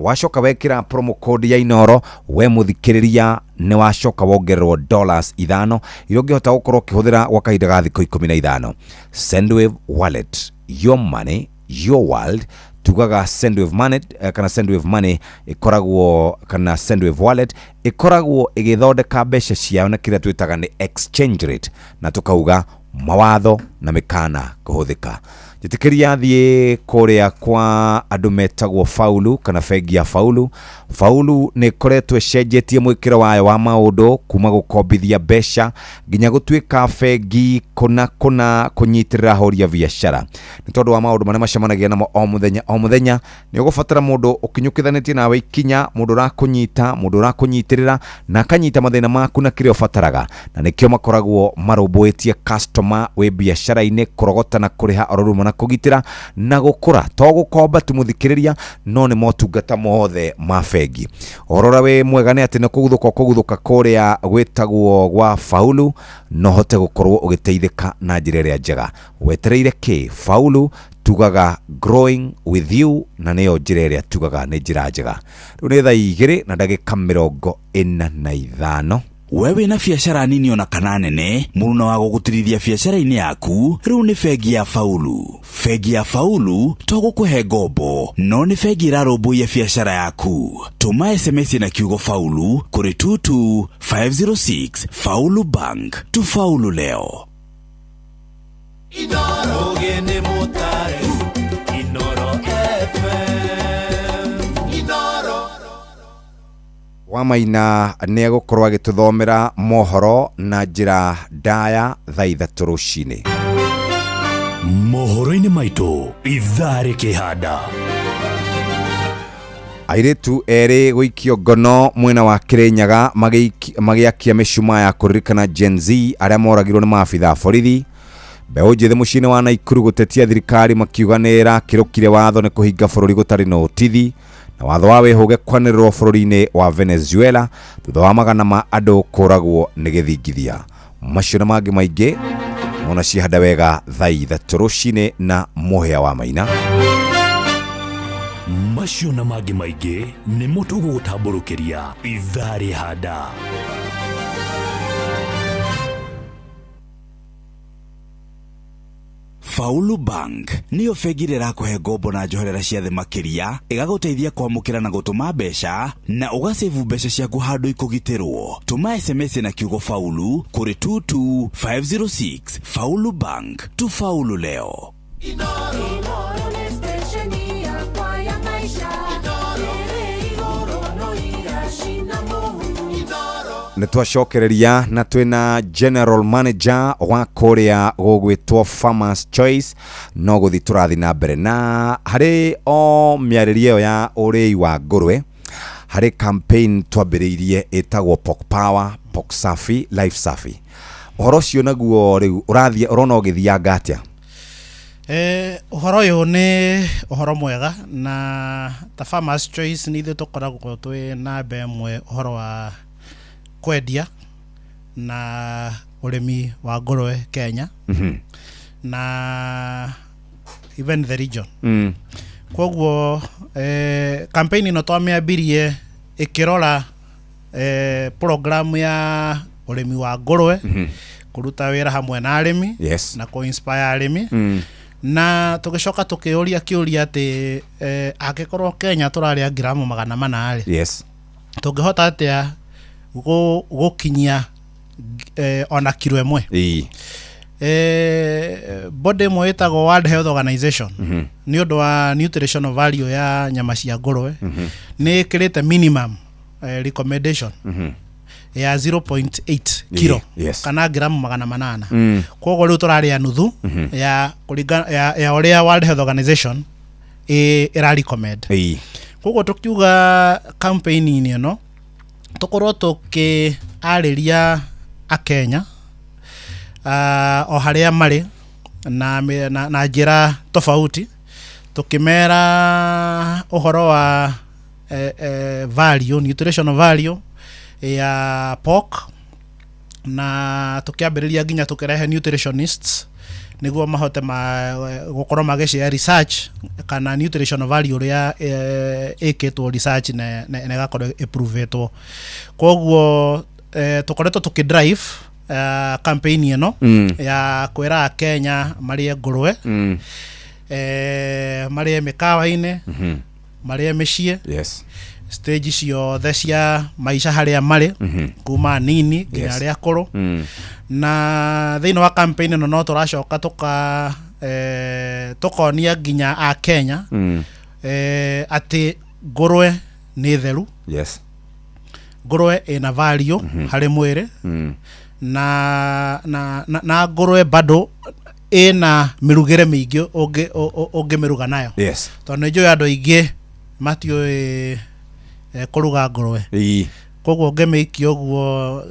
wacoka wekĩra promo code ya Inoro, we mũthikĩrĩria, nĩ wacoka wongererwo dollars 5 iria ũngĩhota gũkorwo ũkĩhũthĩra gwa kahinda ga thikũ 15. Sendwave Wallet, your money, your world. Tugaga Sendwave Money, kana Sendwave Money ĩkoragwo, kana Sendwave Wallet ĩkoragwo ĩgĩthondeka mbeca ciao na kĩrĩa twĩtaga nĩ exchange rate, na tukauga mawatho na mĩkana kũhũthĩka. Njĩtĩkĩria thiĩ kũrĩa kwa andũ metagwo Faulu kana bengi ya Faulu. Faulu nĩ ĩkoretwo ĩcenjetie mwĩkĩro wayo wa maũndũ kuma gũkombithia mbeca nginya gũtuĩka bengi kũna kũna kũnyitĩrĩra ahũri a biacara. Nĩ tondũ wa maũndũ marĩa macemanagia namo o mũthenya o mũthenya, nĩ ũgũbatara mũndũ ũkinyũkithanĩtie nawe ikinya, mũndũ ũrakũnyita, mũndũ ũrakũnyitĩrĩra na akanyita mathĩna maku na kĩrĩa ũbataraga. Na nĩkĩo makoragwo marũmbũĩtie customer wĩ biacara-inĩ, kũrogota na kũrĩha oro rĩmwe na kũgitĩra na gũkũra. To gũkomba tu, mũthikĩrĩria, no nĩ motungata mothe ma bengi. Ũhoro ũrĩa wĩ mwega nĩ atĩ nĩ kũguthũka kũguthũka kũrĩa gwĩtagwo gwa Faulu no hote gũkorwo ũgĩteithĩka na njĩra ĩrĩa njega. Wetereire kĩ? Faulu tugaga growing with you, na nĩyo njĩra ĩrĩa tugaga nĩ njĩra njega. Rĩu nĩ thaa 2 na ndagĩka 45. We wĩna biacara nini ona kana nene, mũruna wa gũgũtirithia biacara-inĩ yaku rĩu nĩ bengi ya Faulu. Bengi ya Faulu to gũkũhe ngombo, no nĩ bengi ĩrarũmbũiya biacara yaku. Tũma SMS na kiugo Faulu kũrĩ 22506. Faulu Bank, tufaulu leo. Ũgeni mũtare Inoro FM Inoro. Wamaina nĩ egũkorwo agĩtũthomera mohoro na njĩra ndaya thaa 3 rũcinĩ. Mohoro-inĩ maitũ ithaa rĩkĩhanda. Airĩtu erĩ gũikio ngono mwena wa Kĩrĩnyaga magĩakia mĩcumaa ya kũririkana Gen Z arĩa moragirwo nĩ maabitha a borithi. Mbeũ njĩthĩ mũciĩ-inĩ wa Naikuru gũtetia thirikari makiuga nĩ ĩrakĩrũkire watho nĩ kũhinga bũrũri gũtarĩ na ũtithi. Na watho wa wĩhũge kwanĩrĩrwo bũrũri-inĩ wa Venezuela thutha wa magana ma andũ kũragwo nĩ gĩthingithia. Macio na mangĩ maingĩ ona cihanda wega thaa 3 rũcinĩ na mũhĩa wa maina. Macio na mangĩ maingĩ nĩmo tũgũgũtambũrũkĩria ithaa rĩhanda. Faulu Bank nĩyo bengi ĩrĩa ĩrakũhe ngombo na njoherera cia thĩ makĩria, ĩgagũteithia kwamũkĩra na gũtũma mbeca na ũgacebu mbeca ciaku handũ ikũgitĩrwo. Tũma SMS na kiugo Faulu kũrĩ 22506. Faulu Bank, tufaulu leo. Inoro nĩ stesheni yakwa ya maisha ĩrĩ igũrũ no iracina mũhu. Nĩ twacokereria na twĩna general manager wa kũrĩa gũgwĩtwo Farmers Choice, no gũthi tũrathi na mbere na harĩ o mĩarĩrio ĩyo ya ũrĩi wa ngũrwe. Harĩ campaign twambĩrĩirie ĩtagwo Pork Power, Pork Safi, Life Safi. Ũhoro ũcio naguo rĩu ũrathiĩ ũrona ũgĩthianga atĩa? Ũhoro ũyũ nĩ ũhoro mwega, na ta Farmers Choice nĩ ithuĩ tũkoragwo twĩ namba ĩmwe ũhoro wa kwendia na ũrĩmi wa ngũrwe Kenya na even the region. Koguo campaign ĩno twamĩambirie ĩkĩrora program ya ũrĩmi wa ngũrwe, kũruta wĩra hamwe na arĩmi na kũ-inspire arĩmi, na tũgĩcoka tũkĩũria kĩũria atĩ angĩkorwo Kenya tũrarĩa ngiramu 400 rĩ, tũngĩhota atĩa gũkinyia ona kiro 1? Body ĩmwe ĩtagwo World Health Organization, nĩ ũndũ wa nutritional value ya nyama cia ngũrwe, nĩ ĩkĩrĩte minimum recommendation ya 0.8 kilo kana ngiramu 800. Koguo rĩu tũrarĩa nuthu ya kũringana ya ũrĩa World Health Organization ĩra recommend. Koguo tũkiuga campaign-inĩ ĩno tũkorwo tũkĩarĩria akenya o harĩa marĩ na njĩra tofauti, tũkĩmera ũhoro wa value, nutritional value ya pork, na tũkĩambĩrĩria nginya tũkĩrehe nutritionists nĩguo mahote gũkorwo magĩshare research kana nutritional value ũrĩa ĩkĩtwo research na ĩgakorwo ĩprovetwo. Koguo tũkoretwo tũkĩdrive campaign ĩno ya kwĩra akenya marĩe ngũrwe, marĩe mĩkawa-inĩ, marĩe mĩciĩ, stage ciothe cia maica harĩa marĩ, kuma nini nginya arĩa akũrũ. Na thĩinĩ wa campaign ĩno no tũracoka tũkonia nginya akenya atĩ ngũrwe nĩ theru, ngũrwe ĩna value harĩ mwĩrĩ, na ngũrwe bado ĩna mĩrugĩre mĩingĩ ũngĩmĩruga nayo, tondũ nĩ njũĩ andũ aingĩ matiũĩ kũruga ngũrwe. Koguo ũngĩmĩikia ũguo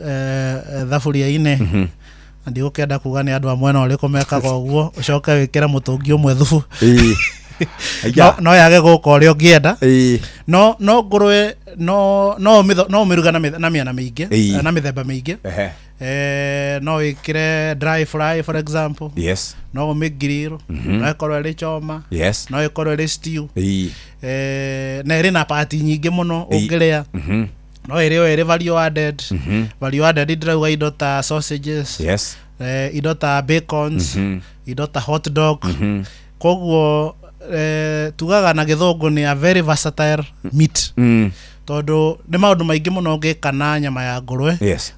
thaburia-inĩ, na ndigũkĩenda kuga nĩ andũ a mwena ũrĩkũ mekaga ũguo, ũcoke wĩkĩre mũtũngi ũmwe thubu, no yage gũka ũrĩa ũngĩenda. No ngũrwe no ũmĩruga na mĩena mĩingĩ, na mĩthemba mĩingĩ. No wĩkĩre dry fry, for example, no ũmĩgrill, no ĩkorwo ĩrĩ choma, no ĩkorwo ĩrĩ stew, na ĩrĩ na pati nyingĩ mũno ũngĩrĩa. No ĩrĩo ĩrĩ value added. Value added ndĩrauga indo ta sausages, indo ta bacons, indo ta hot dog. Koguo tugaga na gĩthũngũ nĩ a very versatile meat, tondũ nĩ maũndũ maingĩ mũno ũngĩka na nyama ya ngũrwe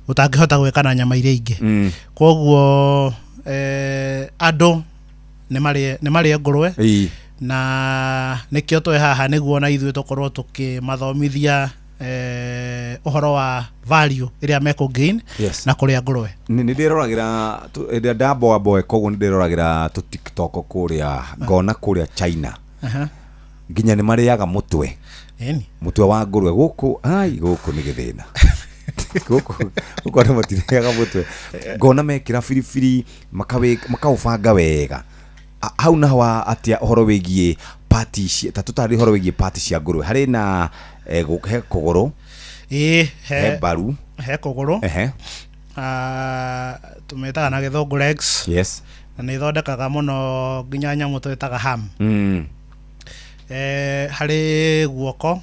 ũtangĩhota gwĩka na nyama iria ingĩ. Koguo andũ nĩ marĩe ngũrwe, na nĩkĩo twĩ haha nĩguo na ithuĩ tũkorwo tũkĩmathomithia ũhoro wa value ĩrĩa mekũ gain na kũrĩa ngũrwe. Nĩ ndĩroragĩra ĩrĩa ndamboa koguo nĩ ndĩroragĩra tũ TikTok kũrĩa, ngona kũrĩa China nginya nĩ marĩaga mũtwe, mũtwe wa ngũrwe. Gũkũ ai gũkũ nĩ gĩthĩna, gũkũ andũ matirĩaga mũtwe. Ngona mekĩra biribiri makaũbanga wega. Hau naho atia ũhoro wĩgiĩ pati ta tũtarĩ ũhoro wĩgiĩ pati cia ngũrwe harĩ na he kũgũrũ, ĩĩ, he mbaru, he kũgũrũ. Tũmĩtaga na gĩthũngũ legs. Na nĩ ĩthondekaga mũno nginya nyamũ twĩtaga ham. Harĩ guoko.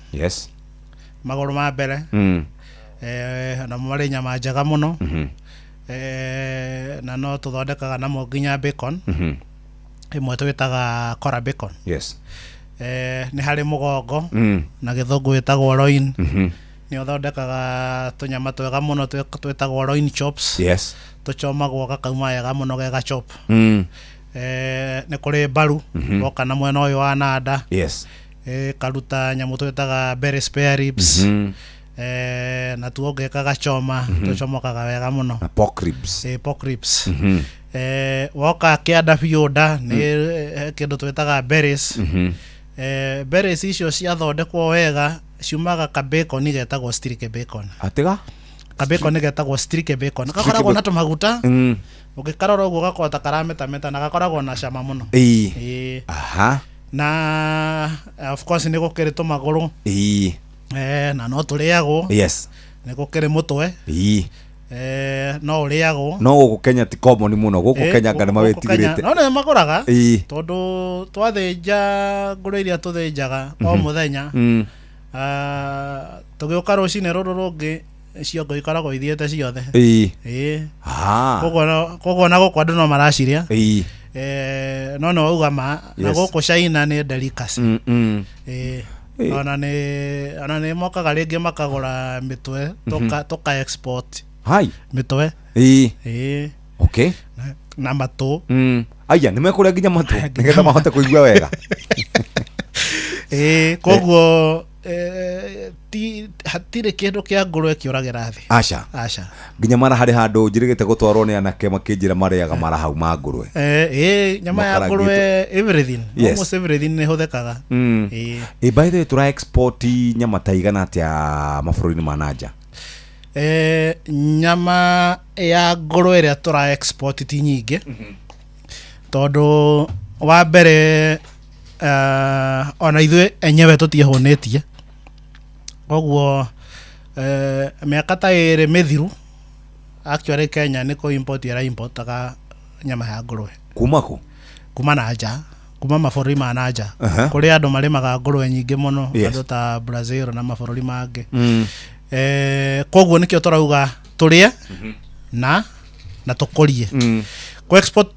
Magũrũ ma mbere. Namo marĩ nyama njega mũno. Na no tũthondekaga namo nginya bacon. Ĩmwe twĩtaga kora bacon. Nĩ harĩ mũgongo. Na gĩthũngũ wĩtagwo loin. Nĩ ũthondekaga tũnyama twega mũno twĩtagwo loin chops. Tũchomagwo gakauma wega mũno ge gachop. Nĩ kũrĩ mbaru. Woka na mwena ũyũ wa nanda. Karuta nyamũ twĩtaga berry spare ribs. Na tuo ũngĩka gachoma, tũcomokaga wega mũno. Na pork ribs. Pork ribs. Woka kĩanda biũ nda nĩ kĩndũ twĩtaga berries. Berries icio ciathondekwo wega ciumaga ka bacon getagwo streaky bacon. Atĩga? Ka bacon getagwo streaky bacon. Gakoragwo na tũmaguta. Ũngĩkarora ũguo gakoragwo ta karametameta na gakoragwo na cama mũno. Ĩĩ. Aha. Na of course nĩ gũkĩrĩ tũmagũrũ. Na no tũrĩagwo. Nĩ gũkĩrĩ mũtwe. No ũrĩagwo. No gũkũ Kenya ti common mũno, gũkũ Kenya anga nĩ mawĩtigĩrĩte. No nĩ magũraga. Tondũ twathĩnja ngũrwe iria tũthĩnjaga o mũthenya. Tũgĩũka rũcinĩ rũrũ rũngĩ ciongo ikoragwo ithiĩte ciothe. Ĩĩ. Koguo na gũkũ andũ no maracirĩa. No nĩ wauga ma, na gũkũ China nĩ delicacy. Ona nĩ mokaga rĩngĩ makagũra mĩtwe, tũka export. Hai. Mĩtwe. Ĩĩ. Okay. Na matũ. Aya, nĩ mekũrĩa nginya matũ nĩgetha mahote kũigua wega. Koguo hatirĩ kĩndũ kĩa ngũrwe kĩũragĩra thĩ. Aca. Aca. Nginya mara harĩ handũ njĩrĩgĩte gũtwarwo nĩ anake makĩnjĩra marĩaga mara hau ma ngũrwe. Nyama ya ngũrwe everything. Almost everything nĩ ĩhũthĩkaga. By the way, tũra export nyama ta igana atĩa mabũrũri-inĩ ma nanja? Nyama ya ngũrwe ĩrĩa tũra export ti nyingĩ. Tondũ wa mbere ona ithuĩ enyewe tũtiĩhũnĩtie. Koguo mĩaka ta ĩrĩ mĩthiru actually Kenya nĩ kũ import ĩra importaga nyama ya ngũrwe. Kuma kũ? Kuma na nja, kuma mabũrũri ma na nja. Kũrĩ andũ marĩmaga ngũrwe nyingĩ mũno, andũ ta Brazil na mabũrũri mangĩ. Koguo nĩkĩo tũrauga tũrĩe na tũkũrie. Kũ export,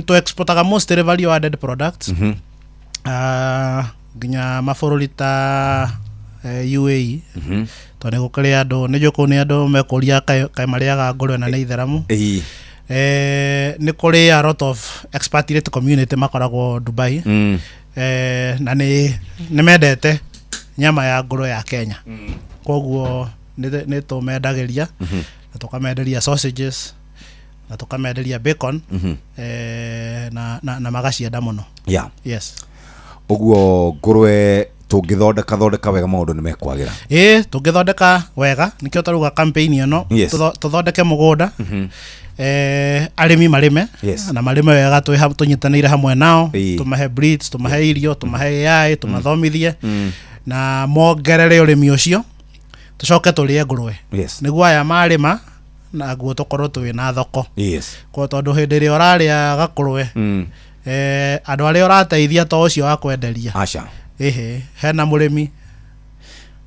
to exportaga most value added products. Nginya mabũrũri ta UAE. Tondũ nĩ gũkĩrĩ andũ, nĩ njũĩ kũu nĩ andũ mekũria kaĩ marĩaga ngũrwe na nĩ itheramu. Nĩ kũrĩ a lot of expatriate community makoragwo Dubai. Na nĩ mendete nyama ya ngũrwe ya Kenya. Koguo nĩ tũmendagĩria, na tũkamenderia sausages, na tũkamenderia bacon, na magacienda mũno. Yes. Ũguo ngũrwe tũngĩthondeka thondeka wega maũndũ nĩ mekwagĩra. Tũngĩthondeka wega nĩkĩo tũrauga campaign ĩno, tũthondeke mũgũnda, arĩmi marĩme, na marĩme wega tũnyitanĩire hamwe nao, tũmahe breeds, tũmahe irio, tũmahe AI, tũmathomithie, na mongerere ũrĩmi ũcio, tũcoke tũrĩe ngũrwe. Nĩguo aya marĩma naguo tũkorwo twĩ na thoko. Kwa tondũ hĩndĩ ĩrĩa ũrarĩa gakũrwe, andũ arĩa ũrateithia to ũcio wa kwenderia. Aca. Hena mũrĩmi,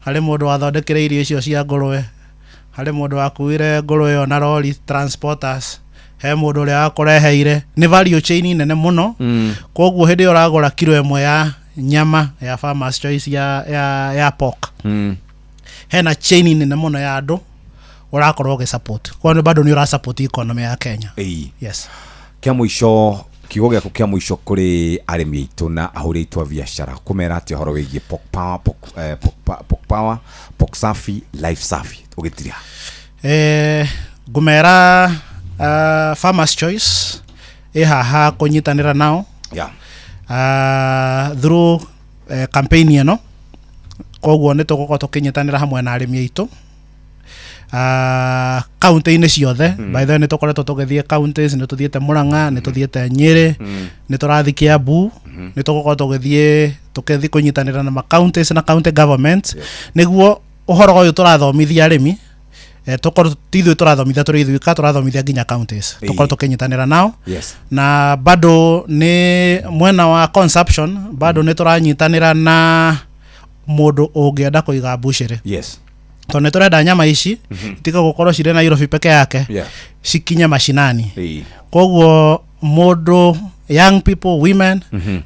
harĩ mũndũ wathondekire irio icio cia ngũrwe, harĩ mũndũ wakuire ngũrwe ĩyo na lori transporters, he mũndũ ũrĩa wakũreheire. Nĩ value chain nene mũno. Koguo hĩndĩ ĩyo ũragũra kiro ĩmwe ya nyama ya Farmers Choice ya pork, hena chain nene mũno ya andũ ũrakorwo ũgĩ support. Koguo bado nĩ ũra support economy ya Kenya. Yes. Kĩa mũico, kiugo gĩaku kĩa mũico kũrĩ arĩmi aitũ na ahũri aitũ a biacara, kũmera atĩa ũhoro wĩgiĩ Pork Power, Pork Power, Pork Safi, Life Safi, ũgĩtiriha? Ngũmera Farmers Choice ĩ haha kũnyitanĩra nao. Through campaign ĩno, koguo nĩ tũgũkorwo tũkĩnyitanĩra hamwe na arĩmi aitũ. Kaunti-inĩ ciothe. By the way, nĩ tũkoretwo tũgĩthiĩ counties, nĩ tũthiĩte Murang'a, nĩ tũthiĩte Nyĩrĩ, nĩ tũrathiĩ Kiambu, nĩ tũgũkorwo tũgĩthiĩ kũnyitanĩra na ma counties na county government, nĩguo ũhoro ũyũ tũrathomithia arĩmi, tũkorwo ti ithuĩ tũrathomithia tũrĩ ithuika, tũrathomithia nginya counties, tũkorwo tũkĩnyitanĩra nao. Na bado nĩ mwena wa consumption, bado nĩ tũranyitanĩra na mũndũ ũngĩenda kũiga mbucĩrĩ, tondũ nĩ tũrenda nyama ici itiga gũkorwo cirĩ Nairobi peke yake, cikinye mashinani. Koguo mũndũ, young people, women,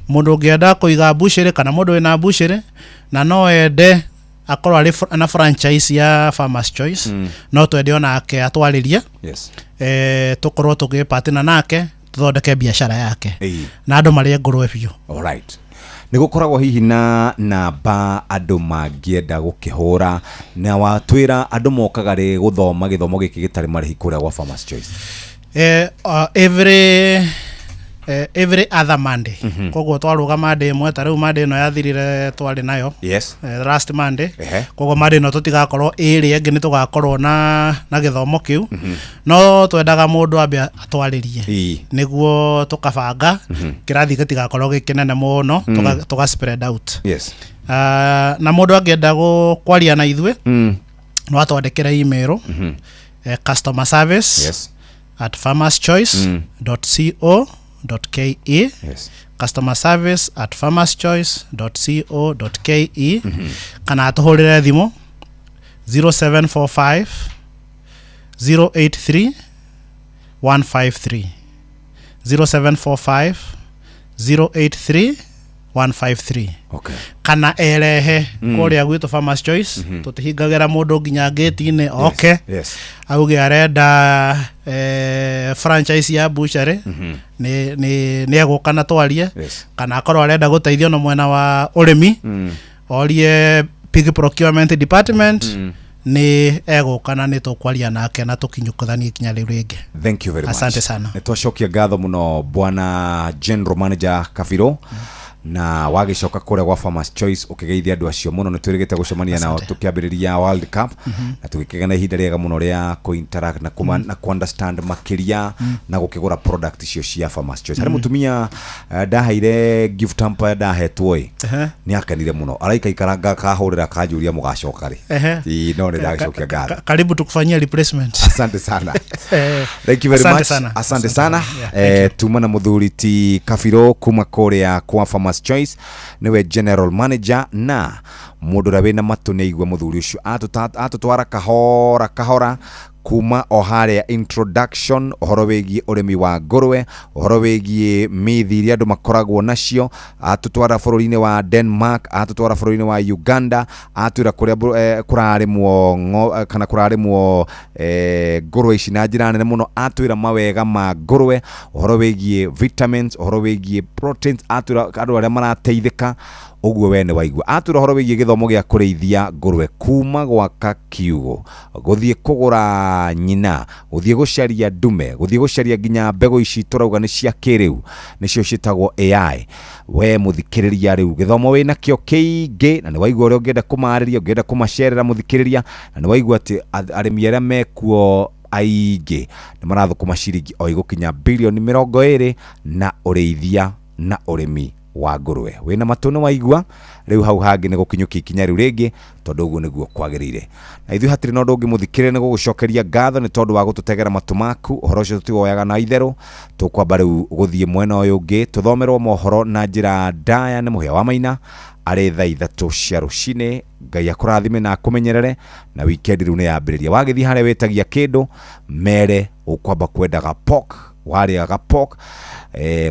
mũndũ ũngĩenda kũiga mbucĩrĩ kana mũndũ wĩna mbucĩrĩ na no ende akorwo arĩ na franchise ya Farmers Choice, no twende onake atwarĩrie, tũkorwo tũgĩpatina nake tũthondeke biacara yake na andũ marĩe ngũrwe biũ. Alright. Nĩ gũkoragwo hihi na namba andũ mangĩenda gũkĩhũra, na watwĩra andũ mokaga rĩ gũthoma gĩthomo gĩkĩ gĩtarĩ marĩhi kũrĩa gwa Farmers Choice? Every other Monday. Koguo twaruga Monday ĩmwe, ta rĩu Monday ĩno yathirire twarĩ nayo, last Monday. Koguo Monday ĩno tũtigakorwo ĩrĩa ĩngĩ, nĩ tũgakorwo na gĩthomo kĩu, no twendaga mũndũ ambe atwarĩrie nĩguo tũkabanga kĩrathi gĩtigakorwo gĩ kĩnene mũno, tũga spread out. Na mũndũ angĩenda kwaria na ithuĩ, no atwandĩkĩre email, customer service at farmerschoice.co.ke, customerservice@farmerschoice.co.ke, kana atũhũrĩre thimũ 0745 083 153, 0745 083 153. Kana erehe kũrĩa gwitũ Farmers Choice. Tũtihingagĩra mũndũ nginya ngĩti-inĩ oke auge arenda franchise ya butchery, nĩ egũka na twarie, kana akorwo arenda gũteithio na mwena wa ũrĩmi, orie pig procurement department, nĩ egũka na nĩ tũkwaria nake na tũkinyũkithanie ikinya rĩu rĩngĩ. Thank you very much. Asante sana. Nĩ twacokia ngatho mũno, bwana general manager Kabiro, na wagĩcoka kũrĩa gwa Farmers Choice ũkĩgeithia andũ acio mũno. Nĩ twĩrĩgĩte gũcemania nao tũkĩambĩrĩria World Cup, na tũgĩkĩgĩa na ihinda rĩega mũno rĩa kũ-interact na kuma na ku-understand makĩria na gũkĩgũra product icio cia Farmers Choice. Harĩ mũtumia ndaheire gift hamper ndahetwo ĩ, nĩ akenire mũno, araikaikaranga kahũrĩra kanjũria mũgacoka rĩ. Ĩĩ, no nĩ ndagĩcokia ngatho. Karibu tukufanyia replacement. Asante sana. Thank you very Asante much. sana. Asante sana. Yeah, thank Tuma na muthuri ti Kabiro kuma kuria kwa Farmers Choice, niwe general manager, na mundu uria wina matu ni aigua muthuri ucio atutwara kahora kahora kuma o haria introduction, ũhoro wĩgiĩ ũrĩmi wa ngũrwe, ũhoro wĩgiĩ mithi iria andũ makoragwo nacio, atũtwara bũrũri-inĩ wa Denmark, atũtwara bũrũri-inĩ wa Uganda, atwĩra kũrĩa kũrarĩmwo kana kũrarĩmwo ngũrwe ici na njĩra nene mũno, atwĩra mawega ma ngũrwe, ũhoro wĩgiĩ vitamins, ũhoro wĩgiĩ proteins, atwĩra andũ arĩa marateithĩka ũguo we nĩ waigua, atwĩra ũhoro wĩgiĩ gĩthomo gĩa kũrĩithia ngũrwe kuma gwaka kiugũ, gũthiĩ kũgũra nyina, gũthiĩ gũcaria ndume, gũthiĩ gũcaria nginya mbegũ ici tũrauga nĩ cia kĩrĩu, nĩcio ciĩtagwo AI. We mũthikĩrĩria, rĩu gĩthomo wĩ nakĩo kĩingĩ, na nĩ waigua ũrĩa ũngĩenda kũmarĩria, ũngĩenda kũmacerera mũthikĩrĩria, na nĩ waigua atĩ arĩmi arĩa mekuo aingĩ nĩ marathũkũma ciringi o igũkinya bilioni 20 na ũrĩithia na ũrĩmi wa ngũrwe. Wĩna matũ nĩ waigua, rĩu hau hangĩ nĩ gũkinyũkia ikinya rĩu rĩngĩ, tondũ ũguo nĩguo kwagĩrĩire. Na ithuĩ hatirĩ na ũndũ ũngĩ mũthikĩrĩria, nĩ gũgũcokeria ngatho nĩ tondũ wa gũtũtegera matũ maku. Ũhoro ũcio tũtiwoyaga na itherũ, tũkwamba rĩu gũthiĩ mwena ũyũ ũngĩ tũthomerwo mohoro na njĩra ndaya nĩ Mũhĩa wa Maina arĩ thaa 3 cia rũcinĩ. Ngai akũrathime na akũmenyerere, na weekend rĩu nĩ yambĩrĩria. Wagĩthiĩ harĩa wĩtagia kĩndũ, mere ũkwamba kwendaga pork, warĩaga pork,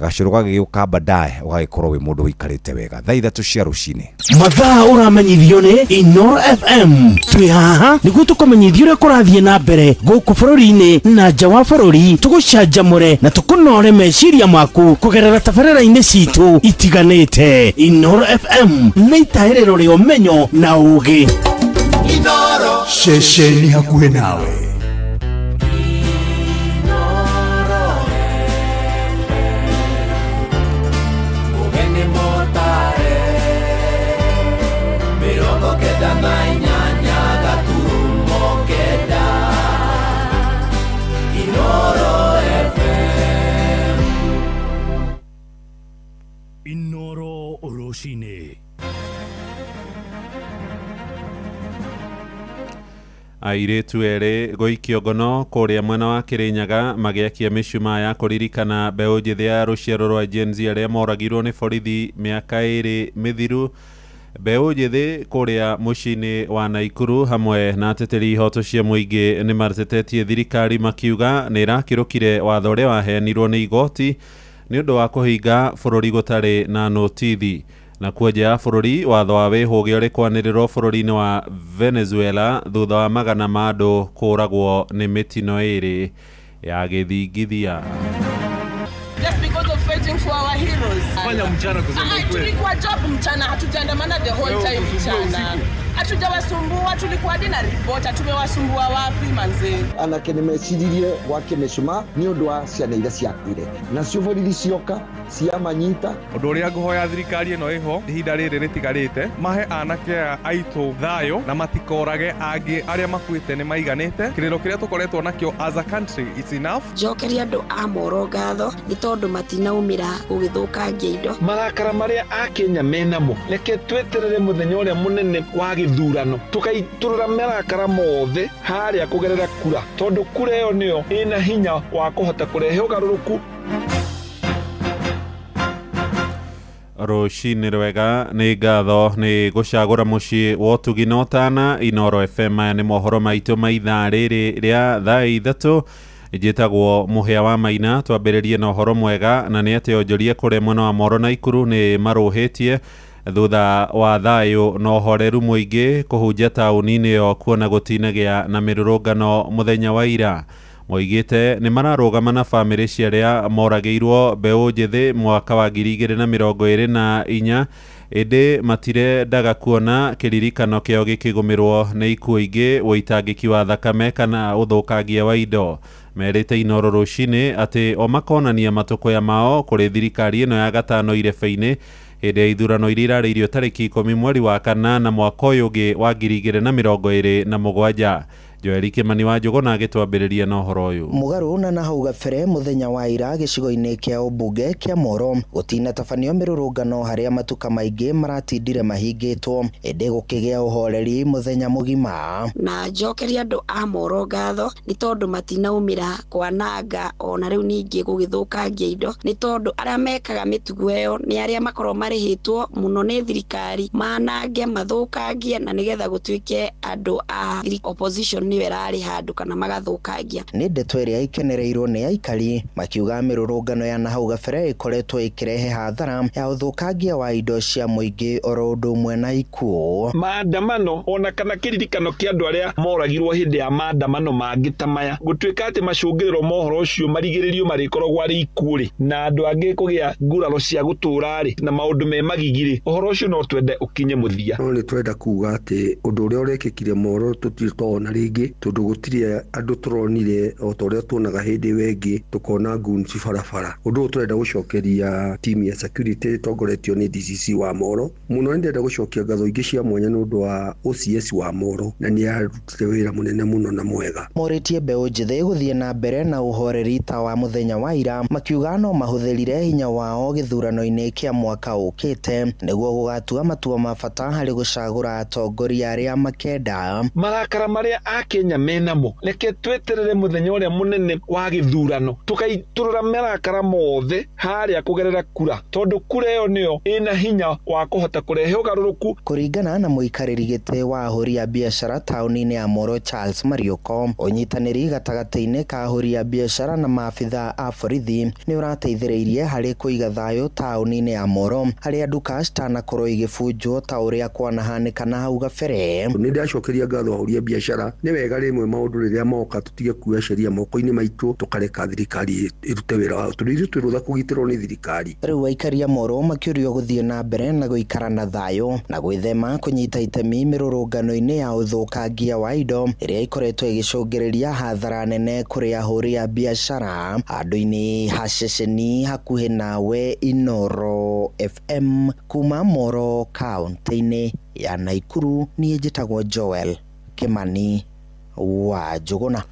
gacũrũ gagĩũka baadaye, ũgagĩkorwo wĩ mũndũ ũikarĩte wega. Thaa 3 cia rũcinĩ. Mathaa ũramenyithio nĩ Inoro FM. Twĩ haha nĩguo tũkũmenyithia ũrĩa kũrathiĩ na mbere gũkũ bũrũri-inĩ na nja wa bũrũri, tũgũcanjamũre na tũkũnore meciria maku kũgerera tabarĩra-inĩ citũ itiganĩte. Inoro FM nĩ itahĩrĩro rĩa ũmenyo na ũũgĩ. Inoro. Ceceni hakuhĩ nawe. Ugeni motare 98.9. Rũcinĩ. Airĩtu erĩ gũikio ngono kũrĩa mwena wa Kĩrĩnyaga magĩakia mĩcumaa ya kũririkana mbeũ njĩthĩ ya rũciaro rwa Gen Z arĩa moragirwo nĩ borithi mĩaka 2 mĩthiru. Mbeũ njĩthĩ kũrĩa mũciĩ-inĩ wa Naikuru hamwe na ateteri ihoto cia mũingĩ nĩ matetetie thirikari makiuga nĩ ĩrakĩrũkire watho ũrĩa waheanirwo nĩ igoti nĩ ũndũ wa kũhinga bũrũri gũtarĩ na notithi. Na kuo nja ya bũrũri, watho wa wĩhũge ũrĩ kwanĩrĩrwo bũrũri-inĩ wa Venezuela thutha wa magana ma andũ kũragwo nĩ mĩtino 2 ya gĩthingithia. Just because of fighting for our heroes. Fanya mchana kusema ukweli. Tulikuwa job mchana, hatujaandamana the whole Leo time kusumbua mchana. usiku. Hatujawasumbua, tulikuwa hadi na ripota, tumewasumbua wapi manze? Anake nĩmeciririe gwake mĩcumaa nĩ ũndũ wa ciana iria ciakuire, nacio borithi cioka ciamanyita. Ũndũ ũrĩa ngũhoya thirikari ĩno ĩho ihinda rĩrĩ rĩtigarĩte, mahe anake aya aitũ thayũ na matikorage angĩ arĩa makuĩte nĩ maiganĩte. Kĩrĩro kĩrĩa tũkoretwo nakĩo as a country is enough. Njokeria andũ a Moro ngatho nĩ tondũ matinaumĩra gũgĩthũkangia indo. Marakara marĩa akenya menamo, reke tweterere mũthenya ũrĩa mũnene wa gĩthurano, tũkaitũrũra marakara mothe harĩa kũgerera kura, tondũ kura ĩyo nĩyo ĩna hinya wa kũhota kũrehe ũgarũrũku. Rũcinĩ rwega, nĩ ngatho nĩ gũcagũra mũciĩ wa ũtugi na ũtana Inoro FM. Maya nĩ mohoro maitũ ma ithaa rĩrĩ rĩa thaa 3. Njĩtagwo Mũhĩa wa Maina. Twambĩrĩrie na ũhoro mwega, na nĩ atĩ onjoria kũrĩa mwena wa Moro na Ikuru nĩ marũhĩtie thutha wa thayũ na ũhoreru mũingĩ kũhunjia taũni-inĩ ĩyo kuona gũtinagĩa na mĩrũrũngano mũthenya wa ira. Moigĩte nĩ mararũgama na bamĩrĩ cia arĩa moragĩirwo mbeũ njĩthĩ mwaka wa 2024, ĩndĩ matirendaga kuona kĩririkano kĩao gĩkĩgũmĩrwo nĩ ikuũ ingĩ, ũitangĩki wa thakame kana ũthũkangia wa indo. Merĩte Inoro rũcinĩ atĩ o makonania matũkũya mao kũrĩ thirikari ĩno ya gatano irebe-inĩ hĩndĩ ya ithurano iria irarĩirio tarĩki 10 mweri wa 8 mwaka ũyũ ũngĩ wa 2027. Joeli Kimani wa Njũgũna agĩtwambĩrĩria na ũhoro ũyũ. Mũgarũ na hau gabere mũthenya wa ira gĩcigo-inĩ kĩa ũmbunge kĩa Moro gũtinatabanio mĩrũrũngano harĩa matuka maingĩ maratindire mahingĩtwo, ĩndĩ gũkĩgĩa ũhoreri mũthenya mũgima. Na njokeria andũ a Moro ngatho nĩ tondũ matinaumĩra kwananga ona rĩu ningĩ gũgĩthũkangia indo, nĩ tondũ arĩa mekaga mĩtugo ĩyo nĩ arĩa makoragwo marĩhĩtwo mũno nĩ thirikari manange mathũkangie na nĩgetha gũtuĩke andũ a opposition nĩyo ĩrarĩ handũ kana magathũkangia. Nĩ ndeto ĩrĩa ikenereirwo nĩ aikari makiuga mĩrũrũngano ya nahau gabere ĩkoretwo ĩkĩrehe hathara ya ũthũkangia wa indo cia mũingĩ oro ũndũ ũmwe na ikuũ. Maandamano ona kana kĩririkano kĩa andũ arĩa moragirwo hĩndĩ ya maandamano mangĩ ta maya, gũtuĩka atĩ macũngĩrĩro ma ũhoro ũcio marigĩrĩrio marĩkoragwo arĩ ikuũ rĩ, na andũ angĩ kũgĩa nguraro cia gũtũũra rĩ, na maũndũ me magigi rĩ, ũhoro ũcio no twende ũkinye mũthia. No nĩ twenda kuga atĩ ũndũ ũrĩa ũrekĩkire Moro tũtirĩ twawona rĩngĩ, tondũ gũtirĩ andũ tũronire o ta ũrĩa tuonaga hĩndĩ ĩyo ĩngĩ tũkona goons barabara. Ũndũ ũyũ tũrenda gũcokeria timu ya security ĩtongoretio nĩ DCC wa Moro mũno. Nĩ ndĩrenda gũcokia ngatho ingĩ cia mwanya nĩ ũndũ wa OCS wa Moro, na nĩ arutire wĩra mũnene mũno na mwega. Morĩtie mbeũ njĩthĩ gũthiĩ na mbere na ũhoreri ta wa mũthenya wa ira, makiuga no mahũthĩrire hinya wao gĩthurano-inĩ kĩa mwaka ũkĩte nĩguo gũgatua matua ma bata harĩ gũcagũra atongoria arĩa makenda. Marakara marĩa akenya menamo, reke tweterere mũthenya ũrĩa mũnene wa gĩthurano, tũkaitũrũra marakara mothe harĩa kũgerera kura, tondũ kura ĩyo nĩyo ĩna hinya wa kũhota kũrehe ũgarũrũku. Kũringana na mũikarĩri gĩtĩ wa ahũri a biacara taũni-inĩ ya Moro Charles Mariũko, ũnyitanĩri gatagatĩ-inĩ ka ahũri a biacara na maabitha a borithi nĩ ũrateithĩrĩirie harĩ kũiga thayũ taũni-inĩ ya Moro, harĩa nduka citanakorwo igĩbunjwo ta ũrĩa kwanahanĩka na hau gabere. Nĩ ndacokeria ngatho ahũri a biacara, nĩ wega rĩmwe maũndũ rĩrĩa moka tũtige kuoya sheria moko-inĩ maitũ, tũkareka thirikari ĩrute wĩra wayo, tondũ ithuĩ twĩ rũtha kũgitĩrwo nĩ thirikari. Rĩu aikari a Moro makĩũrio gũthiĩ na mbere na gũikara na thayũ na gwĩthema kũnyita itemi mĩrũrũngano-inĩ ya ũthũkangia wa indo ĩrĩa ĩkoretwo ĩgĩcũngĩrĩria hathara nene kũrĩ ahũri a biacara. Handũ-inĩ ha ceceni hakuhĩ nawe, Inoro FM kuma Moro kaũntĩ-inĩ ya Naikuru, niĩ njĩtagwo Joel Kimani wa Njũgũna.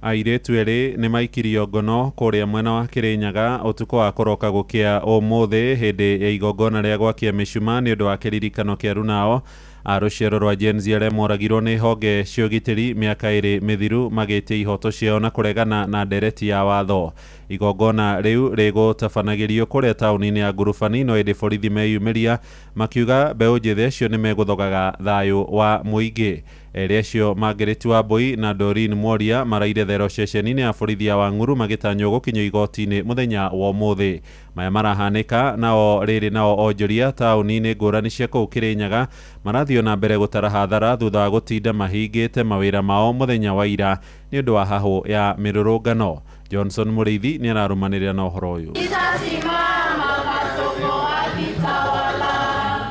Airĩtu erĩ nĩ maikirio ngono kũrĩa mwena wa Kĩrĩnyaga ũtukũ wa kũroka gũkĩa ũmũthĩ hĩndĩ ya igongona rĩa gwakia mĩcumaa nĩ ũndũ wa kĩririkano kĩa runao a rũciaro rwa Gen Z arĩa moragirwo nĩ honge cia ũgitĩri mĩaka 2 mĩthiru magĩtia ihoto ciao na kũregana na ndereti ya watho. Igongona rĩu rĩgũtabanagĩrio kũrĩa taũni-inĩ ya Ngurubani, no ĩndĩ borithi meyumĩria makiuga mbeũ njĩthĩ acio nĩ megũthogaga thayũ wa mũingĩ. Erĩ acio Margaret Wambui na Doreen Mworia maraire thero ceceni-inĩ ya borithi ya Wang'uru magĩtanywo gũkinyio igoti-inĩ mũthenya wa ũmũthĩ. Maya marahanĩka nao rĩrĩ nao onjoria taũni-inĩ ngũrani cia kũu Kĩrĩnyaga marathiĩ na mbere gũtara hathara thutha wa gũtinda mahingĩte mawĩra mao mũthenya wa ira nĩ ũndũ wa hahũ ya mĩrũrũngano. Johnson Mũrĩithi nĩ ararũmanĩrĩra na ũhoro ũyũ.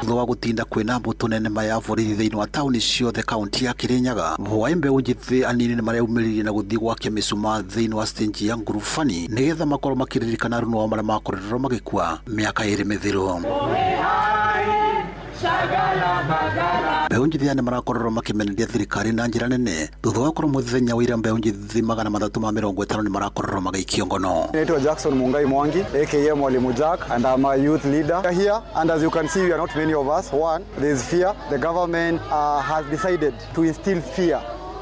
Thutha wa gutinda kwina mbutu nene ya borithi thiini wa tauni ciothe kaunti ya Kirinyaga, hwaĩ mbeũ njĩthĩ anini nĩ mareumĩririe na gũthiĩ gwakia mĩcumaa thĩinĩ wa stage ya Ngurubani nĩgetha makorwo makĩririkana aruna ao marĩa makoretwo magĩkua mĩaka 2 mĩthiru. Mbeũ njĩthĩ aya nĩ marakorirwo makĩmeneria thirikari na njĩra nene thutha wa gũkorwo mũthenya wa ira mbeũ njĩthĩ 350 nĩ marakorirwo magĩikio ngono. Naitwa Jackson Mungai Mwangi, aka Mwalimu Jack, and I'm a youth leader here. And as you can see, we are not many of us. One, there is fear. The government has decided to instill fear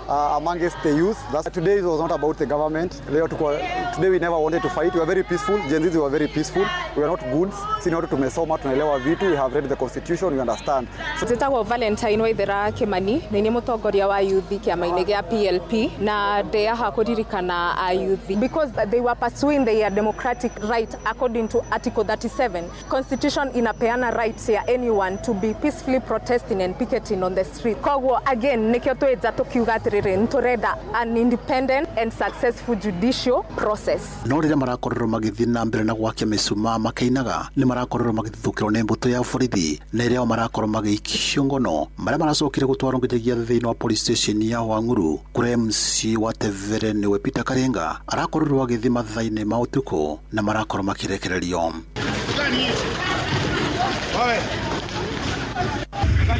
amongst the youth. That's, today was not about the government. Today we never wanted to fight. We are very peaceful. Gen Z, we are very peaceful. We are not goons. Si ni watu tumesoma, tunaelewa vitu. We have read the constitution, we understand. So, njĩtagwo Valentine Waithera Kimani, nĩ niĩ mũtongoria wa youth kĩama-inĩ gĩa PLP na ndĩ haha kũririkana a youth because they were pursuing their democratic right according to Article 37. Constitution inapeana rights ya anyone to be peacefully protesting and picketing on the street. Koguo again nĩkĩo twĩ nja tũkiuga atĩrĩrĩ, nĩtũrenda an independent and successful judicial process. No rĩrĩa marakorirwo magĩthiĩ na mbere na gwakia mĩcumaa makĩinaga nĩ marakorirwo magĩthũkĩrwo nĩ mbũtũ ya borithi na ĩrĩa o marakorwo magĩikio ngono marĩa maracokire gũtwarwo nginyagia thĩinĩ wa police station ya Wang'uru kũrĩa MC wa Tevere nĩwe Peter Karenga arakorirwo agĩthiĩ mathaa-inĩ ma ũtukũ na marakorwo makĩrekererio.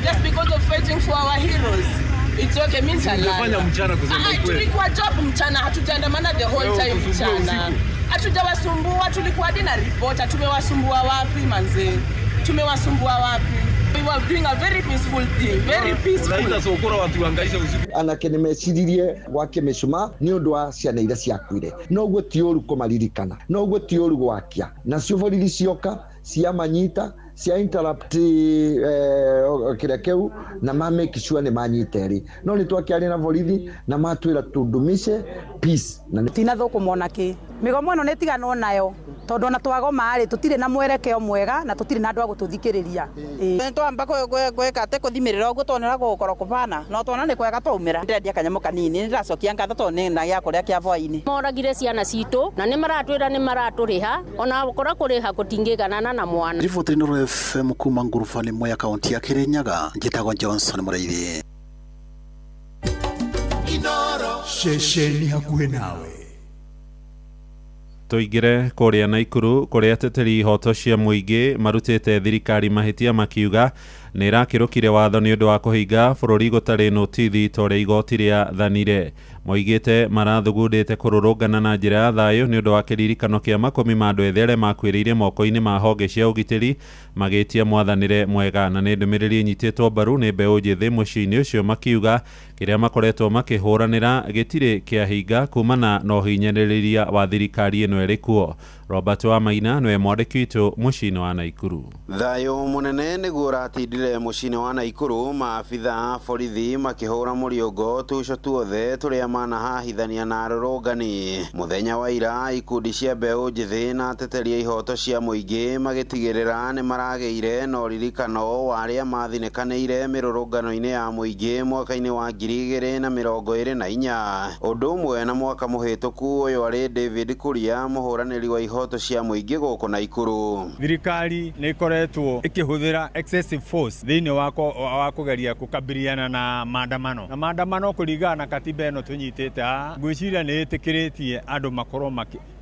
Just because of fighting for our heroes. It's okay, mimi nitalala. Mchana kusema ukweli. Tulikuwa job mchana, hatujaandamana the whole time mchana. Hatujawasumbua, tulikuwa hadi na reporter, tumewasumbua wapi manze? Tumewasumbua wapi? We were doing a very peaceful thing, very peaceful. Unaita sokora watu wangaisha usiku. Anake nĩ meciririe gwakia mĩcumaa nĩ ũndũ wa ciana iria ciakuire. Noguo ti ũru kũmaririkana, noguo ti ũru gwakia. Nacio borithi cioka ciamanyita, cia interrupt kĩrĩa kĩu na ma make sure nĩ manyita erĩ. No nĩ twakĩaria na borithi na matwĩra tudumishe peace. Na tina thũkũma ona kĩ mĩgomo ĩno nĩ tiganwo nayo tondũ ona twagoma rĩ tũtirĩ na mwerekeo mwega na tũtirĩ na andũ a gũtũthikĩrĩria. Twamba gwĩka atĩ kũthimĩrĩra ũguo tuonera gũgũkorwo kũbana no tuona nĩ kwega twaumĩra. Ndĩrendia kanyamũ kanini nĩndĩracokia ngatho tondũ nĩ na gĩa kũrĩa kĩa hwaĩ-inĩ. Moragire ciana citũ na nĩ maratwĩra nĩ maratũrĩha ona gũkorwo kũrĩha gũtingĩiganana na mwana. Riboti Inooro FM kuma Ngurubani Mwea kaunti ya Kirinyaga, njĩtagwo Johnson Mũrĩithi. Ceceni hakuhĩ nawe. Tũingĩre kũrĩa Naikuru kũrĩa ateteri ihoto cia mũingĩ marutĩte thirikari mahĩtia makiuga nĩ ĩrakĩrũkire watho nĩ ũndũ wa kũhinga bũrũri gũtarĩ notithi ta ũrĩa igoti rĩathanire. Moigĩte marathugundĩte kũrũrũngana na njĩra ya thayũ nĩ ũndũ wa kĩririkano kĩa makũmi ma andũ ethĩ arĩa makuĩrĩire moko-inĩ ma honge cia ũgitĩri magĩtia mwathanĩre mwega, na nĩ ndũmĩrĩri ĩnyitĩtwo mbaru nĩ mbeũ njĩthĩ mũciĩ-inĩ ũcio makiuga kĩrĩa makoretwo makĩhũranĩra gĩtirĩ kĩahinga kumana na ũhinyanĩrĩria wa thirikari ĩno ĩrĩ kuo. Robert Wamaina nĩwe mwandĩki witũ mũciĩ-inĩ wa Naikuru. Thayũ mũnene nĩguo ũratindire mũciĩ-inĩ wa Naikuru, maabitha a borithi makĩhũra mũriũngo tuco tuothe tũrĩa manahahithania na arũrũngani. Mũthenya wa ira ikundi cia mbeũ njĩthĩ na ateteri a ihoto cia mũingĩ magĩtigĩrĩra nĩ maragĩire na ũririkano wa arĩa mathinĩkanĩire mĩrũrũngano-inĩ ya mũingĩ mwaka-inĩ wa 2024. Ũndũ ũmwe na mwaka mũhĩtũku ũyũ arĩ David Kuria mũhũranĩri wa ihoto ihoto cia mũingĩ gũkũ Naikuru. Thirikari nĩ ĩkoretwo ĩkĩhũthĩra excessive force thĩinĩ wa kũgeria kũkabiliana na maandamano, na maandamano kũringana na katiba ĩno tũnyitĩte haha, ngwĩciria nĩ ĩtĩkĩrĩtie andũ makorwo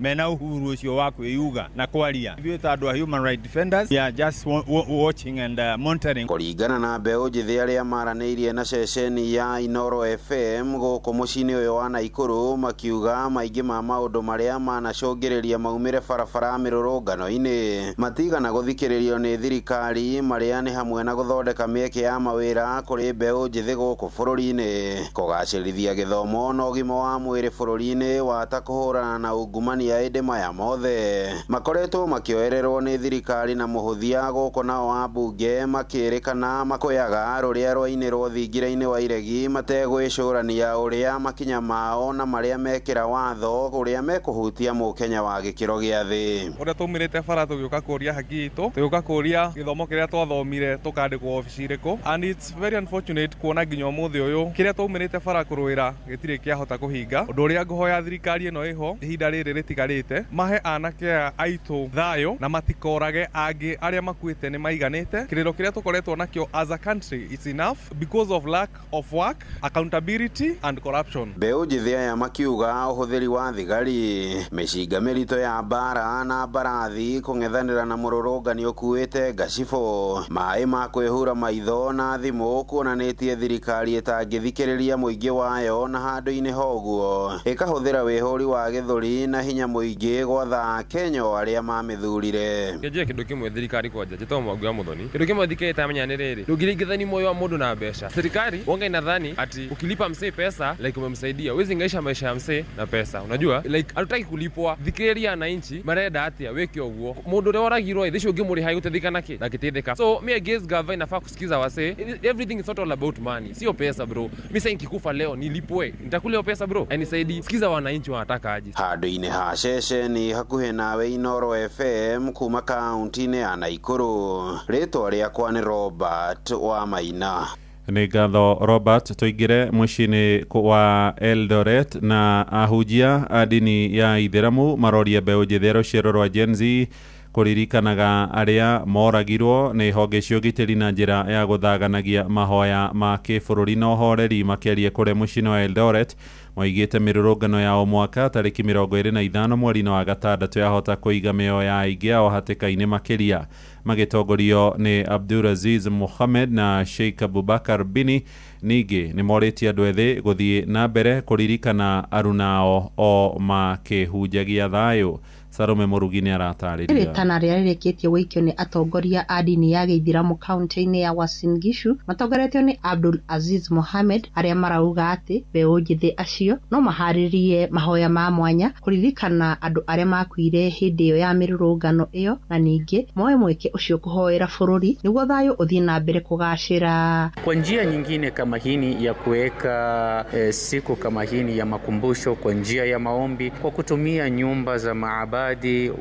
mena uhuru ũcio wa kwĩyuga na kwaria. Ithuĩ ta andũ a human rights defenders, we are just watching and monitoring. Kũringana na mbeũ njĩthĩ arĩa maranĩirie na ceceni ya Inoro FM gũkũ mũciĩ-inĩ ũyũ wa Naikuru, makiuga maingĩ ma maũndũ marĩa manacũngĩrĩria maumĩre barabara mĩrũrũngano-inĩ matigana gũthikĩrĩrio nĩ thirikari, marĩa nĩ hamwe na gũthondeka mĩeke ya mawĩra kũrĩ mbeũ njĩthĩ gũkũ bũrũri-inĩ, kũgacĩrithia gĩthomo na ũgima wa mwĩrĩ bũrũri-inĩ, wata kũhũrana na ungumania. Ĩndĩ maya mothe makoretwo makĩoererwo nĩ thirikari na mũhũthia gũkũ, nao ambunge makĩrĩkana makoyaga rũrĩa rwainĩrwo thingira-inĩ wa iregi mategwĩcũrania ũrĩa makinya mao na marĩa mekĩra watho ũrĩa mekũhutia mũkenya wa gĩkĩro gĩa thĩ. Ũrĩa tũmĩrĩte bara tũgĩũka kũria haki itũ, tũgĩũka kũria gĩthomo kĩrĩa twathomire tũkandĩkwo obici irĩkũ, and it's very unfortunate kuona nginya ũmũthĩ ũyũ kĩrĩa tũmĩrĩte bara kũrũĩra gĩtirĩ kĩahota kũhinga. Ũndũ ũrĩa ngũhoya thirikari ĩno ĩho ihinda rĩrĩ rĩtigarĩte, mahe anake aya aitũ thayũ na matikorage angĩ arĩa makuĩte nĩ maiganĩte. Kĩrĩro kĩrĩa tũkoretwo nakĩo as a country is enough because of lack of work, accountability and corruption. Mbeũ njĩthĩ aya makiuga ũhũthĩri wa thigari, mĩcinga mĩritũ ya mbara na mbarathi kũng'ethanĩra na mũrũrũngani ũkuĩte ngacibũ, maĩ ma kwĩhura maitho na thimũ kuonanĩtie thirikari ĩtangĩthikĩrĩria mũingĩ wayo, na handũ-inĩ hoguo ĩkahũthĩra wĩhũri wa gĩthũri na hinya mũingĩ gwatha Akenya o arĩa mamĩthurire. Kĩnjie kĩndũ kĩmwe thirikari kwanja njĩtagwo Mwangi wa Muthoni. Kĩndũ kĩmwe thirikari ĩtamenya nĩ rĩrĩ, ndũngĩringithania muoyo wa mũndũ na mbeca. Serikali wonga inadhani ati ukilipa msee pesa like umemsaidia, huwezi ingaisha maisha ya msee na pesa. Unajua like hatutaki kulipwa. Thikĩrĩria ananchi marenda atia wĩke ũguo. Mũndũ ũrĩa woragirwo ĩ, ũcio ũngĩmũrĩha gũteithĩka nakĩ? Ndangĩteithĩka. So me against gava inafaa kusikiza wasee. Everything is not all about money. Sio pesa bro. Mimi sasa nikikufa leo nilipwe, nitakula hiyo pesa bro? Anisaidii. Sikiza wananchi wanataka aje. Handũ-inĩ ha ceceni hakuhĩ nawe Inoro FM kuma kaunti-inĩ ya Naikuru, rĩtwa rĩakwa nĩ Robert wa Maina. Nĩ ngatho Robert. Tũingĩre mũciĩ-inĩ wa Eldoret na ahunjia a ndini ya Ithĩramu maroria mbeũ njĩthĩ rũciaro rwa Gen Z kũririkanaga arĩa moragirwo nĩ honge cia ũgitĩri na njĩra ya gũthaganagia mahoya ma kĩbũrũri na ũhoreri. Makĩaria kũrĩa mũciĩ-inĩ wa Eldoret moigĩte mĩrũrũngano ya o mwaka tarĩki 25 mweri-inĩ wa gatandatũ yahota kũiga mĩoyo ya aingĩ ao hatĩka-inĩ makĩria. Magĩtongorio nĩ Abdulaziz Mohamed na Sheikh Abubakar Bini, ningĩ nĩ morĩtie andũ ethĩ gũthiĩ na mbere kũririkana arunao o makĩhunjagia thayũ. Salome Murugi nĩ aratarĩria. Rĩtana rĩrĩa rĩrĩkĩtie gũikio nĩ atongoria a ndini ya gĩithĩramu kaunti-inĩ ya Uasin Gishu matongoretio nĩ Abdul Aziz Mohamed, arĩa marauga atĩ mbeũ njĩthĩ acio no maharĩrie mahoya ma mwanya kũririkana andũ arĩa makuire hĩndĩ ĩyo ya mĩrũrũngano ĩyo, na ningĩ moe mweke ũcio kũhoera bũrũri nĩguo thayũ ũthiĩ na mbere kũgacĩra. Kwa njia nyingine kama hini ya kuweka siku kama hini ya makumbusho kwa njia ya maombi, kwa kutumia nyumba za maabadi,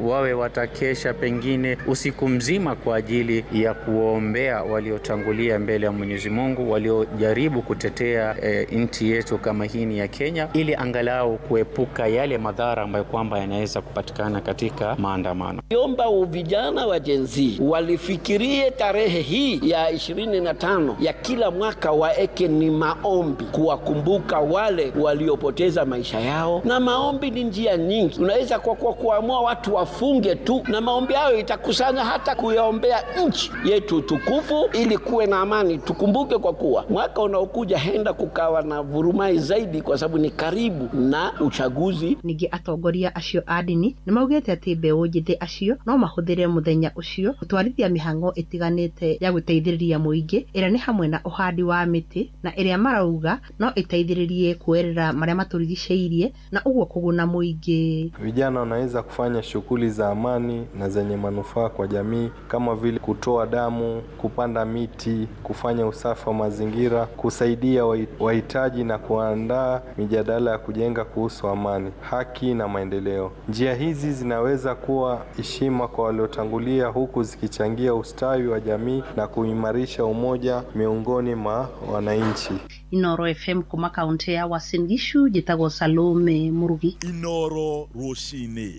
wawe watakesha pengine usiku mzima kwa ajili ya kuombea waliotangulia mbele ya Mwenyezi Mungu, waliojaribu kutetea nchi yetu kama hii ya Kenya, ili angalau kuepuka yale madhara ambayo kwamba yanaweza kupatikana katika maandamano. Omba vijana wa Gen Z walifikirie tarehe hii ya 25 ya kila mwaka waeke ni maombi kuwakumbuka wale waliopoteza maisha yao. Na maombi ni njia nyingi, unaweza kwa kuamua watu wafunge tu, na maombi hayo itakusanya hata kuyaombea nchi yetu tukufu ili kuwe na amani. Tukumbuke kwa kuwa mwaka unaokuja henda kukawa na vurumai zaidi, kwa sababu ni karibu na uchaguzi. Ningĩ atongoria acio a ndini nĩ maugĩte atĩ mbeũ njĩthĩ acio no mahũthĩre mũthenya ũcio gũtwarithia mĩhang'o ĩtiganĩte ya gũteithĩrĩria mũingĩ, ĩrĩa nĩ hamwe na ũhandi wa mĩtĩ, na ĩrĩa marauga no ĩteithĩrĩrie kuerera marĩa matũrigicĩirie na ũguo kũguna mũingĩ. Vijana wanaweza kufanya shughuli za amani na zenye manufaa kwa jamii kama vile kutoa damu, kupanda miti, kufanya usafi wa mazingira, kusaidia wahitaji na kuandaa mijadala ya kujenga kuhusu amani, haki na maendeleo. Njia hizi zinaweza kuwa heshima kwa waliotangulia, huku zikichangia ustawi wa jamii na kuimarisha umoja miongoni mwa wananchi. Inoro FM kuma kaunti ya Uasin Gishu, njĩtagwo Salome Murugi. Inoro Rũcinĩ.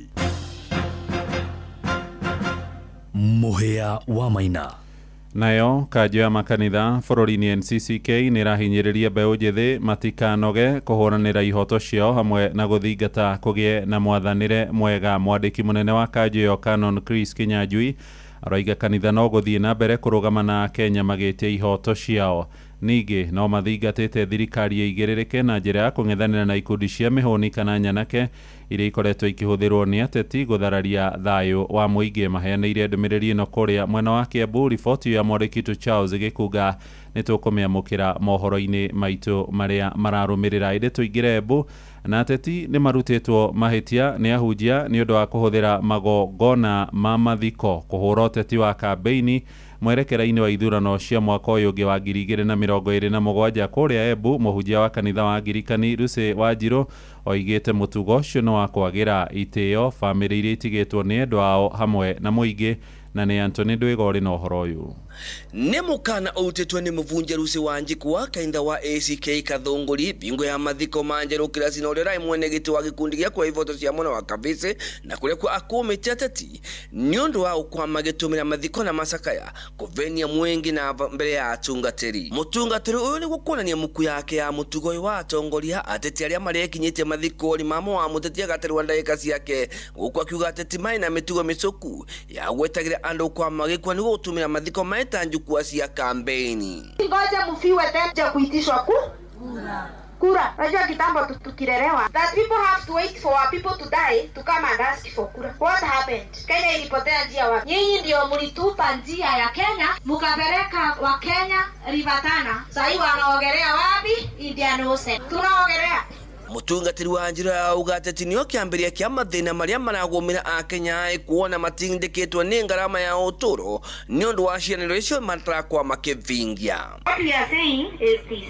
Mũhĩa wa Maina. Nayo kanjũ ya makanitha bũrũri-inĩ NCCK nĩ ĩrahinyĩrĩria mbeũ njĩthĩ matikanoge kũhũranĩra ihoto ciao hamwe na gũthingata kũgĩe na mwathanĩre mwega. Mwandĩki mũnene wa kanjũ ĩyo Canon Chris Kinyanjui aroiga kanitha no gũthiĩ na mbere kũrũgama na Kenya magĩtia ihoto ciao. Ningĩ no mathingatĩte thirikari ĩigĩrĩrĩke na njĩra ya kũng'ethanĩra na ikundi cia mĩhũni kana nyanake iria ikoretwo ikĩhũthĩrwo nĩ ateti gũthararia thayũ wa mũingĩ. Maheanĩire ndũmĩrĩri ĩno kũrĩa mwena wa Kiambu. Riboti ya mwandĩki witũ Charles Gĩkunga nĩ tũkũmĩamũkĩra mohoro-inĩ maitũ marĩa mararũmĩrĩra. Ĩndĩ tũingĩre Embu na ateti nĩ marutĩtwo mahĩtia nĩ ahunjia nĩ ũndũ wa kũhũthĩra magongona ma mathiko kũhũra ũteti wa kambĩini mwerekera-inĩ wa ithurano cia mwaka ũyũ ũngĩ wa 2027. Kũrĩa Embu mũhunjia wa kanitha wa Angirikani Lucy Wanjirũ oigĩte mũtugo ũcio nĩ wa kwagĩra itĩo bamĩrĩ iria itigĩtwo nĩ endwa ao hamwe na mũingĩ. Na nĩ Anthony Ndwiga ũrĩ na ũhoro ũyũ. Nĩ mũkana ũrutĩtwo nĩ mũbunje Lucy Wanjiku wa kaitha wa ACK Kathunguri bingo ya mathiko ma Njerũ Kirasi na ũrĩa ũraĩ mwene gĩtĩ wa gĩkundi gĩa kũrĩa ivoto cia mwena wa Kavisi na kũrĩa kwa akũmĩte ateti nĩ ũndũ wa gũkwama gĩtũmĩra mathiko na macakaya kũvenia mwingi na mbere ya atungatĩri. Mũtungatĩri ũyũ nĩguo kuonania muku yake ya mũtugo ũyũ wa atongoria ateti arĩa marekinyĩtie mathikori mamo wa mũteti agaterwa ndagĩka ciake gũkũ akiuga ateti marĩ na mĩtugo mĩcũku ya gwetagĩra andũ kwama gĩkua nĩguo gũtũmĩra mathiko maeta njukua cia kampeni. Ngoja mfiwe tena kuitishwa ku kura. Unajua kitambo tukilelewa that people have to wait for our people to die to come and ask for kura. What happened? Kenya ilipotea njia wapi? Nyinyi ndio mlitupa njia ya Kenya, mukapeleka wa Kenya River Tana. Sasa hivi wanaogelea wapi? Indian Ocean. Tunaogelea. Mũtungatĩri wa Njĩra auga ateti nĩo kĩambĩrĩria kĩa mathĩna marĩa maragũmĩra akenya kuona matindĩkĩtwo nĩ ngarama ya ũtũũro nĩ ũndũ wa cianĩro icio matarakwama kĩvingia. What we are saying is this.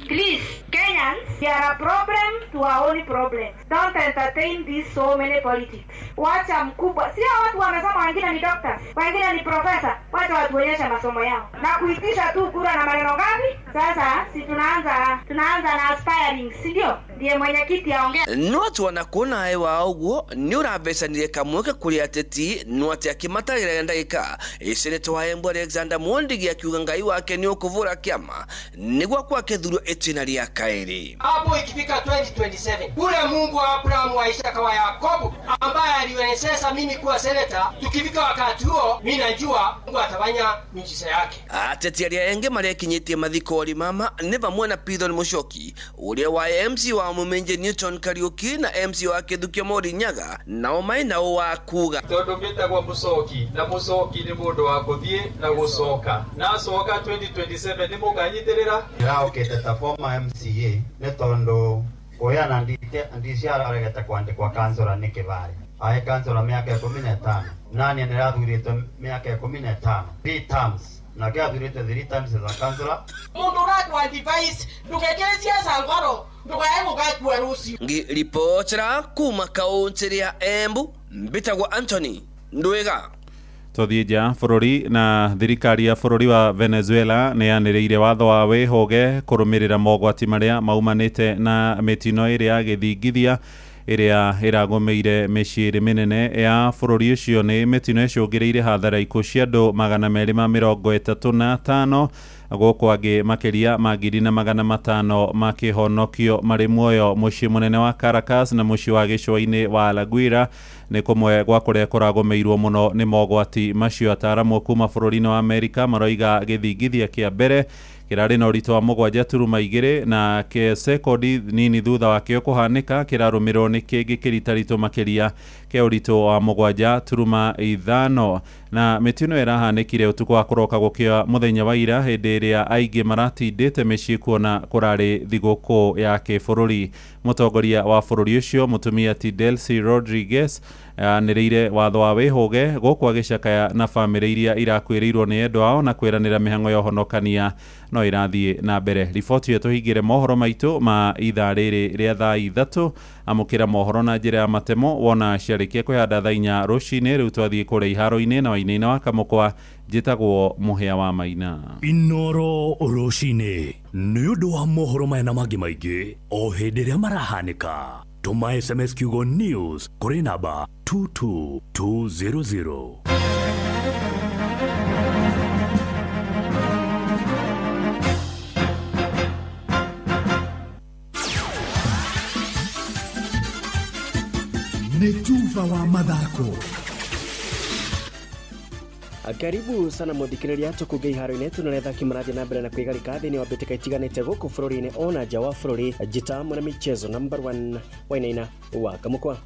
Please, Kenyans, we are a problem to our own problems. Don't entertain these so many politics. Wacha mkubwa. Sio watu wamesoma, wengine ni doctors, wengine ni professor. Wacha watuonyeshe masomo yao. Na kuitisha tu kura na maneno ngapi? Sasa si tunaanza na aspiring, si ndio? Ndiye mwenyekiti aongea. No tuona hewa uguo ni urabecanire kamweke kuri ateti no ati akimatarira ndagika. Senator wa Embu Alexander Mwondigi akiuga ngai wake ni ukuvura kiama niguo kwake thuro itina ria kairi. Hapo ikifika 2027 ule Mungu wa Abrahamu wa Isaka wa Yakobo ambaye aliwezesha mimi kuwa senator, tukifika wakati huo mimi najua Mungu atafanya miujiza yake. Ateti aria enge marekinyitie mathikori mama ni vamwe na Pithon Mushoki uria wa MC wa Mumenje Newton Kariuki na MC wa Kithukio Mori Nyaga nao mai nao wa kuga tondu mbitagwo Mucoki na Mucoki ni mundu wa kuthie na gucoka na acoka 2027 ni mukanyitirira ndiraukite ta former MCA ni tondu kuheana ndiciara aregete kwandikwa kansora ni kibari ae kansora miaka 15 nani nirathurĩtwo miaka 15 3 terms na gĩathurĩtwo 3 times as a councillor. Mundu urakwa advice ndugekĩre siasa ngoro ndugae gũgakua rũciũ. Ngiripotera kuma kaunti ya Embu mbitagwo Anthony Ndwiga. Tũthiĩ nja bũrũri na thirikari ya bũrũri wa Venezuela nĩ yanĩrĩire watho wa wĩhũge kũrũmĩrĩra mogwati marĩa maumanĩte na mĩtino ĩrĩa ya gĩthingithia ĩrĩa ĩragũmĩire mĩciĩ ĩrĩ mĩnene ya bũrũri ũcio. Nĩ mĩtino ĩcũngĩrĩire hathara ikuũ cia andũ 235 gũkũ angĩ makĩria ma 1,500 makĩhonokio marĩ muoyo. Mũciĩ mũnene wa Caracas na mũciĩ wa gĩcũa-inĩ wa La Guaira nĩ kũmwe gwa kũrĩa kũragũmĩirwo mũno nĩ mogwati macio. Ataaramu kuma bũrũri-inĩ wa Amerika maroiga gĩthingithia kĩa mbere kĩrarĩ na ũritũ wa 7.2 na sekondi nini thutha wakĩo kũhanĩka kĩrarũmĩrĩrwo nĩ kĩngĩ kĩritaritũ makĩria kĩa ũritũ wa 7.5. Na mĩtino ĩrahanĩkire ũtukũ wa kũroka gũkĩa mũthenya wa ira hĩndĩ ĩrĩa aingĩ maratindĩte mĩciĩ kuona kũrarĩ thigũkũ ya kĩbũrũri. Mũtongoria wa bũrũri ũcio mũtumia ti Delcy Rodriguez anĩrĩire watho wa wĩhũge gũkũ agĩcakaya na bamĩrĩ iria irakuĩrĩirwo nĩ endwa ao na kwĩranĩra mĩhang'o ya ũhonokania no ĩrathiĩ na mbere. Riboti ĩyo tũhingĩre mohoro maitũ ma ithaa rĩrĩ rĩa thaa 3. Amũkĩra mohoro na njĩra ya matemo wona ciarĩkia kwĩhanda thaa 4 rũcinĩ. Rĩu twathiĩ kũrĩa iharo-inĩ na wainĩinĩ wa Kamũkwa. Njĩtagwo Mũhĩa wa Maina. Inoro rũcinĩ nĩ ũndũ wa mohoro maya na mangĩ maingĩ o hĩndĩ ĩrĩa marahanĩka. Tũma SMS kiugo news kũrĩ namba 22200. Nĩ tuba wa mathako. Karibu sana muthikiriria, tukunge iharo-inĩ tunore athaki marathiĩ na mbere na kwĩgarika thĩinĩ wa mbĩtĩka itiganĩte gũkũ bũrũri-inĩ ona nja wa bũrũri. Njita mwana michezo number 1 Wainaina wa Kamukwa.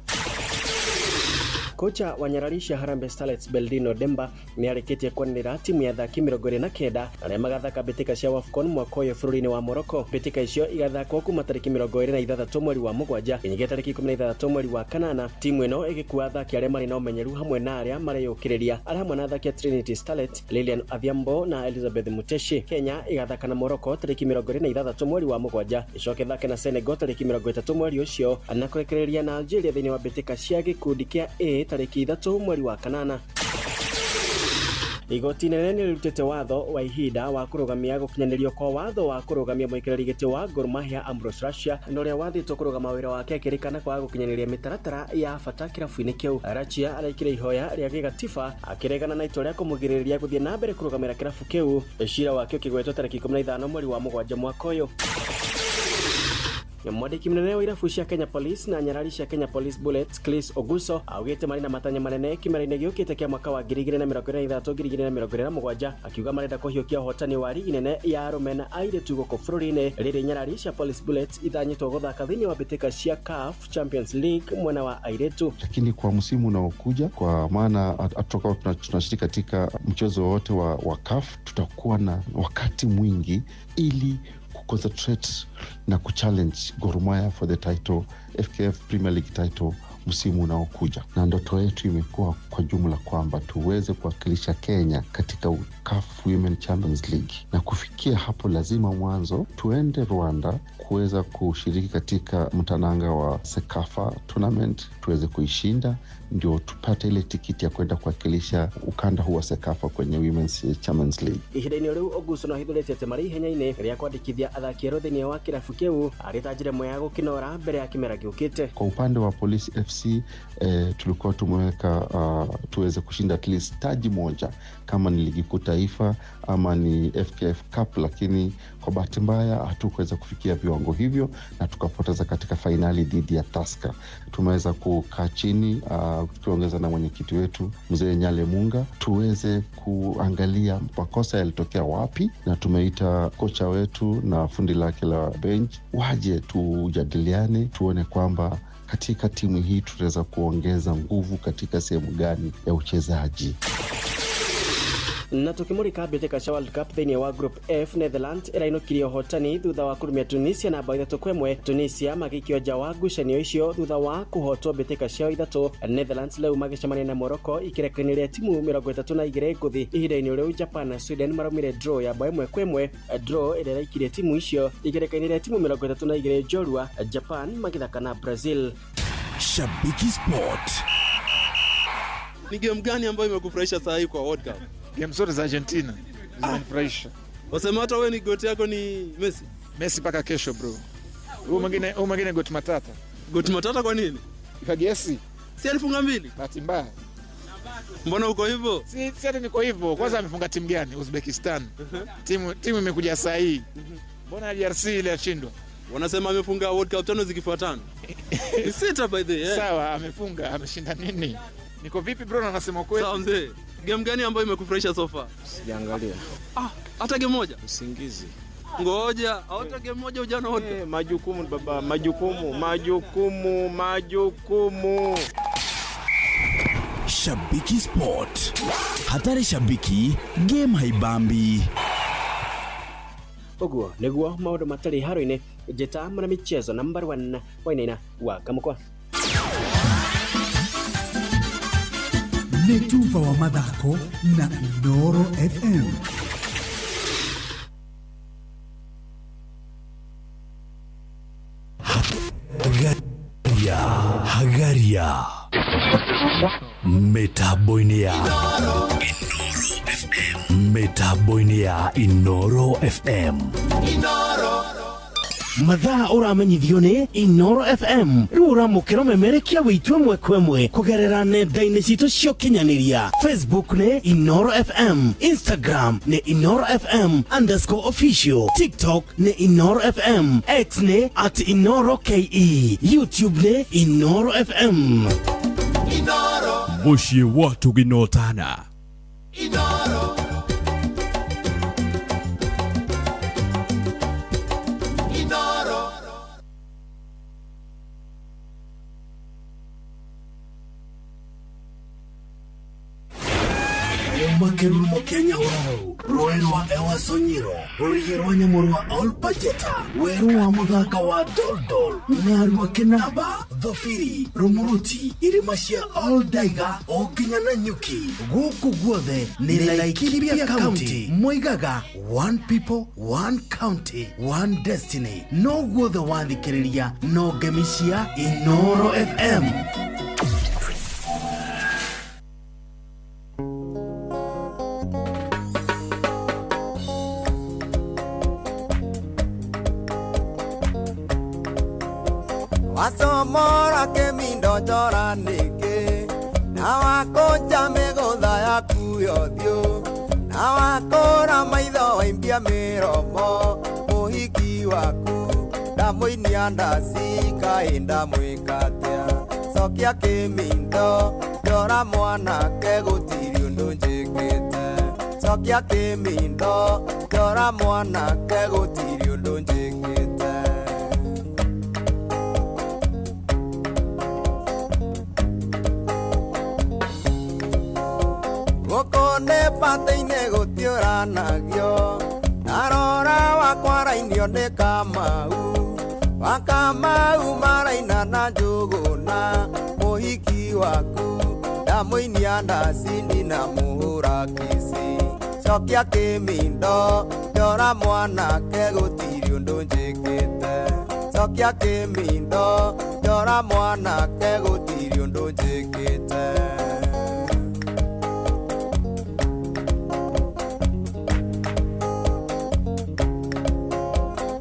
Kocha wa nyarari cia Harambee Starlets Beldino Demba nĩ arĩkĩtie kwanĩrĩra timu ya athaki 29 arĩa magathaka mbĩtĩka cia WAFCON mwaka ũyũ bũrũri-inĩ wa Morocco. Mbĩtĩka icio igathakwo kuma tarĩki 26 mweri wa mũgwanja nginyagia tarĩki 16 mweri wa kanana. Timu ĩno ĩgĩkua athaki arĩa marĩ na ũmenyeru hamwe na arĩa mareyũkĩrĩria, arĩa hamwe na athaki a Trinity Starlets Lilian Adhiambo na Elizabeth Muteshi. Kenya ĩgathaka na Morocco tarĩki 26 mweri wa mũgwanja, ĩcoke ĩthake na Senegal tarĩki 30 mweri ũcio, na kũrekereria na Algeria thĩinĩ wa mbĩtĩka cia gĩkundi kĩa A tarĩki 3 mweri wa kanana. Igoti inene nĩ rĩrutĩte watho wa ihinda wa kũrũgamia gũkinyanĩrio kwa watho wa kũrũgamia mũikarĩri gĩtĩ wa Gor Mahia Ambrose Racia, na ũrĩa wathĩtwo kũrũgama wĩra wake akĩrĩkana kwaga gũkinyanĩria mĩtaratara ya bata kĩrabu-inĩ kĩu. Racia araikire ihoya rĩa gĩgatiba akĩregana na itua rĩa kũmũgirĩrĩria gũthiĩ na mbere kũrũgamĩra kĩrabu kĩu. Cira wake ũkĩgwetwo tarĩki 15 mweri wa mũgwanja mwaka ũyũ. Mwandĩki mũnene wa irabu cia Kenya Police na nyarari cia Kenya Police Bullets Chris Oguso augĩte marĩ na matanya manene kĩmera-inĩ gĩũkĩte kĩa mwaka wa 2023 2027, akiuga marenda kũhiũkia ũhotani wa rigi nene ya arũme na airĩtu gũkũ bũrũri-inĩ. Rĩrĩ nyarari cia Police Bullets ithanyĩtwo gũthaka thĩinĩ wa mbĩtĩka cia CAF Champions League mwena wa airĩtu. Lakini kwa msimu unaokuja, kwa maana hatutakuwa tunashiriki katika mchezo wowote wa CAF, tutakuwa na wakati mwingi ili kuconcentrate na kuchallenge Gor Mahia for the title, FKF Premier League title msimu unaokuja, na ndoto yetu imekuwa kwa jumla kwamba tuweze kuwakilisha Kenya katika CAF Women Champions League, na kufikia hapo lazima mwanzo tuende Rwanda kuweza kushiriki katika mtananga wa CECAFA tournament, tuweze kuishinda ndio tupate ile tikiti ya kwenda kuwakilisha ukanda huu wa CECAFA kwenye Women's Champions League. Ihinda-inĩ rĩu Oguso no ahithũrĩte atĩ marĩ ihenya-inĩ rĩa kwandĩkithia athaki erũ thĩinĩ wa kĩrabu kĩu arĩ ta njĩra ĩmwe ya gũkĩnora mbere ya kĩmera gĩũkĩte. Kwa upande wa Police FC tulikuwa tumeweka tuweze kushinda at least taji moja kama ni ligi kuu taifa ama ni FKF Cup, lakini kwa bahati mbaya hatukuweza kufikia viwango hivyo na tukapoteza katika fainali dhidi ya Tusker. Tumeweza kukaa chini tukiongeza na mwenyekiti wetu mzee Nyale Munga tuweze kuangalia makosa yalitokea wapi, na tumeita kocha wetu na fundi lake la bench waje tujadiliane, tuone kwamba katika timu hii tutaweza kuongeza nguvu katika sehemu gani ya uchezaji. Na tukimurika mbĩtĩka cia World Cup thĩinĩ wa Group F, Netherlands ĩrainũkirie ũhotani thutha wa kũrumia Tunisia na bao 3-1. Tunisia magĩikio nja wa ngucanio icio thutha wa kũhotwo mbĩtĩka ciao ithatũ. Netherlands rĩu magĩcemania na Morocco ikĩrekanĩria rĩa timu 32 ngũthi. Ihinda-inĩ rĩu Japan na Sweden maraumire draw ya bao 1-1, draw ĩrĩa ĩraikirie timu icio ikĩrekanĩria rĩa timu 32 njorua, Japan magĩthaka na Brazil. Shabiki Sport. Ni game gani ambayo imekufurahisha saa hii kwa World Cup? Game zote za Argentina zimenifurahisha. Wasema hata wewe ni goat yako ni Messi. Messi mpaka kesho, bro. Huyu mwingine goat matata. Goat matata kwa nini? Kagesi. Si alifunga mbili? Bahati mbaya. Mbona uko hivyo? Si hata niko hivyo. Kwanza amefunga timu gani? Uzbekistan. Timu imekuja saa hii. Mbona DRC ile ashindwa? Wanasema amefunga World Cup tano zikifuatana. Ni sita by the way. Yeah. Sawa, amefunga, ameshinda nini? Niko vipi, bro, na nasema kweli? Sawa mzee. Game gani ambayo imekufurahisha so far? Sijaangalia. Ah, hata game moja? Usingizi. Ngoja, hata game moja ujana wote. Majukumu baba, majukumu, majukumu, majukumu. Shabiki Sport. Hatari shabiki, game haibambi. Ũguo nĩguo maũndũ matarĩ haro-inĩ. Njĩta mwana michezo number 1 Wainaina wa Kamukwa. Nĩ tuba wa mathako na Inooro FM. Hagaria, hagaria mĩtambo-inĩ ya mĩtambo-inĩ ya Inooro FM. Mathaa ũramenyithio nĩ Inoro FM. Rĩu ũramũkĩra ũmemerekia wĩitũ ĩmwe kwa ĩmwe kũgerera nenda-inĩ citũ cia ũkinyanĩria. Facebook nĩ Inoro FM, Instagram nĩ InoroFM_official, TikTok nĩ Inoro FM, X nĩ @InoroKE, YouTube nĩ Inoro FM. Mũciĩ wa ũtugi na ũtana. Kuma kĩrurumo kĩa Nyahururu, rũĩ rwa Ewaso Nyiro, rũrigi rwa nyamũ rwa Olpajeta, werũ wa mũthanga wa Doldol, ng'aru Kĩnamba, Thobiri, Rumuruti, irĩma cia Oldaiga o nginya Nanyuki. Gũkũ guothe nĩ Laikipia County. Moigaga one people, one county, one destiny. No guothe wathikĩrĩria no ngemi cia Inooro FM. Wasomora kĩmindo njora nĩkĩ na wakũnja mĩgũtha yaku yothiũ na wakũra maitho waimbia mĩromo mũhiki waku ndamũinia ndaci kaĩ ndamwĩkatia cokia kĩmindo njora mwanake gũtirĩ ũndũ njĩkĩte cokia kĩmindo njora mwanake gũtirĩ ũndũ njĩkĩte. Gũkũ nĩ batĩ-inĩ gũtiũranagio ndarora wakwa arainio nĩ Kamau wa Kamau maraina na Njũgũna mũhiki waku ndamũinia ndaci ndinamũhũra kici cokia kĩmindo njora mwanake gũtirĩ ũndũ njĩkĩte cokia kĩmindo njora mwanake gũtirĩ ũndũ njĩkĩte.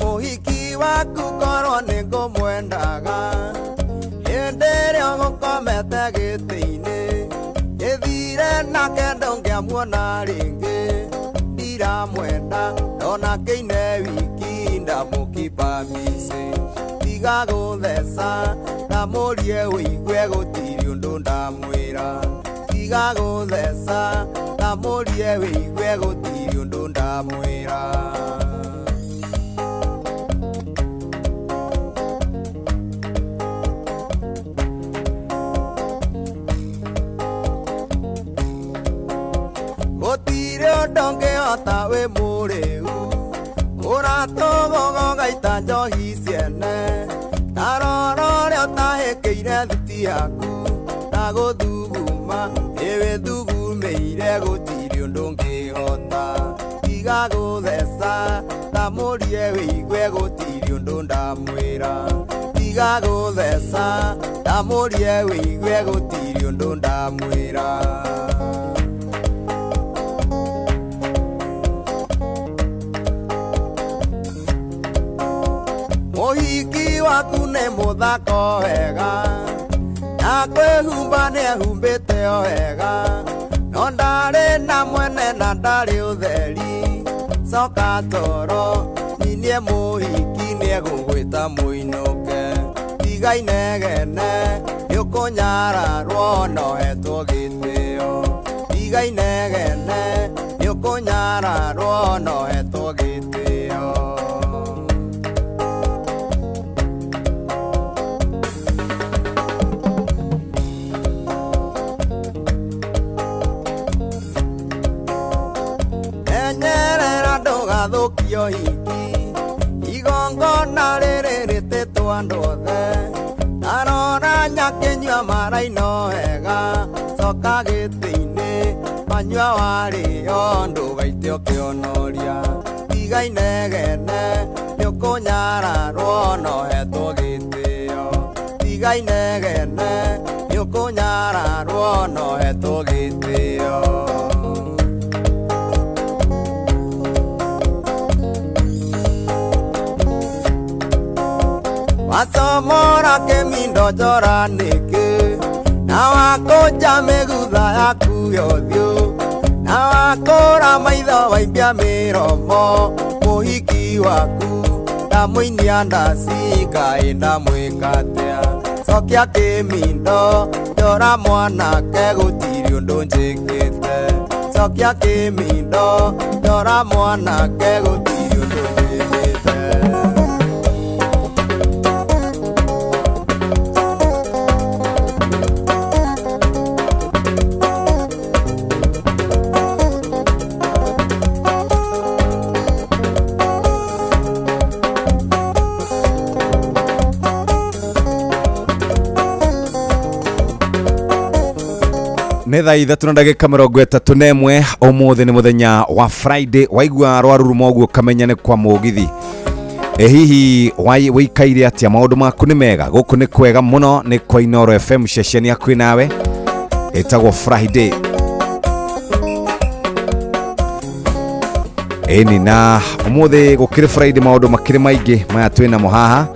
Mũhiki waku korwo nĩ ngũmwendaga hĩndĩ ĩrĩa ũgũkomete gĩtĩ-inĩ gĩthire nake ndũngĩamuona rĩngĩ ndiramwenda ndona kĩine wiki ndamũkipa mbici tiga gũtheca ndamũrie ũigue gũtirĩ ũndũ ndamwĩra tiga gũtheca ndamũrie ũigue gũtirĩ ũndũ ndamwĩra. Gũtirĩ ũndũ ũngĩhota wĩ mũrĩu ũratũgũgũgaita njohi ciene tarora ũrĩa ũtahĩkĩire thuti yaku na gũthuguma ĩwĩthugumĩire gũtirĩ ũndũ ũngĩhota tiga gũtheca ndamũrie ũigue gũtirĩ ũndũ ndamwĩra tiga gũtheca ndamũrie ũigue gũtirĩ ũndũ ndamwĩra. Mũhiki waku nĩ mũthako wega na kwĩhumba nĩehumbĩte o wega no ndarĩ na mwene na ndarĩ ũtheri coka toro nyinie mũhiki nĩegũgwĩta mũinũke tiga inegene nĩũkũnyararwo no hetwo gĩtĩo tiga inegene nĩũkũnyararwo no hetwo gĩtĩo. Enyerera ndũgathũkio hiki igongona rĩrĩ rĩtĩtwo andũ othe ndarora nyakĩnyua maraina wega coka gĩtĩ-inĩ manyua warĩo ndũgaite ũkĩonoria tiga inegene nĩũkũnyararwo no hetwo gĩtĩo tiga inegene nĩũkũnyararwo no hetwo gĩtĩo. Wasomora kĩmindo njora nĩkĩ na wakũnja mĩgutha yaku yothiũ na wakũra maitho waimbia mĩromo mũhiki waku ndamũinia ndaci kaĩ ndamwĩkatia Cokia kĩmindo ndora mwanake gũtirĩ ũndũ njĩkĩte. Cokia kĩmindo ndora mwanake gũtirĩ ũndũ njĩkĩte. Nĩ thaa 3 na ndagĩka 31. Ũmũthĩ nĩ mũthenya wa Friday. Waigua rwaruruma ũguo kamenya nĩ kwa mũgithi. Ĩ hihi wĩikaire atĩa? Maũndũ maku nĩ mega? Gũkũ nĩ kwega mũno, nĩ kwa Inoro FM, ceceni yaku nawe ĩtagwo Friday. Ĩni na ũmũthĩ gũkĩrĩ Friday, maũndũ makĩrĩ maingĩ maya twĩ namo haha,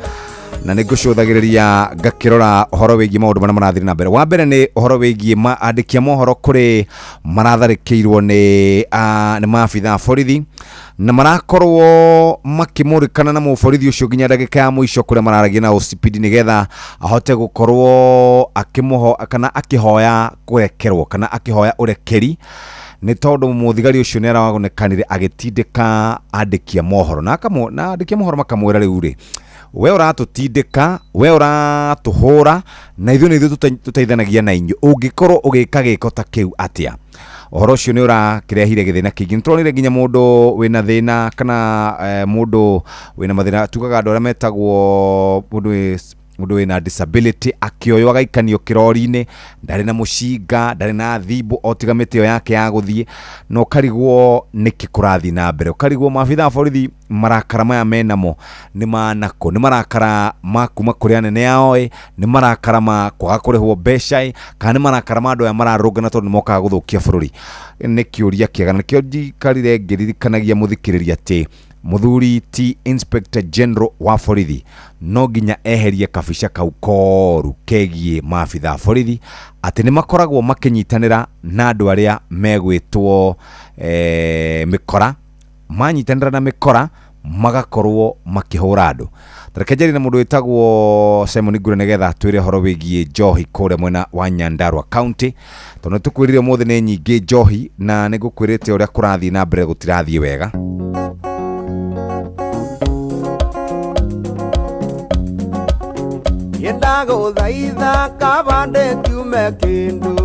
na nĩ ngũcũthagĩrĩria ngakĩrora ũhoro wĩgiĩ maũndũ marĩa marathiĩ na mbere. Wa mbere nĩ ũhoro wĩgiĩ andĩki a mohoro kũrĩ maratharĩkĩirwo nĩ maabitha a borithi, na marakorwo makĩmũrĩkana na mũborithi ũcio nginya ndagĩka ya mũico, kũrĩa mararagia na OCPD nĩgetha ahote gũkorwo akĩmũho kana akĩhoya kũrekerwo kana akĩhoya ũrekeri, nĩ tondũ mũthigari ũcio nĩ araonekanire agĩtindĩka andĩki a mohoro, na andĩki a mohoro makamwĩra, rĩu rĩ, we ũratũtindĩka, we ũratũhũra, na ithuĩ nĩ ithuĩ tũteithanagia na inyuĩ, ũngĩkorwo ũgĩka gĩko ta kĩu atĩa? Ũhoro ũcio nĩ ũrakĩrehire gĩthĩna kĩingĩ. Nĩ tũronire nginya mũndũ wĩna thĩna kana mũndũ wĩna mathĩna, tugaga andũ arĩa metagwo mũndũ wĩna disability, akĩoywo agaikanio kĩrori-inĩ, ndarĩ na mũcinga, ndarĩ na thimbo, o tiga mĩtĩ ĩyo yake ya gũthiĩ, na ũkarigwo nĩkĩ kũrathiĩ na mbere. Ũkarigwo maabitha a borithi marakara maya menamo nĩ manakũ? Nĩ marakara ma kuma kũrĩ anene ao ĩ? Nĩ marakara ma kwaga kũrĩhwo mbeca ĩ? Kana nĩ marakara ma andũ aya mararũngana tondũ nĩ mokaga gũthũkia bũrũri? Nĩ kĩũria kĩega, na nĩkĩo njikarire ngĩririkanagia mũthikĩrĩria atĩ mũthuri ti Inspector General wa borithi no nginya eherie kabica kau koru kegiĩ maabitha a borithi, atĩ nĩ makoragwo makĩnyitanĩra na andũ arĩa megwĩtwo mĩkora. Manyitanĩra na mĩkora magakorwo makĩhũra andũ. Tareke njarie na mũndũ wĩtagwo Simon Ngure nĩgetha twĩre ũhoro wĩgiĩ njohi kũrĩa mwena wa Nyandarua County, tondũ nĩ tũkwĩrire ũmũthĩ nĩ nyingĩ njohi, na nĩ ngũkwĩrĩte ũrĩa kũrathiĩ na mbere gũtirathiĩ wega. Ndagũthaitha kaba ndĩkiume kĩndũ,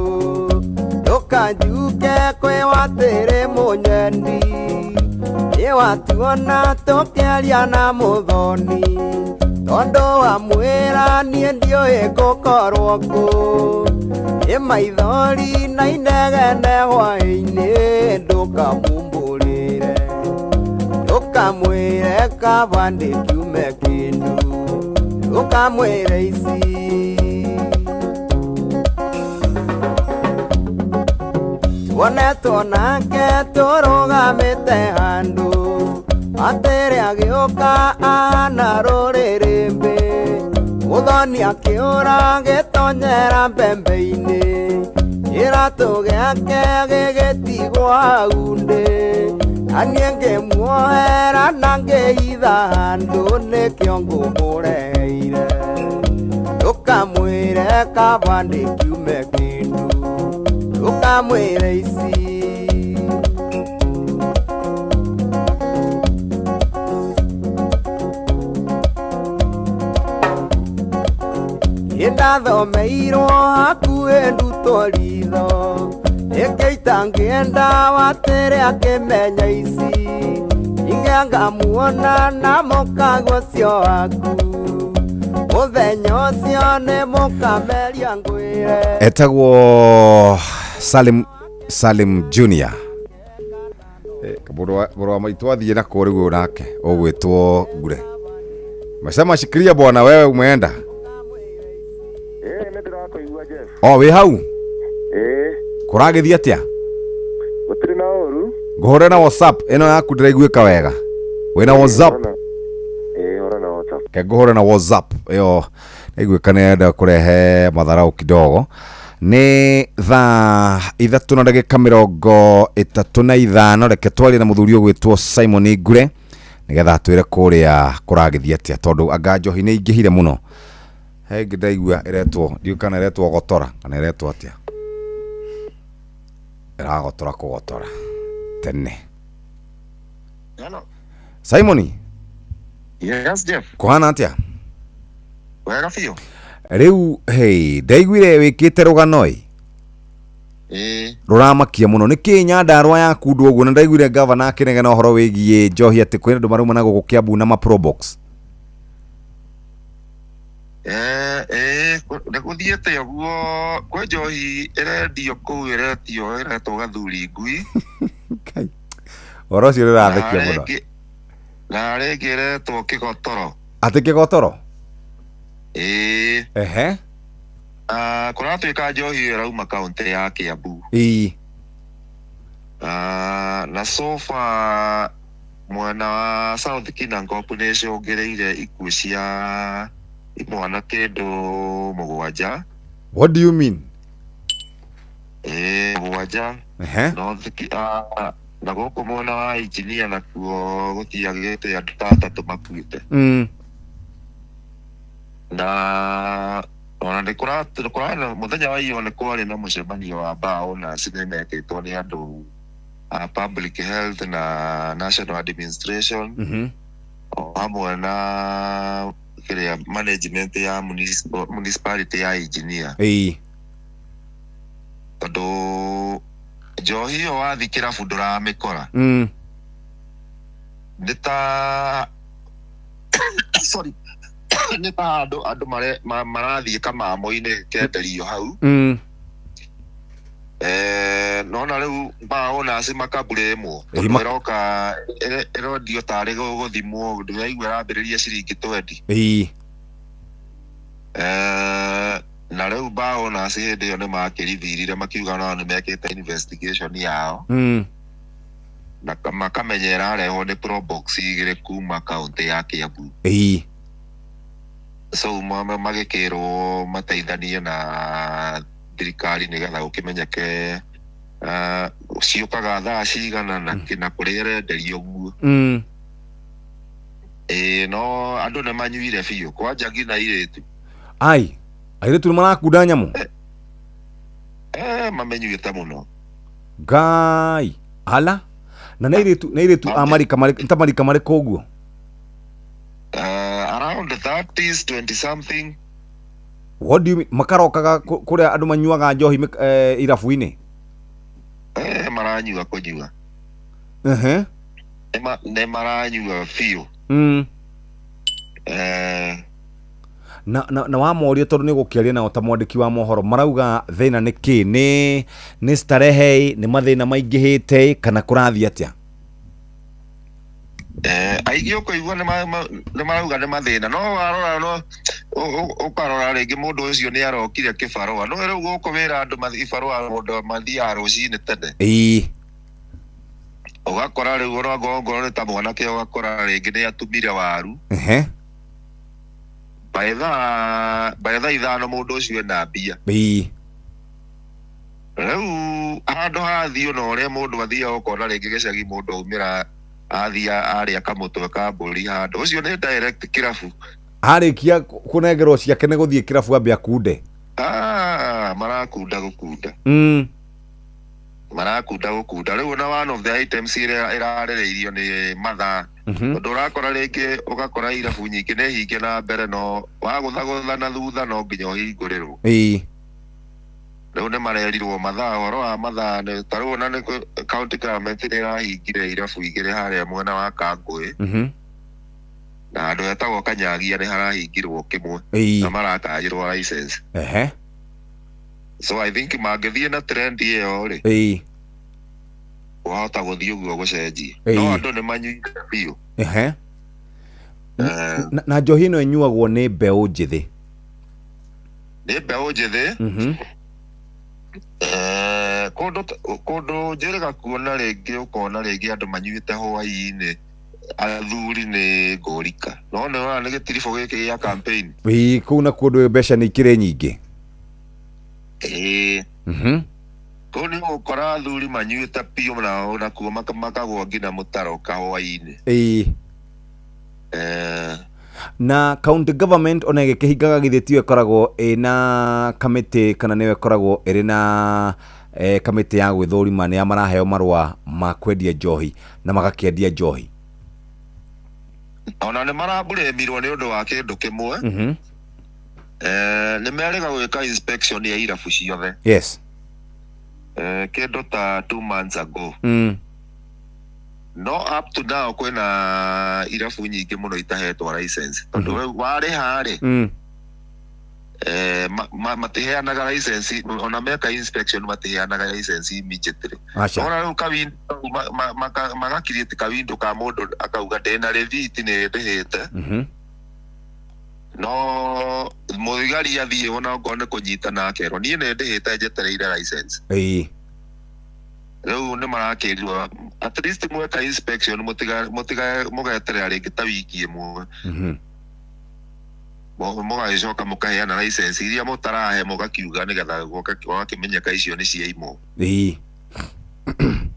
ndũkanjuke kwĩ watĩrĩ mũnyendi. Nĩ watuona tũkĩaria na mũthoni, tondũ wamwĩra niĩ ndiũĩ ngũkorwo kũ. Nĩ maithori na inegene hwaĩ-inĩ, ndũkamumbũrĩre, ndũkamwĩre kaba ndĩkiume kĩndũ, ndũkamwĩre ici. Tuonetwo nake tũrũgamĩte handũ, atĩrĩ agĩũka ahana rũrĩrĩmbĩ. Mũthoni akĩũra agĩtonyera mbembe-inĩ, kĩratũ gĩake gĩgĩtigwo hau ndĩ. Na niĩ ngĩmuohera na ngĩhitha handũ, nĩkĩo ngũmũreheire. Ndũkamwĩre kaba ndĩkiume kĩndũ, ndũkamwĩre ici. Ndathomeirwo hakuhĩ ndutwo ritho, nĩkĩo itangĩenda watĩrĩ akĩmenya ici. Ingĩangamuona na mũkago ũcio waku, mũthenya ũcio nĩ mũkameria ngwĩre. Etagwo Salim Junior. Mũrũ wa maitũ athiĩ na kũũ rĩu nake ũgwĩtwo Ngure. Mesema shikilia bwana, wewe umeenda. O wĩ hau? Kũragĩthiĩ atĩa? Gũtirĩ na ũru. Ngũhũre na WhatsApp ĩno yaku ndĩraiguĩka wega. Wĩna WhatsApp? Ĩĩ, hũra na WhatsApp. Ke ngũhũre na WhatsApp ĩyo naiguĩka nĩ kũrehe matharau kidogo. Nĩ thaa 3 na ndagĩka 35. Reke twarie na mũthuri ũgwĩtwo Simon Ngure nĩgetha atwĩre kũrĩa kũragĩthiĩ atĩa, tondũ anga njohi nĩ ingĩhire mũno. He ĩngĩ ndaigua ĩretwo, ndiũĩ kana ĩretwo gotora kana ĩretwo atĩa. Ĩragotora kũgotora tene. Hello. Simoni. Yes, Jeff. Kũhana atĩa? Wega biũ. Rĩu hey, ndaiguire wĩkĩte rũgano ĩ. Ĩĩ. Rũramakia mũno. Nĩkĩ Nyandarua yakundwo ũguo? Na ndaiguire gavana akĩnegena ũhoro wĩgiĩ njohi atĩ kwĩna andũ marauma na gũkũ Kiambu na ma Probox. Ĩĩ, nĩ gũthiĩte ũguo, kwĩ njohi ĩrendio kũu ĩretio ĩretwo gathuri ngui. Ũhoro ũcio nĩũrathekia mũno. Na rĩngĩ ĩretwo kĩgotoro. Atĩ kĩgotoro? Ĩĩ. Ehe. Kũratuĩka njohi ĩyo ĩrauma kaũntĩ ya Kiambu. Ĩĩ. Na so far mwena wa South Kinangop nĩ ĩcũngĩrĩire ikuũ cia imwana kĩndũ 7. What do you mean? Ĩĩ, 7. Ehe. North na gũkũ mwena wa Engineer nakuo gũtiagĩte andũ ta 3 makuĩte. Na ona nĩ kũrarĩ mũthenya wa iyo nĩ kwarĩ na mũcemanio wa mbaũ na cinema ĩkĩtwo nĩ andũ a public health na national administration o hamwe na kĩrĩa management ya municipality ya Engineer. Ĩĩ. Tondũ njohi ĩyo wathiĩ kĩrabu ndũramĩkora. Nĩ ta sorry, nĩ ta handũ andũ marathiĩ kamamo-inĩ kenderio hau. Nona rĩu mbaũ naci makaburĩmwo. Tondũ ĩroka, ĩrondio tarĩ gũthimwo, ndĩraigua ĩrambĩrĩria ciringi 20. Ĩĩ. Na rĩu mbaũ naci hĩndĩ ĩyo nĩmakĩrithirire makiuga no nĩmekĩte investigation yao. Na makamenya ĩrarehwo nĩ Probox 2 kuma kaũntĩ ya Kiambu. Ĩĩ. So magĩkĩrwo mateithanie na thirikari nĩgetha gũkĩmenyeke ciũkaga thaa cigana na na kũrĩa ĩrenderio ũguo. Ĩĩ, no andũ nĩmanyuire biũ kwanja nginya airĩtu. Ai, airĩtu nĩmarakunda nyamũ? Mamenyuĩte mũno. Ngai, ala. Na nĩ airĩtu, nĩ airĩtu a marika marĩkũ, ta marika marĩkũ ũguo? Around 30s, 20 something. What do you mean? Makarokaga kũrĩa andũ manyuaga njohi irabu-inĩ? Maranyua kũnyua. Ehe. Nĩ maranyua biũ. Na wamoria tondũ nĩ gũkĩaria nao ta mwandĩki wa mohoro, marauga thĩna nĩ kĩ? Nĩ starehe, nĩ mathĩna maingĩhĩte kana kũrathiĩ atĩa? Aingĩ ũkũigua nĩ marauga nĩ mathĩna, no warora no ũkarora rĩngĩ mũndũ ũcio nĩ arokire kĩbarũa. No rĩu gũkũ wĩra andũ ibarũa mũndũ mathiaga rũcinĩ tene. Ĩĩ. Ũgakora rĩu ona ngorwo nĩ ta mwanake ũgakora rĩngĩ nĩ atumire waru. Ehe. By thaa 5 mũndũ ũcio ena mbia. Ĩĩ. Rĩu handũ hathiĩ ona ũrĩa mũndũ athiaga ũkona rĩngĩ gĩcagi mũndũ aumĩra athiĩ arĩa kamũtwe ka mbũri handũ. Ũcio nĩ direct kĩrabu. Arĩkia kũnengerwo ciake nĩ gũthiĩ kĩrabu ambe akunde. Marakunda gũkunda. Marakunda gũkunda. Rĩu ona one of the items ĩrĩa ĩrarĩrĩirio nĩ mathaa. Tondũ ũrakora rĩngĩ ũgakora irabu nyingĩ nĩ hinge na mbere no wagũthagũtha na thutha no nginya ũhingũrĩrwo. Ĩĩ. Rĩu nĩ marerirwo mathaa, ũhoro wa mathaa nĩ ta rĩu ona nĩ county government nĩ ĩrahingire irabu 2 harĩa mwena wa Kangũĩ. Na handũ hetagwo Kanyagia nĩ harahingirwo kĩmwe. Ĩĩ. Na marakanjĩrwo license. Ehe. So I think mangĩthiĩ na trend ĩyo rĩ. Ĩĩ. Wahota gũthiĩ ũguo gũcenjia. Ĩĩ. No andũ nĩ manyuire biũ. Ehe. Na njohi ĩno ĩnyuagwo nĩ mbeũ njĩthĩ. Nĩ mbeũ njĩthĩ. Kũndũ njĩrĩga kuona rĩngĩ ũkona rĩngĩ andũ manyuĩte hwaĩ-inĩ athuri nĩ ngũrika. No nĩ ũrona nĩ gĩtiribũ gĩkĩ gĩa campaign. Ĩĩ, kũu nakuo ndũĩ mbeca nĩ ikĩrĩ nyingĩ. Ĩĩ. Kũu nĩ ũgũkora athuri manyuĩte biũ nao nakuo makagũa nginya mũtaro kahwaĩ-inĩ. Ĩĩ. Na county government ona ĩgĩkĩhingaga githĩ tiyo ĩkoragwo ĩna kamĩtĩ kana nĩyo ĩkoragwo ĩrĩ na kamĩtĩ ya gwĩthũrima nĩa maraheo marũa ma kwendia njohi na magakĩendia njohi? Ona nĩ maramburemirwo nĩ ũndũ wa kĩndũ kĩmwe. Nĩ merĩga gwĩka inspection ya irabu ciothe. Kĩndũ ta 2 months ago. No up to now kwĩna irabu nyingĩ mũno itahetwo license, tondũ rĩu warĩha rĩ, matiheanaga license. Ona meka inspection matiheanaga license immediately. Aca. Ona rĩu kawindo magakiriĩti kawindo ka mũndũ akauga ndĩna rĩthiti nĩ ndĩhĩte, no mũthigari athiĩ ona okorwo nĩ kũnyita na akerwo niĩ nĩ ndĩhĩte njetereire license. Rĩu nĩ marakĩrirwo at least mweka inspection mũtiga mũtiga mũgeterera rĩngĩ ta wiki ĩmwe, mũgagĩcoka mũkaheana license iria mũtarahe mũgakiuga nĩgetha gũgakĩmenyeka icio nĩ cia imwe,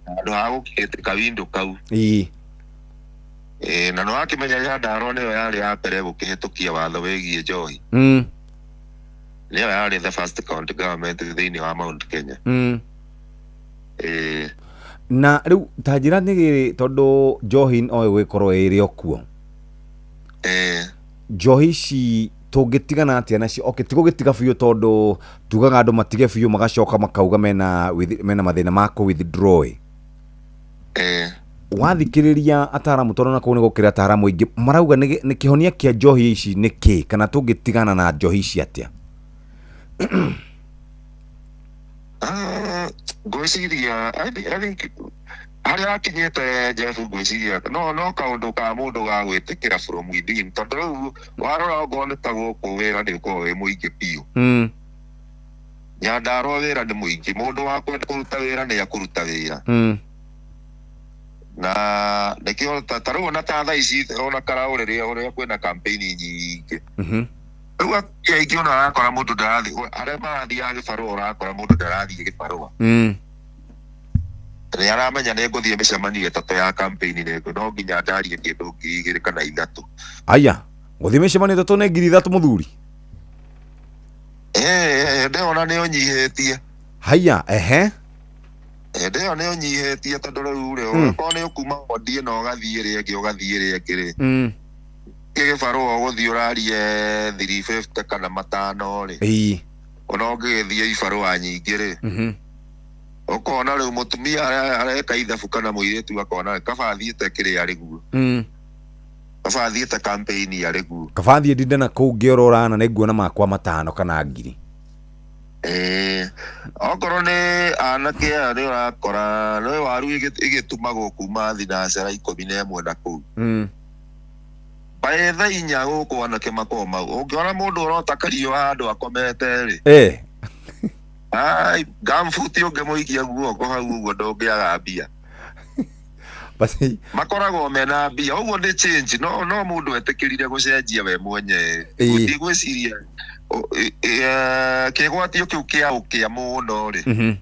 handũ ha gũkĩte kawindo kau. Ĩ, na nĩ wakĩmenya Nyandarua nĩyo yarĩ ya mbere gũkĩhĩtũkia watho wĩgiĩ njohi. Nĩyo yarĩ the first county government thĩinĩ wa Mount Kenya. Ĩ. Na rĩu ta njĩra nĩ rĩrĩ, tondũ njohi no ĩgũgĩkorwo ĩrĩ o kuo, njohi ici tũngĩtigana atĩa nacio? Okay, ti gũgĩtiga biũ, tondũ tugaga andũ matige biũ magacoka makauga mena mathĩna ma kũ withdraw. Wathikĩrĩria ataramu, tondũ na kũu nĩ gũkĩrĩ ataramu aingĩ marauga nĩ kĩhonia kĩa njohi ici nĩ kĩ, kana tũngĩtigana na njohi ici atĩa? Ah, ngwĩciria I think harĩa akinyĩte Jeff, ngwĩciria no kaũndũ ka mũndũ ga gwĩtĩkĩra from within, tondũ rĩu warora okorwo nĩ ta gũkũ wĩra nĩ ũkoragwo wĩ mũingĩ biũ. Nyandarua wĩra nĩ mũingĩ, mũndũ wa kwenda kũruta wĩra nĩ akũruta wĩra. Na nĩkĩo ta rĩu ona ta thaa ici ona karaũ rĩrĩa ũrĩa kwĩna campaign nyingĩ, rĩu atumia aingĩ ona ũrakora mũndũ ndarathiĩ, arĩa marathiaga gĩbarũa ũrakora mũndũ ndarathiĩ gĩbarũa. Nĩ aramenya nĩ ngũthiĩ mĩcemanio 3 ya campaign, nĩ no nginya ndarie kĩndũ 2,000 kana 3,000. Aya, gũthiĩ mĩcemanio 3 nĩ 3,000 mũthuri? Ndĩona nĩ ũnyihĩtie. Haya, ehe. Hĩndĩ ĩyo nĩ ũnyihĩtie, tondũ rĩu rĩ, ũgakorwo nĩ ũkuma wondi ĩno ũgathiĩ ĩrĩa ĩngĩ, ũgathiĩ ĩrĩa ĩngĩ rĩ, gĩbarũa ũgũthiĩ ũrarie 350 kana 500 rĩ, ona ũngĩgĩthiĩ ibarũa nyingĩ rĩ, ũkona rĩu mũtumia areka ithabu kana mũirĩtu akona kaba athiĩte kĩrĩa arĩguo, kaba athiĩte campaign arĩguo. Kaba thiĩ ndinde na kũu ngĩorora na nĩnguona makwa 5 kana 1,000. Ĩĩ, okorwo nĩ anake aya nĩ ũrakora nĩ waru ĩgĩtumagwo kuma thinacara 11 na kũu by thaa 4 gũkũ anake makoragwo mau. Ũngĩona mũndũ ũrota kario handũ akomete rĩ, ai gambuti ũngĩmũikia guoko hau ũguo ndũngĩaga mbia. Basi. Makoragwo mena mbia ũguo nĩ change, no mũndũ etĩkĩrire gũcenjia we mwenye. Gũthiĩ gwĩciria kĩgwatio kĩu kĩa ũkĩa mũno rĩ,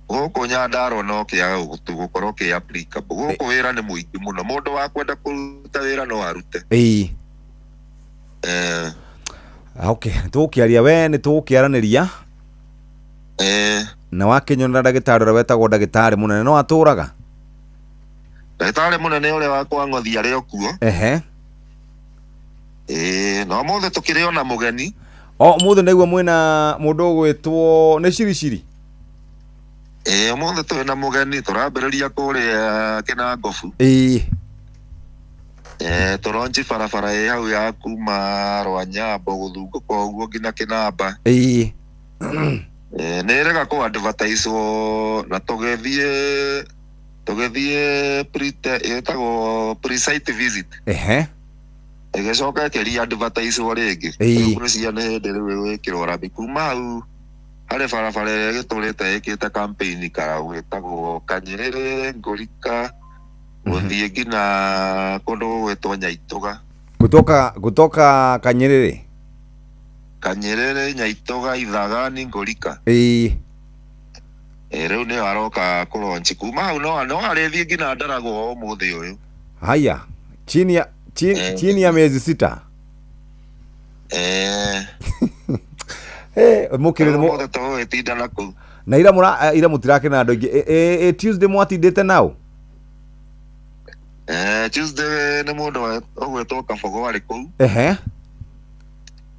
gũkũ Nyandarua no kĩaga gũkorwo kĩ applicable. Gũkũ wĩra nĩ mũingĩ mũno, mũndũ wa kwenda kũruta wĩra no arute. Okay, tũgũkĩaria we nĩ tũgũkĩaranĩria. Na wakĩnyonera ndagĩtarĩ ũrĩa wetagwo ndagĩtarĩ mũnene no atũraga? Ndagĩtarĩ mũnene ũrĩa wa kwa Ng'othi arĩ o kuo. Ĩĩ, na ũmũthĩ tũkĩrĩ ona mũgeni. O ũmũthĩ ndaigua mwĩna mũndũ ũgwĩtwo nĩ Ciriciri. Ĩĩ, ũmũthĩ twĩna mũgeni, tũrambĩrĩria kũrĩa Kĩnangobu. Tũronji barabara ĩ hau ya kuma Rwanyambo gũthungũka ũguo nginya Kĩnamba. Nĩ ĩrega kũ advertisewo na tũgĩthiĩ ĩtagwo pre-site visit. Ĩgĩcoka ĩkĩri advertisewo rĩngĩ. Rĩu ngwĩciria nĩ hĩndĩ rĩu ĩgwĩkĩrwo rami kuma hau harĩ barabara ĩrĩa ĩgĩtũrĩte ĩkĩte campaign karau ĩtagwo Kanyerere Ngũrika gũthiĩ nginya kũndũ gũgwĩtwo Nyaitũga. Kutoka Kanyerere. Kanyerere, Nyaitũga, Ithagani, Ngũrika. Ĩ, rĩu nĩyo aroka kũronchi kuma hau no arĩthiĩ nginya Ndaragwo ũmũthĩ ũyũ. Haya, chini ya chini ya miezi 6. Eh. Eh, mũkĩrĩ nĩ Mũthĩ tũgũgĩtinda na kũu. Na ira mũra ira mũtirakĩna andũ aingĩ. Ĩ Tuesday mwatindĩte nao? Eh, Tuesday nĩ mũndũ ũgwĩtwo Kabogo arĩ kũu. Ehe.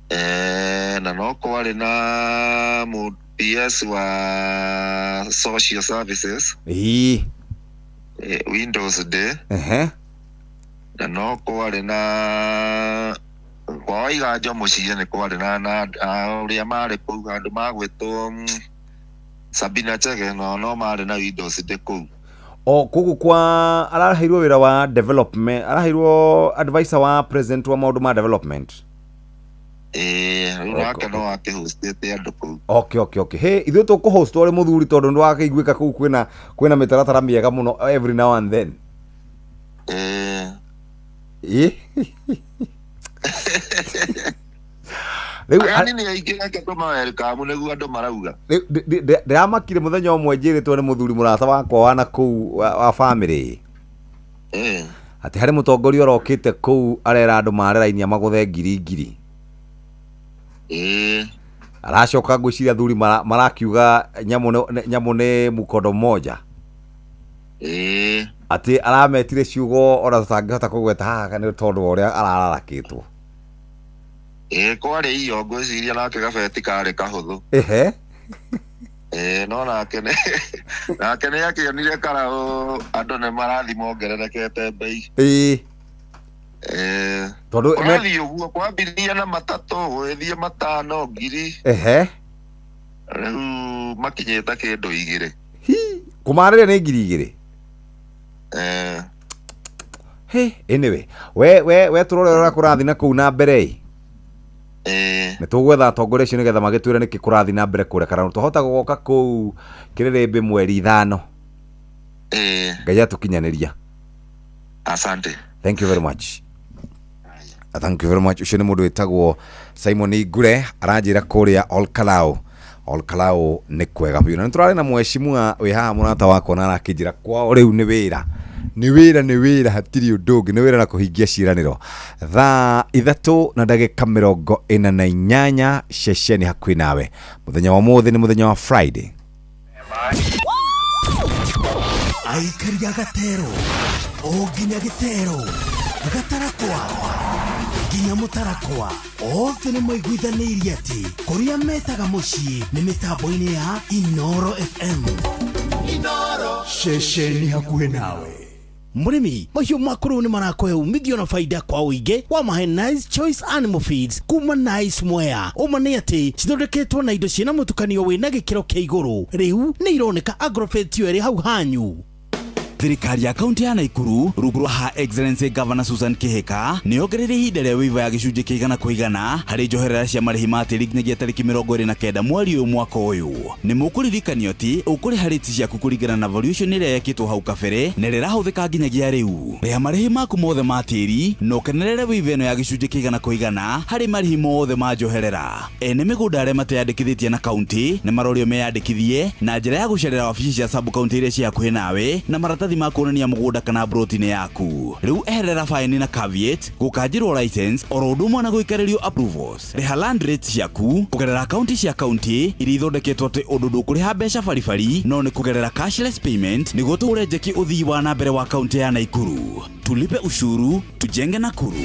Eh, na no kwarĩ na mũ PS wa social services. Ii. Eh, Windows Day. Ehe. Na no kwarĩ na kwa Waiganjo mũciĩ nĩ kwarĩ na ũrĩa marĩ kũu andũ magwĩtwo Sabina Chege no marĩ na Windows Day kũu. O koguo kwa araheirwo wĩra wa development, araheirwo advisor wa president wa maũndũ ma development. Ĩĩ, rĩu nake no akĩhostĩte andũ kũu. Okay. Hey, ithuĩ tũkũhost ũrĩ mũthuri tondũ nĩ wakĩiguĩka kũu kwĩna mĩtaratara mĩega mũno every now and then. Ĩĩ. Ĩ. Rĩu Ageni nĩ aingĩ, reke tũmawelcome nĩguo andũ marauga. Rĩu ndĩramakire mũthenya ũmwe njĩrĩtwo nĩ mũthuri mũrata wakwa wa nakũu wa family. Ĩĩ. Atĩ harĩ mũtongoria ũrokĩte kũu arera andũ mare raini amagũthe ngiri ngiri. Ĩĩ. Aracoka ngwĩciria athuri marakiuga nyamũ nĩ mukondo mmoja. Ĩĩ. Atĩ arametire ciugo ona tũtangĩhota kũgweta haha nĩ tondũ wa ũrĩa arararakĩtwo. Ĩĩ, kwarĩ iyo ngwĩciria nake gabeti karĩ kahũthũ. Ehe. Ĩĩ, no nake nĩ akĩonire karaũ andũ nĩ marathiĩ mongererekete bei. Ĩĩ. Ĩĩ. Tondũ Kũrathiĩ ũguo kwambĩrĩria na matatũ gũgĩthiĩ matano ngiri. Ehe. Rĩu makinyĩte kĩndũ 2. Kũmarĩria nĩ ngiri 2. Eh. Hey, anyway, we tũrore ũrĩa kũrathiĩ na kũu na mbere ĩ. Ĩĩ. Nĩ tũgwetha atongoria acio nĩgetha magĩtwĩre nĩkĩ kũrathiĩ na mbere kũrĩa kana twahota gũgoka kũu Kĩrĩrĩmbĩ mweri 5. Ĩĩ. Ngai atũkinyanĩria. Asante. Thank you very much. Thank you very much. Ũcio nĩ mũndũ wĩtagwo Simon Ngure aranjĩra kũrĩa Olkalau. Olkalau nĩ kwega biũ. Na nĩ tũrarĩ na mheshimiwa wĩ haha mũrata wakwa na arakĩnjĩra kwao rĩu nĩ wĩra. Nĩ wĩra, nĩ wĩra, hatirĩ ũndũ ũngĩ, nĩ wĩra na kũhingia ciĩranĩro. Thaa 3:48 ceceni hakuhĩ nawe. Mũthenya wa ũmũthĩ nĩ mũthenya wa Friday. Aikaria gatero o nginya gĩtero gatarakwa nginya mũtarakwa othe nĩ maiguithanĩirie atĩ kũrĩa metaga mũciĩ nĩ mĩtambo-inĩ ya Inoro FM. Inoro ceceni hakuhĩ nawe. Mũrĩmi, mahiũ maku rĩu nĩ marakũhe umithio na faida kwa ũingĩ wa mahe Nice Choice Animal Feeds kuma Nice Mwea. Ũma nĩ atĩ cithondeketwo na indo ciĩna mũtukanio wĩna gĩkĩro kĩa igũrũ. Rĩu nĩ ironeka Agrovet ĩrĩ hau hanyu. Thirikari ya kaunti ya Naikuru rungu rwa Her Excellency Governor Susan Kihika nĩ yongereire ihinda rĩa waiver ya gĩcunjĩ kĩa igana kwa igana harĩ njoherera cia marĩhi ma tĩri nginyagia tarĩki 29 mweri ũyũ mwaka ũyũ. Nĩ mũkũririkanio atĩ ũkũrĩha rates ciaku kũringana na valuation ĩrĩa yekĩtwo hau kabere na ĩrĩa ĩrahũthĩka nginyagia rĩu. Rĩha marĩhi maku mothe ma tĩri na ũkenerere waiver ĩno ya gĩcunjĩ kĩa igana kwa igana harĩ marĩhi mothe ma njoherera. Ene mĩgũnda arĩa mateyandĩkithĩtie na kaunti nĩ marorio meyandĩkithie na njĩra ya gũcerera wabici cia sub county iria ciĩ hakuhĩ nawe na maratathi ma kuonania mũgũnda kana broti-inĩ yaku. Rĩu eherera faini na caveat, gũkanjĩrwo license oro ũndũ ũmwe na gũikarĩrio approvals. Rĩha land rates ciaku kũgerera akaunti cia kaunti iria ithondeketwo atĩ ũndũ ndũkũrĩha mbeca baribari no nĩ kũgerera cashless payment nĩguo tũhũre njeki ũthii wa na mbere wa kaunti ya Naikuru. Tulipe ushuru, tujenge Nakuru.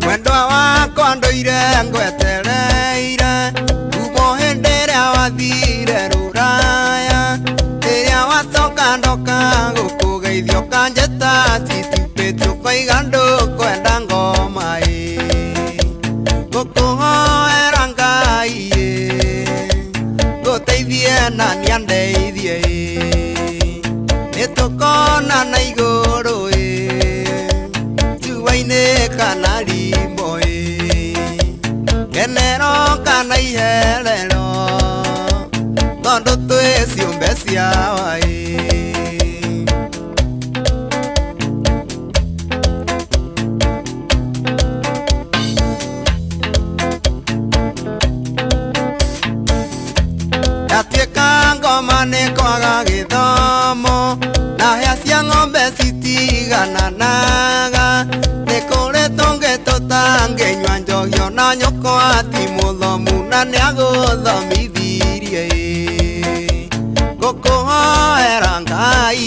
Mwendwa wakwa ndoire ngwetereire kuma hĩndĩ ĩrĩa wathire rũraya rĩrĩa wacoka ndoka gũkũgeithia ũkanjĩta citupĩte ũkoiga ndũkwenda ngoma ĩ ngũkũhoera Ngai ĩ ngũteithie na nĩandeithie ĩ nĩtũkonana igũrũ ĩ cuainĩ kana rimbo ĩ kenero kana iherero tondũ twĩ ciũmbe cia waĩ. tũtiganaga nĩ kũrĩ tũngĩ tũtangĩnyua njohi ona nyũkwa ti mũthomu na nĩagũthomithirie ngũkũhoera Ngai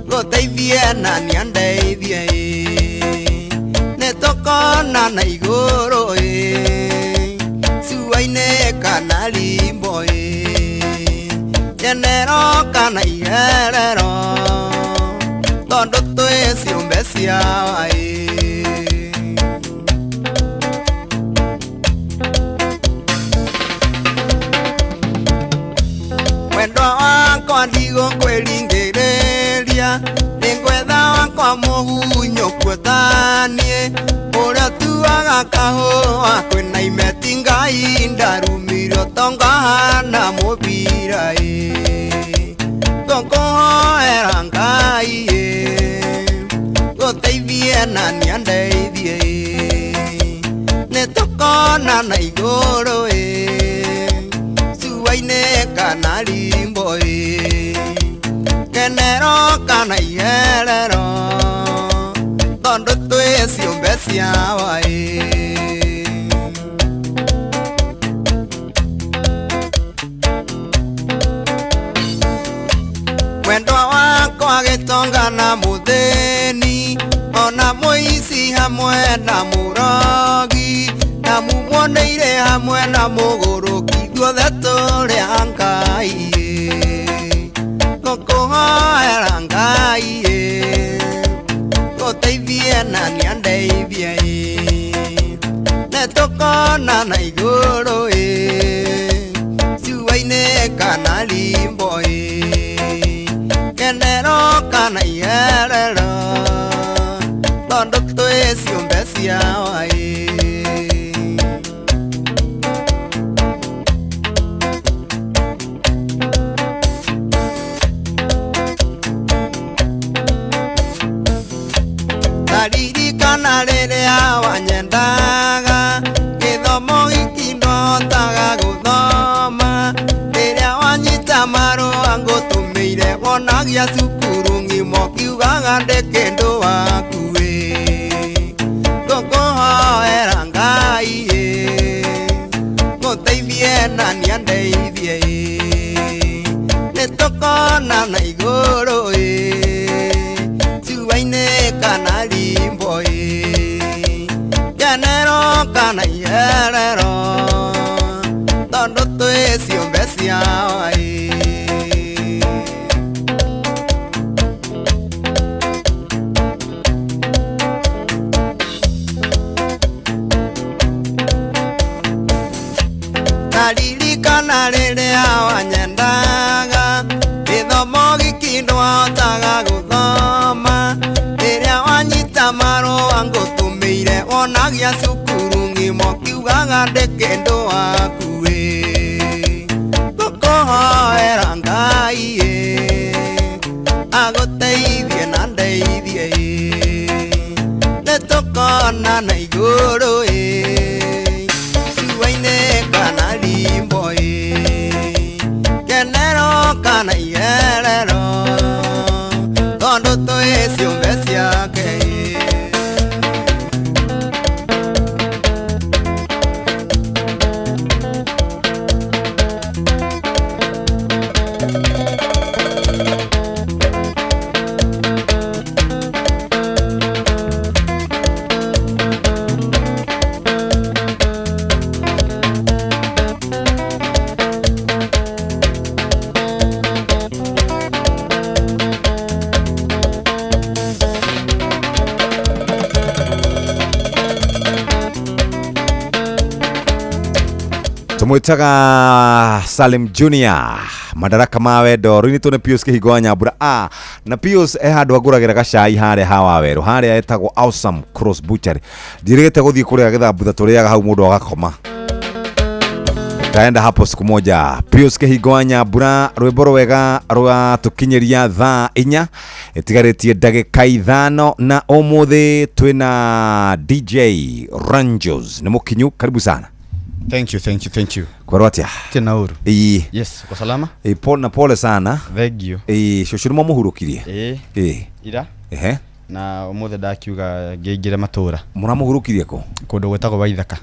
gũteithie na nĩandeithie nĩ tũkonana igũrũ cuainĩ kana limbo nyenero kana iherero tondũ twĩ ciũmbe cia waĩ. Mwendwa wakwa ndigũkwĩringĩrĩria nĩngwetha wakwa mũgunyũku taniĩ ũrĩa tuaga kahũa kwĩna imeti Ngai ndarumirio tonga hana mũbira ĩ ngũkũhoera Ngai ĩ gũteithie na nĩandeithie ĩ nĩtũkonana igũrũ ĩ cuainĩ kana limbo ĩ kenero kana iherero tondũ twĩ ciũmbe cia waĩ. Mwendwa wakwa gĩtonga na mũthĩni ona mũici hamwe na mũrogi na mumuoneire hamwe na mũgũrũki ithuothe tũrĩ a Ngai ngũkũhoera Ngai gũteithie na nĩandeithie nĩtũkonana igũrũ cuainĩ kana limbo kenero kana iherero tondũ twĩ ciũmbe cia waĩ. Ndaririkana rĩrĩa wanyendaga gĩthomo gĩkĩ ndotaga gũthoma rĩrĩa wanyita marũa ngũtũmĩire wonagia cukuru ng'ima ũkiugaga ndĩ kĩndũ waku ĩ ngũkũhoera Ngai ĩ ngũteithie na nĩandeithie ĩ nĩtũkonana igũrũ ĩ cuainĩ kana limbo ĩ kenero kana iherero tondũ twĩ ciũmbe cia waĩ. Ndaririkana rĩrĩa wanyendaga gĩthomo gĩkĩ ndwahotaga gũthoma rĩrĩa wanyita marũa ngũtũmĩire wonagia cukuru ng'ima ũkiugaga ndĩ kĩndũ waku ĩ ngũkũhoera Ngai ĩ agũteithie na ndeithie ĩ nĩtũkonana igũrũ ĩ cuainĩ kana limbo ĩ kenero kana iherero tondũ twĩ ciũmbe ciake ĩ. Tumwitaga Salim Junior madaraka ma wendo rũinĩtwo nĩ Pius Kĩhingo wa Nyambura na Pius e handũ angũragĩra gacai harĩa ha Wawerũ harĩa etagwo Awesome Cross Butchery. Ndirĩgĩte gũthiĩ kũrĩa gĩthambutha tũrĩaga hau mũndũ agakoma. Taenda hapo siku moja. Pius Kĩhingo wa Nyambura rwĩmbo rwega rwatũkinyĩria thaa 4 ĩtigarĩtie ndagĩka 5 na ũmũthĩ twĩna DJ Ranjos nĩ mũkinyu, karibu sana. Thank you, thank you, thank you. Kwerwo atia? Tena uru. Ii. Yes, kwa salama? Ii, pole na pole sana. Thank you. Ii, cucu nĩ mwamũhurũkirie? Ii. Ii. Ira? Ehe. Na ũmũthĩ ndakiuga ngĩingĩre matũra. Mũramũhurũkirie kũ? Kũndũ gwĩtagwo Waithaka.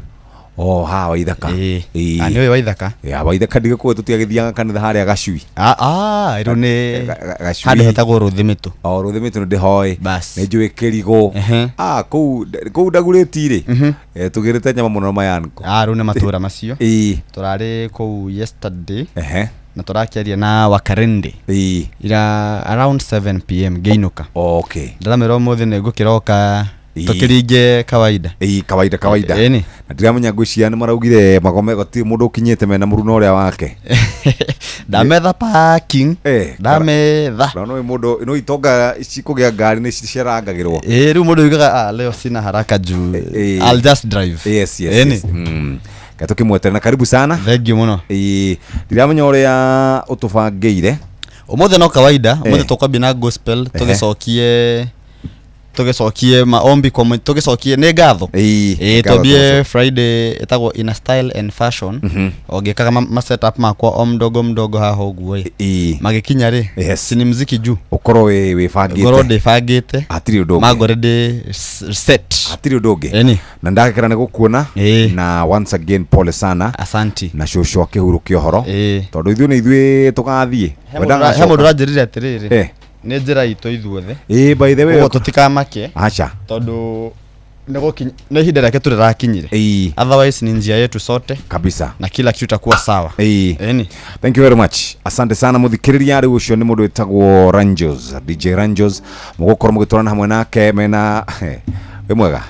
Oh, ha Waithaka. Ĩĩ. Ah, nĩũĩ Waithaka? Ya Waithaka ndigĩkũĩ tũtiagĩthiaga kanitha harĩa Gacui. Ah, ah, rĩu nĩ Gacui. handũ hetagwo Rũthĩmĩtũ. O Rũthĩmĩtũ nĩ ndĩhoĩ. Bas. Nĩ njũĩ Kĩrigũ. Ah, kũu kũu ndagurĩti rĩ. Eh, tũgĩrĩte nyama mũno mayanko. Ah, rĩu nĩ matũra macio. Ĩĩ. Tũrarĩ kũu yesterday. Ehe. Na tũrakĩaria na Wakarende. Ĩĩ. Ira around 7 pm ngĩinũka. Okay. Ndĩramera ũmũthĩ nĩ ngũkĩroka Ĩĩ. tũkĩringe kawaida. Ĩĩ, kawaida kawaida. Ĩni. Na ndiramenya ngwĩciria nĩ maraugire magome gũtirĩ mũndũ ũkinyĩte mena mũruna ũrĩa wake. Ndametha parking. Eh, Ndametha. Na no mũndũ no itonga cikũgĩa ngari nĩ cicerangagĩrwo. Ĩĩ, rĩu mũndũ yugaga ah, leo sina haraka juu I'll just drive. Yes, yes, Ĩni. yes. Ka tũkĩmweterera na karibu sana. Thank you mũno. Ĩĩ, ndiramenya ũrĩa ũtũbangĩire. Ũmũthĩ no kawaida, ũmũthĩ Eh. tũkwambia na gospel Ehe. tũgĩcokie tũgĩcokie maombi kwa tũgĩcokie nĩ ngatho. Ĩĩ, Ĩĩ, ngatho twambie tũgĩcokia. Friday ĩtagwo in a style and fashion. O ngĩkaga ma setup makwa o mdogo mdogo haha ũguo ĩ. Magĩkinya rĩ, Yes. si ni mziki juu. Ũkorwo wĩ wĩbangĩte. Ngorwo ndĩbangĩte. Hatirĩ ũndũ ũngĩ. Mangore ndĩ set. Hatirĩ ũndũ ũngĩ. Ĩni. Na ndagĩkena nĩ gũkuona. Na once again pole sana. Asanti. Na cũcũ akĩhurũkia ũhoro. Tondũ ithuĩ nĩ ithuĩ tũgathiĩ. He mũndũ ũranjĩrire atĩrĩrĩ. Eh. Nĩ njĩra itũ ithuothe. Ĩĩ, by the way. Ũguo tũtikamake. Aca. Tondũ nĩ ihinda rĩake tu rĩrakinyire. Otherwise ni njia yetu sote. Kabisa. Na kila kitu itakuwa sawa. Ĩĩ. Ĩni. Thank you very much. Asante sana muthikiriria riu ucio ni mundu witagwo Ranjos, DJ Ranjos. Mugukorwo mugitwarana hamwe nake mena wi mwega.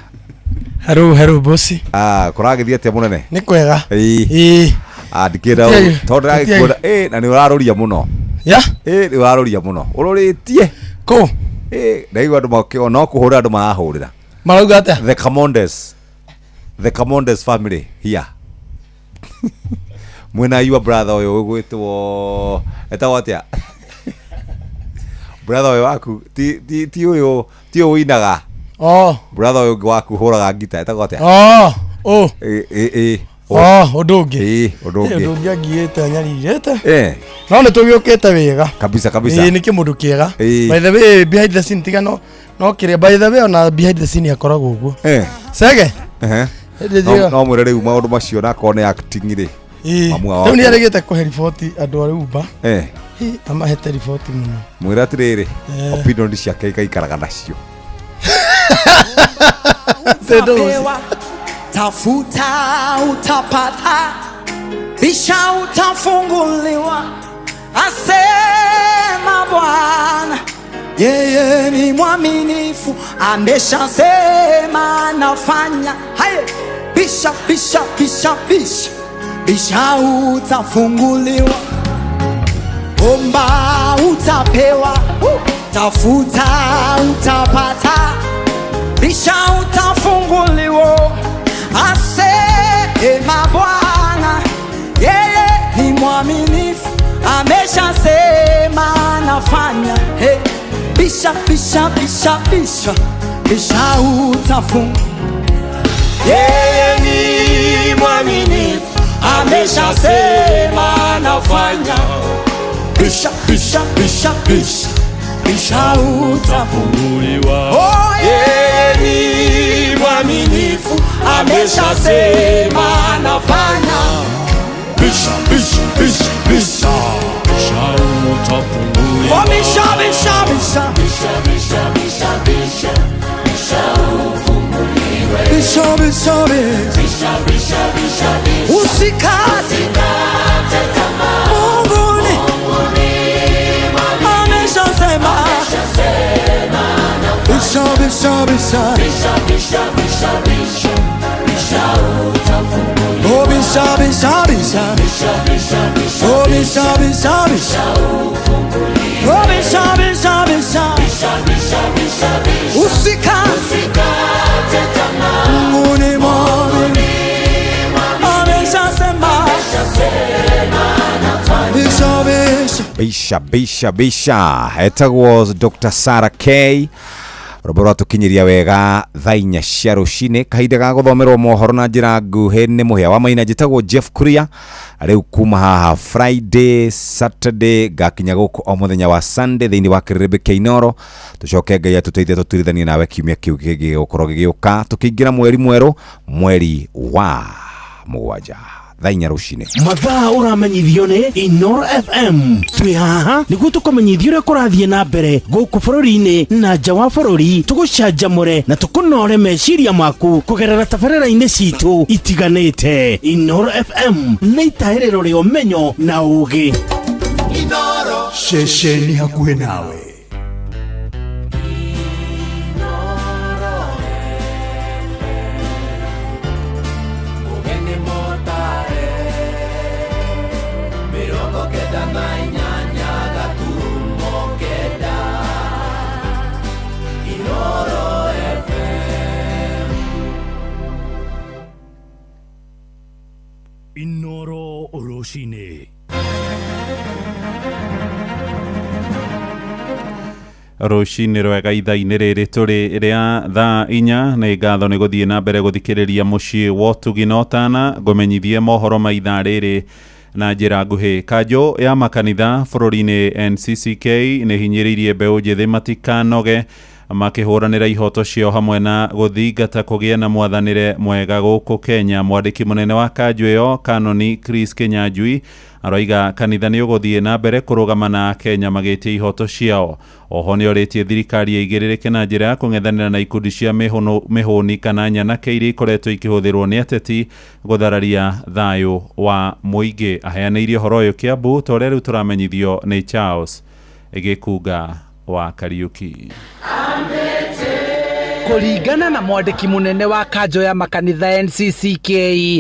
Hello, hello bosi. Ah, kuragithie atia munene? Nĩ kwega. Ĩĩ. Ĩĩ. Ah, ndikĩenda tondu ndĩragĩkuona ĩ na nĩ ũraroria mũno. Ya? Ĩ nĩ ũraroria mũno. Ũrorĩtie. Kũ? Ĩ ndaigua andũ makĩ no kũhũrĩra andũ marahũrĩra. Marauga atĩa? The Camondes. The Camondes family here. Mwena your brother ũyũ ũgwĩtwo etagwo atĩa? Brother ũyũ waku ti ti ti ũyũ ti ũyũ ũinaga. Oh. Brother ũyũ ũngĩ waku ũhũraga ngita etagwo atĩa? Oh, oh. Ĩ ĩ ĩ. Oh, ũndũ ũngĩ. Ĩ ũndũ Ĩ, ũndũ ũngĩ. ũngĩ angiĩte anyarirĩte. Eh. No nĩ tũgĩũkĩte wega. Kabisa kabisa. Ĩ nĩ kĩmũndũ kĩega. Ĩ. By the way, behind the scene tiga no no kĩrĩa by the way ona behind the scene akoragwo ũguo. Eh. Sege. Ehe. Hĩndĩ No njega. no mwĩre rĩu maũndũ macio nakorwo nĩ acting rĩ. Ĩ. Mamu Rĩu waku. nĩ arĩgĩte kũhe riboti andũ a Uber. Eh. Ĩ, amahete riboti mũno. Mwĩre atĩrĩrĩ Eh. opinion ciake ikaikaraga nacio. Utapewa, tafuta utapata, bisha utafunguliwa, asema Bwana. Yeye ni mwaminifu, ameshasema anafanya. Haye, bisha bisha bisha bisha bisha, utafunguliwa, omba utapewa, tafuta utapata, bisha utafunguliwa, asema Bwana. Yeye ni mwaminifu, ameshasema anafanya. Hey, bisha bisha bisha bisha bisha utafunguliwa. Yeye ni mwaminifu, ameshasema anafanya. Bisha bisha bisha bisha bisha utafunguliwa. Oh, yeye ni mwaminifu, ameshasema anafanya. Bisha bisha bisha bisha bisha utafunguliwa. Oh, bisha bisha bisha bisha bisha bisha bisha bisha ufunguliwe. Bisha bisha bisha bisha bisha bisha usikate usikate tamaa. Mungu ni ameshasema. Bisha bisha bisha bisha bisha bisha bisha bisha utafunguliwa. Oh, bisha bisha bisha bisha bisha bisha Oh, bisha bisha bisha ufunguliwe. Oh, bisha bisha bisha bisha bisha bisha bisha usikate usikate tamaa. Mungu ni mwaminifu, ameshasema. Bisha bisha Bisha bisha bisha etagwo Dr. Sarah K. Rwĩmbo rwatũkinyĩria wega thaa 4 cia rũcinĩ, kahinda ga gũthomerwo mohoro na njĩra nguhĩ nĩ Mũhĩa wa Maina. Njĩtagwo Jeff Kuria. Rĩu kuma haha Friday, Saturday ngakinya gũkũ o mũthenya wa Sunday thĩinĩ wa kĩrĩrĩmbĩ kĩa Inoro. Tũcoke Ngai atũteithie tũtuithanie nawe kiumia kĩu kĩngĩ gĩgũkorwo gĩgĩũka, tũkĩingĩra mweri mwerũ, mweri wa 7 thaa 4 rũcinĩ. Mathaa ũramenyithio nĩ Inoro FM. Twĩ haha nĩguo tũkũmenyithia ũrĩa kũrathiĩ na mbere gũkũ bũrũri-inĩ na nja wa bũrũri, tũgũcanjamũre na tũkũnore meciria maku kũgerera tabarĩra-inĩ citũ itiganĩte. Inoro FM nĩ itahĩrĩro rĩa ũmenyo na ũgĩ. Inoro ceceni hakuhĩ nawe. Inoro rũcinĩ. Rũcinĩ rwega ithaa-inĩ rĩrĩ tũrĩ rĩa thaa 4. Nĩ ngatho nĩ gũthiĩ na mbere gũthikĩrĩria mũciĩ wa ũtugi na ũtana. Ngũmenyithie mohoro ma ithaa rĩrĩ na njĩra nguhĩ. Kanjũ ya makanitha bũrũri-inĩ NCCK nĩ hinyĩrĩirie mbeũ njĩthĩ matikanoge makĩhũranĩra ihoto ciao hamwe na gũthingata kũgĩa na mwathanĩre mwega gũkũ Kenya. Mwandĩki mũnene wa kanjũ ĩyo Kanoni Chris Kinyanjui aroiga kanitha nĩ ũgũthiĩ na mbere kũrũgama na Kenya magĩtia ihoto ciao. Oho nĩ orĩtie thirikari ĩigĩrĩrĩke na njĩra ya kũng'ethanĩra na ikundi cia mĩhũni kana nyanake iria ikoretwo ikĩhũthĩrwo nĩ ateti gũthararia thayũ wa mũingĩ. Aheanĩire ũhoro ũyũ Kiambu ta ũrĩa rĩu tũramenyithio nĩ Charles Gĩkunga wa Kariuki. Kũringana na mwandĩki mũnene wa kanjũ ya makanitha NCCK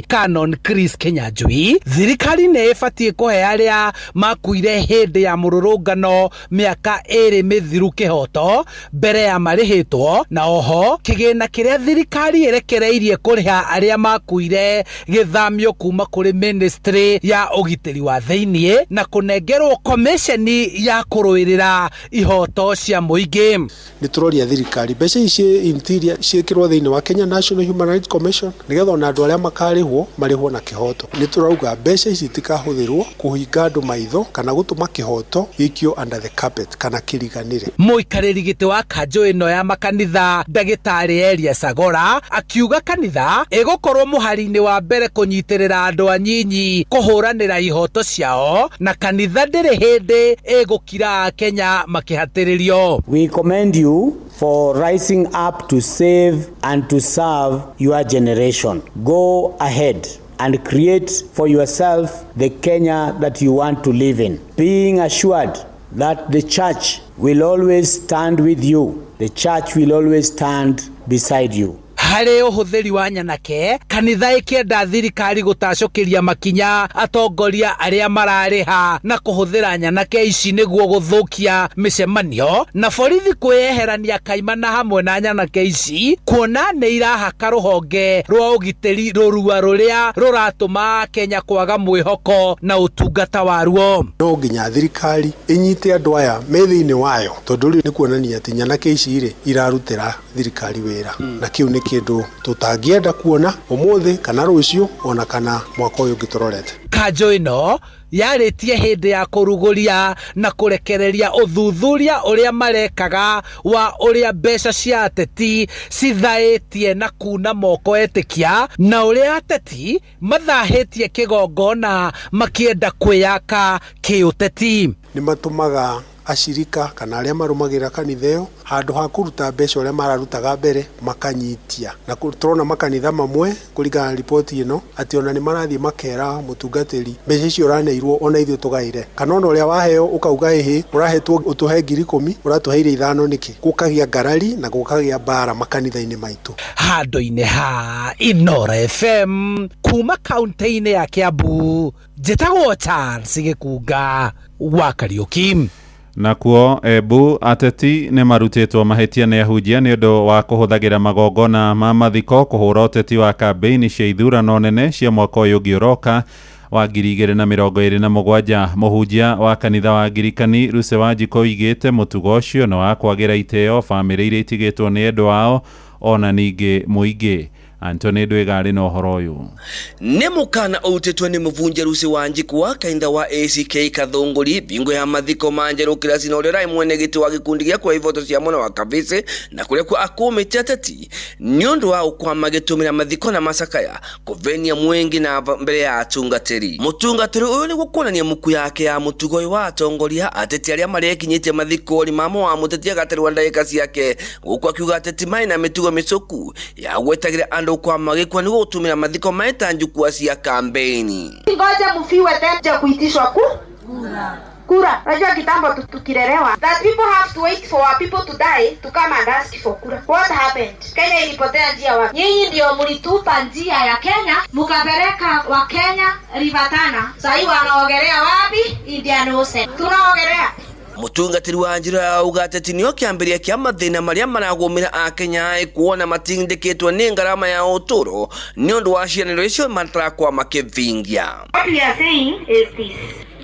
Canon Chris Kinyanjui, thirikari nĩ ĩbatiĩ kũhe arĩa makuire hĩndĩ ya mũrũrũngano mĩaka 2 mĩthiru kĩhoto mbere ya marĩhĩtwo, na oho kĩgĩna kĩrĩa thirikari ĩrekereirie kũrĩha arĩa makuire gĩthamio kuma kũrĩ ministry ya ũgitĩri wa thĩiniĩ na kũnengerwo komisheni ya kũrũĩrĩra ihoto cia mũingĩ. Nĩ tũroria thirikari mbeca ici interior ciĩkĩrwo thĩinĩ wa Kenya National Human Rights Commission nĩgetha ona andũ arĩa makarĩhwo marĩhwo na kĩhoto. Nĩ tũrauga mbeca ici itikahũthĩrwo kũhinga andũ maitho kana gũtũma kĩhoto gĩikio under the carpet kana kĩriganĩre. Mũikarĩri gĩtĩ wa kanjũ ĩno ya makanitha ndagĩtarĩ Elias Agora akiuga kanitha ĩgũkorwo mũhari-inĩ wa mbere kũnyitĩrĩra andũ anyinyi kũhũranĩra ihoto ciao, na kanitha ndĩrĩ hĩndĩ ĩgũkira Kenya makĩhatĩrĩrio. We commend you for rising up to save and to serve your generation. Go ahead and create for yourself the Kenya that you want to live in, being assured that the church will always stand with you. The church will always stand beside you. Harĩ ũhũthĩri wa nyanake, kanitha ĩkĩenda thirikari gũtacũkĩria makinya atongoria arĩa mararĩha na kũhũthĩra nyanake ici nĩguo gũthũkia mĩcemanio, na borithi kwĩyeherania kaimana hamwe na nyanake ici kuona nĩ irahaka rũhonge rwa ũgitĩri rũrua rũrĩa rũratũma Kenya kwaga mwĩhoko na ũtungata waruo. No nginya thirikari ĩnyite andũ aya me thĩinĩ wayo, tondũ rĩu nĩ kuonania atĩ nyanake ici rĩ irarutĩra thirikari wĩra, na kĩu nĩ kĩndũ tũtangĩenda kuona ũmũthĩ kana rũciũ ona kana mwaka ũyũ ũngĩ tũrorete. Kanjũ ĩno yarĩtie hĩndĩ ya kũrugũria na kũrekereria ũthuthuria ũrĩa marekaga wa ũrĩa mbeca cia ateti cithaĩtie na kuna moko etĩkia, na ũrĩa ateti mathahĩtie kĩgongona makĩenda kwĩyaka kĩũteti. Nĩ matũmaga acirika kana arĩa marũmagĩrĩra kanitha ĩyo handũ ha kũruta mbeca ũrĩa mararutaga mbere makanyitia, na tũrona makanitha mamwe kũringana na riboti ĩno atĩ ona nĩ marathiĩ makera mũtungatĩri mbeca icio ũraneirwo ona ithuĩ tũgaire, kana ona ũrĩa waheo ũkauga ĩhĩ ũrahetwo ũtũhe 10,000 ũratũheire 5 nĩkĩ? Gũkagĩa ngarari na gũkagĩa mbara makanitha-inĩ maitũ. Handũ-inĩ ha Inoro FM kuma kaunti-inĩ ya Kiambu, njĩtagwo Charles Gĩkunga wa Kariuki. Nakuo Embu ateti nĩ marutĩtwo mahĩtia nĩ ahunjia nĩ ũndũ wa kũhũthagĩra magongona ma mathiko kũhũra ũteti wa kambĩini cia ithurano nene cia mwaka ũyũ ũngĩ ũroka. wa 2027. Mũhunjia wa kanitha wa Angirikani Ruse Wanjikũ oigĩte mũtugo ũcio nĩ wa kwagĩra itĩo bamĩrĩ iria itigĩtwo nĩ endwa ao ona ningĩ mũingĩ. Anthony Ndwiga arĩ na ũhoro ũyũ. Nĩ mũkana ũrutĩtwo nĩ mũbunjerusi wa njikwa kaintha wa ACK Kathũngũri bingo ya mathiko ma Njerũ Kĩracina ũrĩa ũrarĩ mwene gĩtĩ wa gĩkundi gĩa kũrĩa ivoto cia mwena wa Kavĩcĩ na kũrĩa kuo akũmĩte ateti nĩ ũndũ wa ũkwama gĩtũmĩra mathiko na macakaya kũvenia mwingi na mbere ya atungatĩri. Mũtungatĩri ũyũ nĩguo kuonania muku yake ya mũtugo ũyũ wa atongoria ateti arĩa marekinyĩtie mathikori mamo wa mũteti agaterwa ndagĩka ciake gũkũ akiuga ateti marĩ na mĩtugo mĩcũku ya gwetagĩra andũ kwa magĩkua nĩguo gũtũmĩra mathiko maĩ ta njukua cia kampeni. Ngoja mufiwe tena kuitishwa ku kura. Unajua kitambo tukilelewa that people have to wait for our people to die to come and ask for kura. What happened? Kenya ilipotea njia wapi? Nyinyi ndio mlitupa njia ya Kenya, mukapeleka wa Kenya River Tana. Sasa wanaogelea wapi? Indian Ocean. Tunaogelea. Mũtungatĩri wa njĩra auga ateti nĩo kĩambĩrĩria kĩa mathĩna marĩa maragũmĩra akenya kuona matindĩkĩtwo nĩ ngarama ya ũtũũro nĩ ũndũ wa cianĩro icio matarakwa makĩvingia. What we are saying is this.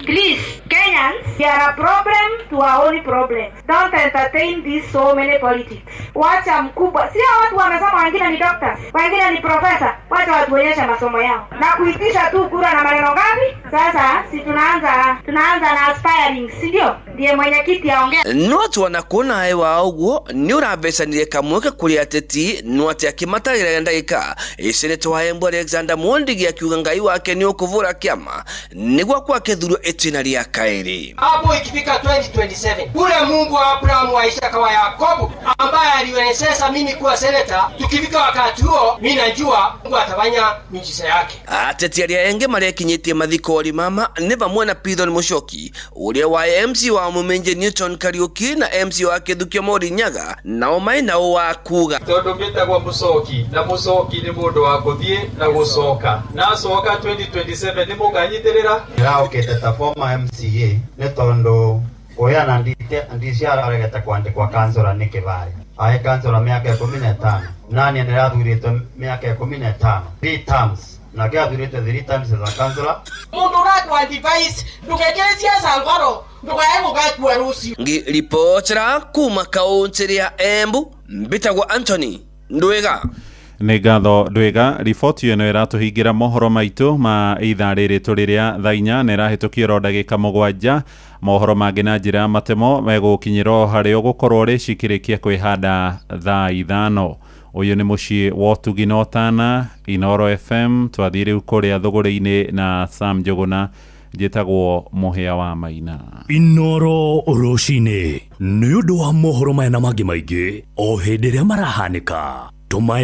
Please, Kenyans, we are a problem to our own problems. Don't entertain these so many politics. Wacha mkubwa, sio watu wamesoma, wengine ni doctors, wengine ni professor. Wacha watuonyeshe masomo yao na kuitisha tu kura na maneno ngapi? Sasa si tunaanza na aspiring, si ndio? Ndiye mwenyekiti aongea. No twana kuona hewa ũguo nĩ ũrabecanire kamweke kũrĩ ateti no atĩ akĩmatarĩra ndagĩka Senator wa Embu Alexander Mwondigi akiuga Ngai wake nĩ ũkũvũra kĩama nĩguo kwake thurwo itina rĩa kaĩrĩ. Hapo ikifika 2027 ule Mungu wa Abrahamu wa Isaka wa Yakobo ambaye aliwezesha mimi kuwa seneta, tukifika wakati huo mimi najua Mungu atafanya miujiza yake. Ateti arĩa engĩ marekinyĩtie mathikori mama nĩ vamwe na Pithon Mushoki ũrĩa wa MC wa Mũminje Newton Kariuki na MC wa Kĩthukio Mori Nyaga nao mai nao wa kuga tondu mbĩtagwo Mũcoki na Mũcoki nĩ mũndũ wa gũthiĩ na gũcoka na acoka 2027 nĩ mũkanyitĩrĩra. Ndĩraũkĩte ta former MCA nĩ tondũ kũheana ndiciara aregete kwandĩkwa kansora nĩ kĩbarĩ aĩ kansora mĩaka 15 nani nĩrathurĩtwo mĩaka 15 3 terms nake athurĩtwo 3 times as a councillor. Mundu ũrakwa advice ndũgekĩre siasa ngoro ndũkae gũgakua rũciũ. Ngĩribotera kuma kaũntĩ ya Embu mbĩtagwo Anthony Ndwiga. Nĩ ngatho Ndwiga. Riboti ĩno ĩratũhingĩra mohoro maitũ ma ithaa rĩrĩ tũrĩ rĩa thaa 4 na ĩrahĩtũkio oro ndagĩka 7. Mohoro mangĩ na njĩra ya matemo megũkinyĩra harĩa ũgũkorwo rĩ cikĩrĩkia kwĩhanda thaa 5. Ũyũ nĩ mũciĩ wa ũtugi na ũtana Inoro FM. Twathiĩ rĩu kũrĩa thũgũrĩ-inĩ na Sam Njũgũna. Njĩtagwo Mũhĩa wa Maina. Inoro rũcinĩ nĩ ũndũ wa mohoro maya na mangĩ maingĩ o hĩndĩ ĩrĩa marahanĩka. Tũma